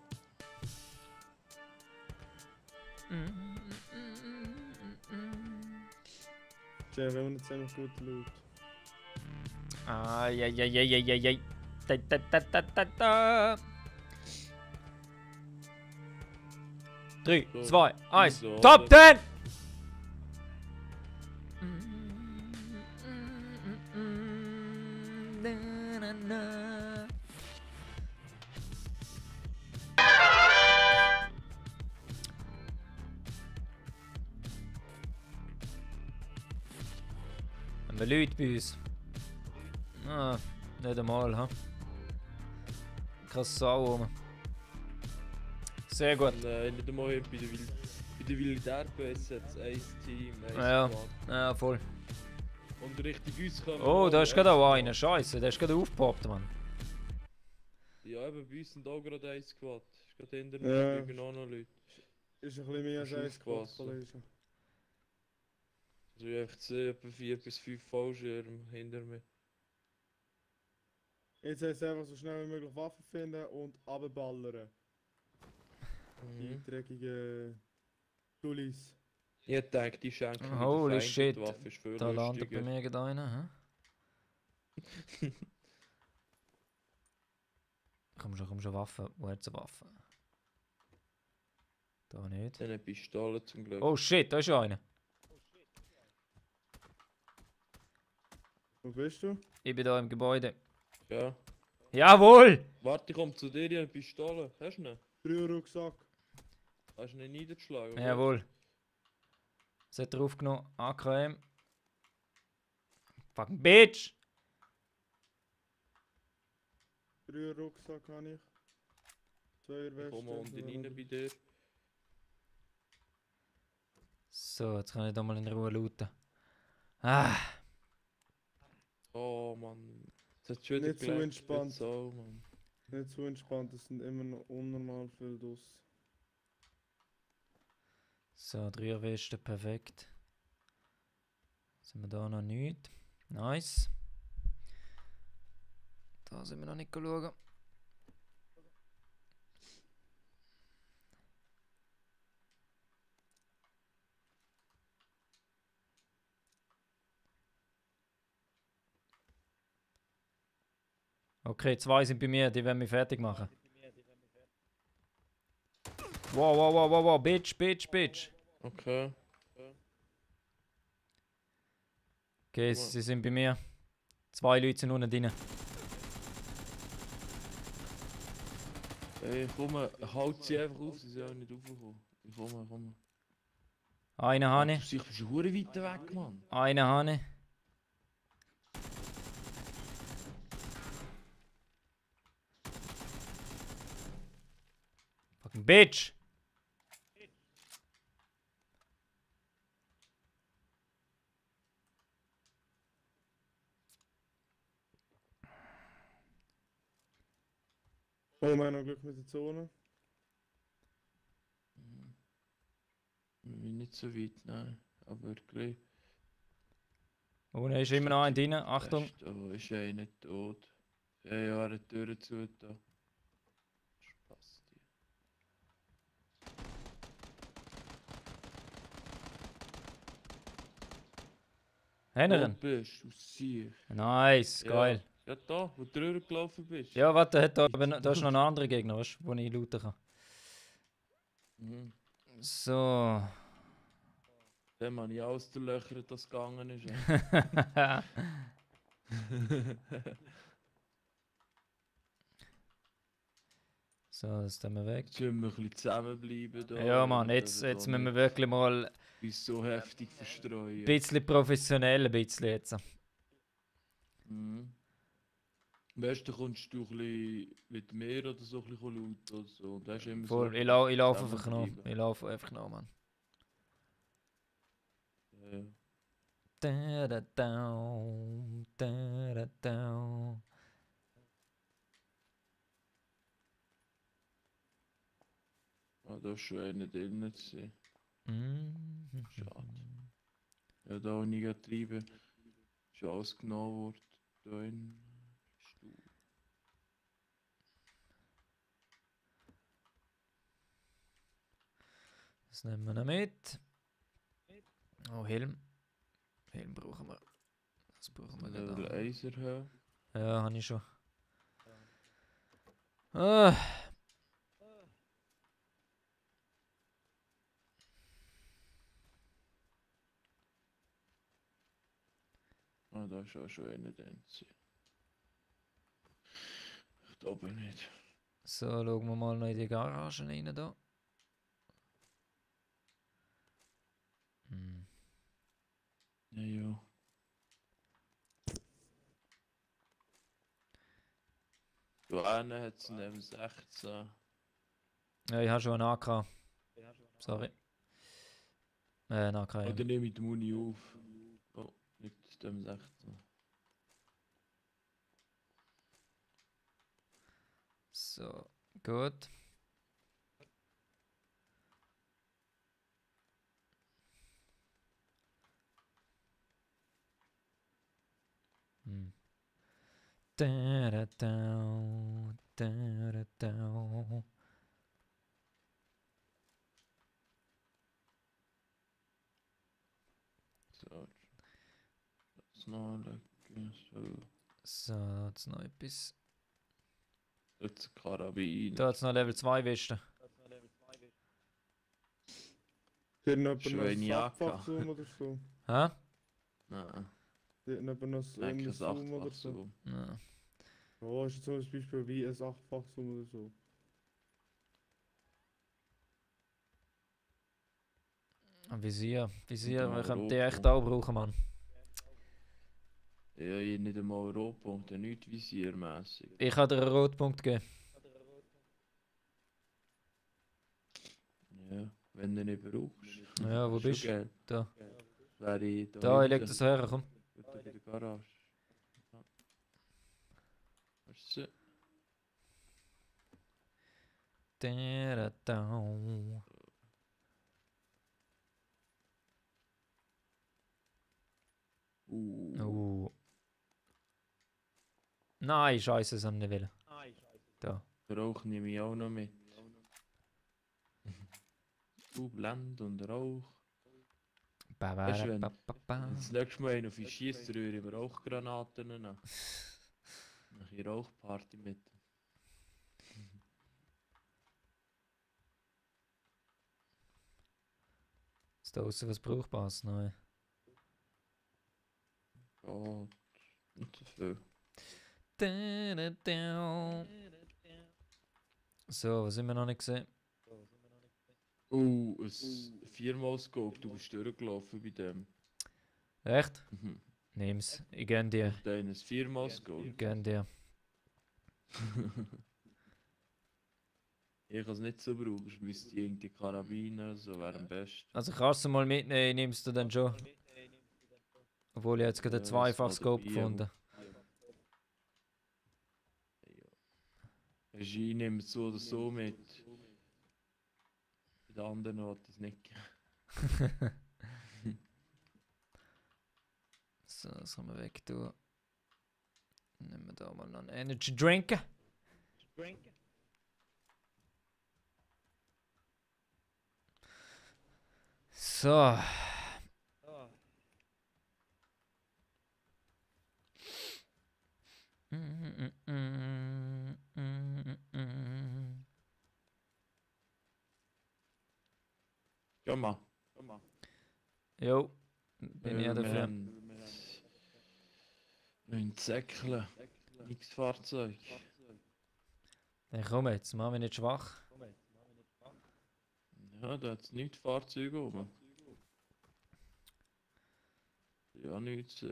Tja, wir haben nicht ziemlich gute Loot. Ai. Da. 3, So. 2, 1. So, Top das- 10! Haben wir Leute bei uns? Ah, nicht einmal, ha? Keine Sau rum. Sehr gut. Und, nicht einmal bei der Militärbase hat es ein Team, ein Ja. Squad. Ja, voll. Und richtig uns kommen. Oh, da ist alle gerade auch ein einer. Scheiße, der ist gerade aufgepoppt, Mann. Ja, eben, bei uns sind auch gerade ein Squad. Ist gerade hinter Ja. mir auch noch Leute. Ist ein bisschen mehr als Musst ein Squad, aufpassen. Kollege. Also ich sehe etwa 4 bis 5 Fallschirme hinter mir. Jetzt heißt es einfach so schnell wie möglich Waffen finden und runterballern. Die dreckigen Dullis. Ich denke, die schenken mir Holy den Feind, shit. die Waffe ist viel Da landet bei lustiger. mir gerade einer, hä? Komm schon, Waffe. Wo hat's eine Waffe? Da nicht. Eine Pistole zum Glück. Oh shit, da ist ja einer. Wo bist du? Ich bin da im Gebäude. Ja. Jawohl! Warte, ich komm zu dir, ich habe eine Pistole. Hast du eine? 3 Rucksack. Hast du ihn niedergeschlagen? oder? Jawohl. Was hat er aufgenommen? AKM. Fucking Bitch! 3 Rucksack habe ich. 2 Ich Weste. komme unten rein bei dir. So, jetzt kann ich da mal in Ruhe looten. Ah! Oh Mann. Das hat schon wieder Nicht so geleckt, entspannt. So, Mann. Nicht so entspannt, es sind immer noch unnormal viel draus. So, 3 Westen, perfekt. Sind wir da noch nicht? Nice. Da sind wir noch nicht schauen. Okay, 2 sind bei mir, die werden mich fertig machen. Wow, Bitch. Okay. Okay, sie sind bei mir. 2 Leute sind unten drin. Hey, komm, halt sie einfach auf, sie sollen nicht raufkommen. Ich komme. Einen habe Du ich, bist schon hure weit weg, Mann. einen habe ich. Fucking Bitch! Oh, wir haben noch Glück mit der Zone. Nicht so weit, nein. Aber gleich. Oh, da ist immer noch einer drin. Achtung! Oh, ist einer tot. Ja, er hat die Tür zu da. Spaß dir. Händeren! Wo bist du? Sicher. Nice, Ja. geil. Ja, da, wo du drüber gelaufen bist. Ja, warte, da ist noch ein anderer Gegner, weißt du, wo ich looten kann. Mhm. So. Dem habe ich auszulöchern, dass es gegangen ist. So, das tun wir weg. Jetzt müssen wir ein bisschen zusammenbleiben. Da, Ja, Mann, jetzt müssen wir wirklich mal uns so heftig verstreuen. ein bisschen professionell, ein bisschen jetzt. Mhm. Weißt du, kommst du ein bisschen mit mir oder so ein bisschen laut oder so. Und das ist immer Voll, so ich laufe einfach noch. zusammenbleiben. Ich laufe einfach noch, Mann. Ja. Da da da da da da. Ah, da ist schon einer drin. Mhm. Schade. Ja, da auch nicht getrieben. Ist alles genommen worden. Da in Stuhl. Das nehmen wir noch mit. Oh, Helm. Helm brauchen wir. Das brauchen wir Level gerade. 1 erhöhen. Ja, habe ich schon. Ah. Ah, da ist auch schon einer drin. Ich glaube nicht. So, schauen wir mal noch in die Garage rein da. Hm. Ja, ja. Da einen hat es neben 16. Ja, ich habe schon einen AK. Sorry. Einen AK. Oder nehme ich die Muni auf. Oh, nicht dem 16. So, gut. Hm. Da-da-da, da-da-da. So. Das nachlegen. So. So, jetzt noch etwas. Jetzt Karabin. Da jetzt noch Level 2 Weste. Hier noch Schon jemand eine noch ein AK. Sackfachzoom oder so? Hä? Nein, Hier noch jemand noch nein, einen kein Zoom oder Achtfach so? so. Ja. Oh, ist jetzt zum Beispiel wie ein 8-fach-Zoom oder so? Ein Visier. Visier, Und wir mal können die rot, echt ja. auch brauchen, Mann. Ja, ich nicht einmal Rotpunkte, nicht visiermässig. Ich kann dir einen Rotpunkt geben. Ja, wenn du nicht brauchst. Ja, wo Schon bist du? geil. Da. Wäre ich da Da, ich leg hinten. das her, komm. Gut, bei der Garage. Ja. Merci. Da-da-da. Nein, scheiße, das habe ich nicht wollen. Da. Rauch nehme ich auch noch mit. Blend und Rauch. Weißt du, wenn das nächste Mal einer auf die schießt, rühre ich mir Rauchgranaten an. Mach ich Rauchparty mit. Ist da aussen was Brauchbares? Nein. Oh, nicht so viel. Da-da-da. So, was haben wir noch nicht gesehen? Ein 4x-Scope, du bist durchgelaufen bei dem. Echt? Mhm. Nimm's. Ich gönn dir. Dein 4x-Scope. Ich gönn dir. Ich kann es nicht so brauchen, ich müsste irgendwie Karabiner, so wäre am besten. Also kannst du mal mitnehmen, ich nimm's dir dann schon. Obwohl ich jetzt gerade einen Ja, Zweifach-Scope das war dabei, gefunden. Regie nimmt es so oder so mit. Bei den anderen hat es nicht gegeben. So, das können wir weg tun. Nehmen wir da mal noch einen Energy Drink. So. Ja, mal. Jo, bin ich ja Wir dafür. haben Säckle, nichts Fahrzeug. Dann komm jetzt, mach mich nicht schwach. Ja, da hat es nichts Fahrzeuge oben. Ja, nichts.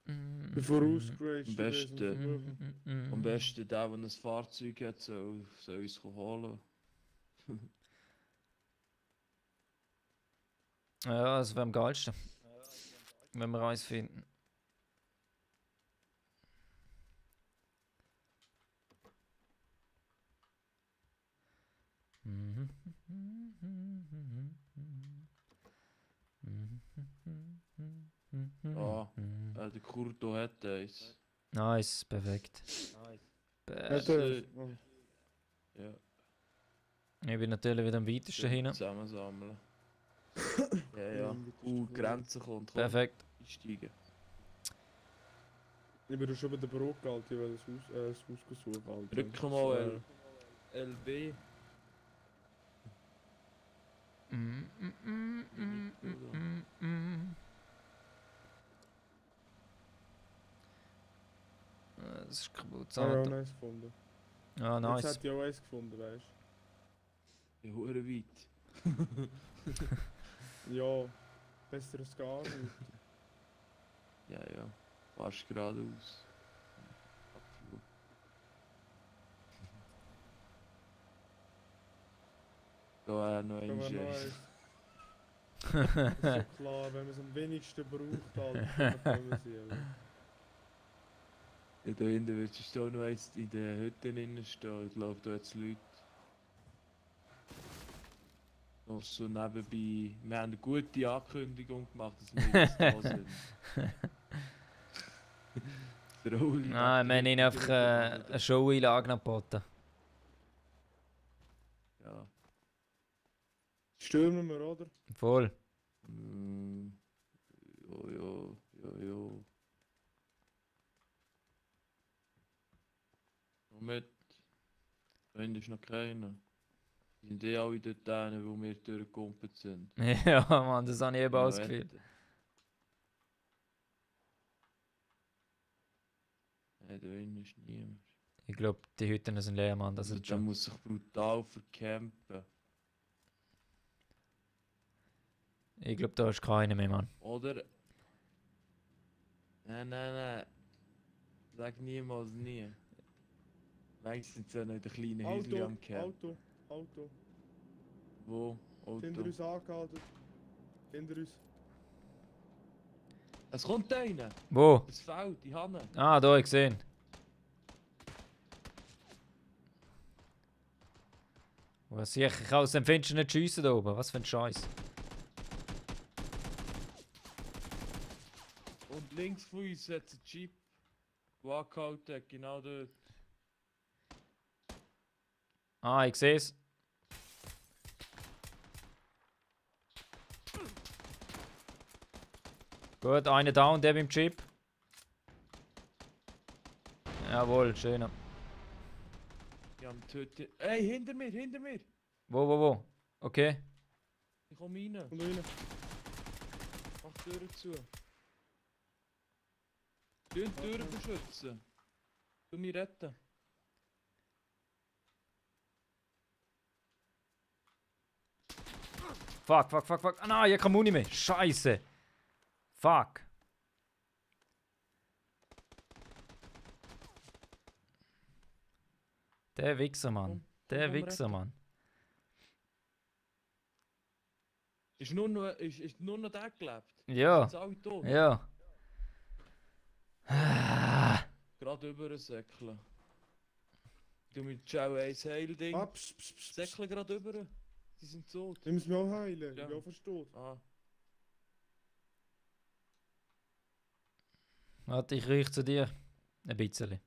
Bevor ausgeraged Am besten- Am besten der, der ein Fahrzeug hat, soll uns holen. Ja, das wäre am geilsten. Wenn wir eins finden. Ja, der Kurto hat eins. Nice, perfekt. Hat Perfekt. er? Ja, Ich bin natürlich wieder am weitesten schön hin. zusammensammeln. Ja. Grenzen kommt, komm, Perfekt. einsteigen. Ich bin schon bei der Brücke, Alter, ich will das Haus suchen, Alter. Drücken mal LB. Das ist kaputt. Ah, ja, Auto. nice gefunden. Ah, Jetzt nice. hat ich auch eins gefunden, weißt Ja, hure weit. du? Ja, besser als gar nicht. Ja. Fast geradeaus. Abflug. Da noch Da ein wäre noch Scheiß. eins. Das ist ja klar, wenn man es am wenigsten braucht, halt, dann können sie. Aber Ja, da hinten würdest du noch eins in den Hütten innen stehen. Ich glaube, da hat es Leute. Noch so nebenbei. Wir haben eine gute Ankündigung gemacht, dass wir jetzt da sind. Der Oli Nein, wir haben ihnen einfach eine Show-Einlage angeboten. Ja. stürmen wir, oder? Voll. Jo. Moment. Da hinten ist noch keiner. Die sind eh alle dort hinten, wo wir durchgekumpelt sind. Ja, Mann, das habe ich eben auch das Ja, Gefühl. Nein, da hinten ist niemand. Ich glaube, die Hütten sind leer, Mann. Das Also, ist der schon. muss sich brutal vercampen. Ich glaube, da ist keiner mehr, Mann. Oder? Nein. Sag niemals nie. Meistens sind sie noch in den kleinen Häuschen am Camp. Auto. Wo? Hinter Auto. uns angehalten. Hinter uns. Es kommt einer! Wo? Das Feld, die Hanne. Ah, da, ich gesehen. Was sicher, ich kann aus dem Fenster nicht schiessen da oben. Was für ein Scheiß. Und links von uns hat es einen Jeep. Der angehalten hat, genau dort. Ah, ich sehe es. Gut, einer down, der beim Chip. Jawohl, schöner. Die haben tötet. Ey, hinter mir! Wo? Okay. Ich komm rein. Und rein. Mach die Tür zu. Die Tür beschützen. Du mich retten. Fuck. Ah nein, ich kann nicht mehr. Scheiße. Fuck. Der Wichser, Mann. Der Wichser, Mann. Ist nur noch der gelebt? Ja. Sind alle tot? Ja. Gerade über ein Säckchen. Du mit Ciao Ace Heil-Ding. Ah, Säckchen gerade über. Die sind tot. Ich muss mich auch heilen. Ja. Ich bin auch verstoßen. Ah. Warte, ich riech zu dir. Ein bisschen.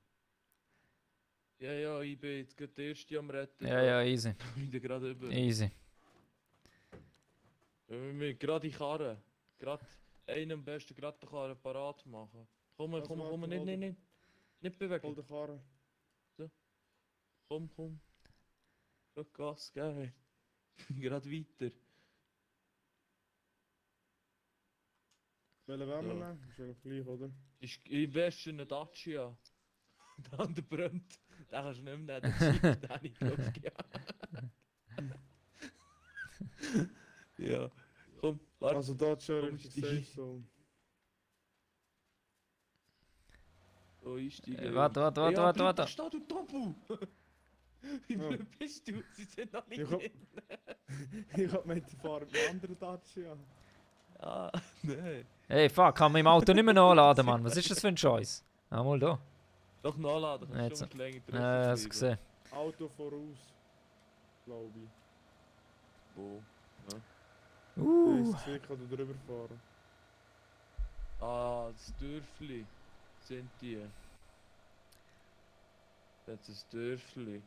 Ja, ich bin jetzt gerade der Erste am Retten. Ja, easy. Wieder gerade über. Easy. Wir müssen gerade die Karre. Gerade einen am besten gerade die Karre parat machen. Komm, Also, warte, nicht. Nicht Voll bewegen. der Karre. Komm. Gerade Gas geben. Gerade weiter. Welchen wollen wir Ja. nehmen? Ist eigentlich gleich, oder? Ist im Westen ein Dacia. Der andere brennt. Den kannst du nicht mehr nehmen. Den Jeep, den habe ich glaube ich. Ja. Komm, warte. Also da schon komm, ist die Safe Zone. Oh, einsteigen. Warte. Da steht du Topu! Wie blöd bist du? Sie sind noch nicht Ich hab- drin. Ich hab mit der Farbe einen anderen Dacia. Ah, nein. Hey, fuck, kann man im Auto nicht mehr nachladen, Mann. Was ist das für ein Scheiß? Ah, mal da. Doch nachladen, kannst Jetzt. du länger drauf Ja, hast du gesehen. Auto voraus. Glaube ich. Wo? Der ist circa da drüber fahren. Ah, das Dörfli sind die. Das ist ein Dörfli.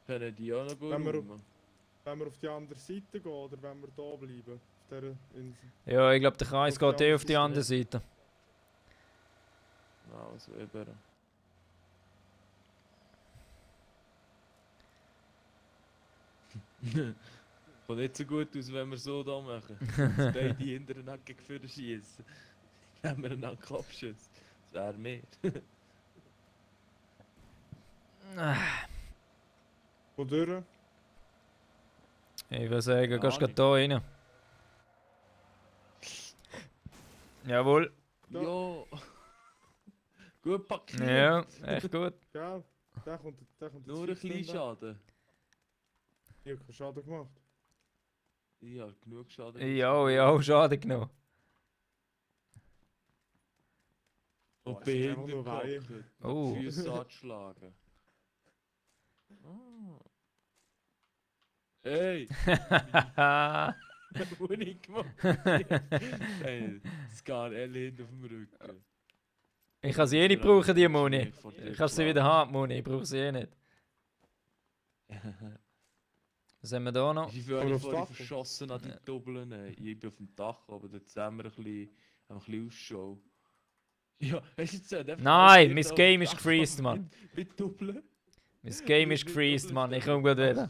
Können die auch noch gut Wenn wir- rum? Wenn wir auf die andere Seite gehen oder wenn wir da bleiben? Auf dieser Insel. Ja, ich glaube, der Kreis Auf geht die eh auf die andere Seite. Ja, also eben. Kommt nicht so gut aus, wenn wir so da machen. Dass beide hintereinander gegen vorne schießen. Dann haben wir einen Kopfschuss. Das wäre mehr. Wodurch? Ich würde sagen, Keine gehst gerade hier rein. Jawohl. Ja. Ja. Gut paktiert. Ja, echt gut. Gell? Der kommt Nur ein kleiner Schaden. Ich hab keinen Schaden gemacht. Ich habe genug Schaden. Ja, Schaden genommen. Und Boah, ist einfach nur behindert weh. gehockt. Oh. Die Füße angeschlagen. Ah. Hey! Was ich gemacht hey, Scar L hinten auf dem Rücken. Ich kann sie eh nicht brauchen, die Muni. Ich kann sie wieder haben, die Muni. Ich brauche sie eh nicht. Was haben wir da noch? Ich bin Oder aufs vorhin Dach? verschossen an die Doppeln. Ich bin auf dem Dach, aber dort sehen wir ein bisschen Ausschau. Ja, hast du jetzt einfach... Nein, auf mein dem Game ist Dach gefreezed, Mann. Mit Doppeln? Mein Game ist gefreezed, Mann. Ich komme gut wieder.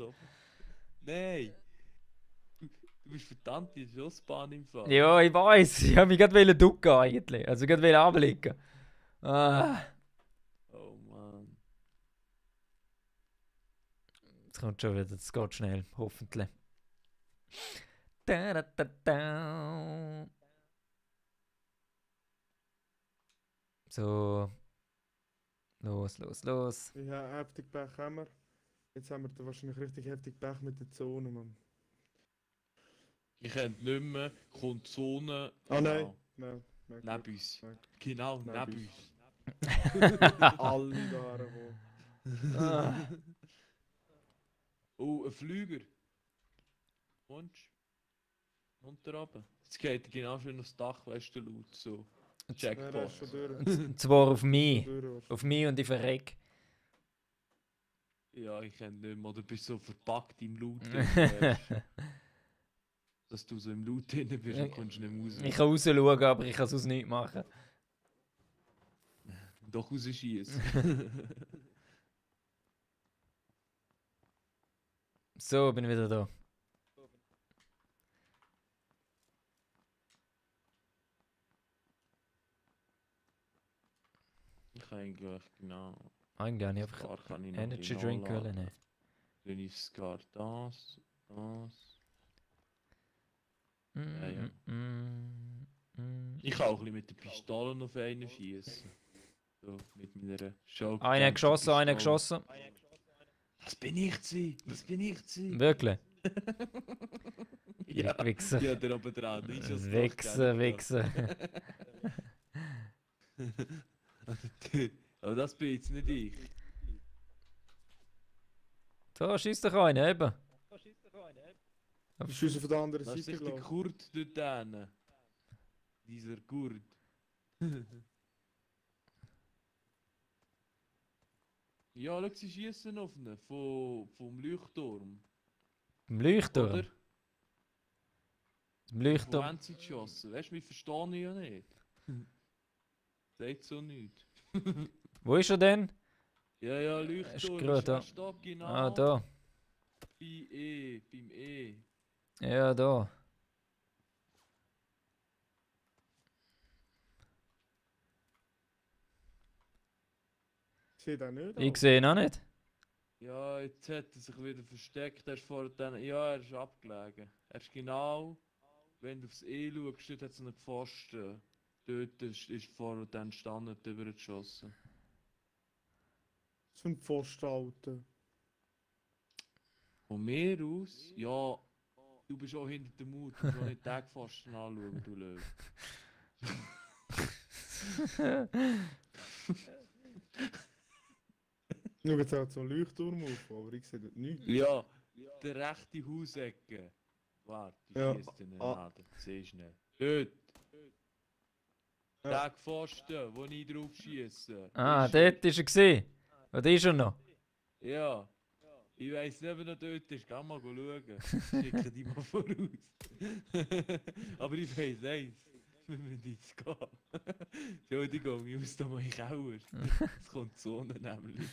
Nein! Du bist verdammt in der Schussbahn im Fall. Ja, ich weiß. Ich wollte mich gerade ducken eigentlich. Also gerade runterblicken. Ah. Oh Mann. Es kommt schon wieder. Es geht schnell. Hoffentlich. Da, da, da, da. So. Los. Ja, heftig Pech haben wir. Jetzt haben wir da wahrscheinlich richtig heftig Pech mit der Zone, Mann. Ich könnte nicht mehr, kommt die Sonne. Ah Genau. nein. Neben uns. Nein. Genau, Neben neben uns. uns. Alle da wo. Ah. Oh, ein Flüger. Wunsch. Runter runter. Jetzt geht genau schön aufs Dach, weißt du, laut so. Ja, der Jackpot. ist schon durch. Zwar auf mich. Schon durch. Auf mich und ich verreck. Ja, ich kenne nicht mehr. Oder bist so verpackt im Loot. weißt du, dass du so im Loot drin bist und kommst nicht mehr raus. Ich kann raus schauen, aber ich kann sonst nichts machen. Doch rausschießen. So, bin ich wieder da. Ich kann eigentlich genau. Eigentlich habe ich einfach Scar kann ich noch Energy genau Drink laden. nehmen. Wenn ich Scar das. ja. Ich kann auch ein bisschen mit der Pistole auf einen schießen. So, mit meiner Show. Einer geschossen. Das bin ich gewesen. Wirklich? Ja, Wichser. ja, der oben dran. Wichser. Aber das bin jetzt nicht ich. Da schießt doch einer, eben. Ich schieße von der anderen Das ist Seite, der glaube Kurt dort hinten. Dieser Kurt. Ja, schau, sie schießen auf ihn. Vom Leuchtturm. Im Leuchtturm. Oder? Im Wo Leuchtturm. haben sie geschossen? Weißt du, wir verstehen ihn ja nicht. Sagt so nichts. Wo ist er denn? Ja, Ist Leuchtturm. gerade da. Ist da genau. Ah, da. Beim E. Ja, da. ich. Sehe den nicht. Ich sehe ihn auch nicht. Ja, jetzt hat er sich wieder versteckt. Er ist vor den. Ja, er ist abgelegen. Er ist genau. Wenn du aufs E schaust, dort hat es einen Pfosten. Dort ist vor den Standard übergeschossen. So ein Pfosten, Alter. Von mir aus, ja, du bist auch hinter dem Mut, du musst auch nicht den Pfosten anschauen, du Löwe. Schau, jetzt hat so ein Leuchtturm auf, aber ich sehe dort nichts. Ja, der rechte Hausecke. Warte, ich Ja. schieße den nicht Ah. an, siehst du nicht. Dort. Ja. Der Pfosten, wo ich drauf schieße. Ah, dort ist er gesehen. Oder ist er noch? Ja. Ich weiss nicht, ob er noch dort ist. Geh mal schauen. Schicke die mal voraus. Aber ich weiss eins. Wir müssen jetzt gehen. Entschuldigung, ich muss da mal in den Keller. Es kommt die Sonne nämlich.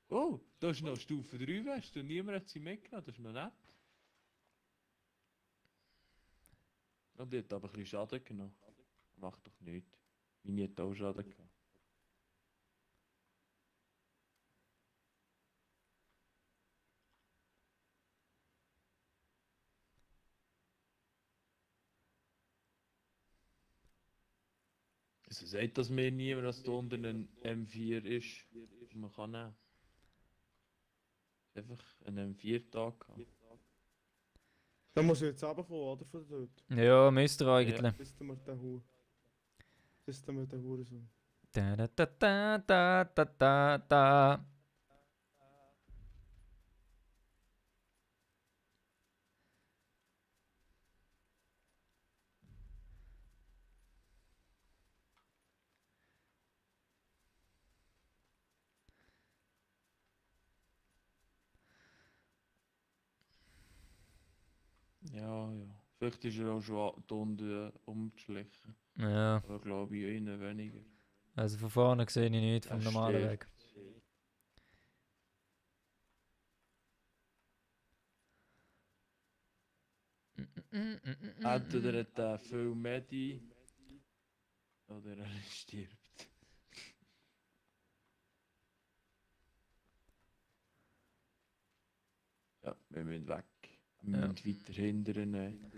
Oh, da ist noch Stufe 3, weißt du? Niemand hat sie mitgenommen. Das ist noch nett. Und die hat aber ein bisschen Schaden genommen. Macht doch nichts. Meine hat auch Schaden gehabt. Also sagt das mir niemand, dass da unten ein M4 ist, was man kann nehmen. einfach einen 4-Tag gehabt. Dann muss ich jetzt runterkommen, oder? Von dort. Ja, müsst ihr eigentlich. Bis du mir den Hure. Bis du mir den Hure so. Da da da da da da da da. Ja, ja. Vielleicht ist er auch schon die Hunde umgeschlichen. Ja, Aber glaube ich, innen weniger. also von vorne sehe ich nicht vom Er normalen stirbt. Weg. Entweder hat er viel Medi oder er stirbt. Ja, wir müssen weg. Wir Ja. müssen weiter hindern.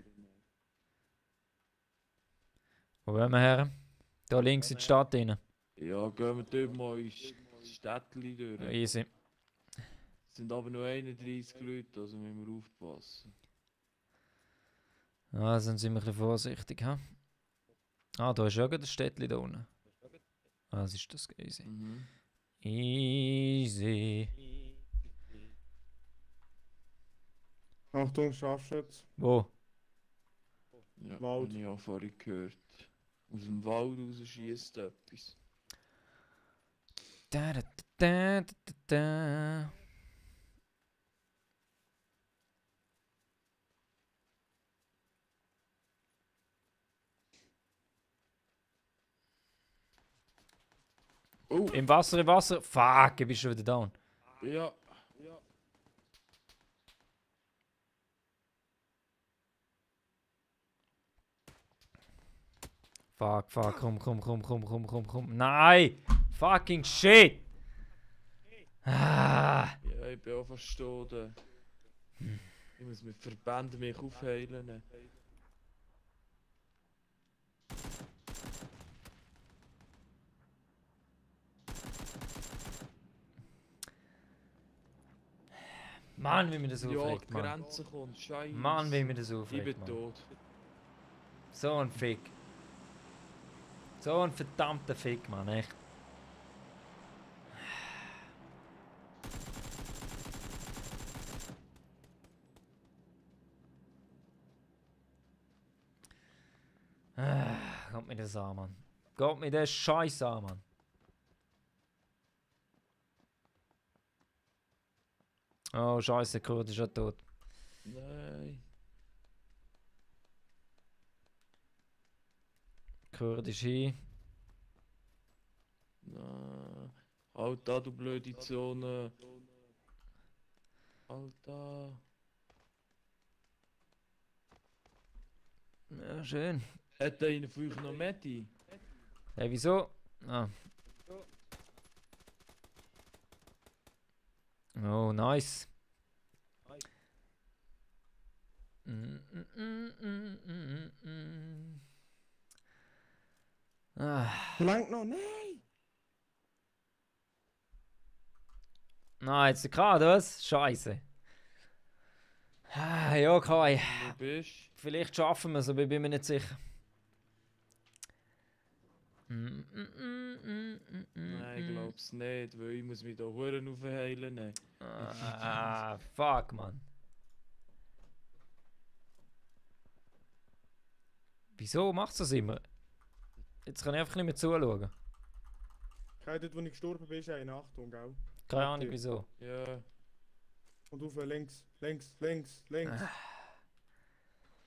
Wo wollen wir her? Da links in die Stadt rein. Ja, gehen wir dort mal ins Städtchen durch. Easy. Es sind aber nur 31 Leute, also müssen wir aufpassen. Ah, dann sind wir ein bisschen vorsichtig. Ha? Ah, da ist ja gerade ein Städtchen da unten. Ah, was ist das? Easy. Mhm. Easy. Achtung, Scharfschütz. Wo? Ja, Wald. habe ich auch vorhin gehört. Aus dem Wald raus schießt etwas. Da, da, da, da, da, da. Oh! Im Wasser, im Wasser. Fuck, ich bin schon wieder down. Ja. Fuck, fuck, komm. Nein! Fucking shit! Ah. Ja, ich bin auch verstoßen. Ich muss mit Verbänden mich aufheilen. Mann, wie mir das Ja, aufregt, die Mann. Grenze kommt, scheiße. Mann, wie mir das Ich aufregt, bin Mann. tot. So ein Fick. So ein verdammter Fick, Mann, echt. Kommt mir das an, Mann. Geht mir das Scheiß an, Mann. Oh, Scheiße, Kurt ist ja tot. Nein. Kurt ist hin. Nein. Halt da, du blöde Zone. Halt da. Ja, schön. Hat da einer von euch noch Medi? Hey, wieso? Ah. Oh, nice. Ah. Langt noch, nein! Nein, jetzt gerade was? Scheiße. Ah, ja, Kai. Wo bist Vielleicht schaffen wir es, aber ich bin mir nicht sicher. Nein, ich glaub's nicht, weil ich muss mich da Huren aufheilen. Ah, fuck, Mann. Wieso macht's das immer? Jetzt kann ich einfach nicht mehr zuschauen. Kai, dort wo ich gestorben bin, ist eine Achtung, gell? Keine Ahnung wieso. Ja, Und auf links.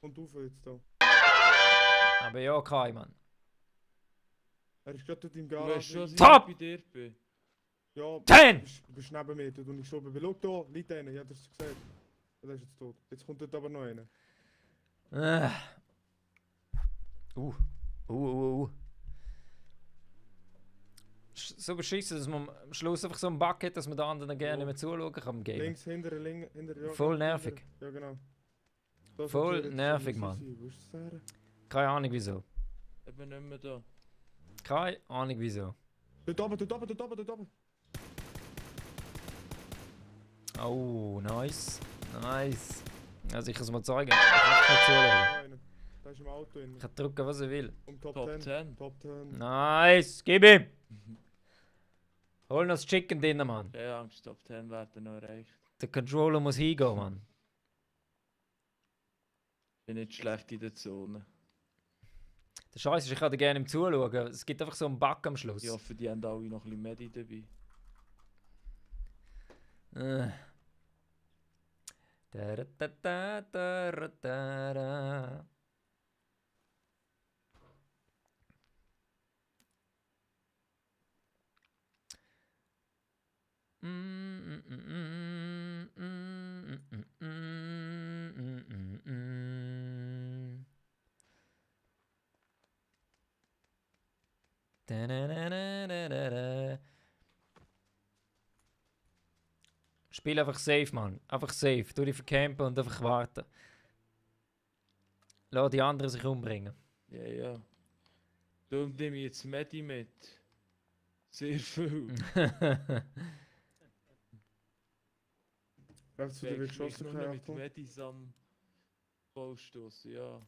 Und auf jetzt da. Aber ja, Kai, Mann. Er ist gerade dort im du Garage. weißt schon, dass ich Top! bei dir bin. Ja, 10! du bist neben mir, dort wo ich gestorben bin. Schau da, liegt einer, ich hab das gesehen. Ja, der ist jetzt tot. Jetzt kommt dort aber noch einer. Ah. So beschissen, dass man am Schluss einfach so einen Bug hat, dass man den anderen gerne nicht mehr zuschauen kann im Game. Links, hinter, ja. Voll hinter. nervig. Ja, genau. Da ist Voll natürlich nervig, so Mann. easy. Wo ist das her? Keine Ahnung wieso. Ich bin nicht mehr da. Keine Ahnung wieso. Dort oben. Oh, nice. Nice. Also ich kann es mal zeigen. Ich kann nicht zuschauen. Einer. Da ist im Auto drin. Ich kann drücken, was er will. Um Top, Top 10. 10. Top 10. Nice, gib ihm! Hol noch das Chicken drin, Mann. Keine Angst, Top 10 werden noch erreicht. Der Controller muss hingehen, Mann. Bin nicht schlecht in der Zone. Der Scheiß ist, ich kann dir gerne im Zuschauen. Es gibt einfach so einen Bug am Schluss. Ich hoffe, die haben alle noch ein bisschen Medi dabei. Da-da-da-da-da-da-da. Da-da-da-da-da-da. Spiel einfach safe, Mann. Einfach safe. Tu dich vercampen und einfach warten. Lass die anderen sich umbringen. Ja, ja. Darum nehme ich jetzt Medi mit. Sehr viel. Rechts von dir wird Ich mich geschossen, nur kein mit Akku. Medis am Baustoss, ja.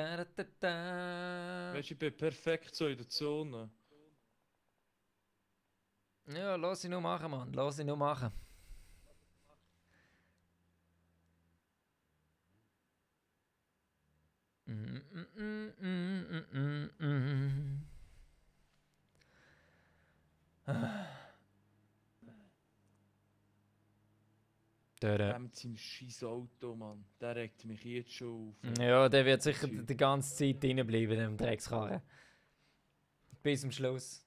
Da-da-da-da-da-da. Weißt du, ich bin perfekt so in der Zone. Ja, lass ihn nur machen, Mann. Lass ihn nur machen. Da-da. Mit seinem scheiß Auto, Mann. Der regt mich jetzt schon auf. Ja, der wird sicher die ganze Zeit drin bleiben, in dem Dreckskarren. Bis zum Schluss.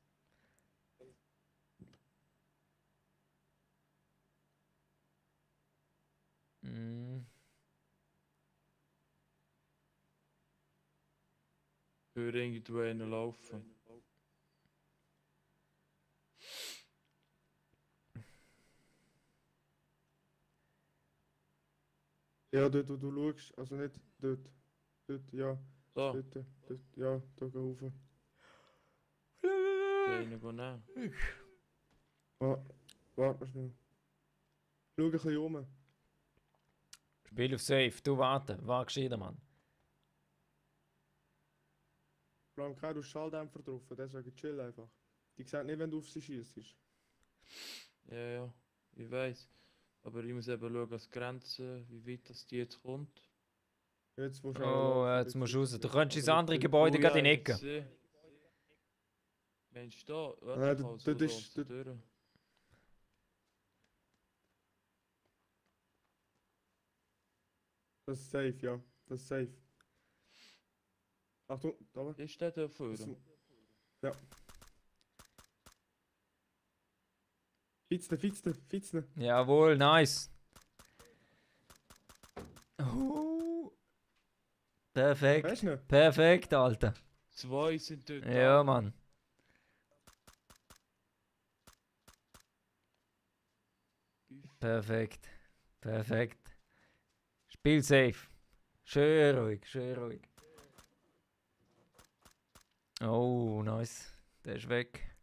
Mm. Ich höre irgendwo einen laufen. Ja, dort wo du schaust, also nicht dort. Dort, ja. So, Dort, ja, da geh rauf. einen gehen nehmen. Warte mal schnell. Schau ein bisschen um. Spiel auf Safe. Du warte. War gescheiter, Mann. Vor allem kein Schalldämpfer drauf, deswegen chill einfach. Die sehen nicht, wenn du auf sie schießt. Ja, ja, ich weiß. Aber ich muss eben schauen, als Grenze, wie weit das die jetzt kommt. Jetzt musst du Oh, laufen, jetzt musst du raus. Du aber könntest ins jetzt- andere Gebäude gerade in die ich Ecke. sehe. Mensch, da, warte, Nein, ich kann dort so ist- da durch. Das ist safe, ja. Das ist safe. Achtung, da oben. Ist der da Das vorne? ist- Ja. Fitne. Jawohl, nice. Perfekt. Weißt du nicht? Perfekt, Alter. Zwei sind dort. Ja, da. Mann. Perfekt. Perfekt. Spiel safe. Schön ruhig, schön ruhig. Oh, nice. Der ist weg.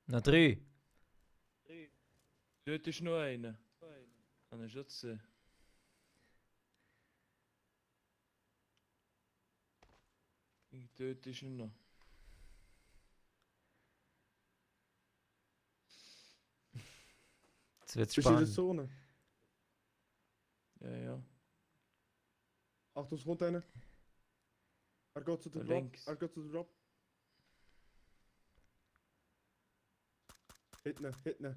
Noch 3. Dort ist noch einer. Kann ich schon sehen. Dort ist er noch. Jetzt wird's Bist du in der spannend. Zone? Ja, ja. Achtung, es kommt einer. Er geht zu der Da Drop. links. Er geht zu der Drop. Hitne.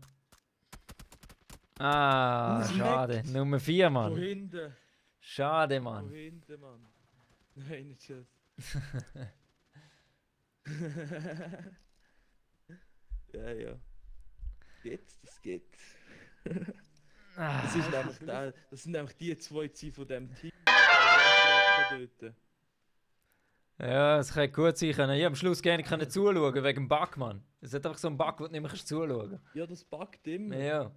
Ah, Nein. schade. Nummer 4, Wo Mann. hinten? Schade, Wo Mann. hinten, Mann? Nein, nicht jetzt. Ja, ja. Geht's, das geht. Ah, Das ist nämlich der, das sind nämlich die zwei Ziele von dem Team. Dort. ja, es kann gut sein können. Ich hab am Schluss gerne können zuschauen wegen dem Bug, Mann. Es hat einfach so einen Bug, wo du nicht mehr zuschauen kannst. Ja, das buggt immer. Ja.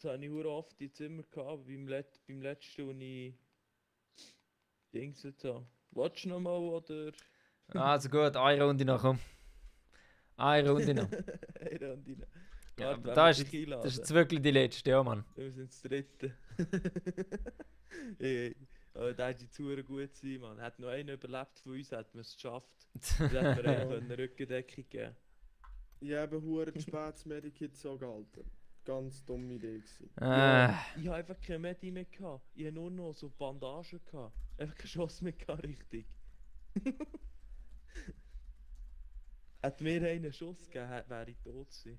Das habe ich sehr oft in Zimmer gehabt, aber beim letzten, wo ich Dings jetzt an. Watch nochmal, oder? Also gut, eine Runde noch, komm. Eine Runde noch. Eine Runde noch. Ja, Warte, aber wenn das wir ist, dich das ist einladen. jetzt wirklich die letzte, ja, Mann. Wir sind das dritte. Hey, aber der hat jetzt super gut sein, Mann. Hat noch einer überlebt von uns, hätten wir es geschafft. Dann hätten wir einen eine Rückendeckung geben. Ich habe hure zu spät das Medikit so gehalten. Ganz dumme Idee gewesen. Ich habe einfach keine Medi mehr gehabt. Ich habe nur noch so Bandagen gehabt. Einfach keinen Schuss mehr gehabt, richtig. Hätte mir einen Schuss gegeben, wäre ich tot gewesen.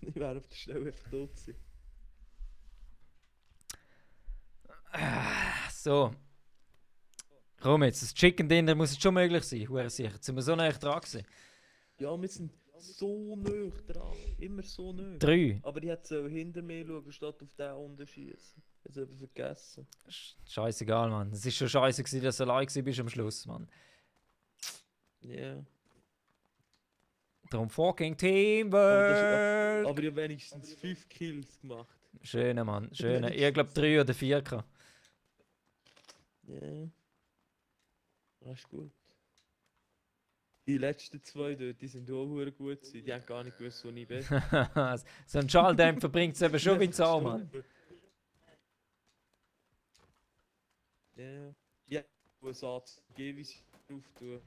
Ich wäre auf der Stelle einfach tot gewesen. So. Komm jetzt, das Chicken Dinner muss jetzt schon möglich sein, hure sicher. Jetzt sind wir so nah dran gewesen. Ja, wir sind so nah dran. Immer so nah. 3. Aber ich hätte hinter mir schauen, statt auf den unten schießen. Das habe ich vergessen. Scheißegal, Mann. Es ist schon scheiße gewesen, dass du allein bist am Schluss, Mann. Ja. Yeah. Darum fucking Teamwork. Aber ich habe wenigstens 5 Kills gemacht. Schöner, Mann. Schöner. Ich glaube 3 oder 4 gehabt. Ja. Yeah. Das ist gut. Die letzten 2 dort, die sind auch verdammt gut gewesen. Die haben gar nicht gewusst, wo ich bin. So ein Schalldämpfer bringt es eben schon wie Zahl, Mann. Ja. Ja, wo es ACG drauf tun.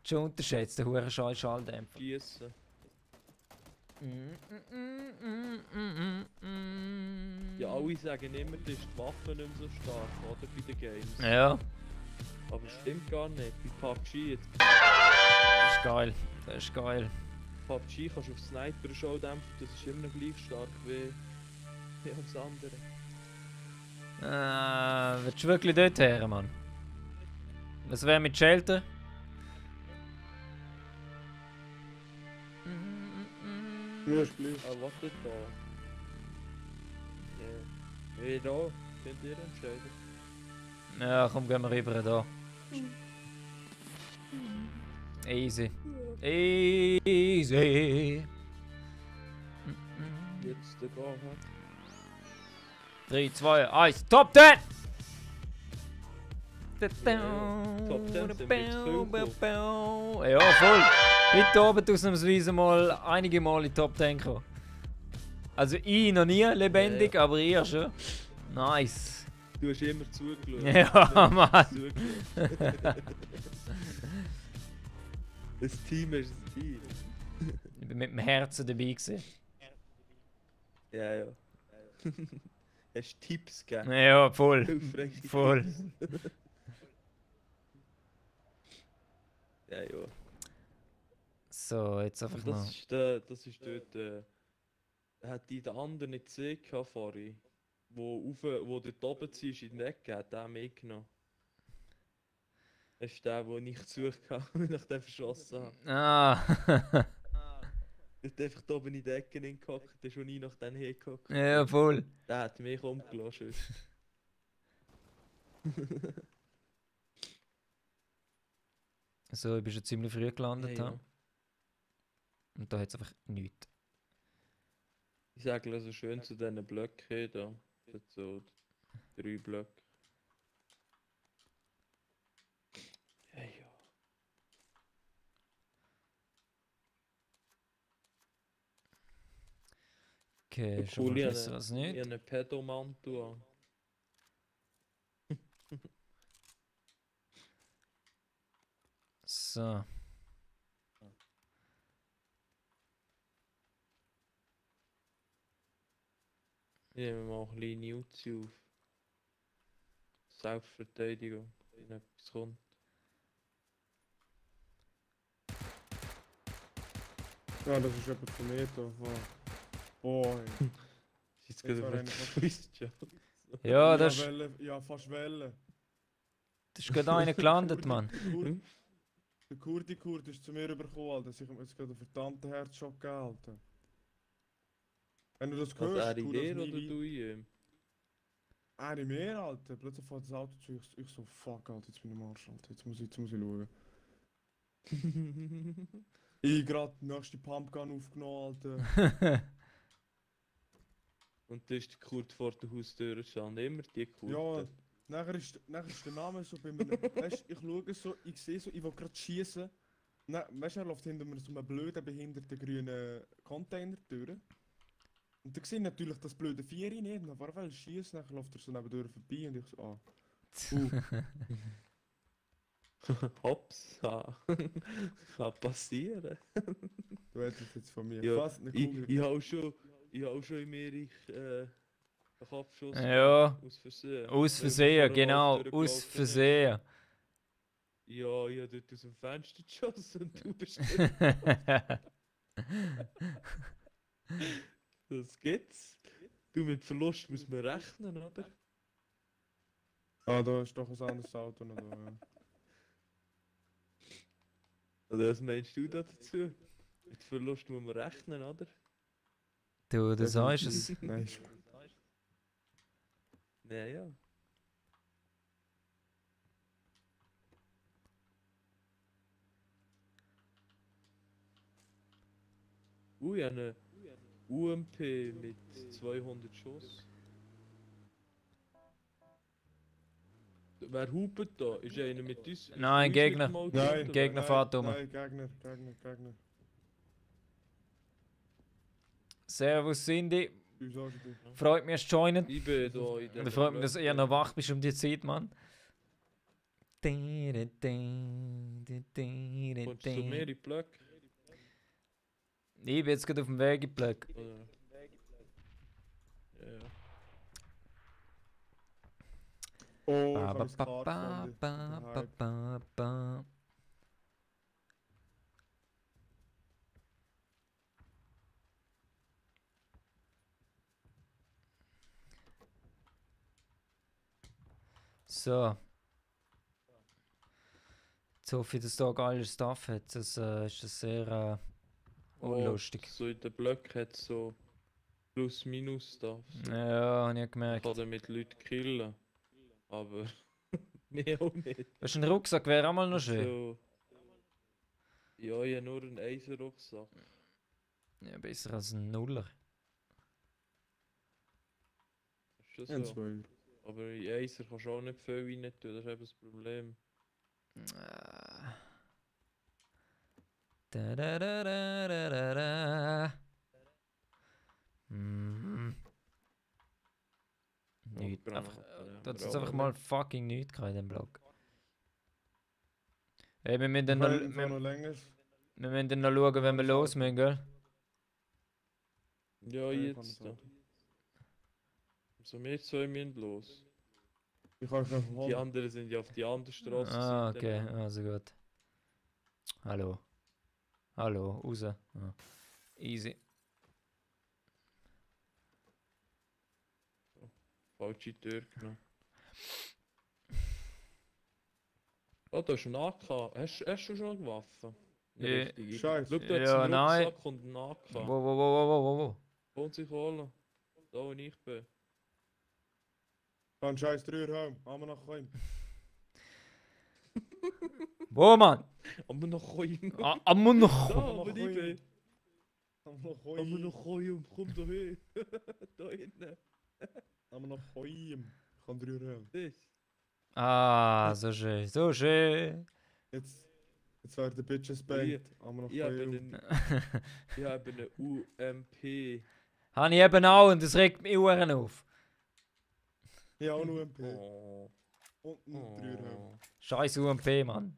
Schon unterschätzt, der hure Schalldämpfer. Schiessen. Ja, alle sagen immer, dass die Waffe nicht mehr so stark, oder? Bei den Games. Ja, Aber das stimmt gar nicht. Bei PUBG jetzt. das ist geil. Das ist geil. PUBG kannst du auf Sniper schon dämpfen, das ist immer noch gleich stark wie alles andere. Willst du wirklich dort her, Mann? Was wäre mit Shelter? Mir ist gleich. Ah, warte da. Ja. Hey, da. Könnt ihr entscheiden. Ja, komm, gehen wir rüber da. Easy. Easy. Jetzt der Gang, hä? 3, 2, 1, Top 10! Top 10 sind wir jetzt viel gekommen. Ja, voll. Heute Abend ausnahmsweise mal einige Mal in die Top 10 gekommen. Also ich noch nie lebendig, Ja. aber ihr schon. Nice. Du hast immer zugeschaut. Ja, Mann. Zugeschaut. Das Team ist ein Team. Ich bin mit dem Herzen dabei gewesen. Ja, ja. Hast du Tipps gegeben? Ja, voll. Hilfreiche Voll. Tipps. Ja, ja. So, jetzt einfach Und noch. das ist dort. Hat die der andere nicht gesehen gehabt vorhin? Wo dort oben ziehst in die Ecke, hat der mitgenommen. Das ist der, den ich gesucht habe, und ich den verschossen habe. Ah. Der hat einfach da oben in die Ecke hingehockt, der ist schon nie nach den hergehockt. Ja, voll. Der hat mich umgelassen. So, ich bin schon ziemlich früh gelandet. Ja, Ja, ja. Und da hat es einfach nichts. Ich sage also schön zu diesen Blöcken hier, da. Das so 3 Blöcke. Ja, ja. Okay, Ja, schon cool, mal ich besser habe als ich nicht. habe einen Pedomantel an. So. Ich nehme mal ein bisschen News auf. Selbstverteidigung, wenn etwas kommt. Ja, das ist jemand von mir da. Boy. Ist jetzt Jetzt gerade war auf einer fast- Twist-Job. Ja, das ist, Ja, fast Welle. das ist gerade einer gelandet, Mann. Der Kurdi ist zu mir übergekommen, Alter. Ich habe jetzt gerade einen verdammten Herzschock gegeben, Alter. Wenn du das Was hörst, er tu in das dir nie oder weiter. du in ihm? Eine mehr, Alter. Plötzlich fährt das Auto zu. Ich so, fuck, Alter, jetzt bin ich am Arsch, Alter. Jetzt muss ich schauen. Ich gerade die nächste Pumpgun aufgenommen, Alter. Und da ist der Kurt vor der Haustür gestanden. Immer die Kurte. Ja, Nachher ist der Name so bei mir. Weißt ich schaue so, ich sehe so, ich will gerade schießen. Weißt du, er läuft hinter mir so einen blöden, behinderten grünen Container durch. Und dann sehe ich natürlich das blöde Vieri nicht. Und dann will ich schießen, dann läuft er so nebendurch vorbei und ich so, ah. Hops, kann passieren. Du hättest jetzt von mir Ja, fast eine Kugel. ich habe schon in mir einen Kopfschuss Ja. aus Versehen. Aus Weil Versehen, mir vor genau. einem Auto Aus durchgelaufen ist. Versehen. Ja, ich habe dort aus dem Fenster geschossen und du bist Das gibt's. Du, mit Verlust muss man rechnen, oder? Ah, da ist doch ein anderes Auto noch da. Ja. Oder was meinst du da dazu? Mit Verlust muss man rechnen, oder? Du sagst es. Nein, ist Ja, ja. Ich habe eine UMP mit 200 Schuss. Wer hupt da? Ist einer mit uns? Nein, uns Gegner. mit dem Auto Nein, unterwegs? Gegner fährt um. Nein, Gegner. Servus Cindy. Wie sagst du? Freut mich, dass du joinen. Ich bin da in Und freut mich, dass ihr noch wach bist um die Zeit, Mann. Kommst du zu mir in die Blöcke? Ich bin jetzt gerade auf dem Weg in die Blöcke. Oder? Ja. Oh, ich Ba, habe ba, das ba, Kart ba, gefunden. ba, ba, Hype. ba, ba. So. Jetzt hoffe ich, dass da geiles Stuff hat. Das ist das sehr unlustig. Oh, so in den Blöcken hat es so Plus-Minus da. So. Ja, habe ich Man gemerkt. kann damit Leute killen. Aber mehr auch nicht. Weißt du, ein Rucksack wäre auch mal noch schön. So. Ja, ich habe nur einen Eisenrucksack. Ja, besser als ein Nuller. Ist das Ein so? Zweier. Aber in Eiser kannst du auch nicht viel rein tun, das ist eben das Problem. Da, da, da, da, da, da, da. Mhm. Nicht. Granaten, Einfach, ja, da hat es aber einfach auch mal fucking nichts gehabt in dem Blog. Hey, wir müssen dann Weil noch, es noch länger ist. wir müssen dann noch schauen, wenn wir los müssen, gell? Ja, ich kann jetzt das da. auch. Also wir zwei müssen los. Ich kann es einfach Die holen. anderen sind ja auf die andere Straße. Ah, okay, also gut. Hallo. Hallo, raus. Ah. Easy. Falsche Tür genommen. Oh, da ist ein AK. Hast du schon eine Waffe? Eine Ja. richtige? Scheiße. Schau, da hat Ja, einen nein. Rucksack und einen AK. Wo, wo, wo, wo, wo, wo, wo? Wollen sich holen. Da wo ich bin. Kann scheiß 3 haben. Haben wir noch keinen. Wo, Mann? Aber noch Koim. Am noch. Da, noch wo ich Koim. bin. Haben wir noch Aber Koim. noch Koim. Komm da hin. Da hinten. Haben wir noch Koim. Ich kann 3 haben. Das. Ah, so schön, so schön. Jetzt werden Bitches bangt. Haben wir noch Ich habe Koim. eine UMP. Habe ich eben auch und das regt mich Uhren auf. Ja, auch nur MP. Oh. Und ein 3 haben. Scheiß UMP, Mann.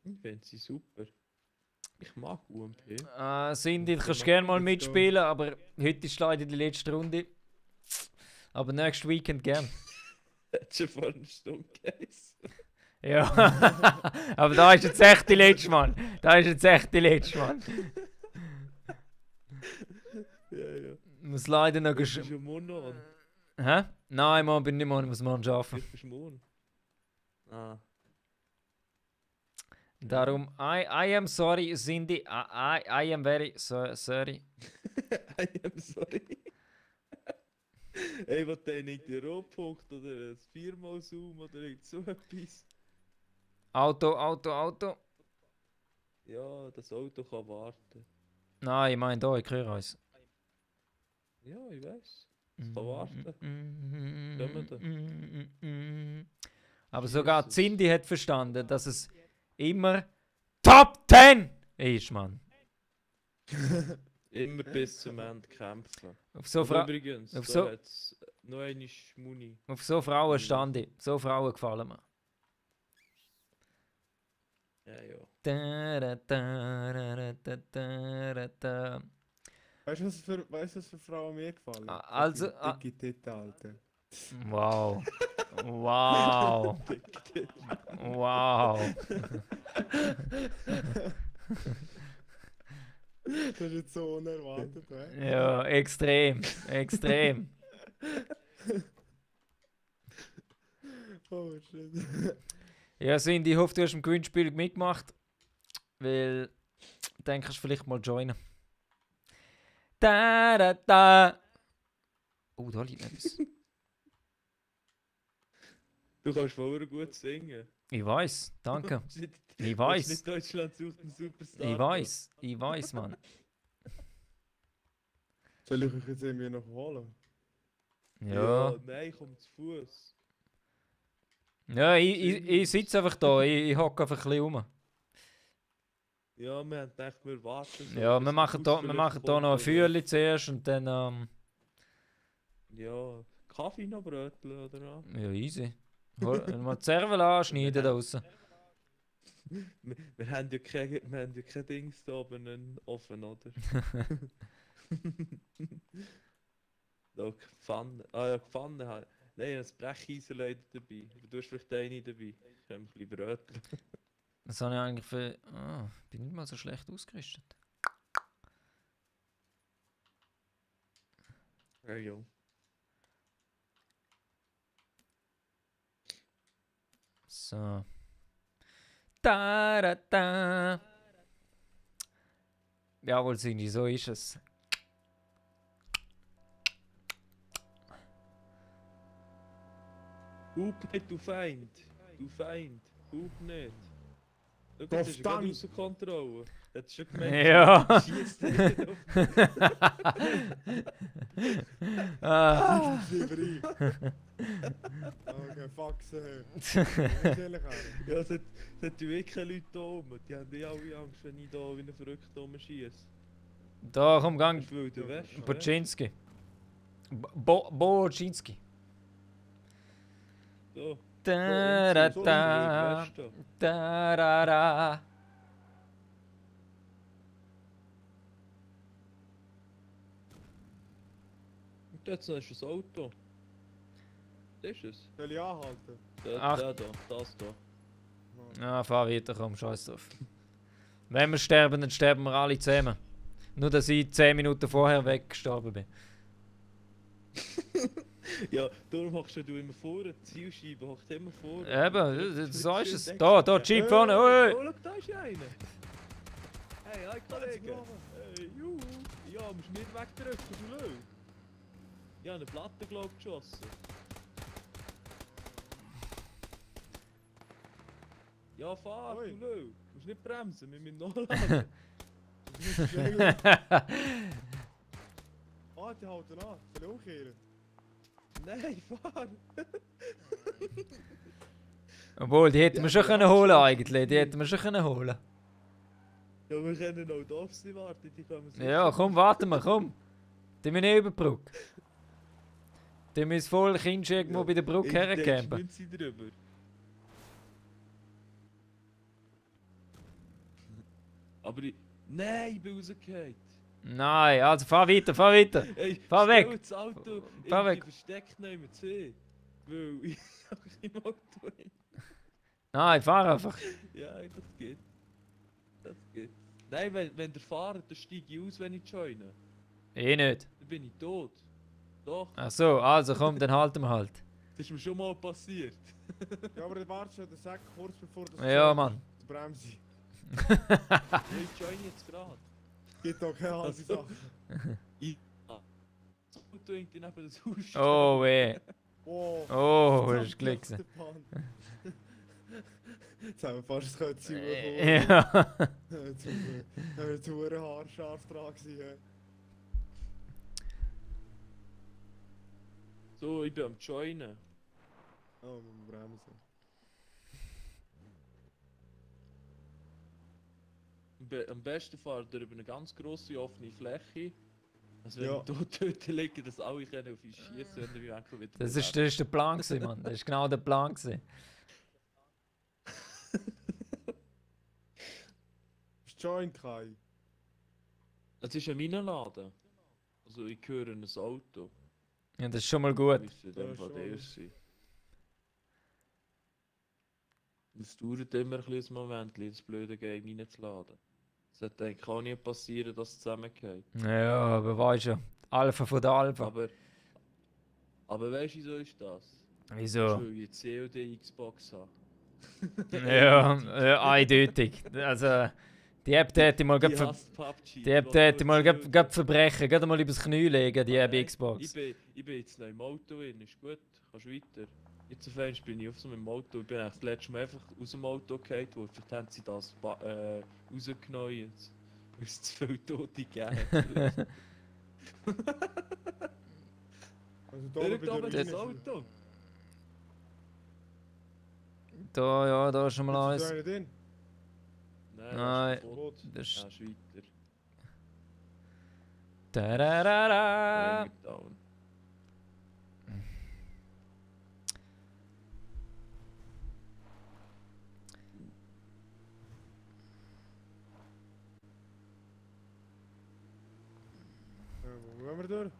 Ich finde sie super. Ich mag UMP. Cindy, du kannst gerne mal mitspielen, aber heute ist leider die letzte Runde. Aber nächstes Weekend gern. Hat schon vor einer Stunde geheißen. Ja, aber da ist jetzt echt die letzte, Mann. Da ist jetzt echt die letzte, Mann. Ja, ja. Muss leider noch Du bist gesch... ja morgen an. Hä? Nein, Mann, bin nicht morgen, muss morgen arbeiten. Ich bin morgen. Ah. Darum, I am sorry, Cindy. I am very sorry. I am sorry. Ey, was denn nicht der Rohpunkt oder ein 4x Zoom oder irgend so etwas? Auto. Ja, das Auto kann warten. Nein, ich meine da, ich höre uns. Ja, ich weiß. Das kann warten. Aber sogar Cindy hat verstanden, dass es immer Top 10 ist, Mann. Immer bis zum Ende kämpfen. Auf so, Und übrigens, auf da so- hat's noch eine Schmuni. auf so Frauen stand ich. So Frauen gefallen mir. Ja, ja. Da, da, da, da, da, da, da, da. Weißt du, was für Frauen mir gefallen? Also, Dicke Titten, Alter. Wow. Wow. Wow. Das ist jetzt so unerwartet, ne? Ja, extrem. Extrem. Oh shit. Ja, Cindy, ich hoffe, du hast im Gewinnspiel mitgemacht. Weil, dann kannst du vielleicht mal joinen. Da, da, da. Oh, da liegt etwas. Du kannst voll gut singen. Ich weiß, danke. Ich Weißt weiß. nicht, Deutschland sucht einen Superstar. Ich weiß, Mann. Soll ich euch jetzt irgendwie noch holen? Ja. Nein, komm zu Fuß. Ja, ich sitze einfach da. Ich hocke einfach ein bisschen rum. Ja, wir haben gedacht, wir warten. so, Ja, bis wir der machen Bus da vielleicht noch ein kommt, Feuerli zuerst und dann, Ja, Kaffee noch Brötchen oder was? ja, easy. Mal die Servel anschneiden da draussen. Wir haben ja kein Dings da oben offen, oder? Da, Pfanne. Ah ja, Pfanne halt. Nein, ein Brecheisen leider dabei. Aber du hast vielleicht eine dabei. Ich habe ein bisschen Brötchen. Das habe ich eigentlich für... Ah, bin nicht mal so schlecht ausgerüstet. Ja, ja. So. Da, da, da. Jawohl, Cindy, so ist es. Hub nicht, du Feind. Du Feind. Hub nicht. Schau, Doch, das ist gerade dann. außer Kontrolle. Das ist schon gemeint. Ja. Schießt nicht auf. Ah. Lieber ich. Okay, fuck sie. Ehrlich, Alter. Ja, es hat ja wirklich keine Leute da oben. Die haben ja alle Angst, wenn ich da wie ein Verrückter rumschiesse. Da, komm, gang. Das will der Westen. Boczynski. Boczynski. So. Da, da, So, da. Westen. Da, da, da. Und jetzt noch ist das Auto. Das ist es. Soll ich anhalten? Ach. Der da, das da. Ah, fahr weiter, komm, scheiß drauf. Wenn wir sterben, dann sterben wir alle zusammen. Nur, dass ich 10 Minuten vorher weggestorben bin. Ja, darum hockst du immer vor, die Zielscheibe hockt immer vor. Eben, so ist es. Da, Jeep vorne. Oi. Oh, schau, da ist einer. Hey, hi Kollege. Hey, juhu. Ja, musst nicht wegdrücken, du Löw. Ich habe eine Platte, glaub ich, geschossen. Ja, fahr, Oi. du Löw. Du musst nicht bremsen, wir müssen nachladen. Schnell. Ah, die halten an. Soll ich umkehren? Nein, fahr. Obwohl, die hätten wir schon können holen eigentlich. Die hätten wir schon können holen. Ja, wir können auch da auf sie warten, die kommen sicher. Ja, komm, warten wir, komm. Die müssen nicht über die Brücke. Die müssen voll Kind irgendwo Ja, bei der Brücke hercampen. Nicht sie drüber. Aber ich... Nein, ich bin rausgefallen. Nein, also fahr weiter, fahr weiter. Ey, Fahr stell weg. das Auto Fahr weg. versteckt neben C. Weil ich hab im Auto hin. Nein, fahr einfach. Ja, das geht. Das geht. Nein, wenn der Fahrer, dann steige ich aus, wenn ich joine. Eh nicht. Dann bin ich tot. Doch, Ach so, also komm, dann halten wir halt. das ist mir schon mal passiert. Ja, aber dann wartest du den Sack kurz bevor das Ja, Mann. Die Bremse. Ich joine jetzt gerade. Gibt auch keine halbe Also. Sache. Das Auto irgendwie neben das Haus stehen. Oh weh. Wow. Oh, das ist Glück. gewesen. Jetzt haben wir fast das Ziel Ja. Jetzt haben wir zu haarscharf dran gewesen. So, ich bin am Joinen. Oh, mit dem Bremsen. Am besten fahrt ihr über eine ganz grosse offene Fläche. Also wenn Ja. wir dort liegen, dass alle können auf uns schießen und wir einfach wieder... Das ist der Plan gewesen, Mann. Das ist genau der Plan gewesen. Bist du joint, Kai? Es ist ein Minenladen. Also ich höre ein Auto. Ja, das ist schon mal gut. Müsste in dem Ja, Fall schon. der sein. Es dauert immer ein kleines Moment, das blöde Game reinzuladen. Es sollte eigentlich auch nie passieren, dass es zusammengeht. Ja, aber weißt du, Alpha von der Alpha. Aber weißt du, wieso ist das? Wieso? Weil ich COD Xbox habe. Ja, eindeutig. Also, die App hätte mal Die hasst PUBG. die App hätte mal verbrechen, gerade mal übers Knie legen, die App Xbox. Ich bin jetzt noch im Auto drin, ist gut, kannst weiter. Jetzt auf einmal bin ich auf so einem Auto, ich bin eigentlich das letzte Mal einfach aus dem Auto gefallen, wo vielleicht haben sie das rausgenommen jetzt. Weil es zu viele Tote gegeben hat. Also da Dort bei oben der das Auto. Da, ja, da ist schon mal Ist da eins. einer drin? Nein. das ist kaputt. Das ist... Ja, ist weiter. Tararara. Länger down. Wo gehen wir durch?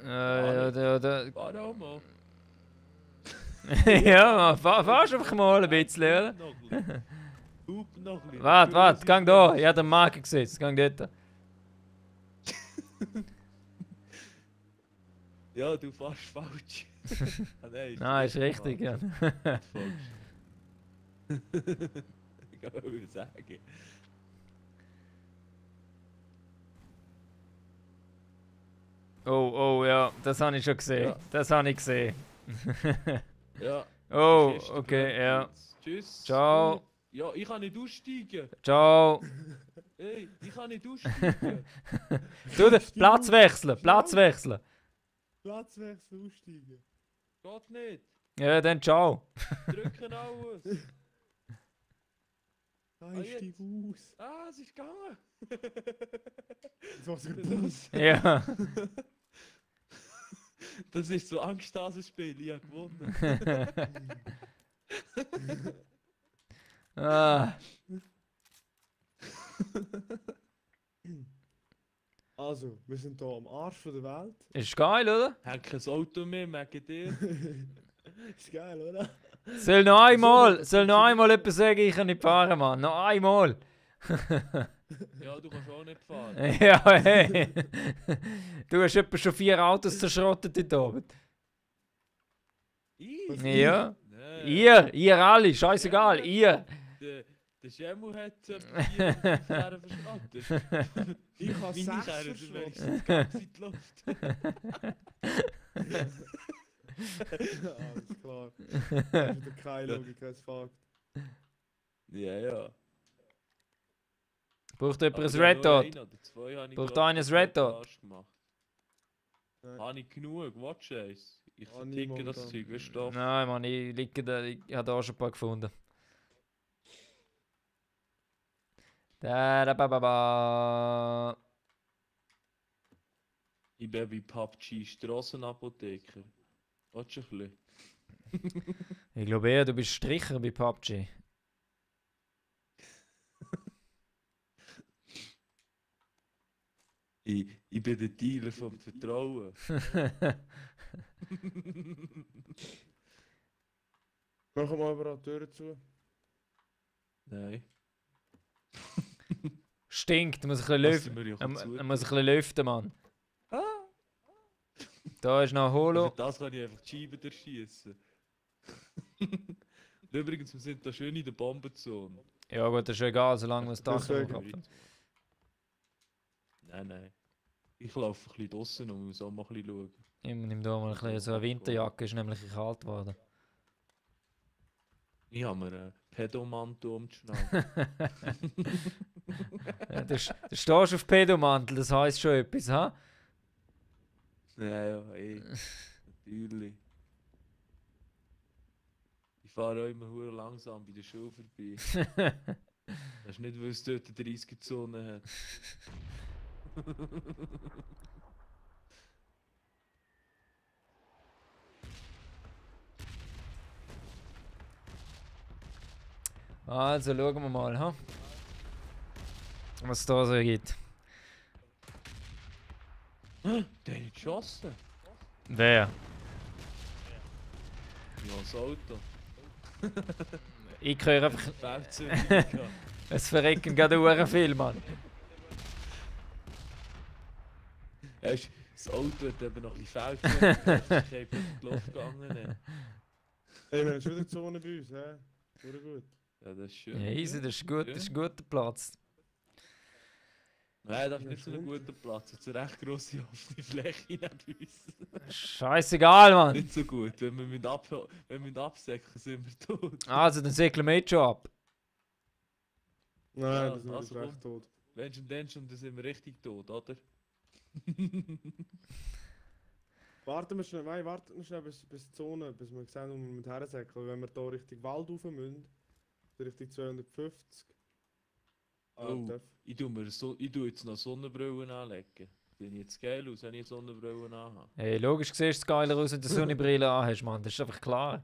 Ja. Fahr auch mal. Ja, fahrst einfach mal ein bisschen, oder? Hup noch ein bisschen. Warte, gang da. Ich habe den Marke gesetzt, gang dort. Ja, du fährst falsch. Ah, Nein, ist richtig, ja. Falsch. Ich kann mal sagen. Oh, ja, das habe ich schon gesehen. Ja. Das habe ich gesehen. Ja. Oh, das ist okay, der ja. Platz. Tschüss. Ciao. Ja, ich kann nicht aussteigen. Ciao. Ey, ich kann nicht aussteigen. Du, Platz wechseln, Platz wechseln. Platzwechsel aussteigen. Geht nicht. Ja, dann ciao. Drücken alles. Nein, jetzt. steig aus. Ah, es ist gegangen. Jetzt machst du Bus. Ja. Das ist so Angsthasenspiel, ich habe gewonnen. Ah. Also, wir sind hier am Arsch von der Welt. Ist geil, oder? Hab kein Auto mehr, merke dir. Ist geil, oder? Soll noch einmal etwas sagen, ich kann nicht fahren, Mann. Noch einmal. Ja, du kannst auch nicht fahren. Ja, hey. Du hast etwa schon 4 Autos zerschrottet heute Abend. Ich? Ja. Nein. Ihr alle, scheißegal, ihr. Der Schemmel hat 4 Fähren verschrottet. Ich habe Meine 6 Fähren sind verschrottet. wenigstens die ganze Zeit Luft. Alles klar. Das ist keine Logik als Fakt. Ja. Braucht jemand Aber ein nur Red Dot? ein oder zwei habe ich Braucht gerade einer ein Red Dot? Montage gemacht. Nein. Habe ich genug, watch es. Ich Ah, verticke niemand das dann. Zeug, weißt du? Nein, Mann, ich habe da schon ein paar gefunden. Da, ba, ba, ba. Ich bin wie PUBG Strassenapotheker. Willst du ein bisschen? Ich glaube eher, du bist Stricher bei PUBG. Ich bin der Dealer vom Vertrauen. Machen wir mal über die Türen zu. Nein. Stinkt, muss ein bisschen Lassen lüften. wir ja zu. Muss ein bisschen lüften, Mann. Ah. Da ist noch Für Holo. das kann ich einfach die Scheiben durchschießen. Übrigens, wir sind da schön in der Bombenzone. Ja gut, das ist egal, solange wir das Dach Deswegen. haben. Nein. Ich laufe ein bisschen draussen und muss auch mal ein bisschen schauen. Ich nehme da mal ein bisschen so eine Winterjacke, ist nämlich kalt geworden. Ich habe mir einen Pedomantel umgeschnallt. Ja, du stehst auf Pedomantel, das heisst schon etwas, ha? Ja, natürlich. Natürlich. Ich fahre auch immer hure langsam bei der Schule vorbei. Das ist nicht, weil es dort eine 30er-Zone hat. Also schauen wir mal, ha? Was es da so gibt. Der hat nicht geschossen. Wer? Ja, das Auto. Ich höre einfach. Fehlzündung gehabt. Es verrecken gerade Uhren viel, Mann. Weisst, das Auto hat eben noch ein bisschen Fehlzündung. Das ist eben in die Luft gegangen. Hey, wir haben schon wieder die Zone bei uns, hä? Sehr gut. Ja, das ist schön. Ja, easy, das ist gut, das ist ein guter Platz. Nein, das ist nicht so ein guter Platz. Es ist eine recht grosse offene Fläche neben uns. Scheißegal, Mann. Nicht so gut. Wenn wir absäcken, sind wir tot. Also, dann säckeln wir jetzt schon ab. Nein, Ja, das ist also recht tot. Wenn schon dann schon, dann sind wir richtig tot, oder? Warten wir schnell, nein, warten wir schnell bis die Zone, bis wir sehen, wo wir mit hersäckeln. Wenn wir hier Richtung Wald rauf müssen, Richtung 250. Oh. darf- Ich tue jetzt noch Sonnenbrillen anlegen. Sehen jetzt geil aus, wenn ich Sonnenbrillen anhabe. Hey, logisch siehst du geil aus, wenn du so eine Brille anhast, Mann. Das ist einfach klar.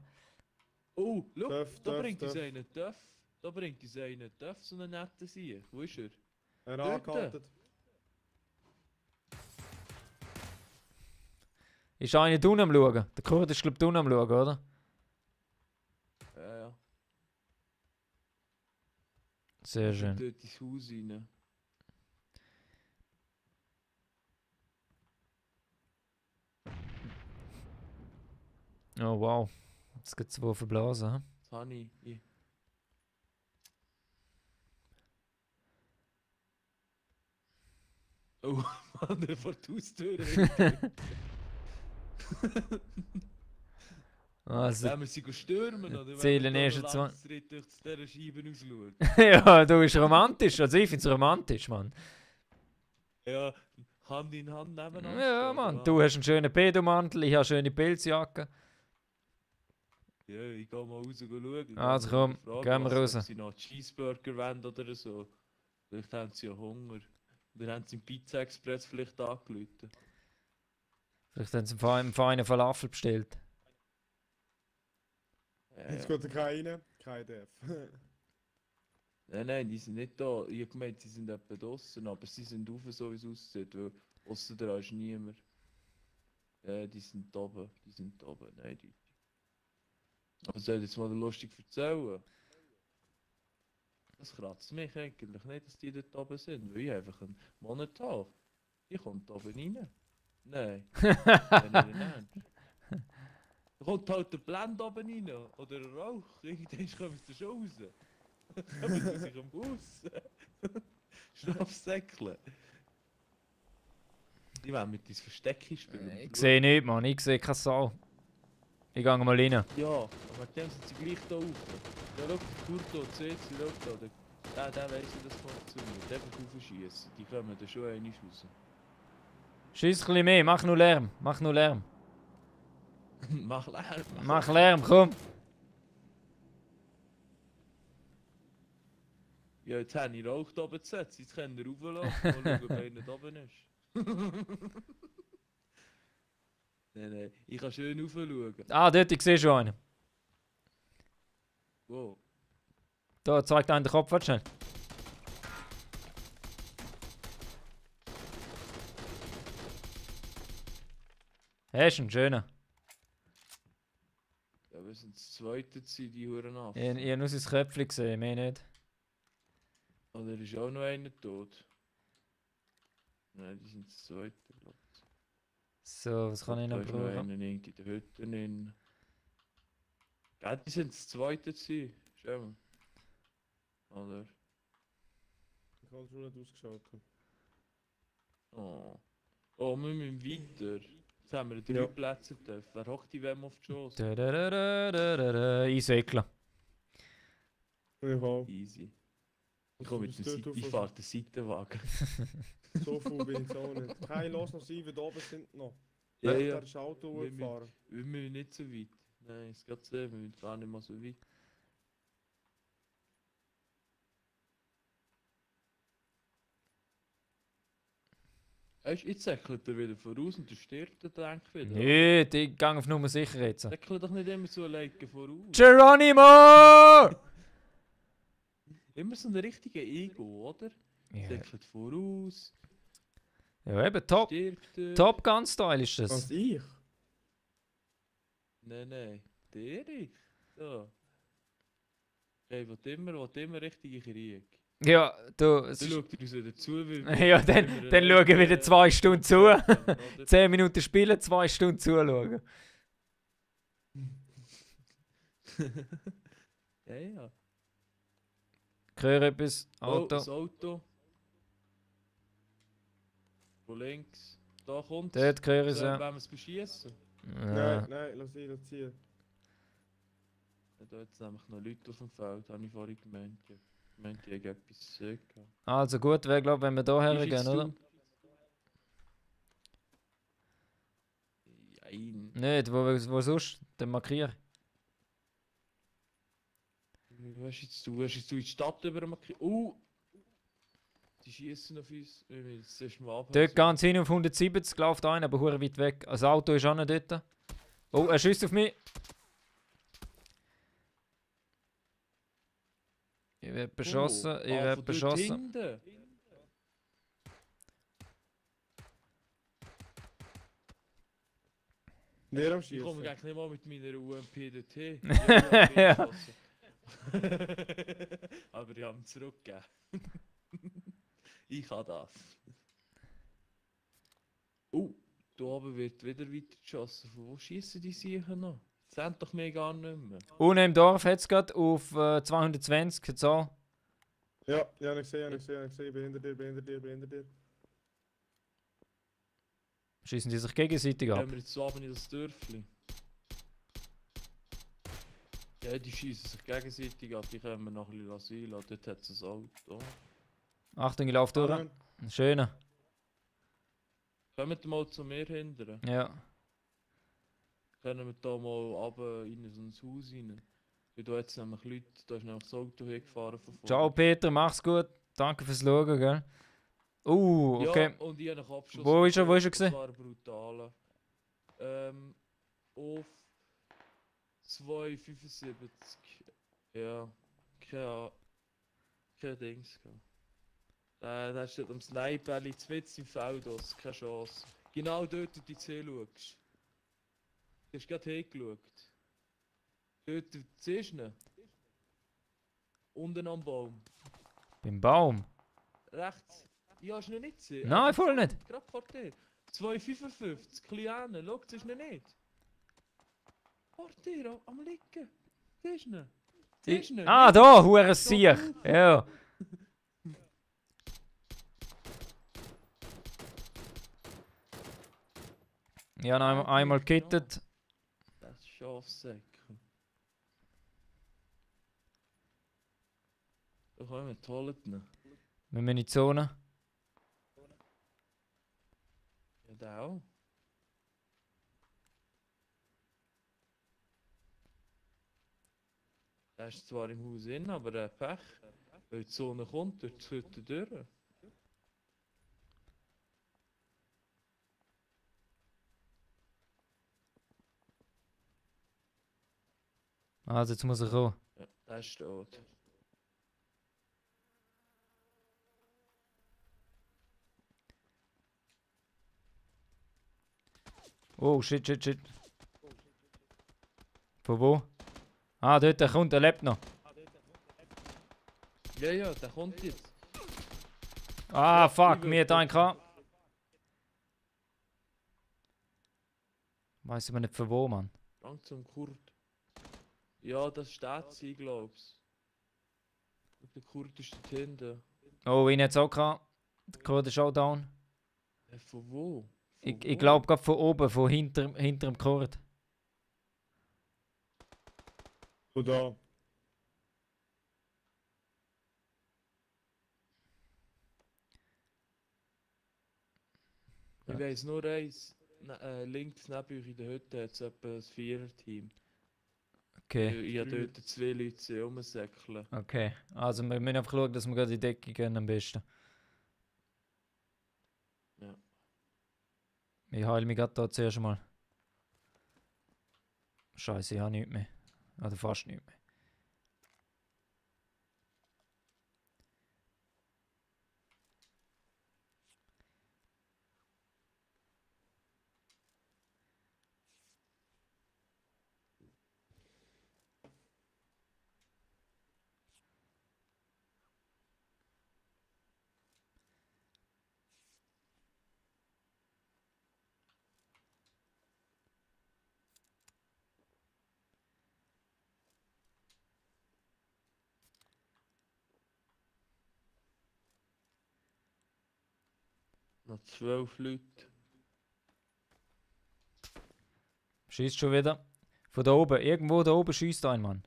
Oh, schau, Töff, da Töff, bringt uns Töff. einen Töff. Da bringt uns einen Töff, so einen netten Sieg. Wo ist er? Er Dort. angehalten. Ist einer unten am Schauen? Der Kurt ist, glaube ich, unten am Schauen, oder? Ja, ja. Sehr schön. Dort ins Haus rein. Oh, wow. Jetzt gibt es zwei verblasen. Hm? Das habe ich. Oh, Mann, der vor die Haustür. Also, Wenn wir sie stürmen, oder? Zählen erst zwei. Wenn durch diese Scheiben ausschauen. ja, du bist romantisch. Also, ich finde es romantisch, Mann. Ja, Hand in Hand nebeneinander. Ja, stehen, Mann. oder? Du hast einen schönen Pedomantel, ich habe eine schöne Pilzjacke. Ja, ich gehe mal raus schauen. Also komm, gehen wir raus. Ob sie noch Cheeseburger wollen oder so. Vielleicht haben sie ja Hunger. Oder haben sie im Pizza Express vielleicht angerufen. Vielleicht haben sie im feinen Falafel bestellt. Jetzt geht er keiner, kein Def. Nein, die sind nicht da. Ich habe gemeint, sie sind etwa draussen, aber sie sind rauf, so wie es aussieht. Weil aussen da ist niemand. Ja, die sind da oben. Nein, die. Aber soll ich jetzt mal lustig erzählen? Das kratzt mich eigentlich nicht, dass die dort oben sind, weil ich einfach einen Monat habe. Die kommt da oben rein. Nein. Nein. Da kommt halt der Blend oben rein. Oder ein Rauch. Irgendwann kommen sie schon raus. Kommen sie sich am Bus. Schlafsäckle. Die wollen mit uns Verstecken spielen. Ich sehe nichts, Mann. Ich sehe keine Sau. Ich gehe mal rein. Ja, aber mit dem sind sie gleich da rauf. Ja, schau, der Kurto, seht sie, schau da. Der weiss, wie das funktioniert. Einfach aufschießen. Die kommen da schon einmal raus. Schieß ein bisschen mehr, mach nur Lärm. Mach nur Lärm. Mach Lärm. Mach Lärm, komm. Ja, jetzt haben die Rauch da oben gesetzt. Jetzt können wir rauflassen. Mal schauen, ob einer da oben ist. Nein, ich kann schön raufschauen. Ah, dort, ich sehe schon einen. Wow. Da zeigt einer den Kopf, warte schnell. Hast du einen schönen? Ja, wir sind das zweite gewesen, die Huren ab. Ich habe nur sein Köpfchen gesehen, mehr nicht. Oder ist auch noch einer tot? Nein, die sind das zweite, glaube ich. So, was kann ich noch Da ist noch brauchen? einer in der Hütte drin. Ja, die sind das zweite gewesen. Schau mal. Oder? Ich habe schon nicht ausgeschaltet. Oh. Oh, wir müssen weiter. Jetzt haben wir 3 Ja. Plätze dürfen. Wer hockt die wem auf die Schoss? Einsäckeln. Ich auch. Easy. Ich komme mit dem Das tut Ich auf- fahre den Seitenwagen. So viel bin ich auch nicht. Kein los noch sein, weil da oben sind noch. Ja, Ja, ja. der ist Auto Wir gefahren. müssen nicht so weit. Nein, es geht sehr, wir müssen gar nicht mal so weit. Weißt du, jetzt säckelt er wieder voraus und du stirbt er, denke ich wieder. Nicht, ich gehe auf Nummer sicher jetzt. Säckelt doch nicht immer so alleine voraus. Geronimo! Immer so ein richtiger Ego, oder? Ja, Säckelt voraus, ja eben, top. stirbt er. Top Gun-Style ist Was, das. ich? Nein, der ich. So. Hey, will immer richtige Krieg. Ja, du. Es Dann ist, schaut er uns wieder zu, weil ja, dann schauen wir wieder 2 Stunden zu. oder? 10 Minuten spielen, 2 Stunden zuschauen. Ja, ja. Ich höre etwas. Oh, Auto. das Auto. Von links. Da kommt Dort höre ich Sollen sie. wir es beschießen? Ja. Nein, lass ihn. Ja, da jetzt nämlich noch Leute auf dem Feld, habe ich vorhin gemeint. Ich meinte, ich hätte etwas zu sagen. Also gut, wäre glaube wenn wir da hergehen, oder? Nein. Nicht, wo sonst? Dann markier. Was hast du in die Stadt übermarkiert? Die schießen auf uns. Wir müssen jetzt erst mal abhören. Dort ganz hin auf 170, läuft ein, aber hure weit weg. Also das Auto ist auch nicht dort. Oh, er schießt auf mich. Ich werde beschossen, ich werde von dort beschossen. hinten. Wer am Ich komme Schießen? gleich nicht mal mit meiner UMP dorthin. Ja. Aber ich habe ihn zurückgegeben. Ich kann das. Da oben wird wieder weiter geschossen. Von wo schießen die sicher noch? Das sind doch mir gar nicht mehr. Unten im Dorf hat es gerade auf 220 die Zahl. Ja, ich sehe. Ich bin hinter dir. Schießen die sich gegenseitig ab. Gehen wir jetzt so in das Dörfli. Ja, die schießen sich gegenseitig ab. Die können wir noch ein bisschen Asyl lassen. Dort hat es ein Auto. Achtung, ich laufe durch. Schöner. Kommt mal zu mir hinterher. Ja. Können wir da mal runter in so ein Haus rein. Weil da jetzt nämlich Leute, da ist nämlich das Auto hergefahren von vorne. Ciao Peter, mach's gut. Danke fürs Schauen, gell? Okay. Ja, und ich habe einen Abschuss. Wo ist er bekommen. gewesen? Das war brutal. Auf 2,75. Ja, kein Dings. Da steht am Sniperli mitten im Feld aus, keine Chance. Genau dort, wo du die C schaust. Du hast gerade hingeschaut. Dort, siehst du ihn? Unten am Baum. Beim Baum? Rechts. Ja, hast du ihn nicht gesehen? Nein, voll nicht. Gerade vor dir. 2,55. Kleine, schau, siehst du ihn nicht? Vor dir, am Liegen. Siehst du ihn? Siehst du ihn? Ah, da, hure Siech. Ja. Ich habe einmal gekittet. Das ist Schafsäcke. Da kommen wir Toiletten. Wir müssen in die Zone. Ja, da auch. Der ist zwar im Haus in, aber der Pech. Weil die Sonne kommt, durch die Hütte durch. Also jetzt muss ich kommen. Ja, der steht. Oh, shit. Von wo? Ah, dort, der kommt, der lebt noch. Ja, der kommt jetzt. Ah, Ja, fuck, ich mir hat will- einen gehabt. Weiß aber nicht von wo, Mann. Langsam Kurt. Ja, das steht sie, glaub's. Der Kurt ist dort hinten. Oh, ihn hat's auch gehabt. Der Code ist auch down. Von wo? Von Ich wo? glaube gerade von oben, von hinterm Kord. Und da. Ich weiss nur eins. links neben euch in der Hütte hat es etwa ein Vierer-Team. Okay, Ich habe dort 2 Leute rumsäckeln. okay. Also wir müssen einfach schauen, dass wir gerade in die Decke gehen am besten. Ja. Ich heile mich gerade da zuerst mal. Scheiße, ich habe nichts mehr. Oder fast nichts mehr. Noch 12 Leute. Schießt schon wieder. Von da oben. Irgendwo da oben schießt ein Mann.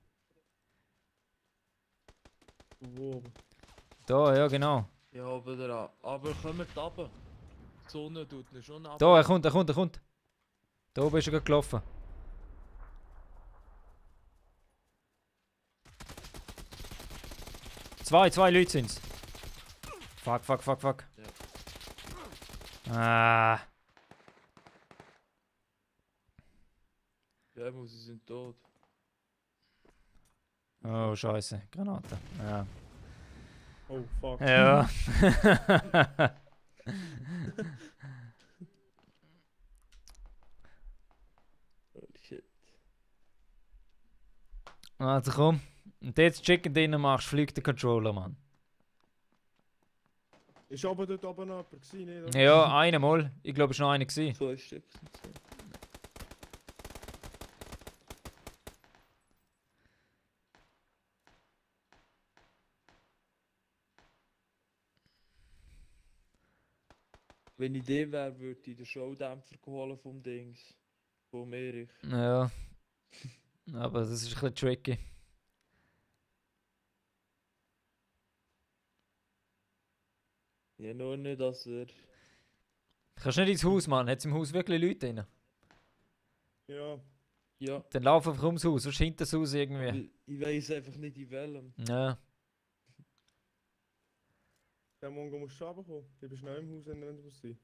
Wo? Da, ja genau. Ja, oben dran. Aber kommt runter. Die Sonne tut ihn schon ab. Da, er kommt. Da oben ist er gerade gelaufen. Zwei Leute sind's. Fuck. Ah. Ja, sie sind tot. Oh, scheiße. Granate. Ja. Oh, fuck. Ja. Oh shit. Also komm. Und jetzt Chicken Dinner machst, fliegt der Controller, Mann. Ist aber dort oben noch jemand gewesen, nicht? Ja, einmal. Ich glaube, es war noch einer gewesen. 2 Stück sind es. Wenn ich dem wäre, würde ich den Showdämpfer holen vom Dings. Vom Erich. Ja. Aber das ist ein bisschen tricky. Ja, nur nicht, dass er... Kannst nicht ins Haus, Mann. Hat es im Haus wirklich Leute drin? Ja. Ja, Dann lauf einfach ums Haus, sonst hinter das Haus irgendwie. weil ich weiß einfach nicht in welchem. Ja. Der Mongo muss schon runterkommen. Ich bin schnell im Haus, wenn du musst sein.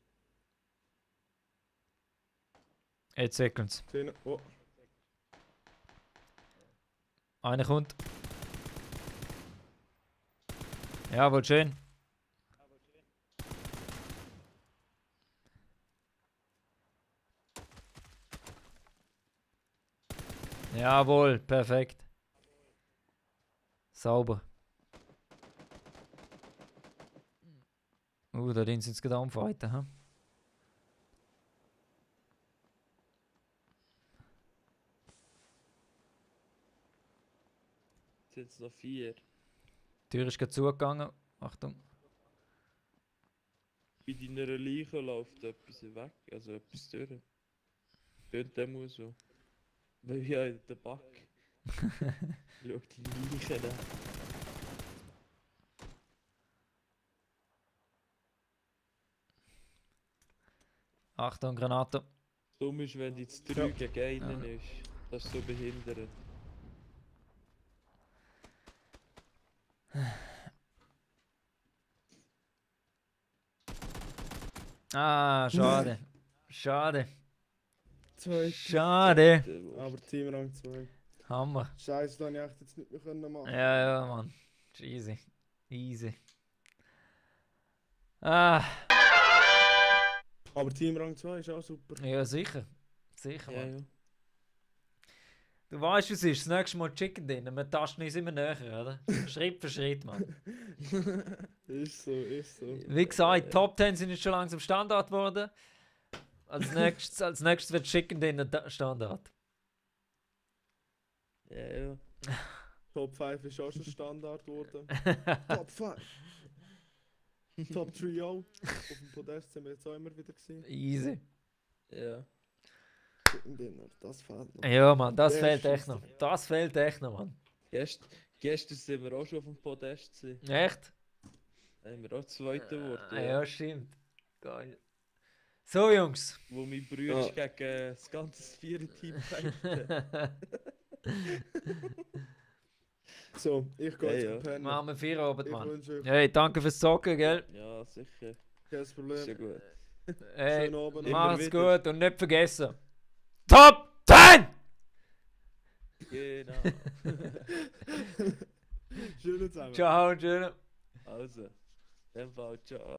8 Seconds. 10. Oh. Einer kommt. Jawohl, schön. Jawohl, perfekt. Sauber. Da sind sie jetzt gerade am Fighten, hm? Jetzt sind es noch 4. Die Tür ist gerade zugegangen. Achtung. Bei deiner Leiche läuft etwas weg, also etwas durch. Tönt dem muss so. Weil ich habe den Back. Schau die Leiche an. Achtung, Granate. Dumm ist, wenn die zu 3 gegen einen ist. Das ist so behindert. Ah, schade. Schade. 2. Schade. Aber Teamrang 2. Hammer. Scheiße, da hätte ich echt jetzt nicht mehr können machen. Ja, Mann. Ist easy. Easy. Ah, Aber Teamrang 2 ist auch super. ja, sicher. Sicher, Ja, Mann. ja. Du weißt, was es ist. Das nächste Mal Chicken Dinner. Wir tasten uns immer näher, oder? Schritt für Schritt, Mann. Ist so, ist so. Wie gesagt, Top 10 sind jetzt schon langsam Standard geworden. Als nächstes wird Chicken Dinner Standard. Ja, ja. Top 5 ist auch schon Standard geworden. Top 5. Top 3 auch. Auf dem Podest sind wir jetzt auch immer wieder gesehen. Easy. Ja. Dinner, das fehlt noch. Ja, Mann, das Der fehlt ist echt noch. Das fehlt echt noch, Mann. Gestern sind wir auch schon auf dem Podest gewesen. Echt? Da haben wir auch Zweiter geworden. Ja, stimmt. Geil. So, Jungs. wo mein Bruder gegen das ganze Vierer-Team kämpft. So, ich gehe Ja, jetzt ja. pennen. Machen wir Feierabend, Ich Mann. wünsche euch Hey, danke fürs Zocken, gell? Ja, sicher. kein Ist ja Problem. gut. Hey, Schönen Abend. Immer macht's wieder. gut und nicht vergessen. Top 10! Genau. Schönen zusammen. Ciao, tschüss. Also, in dem Fall, ciao.